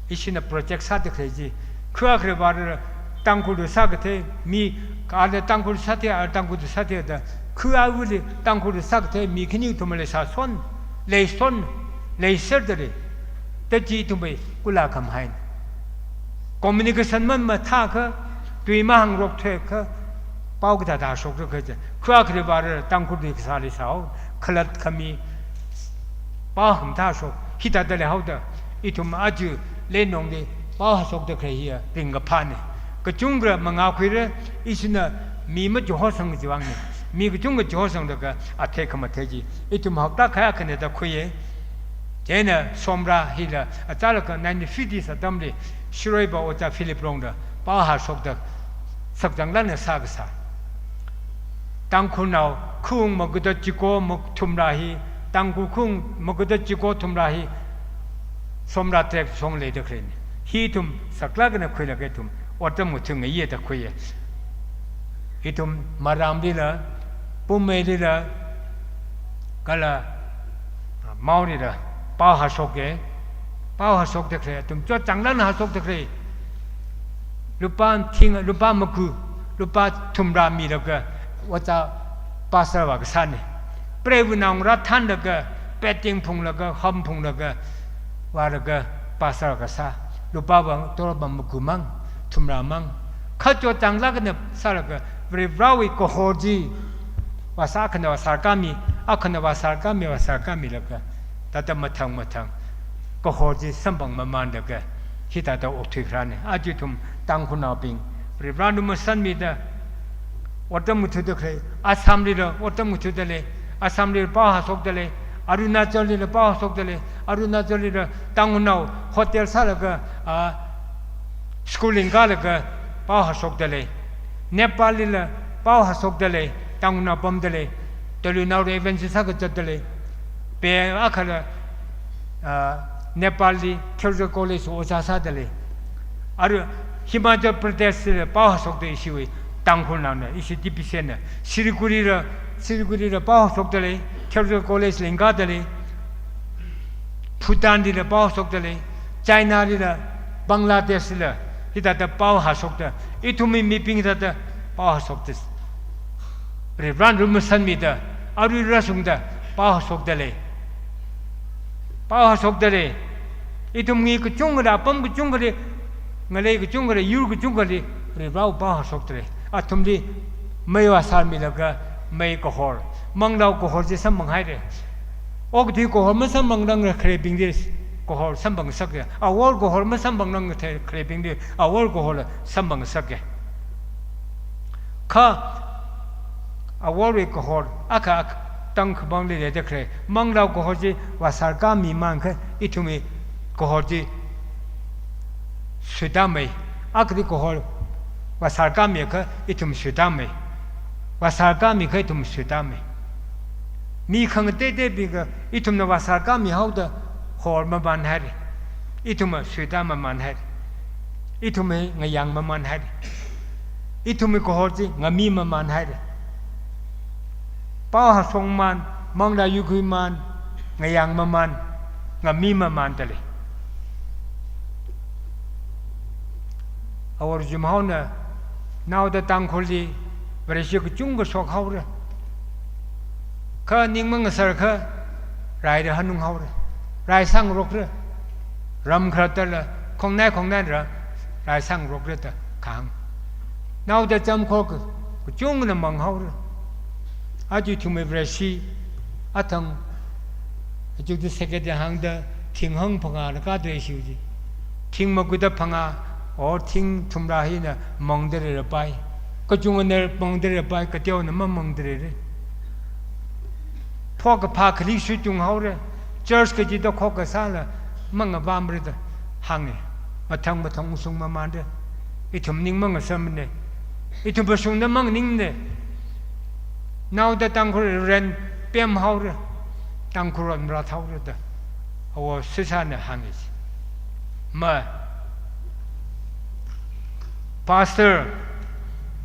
ishina project sāda khalei chi, khu akhare vāra Tangkhul tui sākathei, mi kala Tangkhul sāthei, a Tangkhul tui sāthei da, khu awuili Tangkhul tui sākathei mi khani kathum leisāson, leison, leiserda lei. Da chi ithumwui kula khamhaina. Communication mamathākha, tui mahāngrok thuikha, pao kathāda shokra kha chi. Khu akhare vāra Tangkhul tui kasāli sāo, khalat khami, pao khamathā shok, hithāda leihaoda, ithum aja Leinongli pao hāshokda khalei hiya ringkaphāna. Kachungkha mangā khuira, ishina mi machihosang chiwui vangna. Mi kachungkha chihosanglaga athei khamathei chi ithum hakta khaya khana da khuiya. Chieina Somra hila, achālakha nineteen fifties atamli, Shiroiva Ojā Philip Rongda pao hāshokda sakzanglāk eina sākasā. Tangkhulnao khaung magada chiko ma-, thumrā hi, Tangkhul khaung magada chiko thumrā hi, Somra trek song leida khaleina. Hi ithum saklāk eina khuilaga ithum otram ngathing ngayida khuiya. Ithum Maramlila, Poumailila, kala Maolila pao hāshoka, pao hāshokda khalei, ithum chotchanglāk eina hāshokda khalei. Lupā thing, lupā maga, lupā thumrā milaga, ojā pastor vākasāna. Preiva naongarā thanlaga, petting phunglaga, ham phunglaga, vālaga pastor kasā. Lupāva torop maga mang, thumrā mang. Kha chotchanglāk eina sālaga, Varivarāwui kahor chi, vāsā akhana vāsārkāmi, akhana vāsārkāmi, vāsārkāmilaga, thāda mathang mathang kahor chi samphang mamānlaga, hithāda okthui kharāna. Aja ithum Tangkhulnaobing, Varivarāna lumashanmida, otram ngathada khalei, Assamlila otram ngathada lei, Assamlila pao hāshokda lei, Arunachallila pao hāshokda lei, Arunachallila Tangkhulnao hotel sālaga, a, school lingkalaga pao hāshokda lei, Nepallila pao hāshokda lei, Tangkhulnao pamda lei, Telungnao evangelist sākazatda lei, pe akhala, a, Nepalli Theological College ojā sāda lei. Arui Himachal Pradeshla pao hāshokda ishiwui Tangkhulnaona, ishi T B C na. Siligu-, Siligu-, Siligu-, Siligu-, Siligu-, Siligu-, pao hāshokda lei, Theological College lingkada lei. Bhutanlila pao hāshokda lei, Chinalila, Bangladeshlila, hithāda pao hāshokda, ithumwui mibing hithāda pao hāshokda, Varivarāna lumashanmida, arui rāshungda pao hāshokda lei. Pao hāshokda lei. Ithumwui kachungkhali, apam kachungkhali, ngalei kachungkhali, yur kachungkhali, Varivarāwui pao hāshokda lei. Athumli mei vāsārmilaga, mei kahor, manglao kahor chi samphanghaira. Okathui kahor masamphangrang khaleibingli kahor samphangngasaka. Awor kahor masamphangrang khaleibingli awor kahor samphangngasaka. Kha aworwui kahor akha, akha tangkhamangli leida khalei, manglao kahor chi vāsārkāmimānakha ithumwui kahor chi suitāmei. Akhali kahor vāsārkāmiakha ithum suitāmei. Vāsārkāmiakha ithum suitāmei. Mi khangateiteibingakha ithumna vāsārkāmihaoda hor mamānhaira. Ithumva suitā mamānhaira. Ithumva ngayang mamānhaira. Ithumwui kahor chi ngami maman haira. Pao hashong man, manglā yuikhui man, ngayang maman, ngami maman da lei. Awor Jumhaona naoda Tangkhulli Vareshi kachungkha shok haora. Kha ning mangasārakha raida hanung haora. Rai sāngarokra. Ram khalattala khongnai khongnaira rai sāngarokra da kahāng. Naoda chāmkhor ka, kachungkhana mang haora. Aja ithumwui Vareshi athang, aja the second hāngda thing hangphangā rākada ishiu ji. Thing makuda phangā, or thing thumrā hina mangda leilapai. Kachungana mangda leilapai, kateona mamangda leira. Phakaphā khali shuitung haora, church kajida khokha sāla mangavāmara da hānga. Mathang mathang ungshung mamanda, ithum ning mangasāmana. Ithum phashungda manganingmana. Naoda Tangkhul ren pem haora, Tangkhul ren mara haora da. Awo sisāna hānga. Ma, pastor,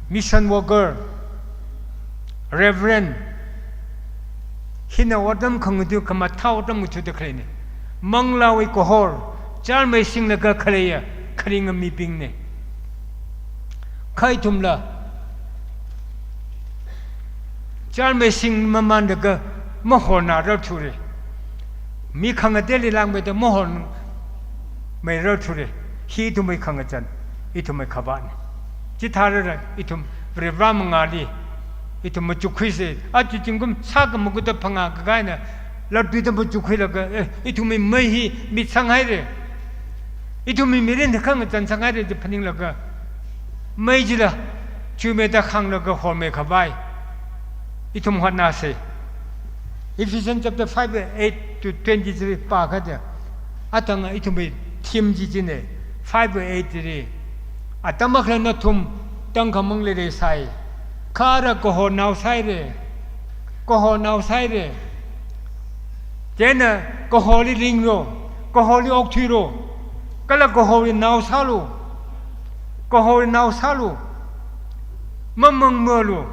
mission worker, reverend, hina atam khangatui khamathā atam ngathada khaleina. Manglāwui kahor, chār maisinglaga khaleiya, kharinga mibingna. Kha ithumla, chār maising mamanlaga mahornararthura. Mi khangateili langmeida mahormeirar thura. Hi ithumwui khangachān, ithumwui khavātna. Chithārara ithum Varivara mangāli ithum machukkhuisa. Aja zingkum shākha makuda phangā kakaina latluida machukkhuilaga, eh, ithumwui mei hi mitsang haira. Ithumwui mirin hi khangachān sāngaira da phaninglaga, mei chila chuimeida khanglaga hormeikhavai ithum hotnāsa. Ephesians chapter five, eight to twenty-three pākha da, athang ithumwui theme chi china, five eight li. Atam akhala nathum tangkhamang leilei sai. Kha ara kahornao saira. Kahornao saira. Chieina kahorli ringlu, kahorli okthuilu, kala kahorwui nao sālu, kahorwui nao sālu, mamangmalu,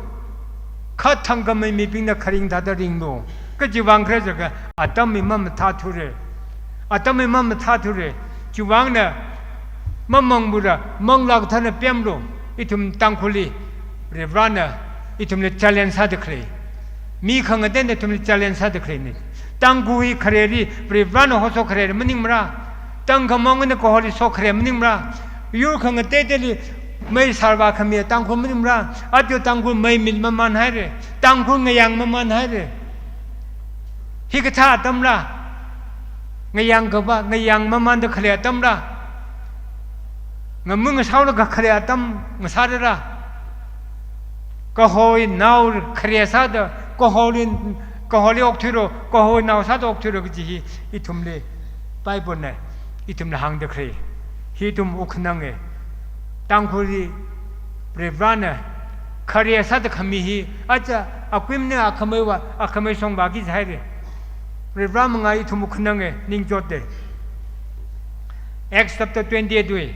kha thangkhamei mibingna kharing thāda ringlu. Kajiwui vang khala jiakha, atam hi mamathāthura. Atam hi mamathāthura. Chiwui vangna mamangmara, manglā kathāna pemlu. Ithum Tangkhulli Varivarana ithumli challenge sāda khalei. Mi khangateina ithumli challenge sāda khaleina. Tangkhul hi khareli, Varivarana hoshok khareli maningmara. Tangkhamang eina kahorli shok khareli maningmara. Yur khangateiteili mei sārvā khami Tangkhul maningmara. Aja Tangkhul mei mit maman haira. Tangkhul ngayang maman haira. Hikathā atamla, ngayang kavā, ngayang mamanda khalei atamla, ngamung ngasaolaga khalei atam ngasārara. Kahorwui nao khare sāda, kahorli, kahorli okthuilu, kahorwui nao sāda okthuilu kaji hi ithumli Bible na ithumli hāngda khalei. Hi ithum wukhananga. Tangkhulli Varivarana khare sāda khami hi, aja akuimana akhameiva, akhamei shongva ki jihaira. Varivara mangā ithum wukhananga, ningchotda. Acts chapter twenty-eight wui.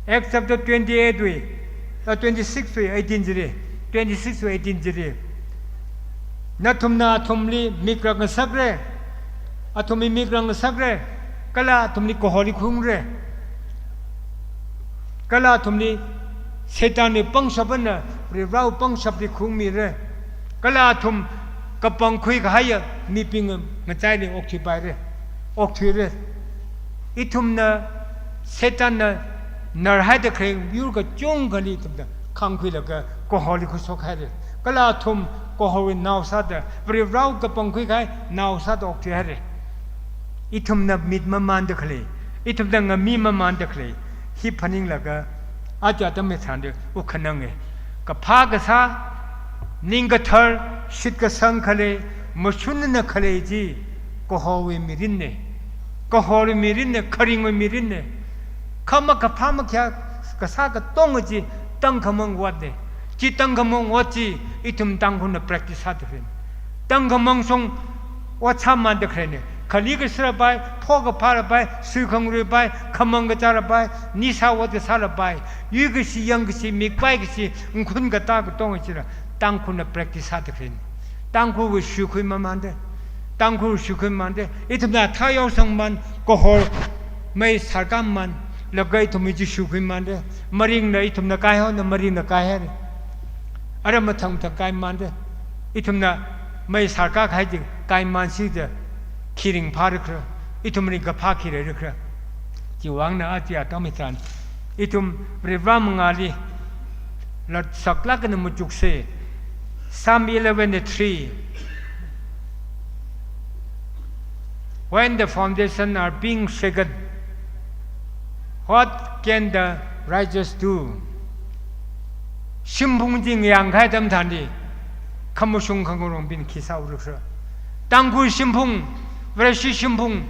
Acts chapter twenty-eight wui, uh, twenty-six wui eighteen chili, twenty-six wui eighteen chili. Nathumna athumli mikrak ngasakra, athumli mikrak ngasakra, kala athumli kahorli khuingra. Kala athumli Satanwui pangshap eina Varivarawui pangshapli khuimira. Kala athum kapangkhui kahaiya mibing ngachaili okthuipaira, okthuira. Ithumna Satanna narhaida khalei yur kachungkhali ithumna khangkhuilaga kahorli khuishok haira. Kala athum kahorwui nao sāda, Varivarawui kapangkhui kahai nao sāda okthui haira. Ithumna mit mamanda khalei, ithumna ngami mamanda khalei, hi phaninglaga aja atam hi tharan wukhananga. Kaphā kasā, ning kathar, shitkasang khalei, mashunna khalei chi kahorwui mirinna. Kahorwui mirinna, kharingwui mirinna. Kha makaphā makhayā kasā katonga chi tangkhamang otna. Chi tangkhamang ot chi ithum Tangkhulna practice sāda khalei. Tangkhamang shong ot sāmanda khaleina. Khali kasālapai, pho kaphālapai, sui khangaruipai, khamang kachālapai, nisa ot kasālapai, yuikashi yangkashi, mikpai kashi, ngkhun katā katonga chila, Tangkhulna practice sāda khalei. Tangkhulwui shuikhui mamānda. Tangkhul shuikhui mamānda. Ithumna thayao sangmamān, kahor mei sārkhamamān, laga ithumwui chi shuikhui mamānda. Maringna ithumna kaihaona, maringna kaihaira. Ara mathang mathang kaimamānda. Ithumna mei sārkahai chi kaimamānsi da khi ringphāra khala, ithum ringkaphā khi leira khala. Chiwui vangna aja atam hitharan ithum Varivara mangāli lat saklāk eina machuksa. Psalm eleven three. When the foundations are being shaken, what can the righteous do? Shimphung chi ngayāng kahai atam tharanli, khamashung khangarongbing khi sāura khala. Tangkhul shimphung, Vareshi shimphung,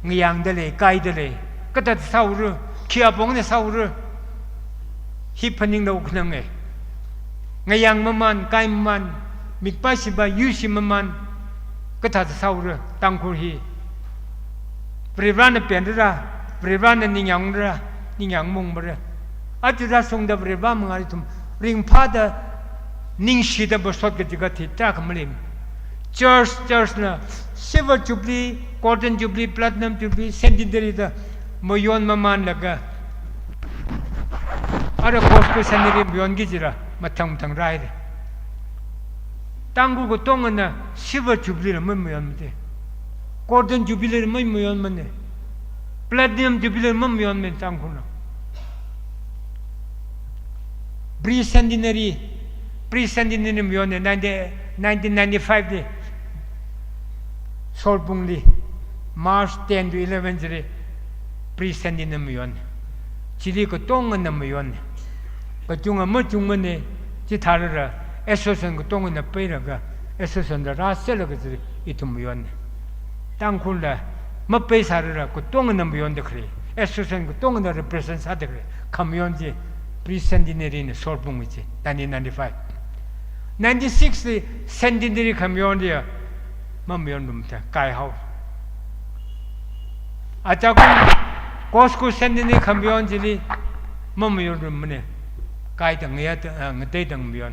ngayāngda lei, kaida lei, kathāda sāura, khi apongna sāura, hi phaningda uknanga. Ngayāng mamān, kai mamān, mikpa shipa, yuishi mamān, kathāda sāura, Tangkhul hi. Varivarana penra, Varivarana ningyāngra, ningyāng maungmara. Aja rāshungda Varivara mangāli ithum ringphāda, ningshida masot kaji kathi tarākha malei. Church, church na Silver Jubilee, Golden Jubilee, Platinum Jubilee, Centenary da mayon mamānlaga, ara Cosco Centenary mayonki jila, mathang mathang rāhaira. Tangkhul katongana Silver Jubilee la mamayonmada. Golden Jubilee la mamayonmana. Platinum Jubilee la mamayonmana Tangkhulna. Pre-centenary, pre-centenary mayonna, nineteen, nineteen ninety-five li. Solbungli, March ten to eleven chili, pre-centenary mayon. Chili katongana mayon. Kachunga machungmana, chithālala, association katongana peilaga, association da rāserlaga chili ithum mayon. Tangkhulna mapeisālala, katongana mayonda khalei, association katongana represent sāda khalei, khamayon chi, pre-centenary na Solbungwui chi, nineteen ninety-five. Ninety-six li centenary khamayonli ya, mamayonrumda, kaihao. Achakum Cosco Centenary khamayon chili, mamayonrummana, kaida ngayā da, ah, ngateida mayon.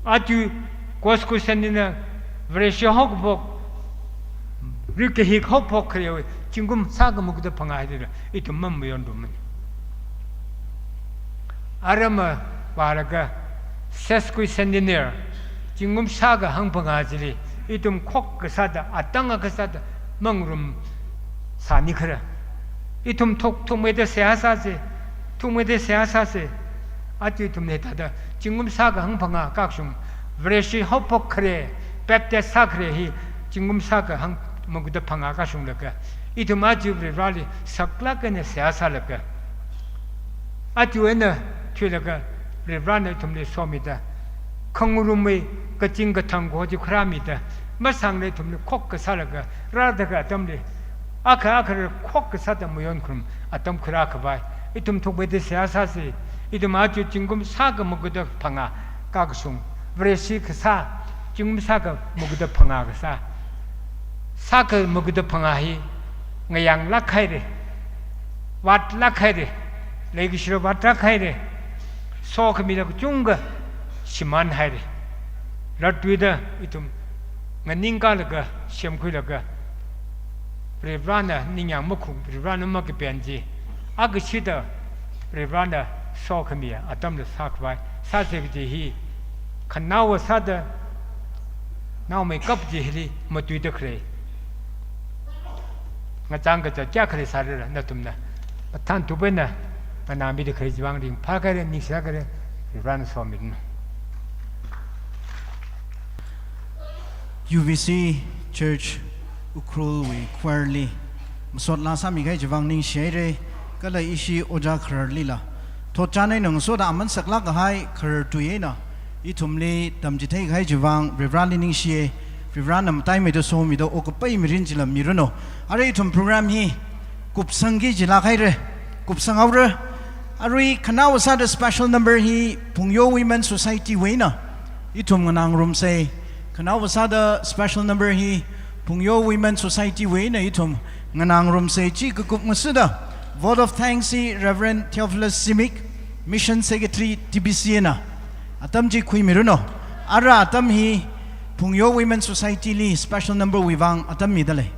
Aja Cosco Centenary Vareshi haokaphok, rikahik haophok khaleiwui, zingkum sākha magada phangā hili, ithum mamayonrummana. Ara mavālaga, sesquicentenary, zingkum shākha hangphangā chili, ithum khokkha sāda, atang akha sāda, mangarum sāni khala. Ithum thuk, thukmeida seihā sāsa, thukmeida seihā sāsa. Aja ithumna hithāda, zingkum shākha hangphangā kashung, Vareshi haophok khalei, baptize sākhalei hi, zingkum shākha hang magada phangā kashunglaga, ithum aja Varivarali saklāk eina seihā sālaga, aja eina thuilaga, Varivarana ithumli somida, khangarumwui kazing kathang kaho chi khuirāmida, masāngla ithumli khokkha sālaga, rāda khalei atamli, akha akha khokkha sāda mayonkharum atam khuirākhavai, ithum thukmeida seihā sāsa. Ithum aja zingkum shākha magada phangā kakashung, Vareshi kasā, zingkum shākha magada phangā kasā. Shākha magada phangā hi ngayānglāk haira, vātlāk haira, leikashila vātlāk haira, sokhamila kachungkha shimān haira. Latluida ithum nganingkalaga, semkhuilaga, Varivarana ningyāng makhuk, Varivarana makapen chi, akashida Varivarana sokhami atamla sākhavai sāsa kaji hi, khanaowa sāda naomeikap chi hili matuida khalei, ngachang kachā kayākha leisālala, nathumna mathān thup eina nganāmida khalei chiwui vang ringphākhaira, ningshilākhaira, Varivarana somiranu. U B C Church Ukhrulwui choir li masot laa sāmikahai chiwui vang ningshihaira, kala ishi ojā khararlila thotchan eina ngasoda aman saklāk kahai kharar tui eina ithumli tamchitheikahai chiwui vang Varivarali ningshiya, Varivarana mataimeida somida okkapai mirin chila miranu. Arui ithum program hi kupsangki jilāk haira, kupsanghaora. Arui khanaowa sāda special number hi Phungyo Women Society wui eina ithum nganāngarumsa. Khanaowa sāda special number hi Phungyo Women Society wui eina ithum nganāngarumsa chi kakup ngasuda, vote of thanks hi Reverend Theophilus Zimik, Mission Secretary T B C na atam chi khuimiranu. Ara atam hi Phungyo Women Society li special number wui vang atam midalei.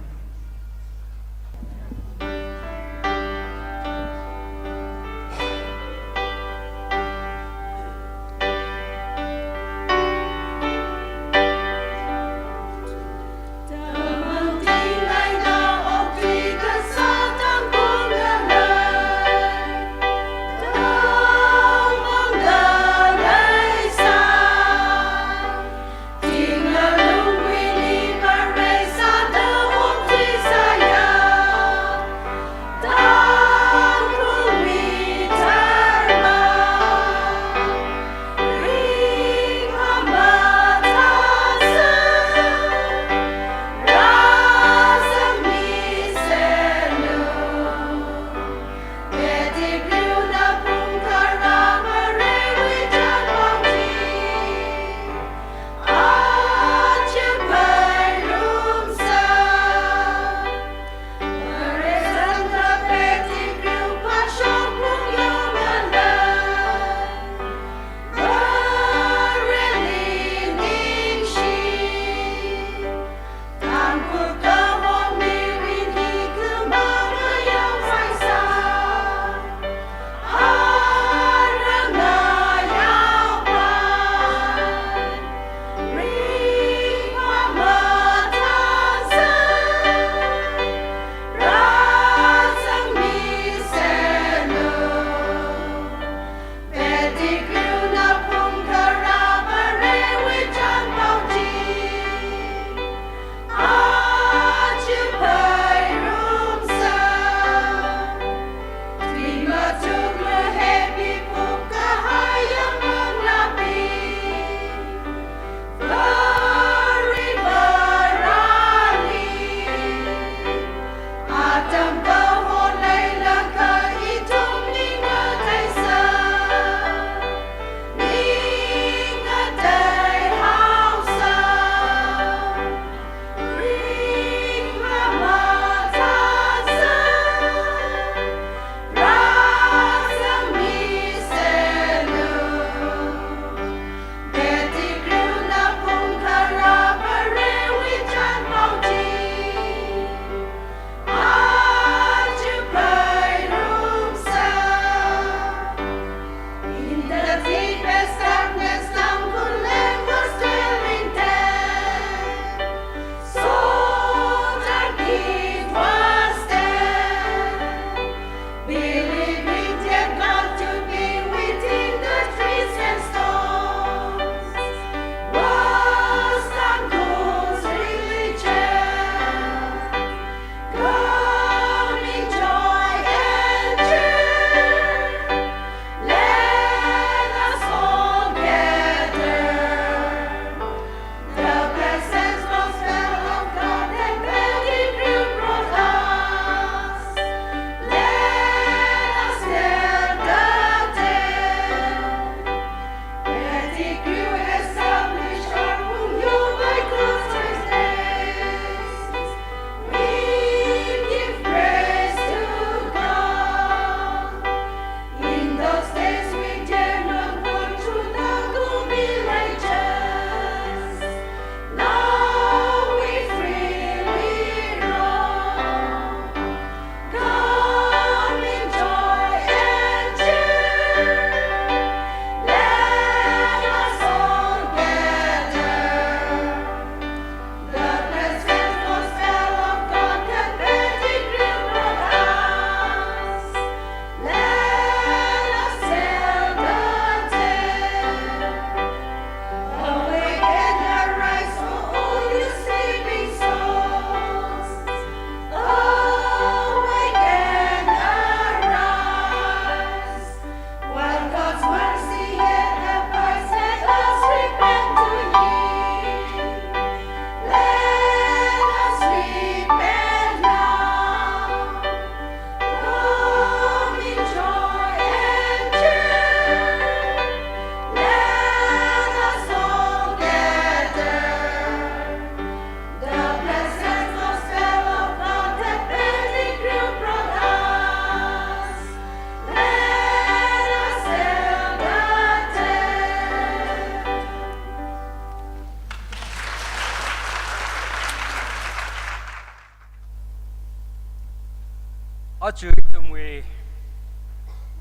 Aja ithumwui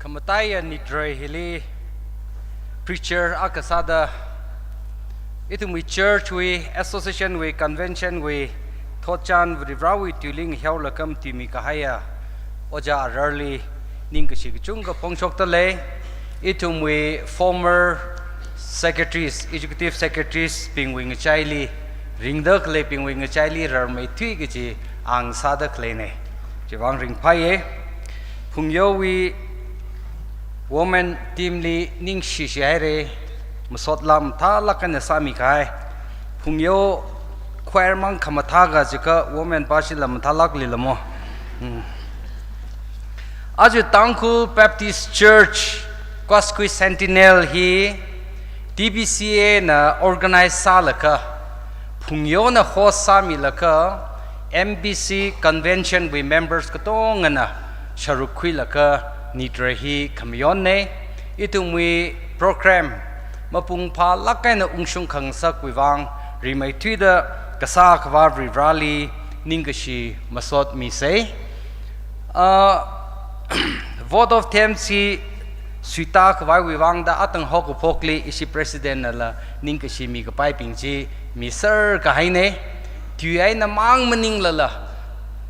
khamataiya Nyitrei hili preacher akha sāda, ithumwui church wui, association wui, convention wui thotchan Varivarāwui tuili ngahiaolaga matuimi kahaiya Ojā Ararli ningkashi kachungkha phongshokdalei. Ithumwui former secretaries, executive secretaries bingwui ngachaili, ringda khaleibingwui ngachaili rarmeithui kaji ang sāda khaleina. Chivang ringphāya. Phungyowui women team li ningshishi haira, masot lam thalāk eina sāmi kahai. Phungyo choir mang khamathā kajikha women pāshila mathālākli lamo. Hmm. Aja Tangkhul Baptist Church Quasquicentennial hi T B C A na organize sālaga, Phungyona host sāmilaga, M B C convention wui members katongana sharuk khuilaga Nyitrei hi khamayonna. Ithumwui program mapung phālāk eina ungshung khangasakwui vang rimeithuida kasā Akhava Varivarāli ningkashi masot misa. Ah, vote of thanks hi suitā khavaiwui vangda atang haokaphokli ishi president nala ningkashi mikapaibing chi miser kahaina. Tui eina mang maninglala,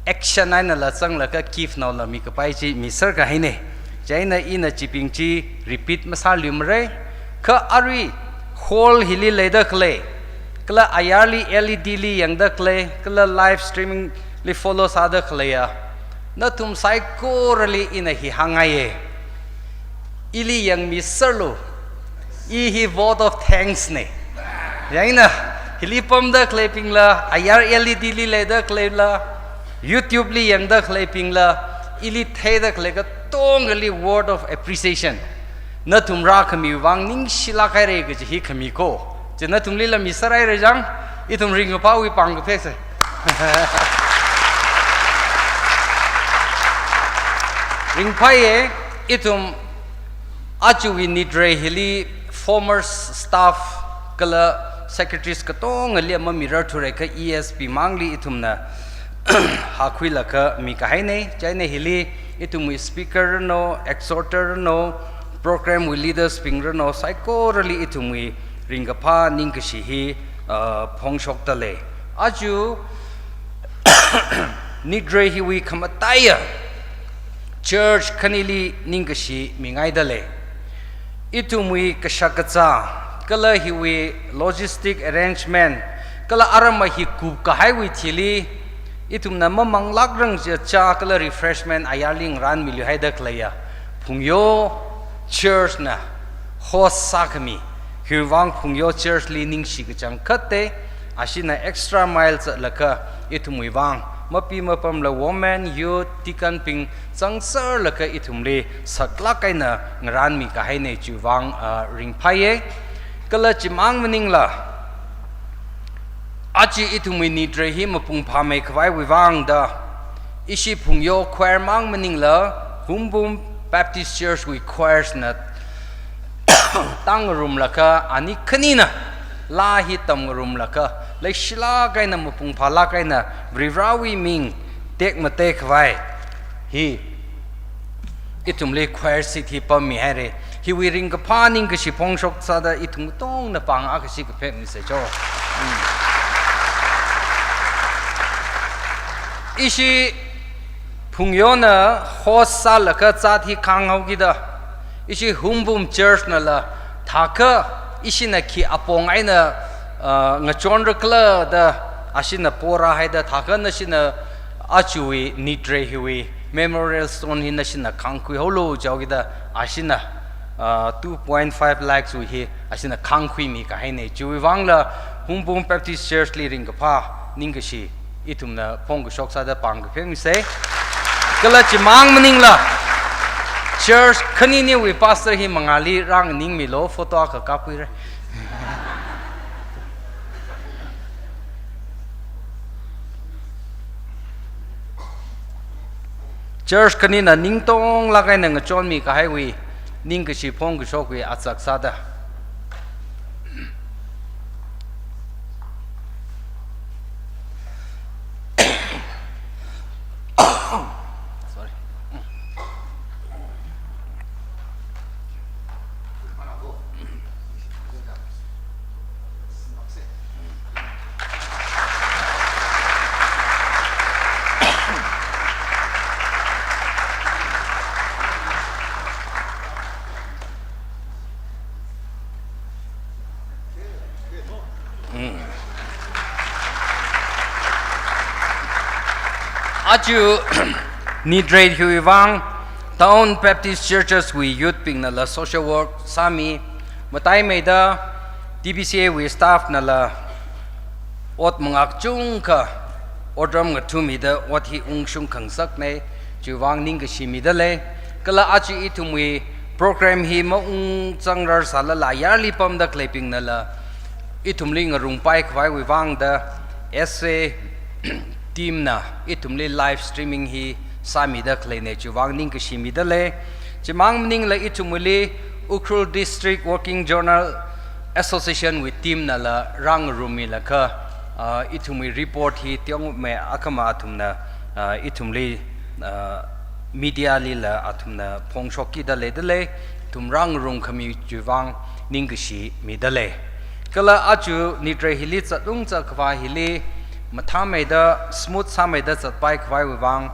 action einala zanglaga gift naola mikapai chi miser kahaina. Chieina ina chibing chi repeat masāluimara. Kha arui hall hili leida khalei, kala ayarli L E D li yangda khalei, kala live streaming li follow sāda khaleiya nathum saikorali ina hi hāngngaiya. Ili yangmiserlu. I hi vote of thanks na. Chieina, hili pamda khaleibingla, ayar L E D li leida khaleila, YouTube li yangda khaleibingla, ili theida khalei katongali word of appreciation. Nathum rākhamiwui vang ningshilāk haira kaji hi khami ko. Chi nathumlila miser haira chang, ithum ringkaphāwui pāng kapheksa. Ringphāya, ithum ajawui Nyitrei hili former s-, staff kala secretaries katongali mamirarthura kha E S P mangli ithumna hākhuilaga mikahaina. Chieina hili ithumwui speaker rano, exhorter rano, program wui leaders bing rano, saikorali ithumwui ringkaphā ningkashi hi, uh, phongshokdalei. Aja Nyitrei hiwui khamataiya church khanili ningkashi mingaidalei. Ithumwui kashakazā, kala hiwui logistic arrangement, kala aramma hi kupkahaiwui thili, ithumna mamanglākrang chiakha kala refreshment ayarli ngarānmiluihaida khaleiya Phungyo Church na host sākhami, hiwui vang Phungyo Church li ningshi kachangkhatta. Ashina extra mile zatlaga ithumwui vang, mapi mapamla women, youth, deacon bing zangserlaga ithumli saklāk eina ngarānmi kahaina, chiwui vang, ah, ringphāya. Kala chimang maningla, aja ithumwui Nyitrei hi mapung phāmei khavaiwui vangda, ishi Phungyo choir mang maningla, Humbum Baptist Church wui choirs na tāngarumlaga, ani khanina laa hi tamngarumlaga, leishilāk eina mapung phālāk eina Varivarāwui ming tekmatei khavai hi ithumli choir seat hi pammi haira. Hiwui ringkaphā ningkashi phongshok sāda ithum katongna pāng akhashi kaphek misa cho. Hmm. Ishi Phungyona host sālaga zat hi khānghaokida, ishi Humbum Church nala thākha ishina khi apong eina, ah, ngachonra khala da ashina porāhaida, thākha nashina ajawui Nyitrei hiwui memorial stone hi nashina khāngkhuihaolu jihaokida, ashina, ah, two point five lakhs wui hi ashina khāngkhuimi kahaina. Chiwui vangla Humbum Baptist Church li ringkaphā ningkashi ithumna phongkashok sāda pāng kaphek misa. Kala chimang maningla, church khaniniwui pastor hi mangāli rānganingmilu, photo akha kapkhuira. Church khanina ningtonglāk eina ngachonmi kahaiwui ningkashi phongkashokwui azak sāda. Sorry. Aja nitrei hiwui vang Town Baptist Churches wui youth bingnala social work sāmi, mataimeida T B C A wui staff nala ot mangā kachungkha otram ngathumida ot hi ungshung khangasaknei, chiwui vang ningkashi midalei. Kala aja ithumwui program hi maungzangrar sālala yarli pamda khaleibingnala ithumli ngarumpai khavaiwui vangda S A team na ithumli live streaming hi sāmida khaleinei, chiwui vang ningkashi midalei. Chimang maningla ithumwuili Ukhrul District Working Journal Association wui team nala rāngarummilaga, ah, ithumwui report hi tiong me akhama athumna, ah, ithumli, ah, media lila athumna phongshok kida leidalei, ithum rāngarum khami chiwui vang ningkashi midalei. Kala aja nitrei hili zatung zatkhavā hili mathāmeida, smooth sāmeida zatpai khavaiwui vang,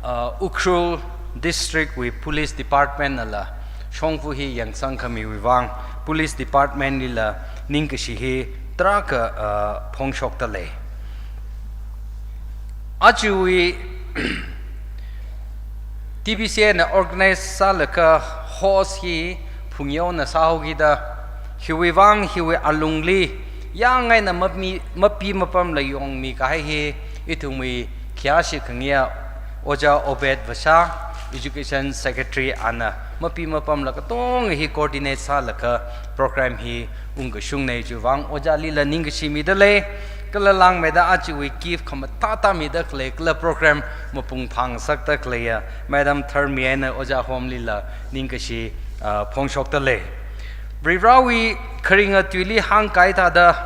uh, Ukhrul District wui Police Department nala shongfa hi yangsang khamiwui vang Police Department lila ningkashi hi tarākha, uh, phongshokdalei. Ajawui T B C A na organize sālaga host hi Phungyaona sāhaokida, hiwui vang hiwui alungli yangngaina mapi, mapi mapamla yongmi kahai hi ithumwui khayāshi khangayi Ojā Obed Vasha, Education Secretary ana mapi mapamla katonga hi coordinate sālaga program hi ungkashungnei, chiwui vang ojālila ningkashi midalei. Kala langmeida ajawui gift khamathā tāmida khalei kala program mapung phāngasakda khaleiya Madam Tharmi eina Ojā Home lila ningkashi, ah, phongshokdalei. Varivarāwui kharinga tuili hāngkahai thāda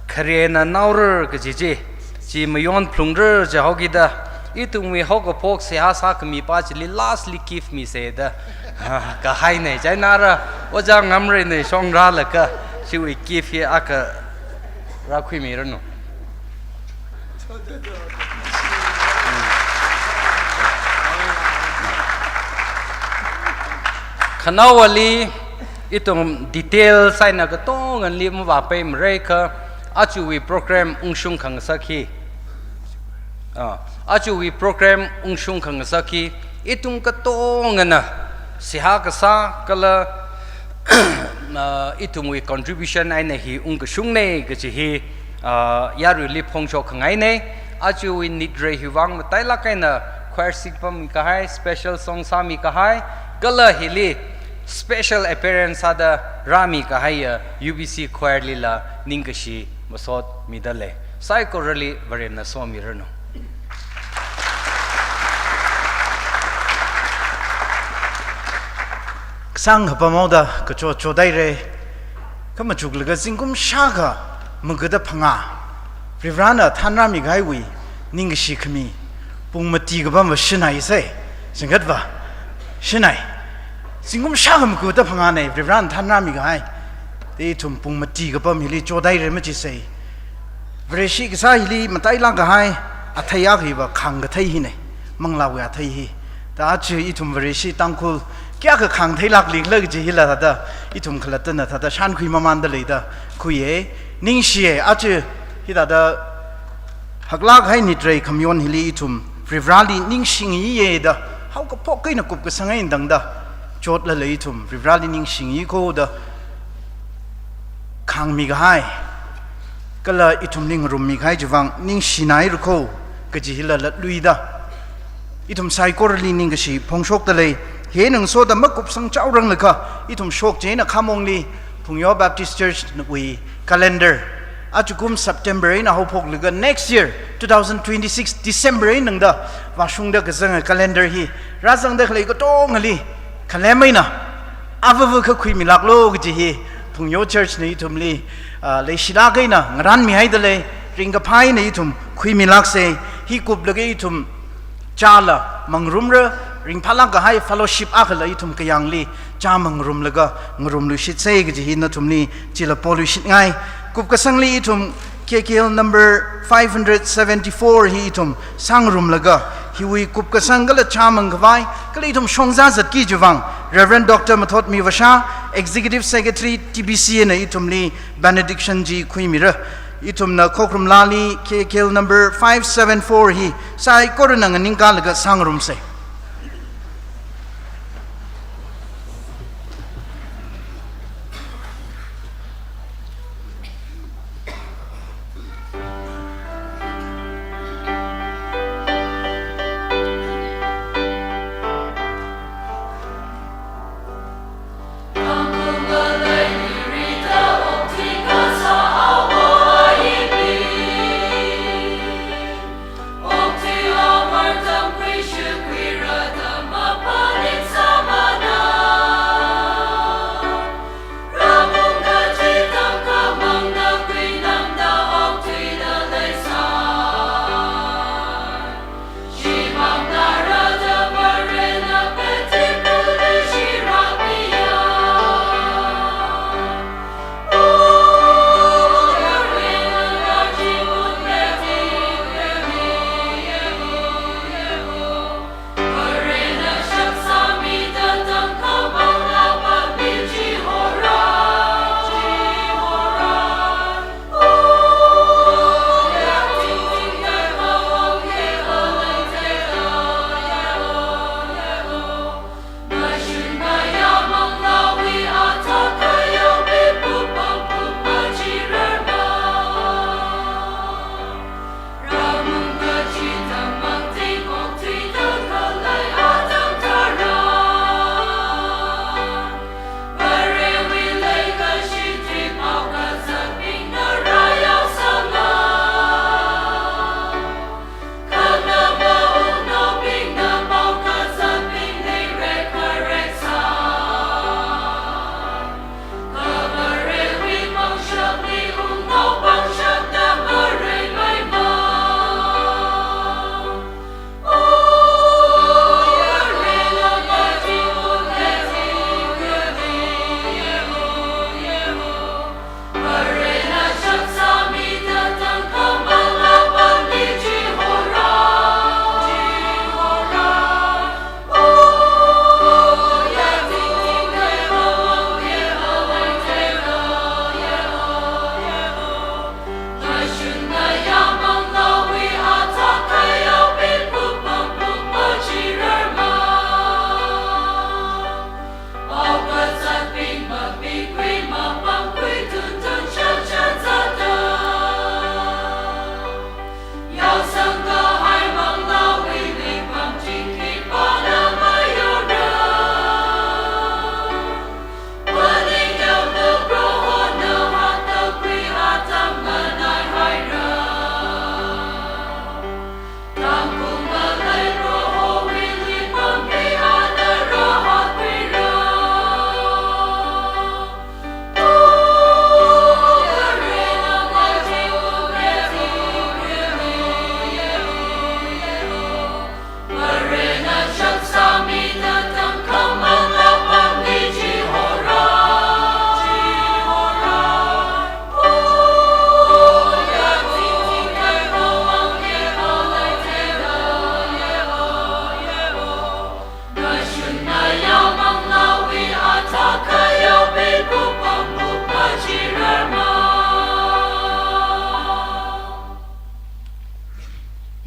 kharena naorar kaji chi, chi mayon phlungrar jihaokida, ithumwui haokaphok seihā sākhami pā chili lastly gift misei da, ah, kahainei. Chieina ara Ojā Ngamreinei shong rālaga chiwui gift hi akha rākhuimiranu. Khanaowali ithum detail sāhaina katonganli mavāpaimarei kha, ajawui program ungshung khangasak hi, ah, ajawui program ungshung khangasak hi ithum katongana seihā kasā kala, ah, ithumwui contribution eina hi ungkashungnei kaji hi, ah, yaruili phongshok khangainei. Ajawui nitrei hiwui vang matailāk eina choir singpammi kahai, special song sāmi kahai, kala hili special appearance sāda rāmi kahaiya U B C choir lila ningkashi masot midalei. Saikorali Varena somiranu. Kasang hapam haoda kachot chothairei. Kha machuklaga zingkum shākha magada phangā Varivarāna thanrāmi kahaiwui ningkashi khami pung mati kapamva shanaisei, zingkatva shanai. Zingkum shākha magada phangānei Varivarāna thanrāmi kahai. Te ithum pung mati kapam hili chothairei machisei. Vareshi kasā hili matailāk kahai athei akha hiva khāngkathei hinei, manglāwui athei hi. Ta aja ithum Vareshi Tangkhul kayākha khāngtheilāklikhala kaji hila thāda ithum khalattana thāda shānkhui mamānda leida khuiye, ningshiye. Aja hithāda haklāk kahai nitrei khamayon hili ithum Varivarāli ningshingiye da, haokaphok eina kupkasang eina tangda chotlala ithum Varivarāli ningshingi kho da khāngmi kahai, kala ithumli ngarummi kahai chiwui vang ningshinaira kho kaji hila latluida ithum saikorali ningkashi phongshokdalei. Hi ngasoda makupsang chaoranglaga ithum shokchina khamongli Phungyo Baptist Church wui calendar, ajakum September eina haophoklaga next year two thousand twenty-six December eina tangda vāshungda kazanga calendar hi rāzangda khalei katongali khalem eina avava kha khuimilāklu kaji hi Phungyo Church na ithumli, ah, leishilāk eina ngarānmihaidalei, ringkaphā eina ithum khuimilāksei. Hi kuplaga ithum chāla mangarumra, ringphālāk kahai fellowship akhala ithum kayāngli chā mangarumlaga ngarumluishitsei kaji hi nathumli chila poluishitngai. Kupkasangli ithum K K L number five hundred seventy-four hi ithum sāngarumlaga, hiwui kupkasang kala chāmang khavai kala ithum shongzā zatki chiwui vang Reverend Doctor Mathotmi Vasha, Executive Secretary T B C A na ithumli benediction chi khuimira. Ithumna Khokharum Lali K K L number five seven four hi saikorana nganingkālaga sāngarumsa.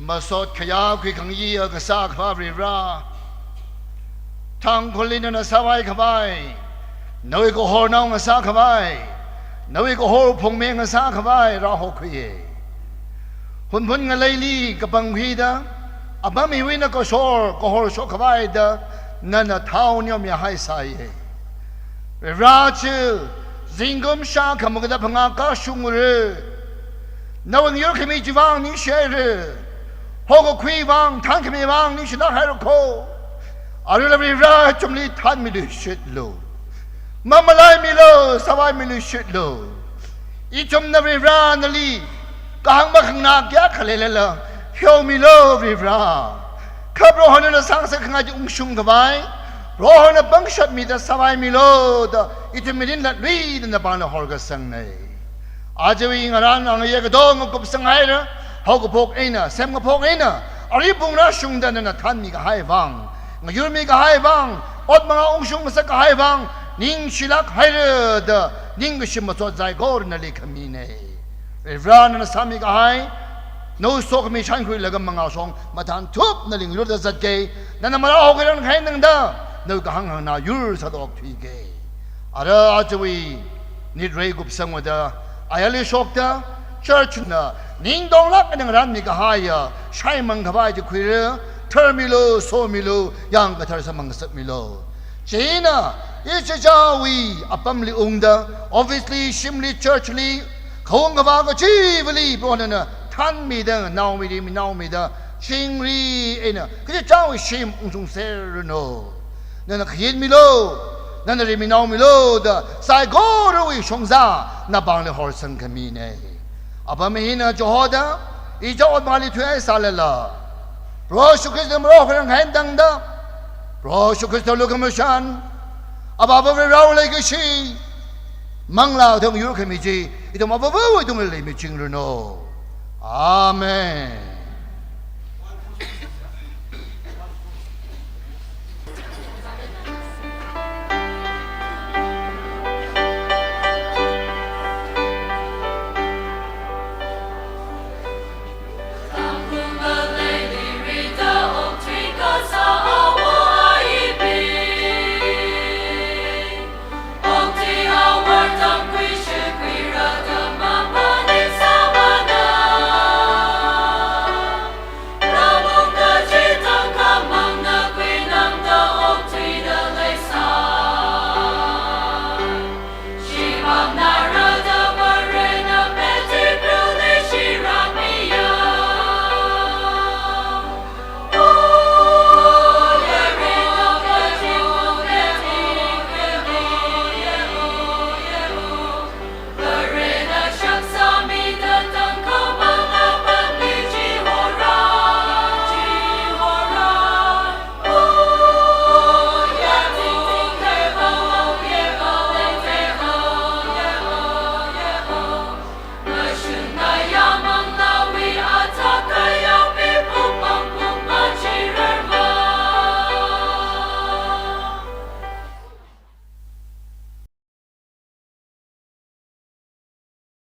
Masot khayākhui khangayā kasā Akhava Varivara, Tangkhulli nana sāvai khavai, nawui kahornao ngasā khavai, nawui kahor phungme ngasā khavai rāhokhuiye. Hunphun ngaleili kapangkhuida, apam hiwui eina kashor kahor shok khavai da nana thao neomihai sāye. Varivara chi, zingkum shākha magada phangā kashungre. Nawui ngayurkhami chiwui vang ningshihaire. Hokakhui vang, thankhami vang ningshilāk haira kho. Aruila Varivara ithumli thanmiluishitlu. Mamalaimilu, sāvaimiluishitlu. Ithumna Varivara nali kahāng makhanganā kayākha leilala, pheomilu Varivara. Kha Prohona nana sāngasak khangai chi ungshung khavai, Prohona pangshap mida sāvaimilu da ithum mirin latluida napāngli horkasangne. Ajawui ngarān ngayā katonga kupsang haira, haokaphok eina, semkaphok eina, arui pung rāshungda nana thanmi kahai vang, ngayurmi kahai vang, ot mangā ungshung ngasak kahai vang, ningshilāk haira da ningkashi masot saikora nali khamine. Varena sāmi kahai, nawui sokhami shānkhuilaga mangāshong mathānthup nali ngaluida zatke, nana marāhaokhui rākahai tangda, nawui kahāng hāngna yur sāthukthuike. Ara ajawui nit rei kupsangwada, ayarli shokta, church na ningtonglāk eina ngarānmi kahaiya shaimang khavai chi khuira, tharmilu, somilu, yāng kathar sāmang ngasakmilu. Chieina, ichichāwui apamli ungda, office li, shimli, church li, khaung kavā kachivali, Prohona nana thanmida, naomi ri, mi naomida, chingri eina, kachichāwui shim ungshungserranu. Nana khayinmilu, nana rimei naomilu da, saikorawui shongza, napāngli horsang khamine. Apam hina chihoda, ichā otmali thuihaisālala, Proho Jishu Khristana marāhaokhui rākahai tangda, Proho Jishu Khrista lukhamashan, Avāva Varewui leikashi, Manglā Kathara yur khami chi, ithum Avāvawui tungli leimichingranu. Amen.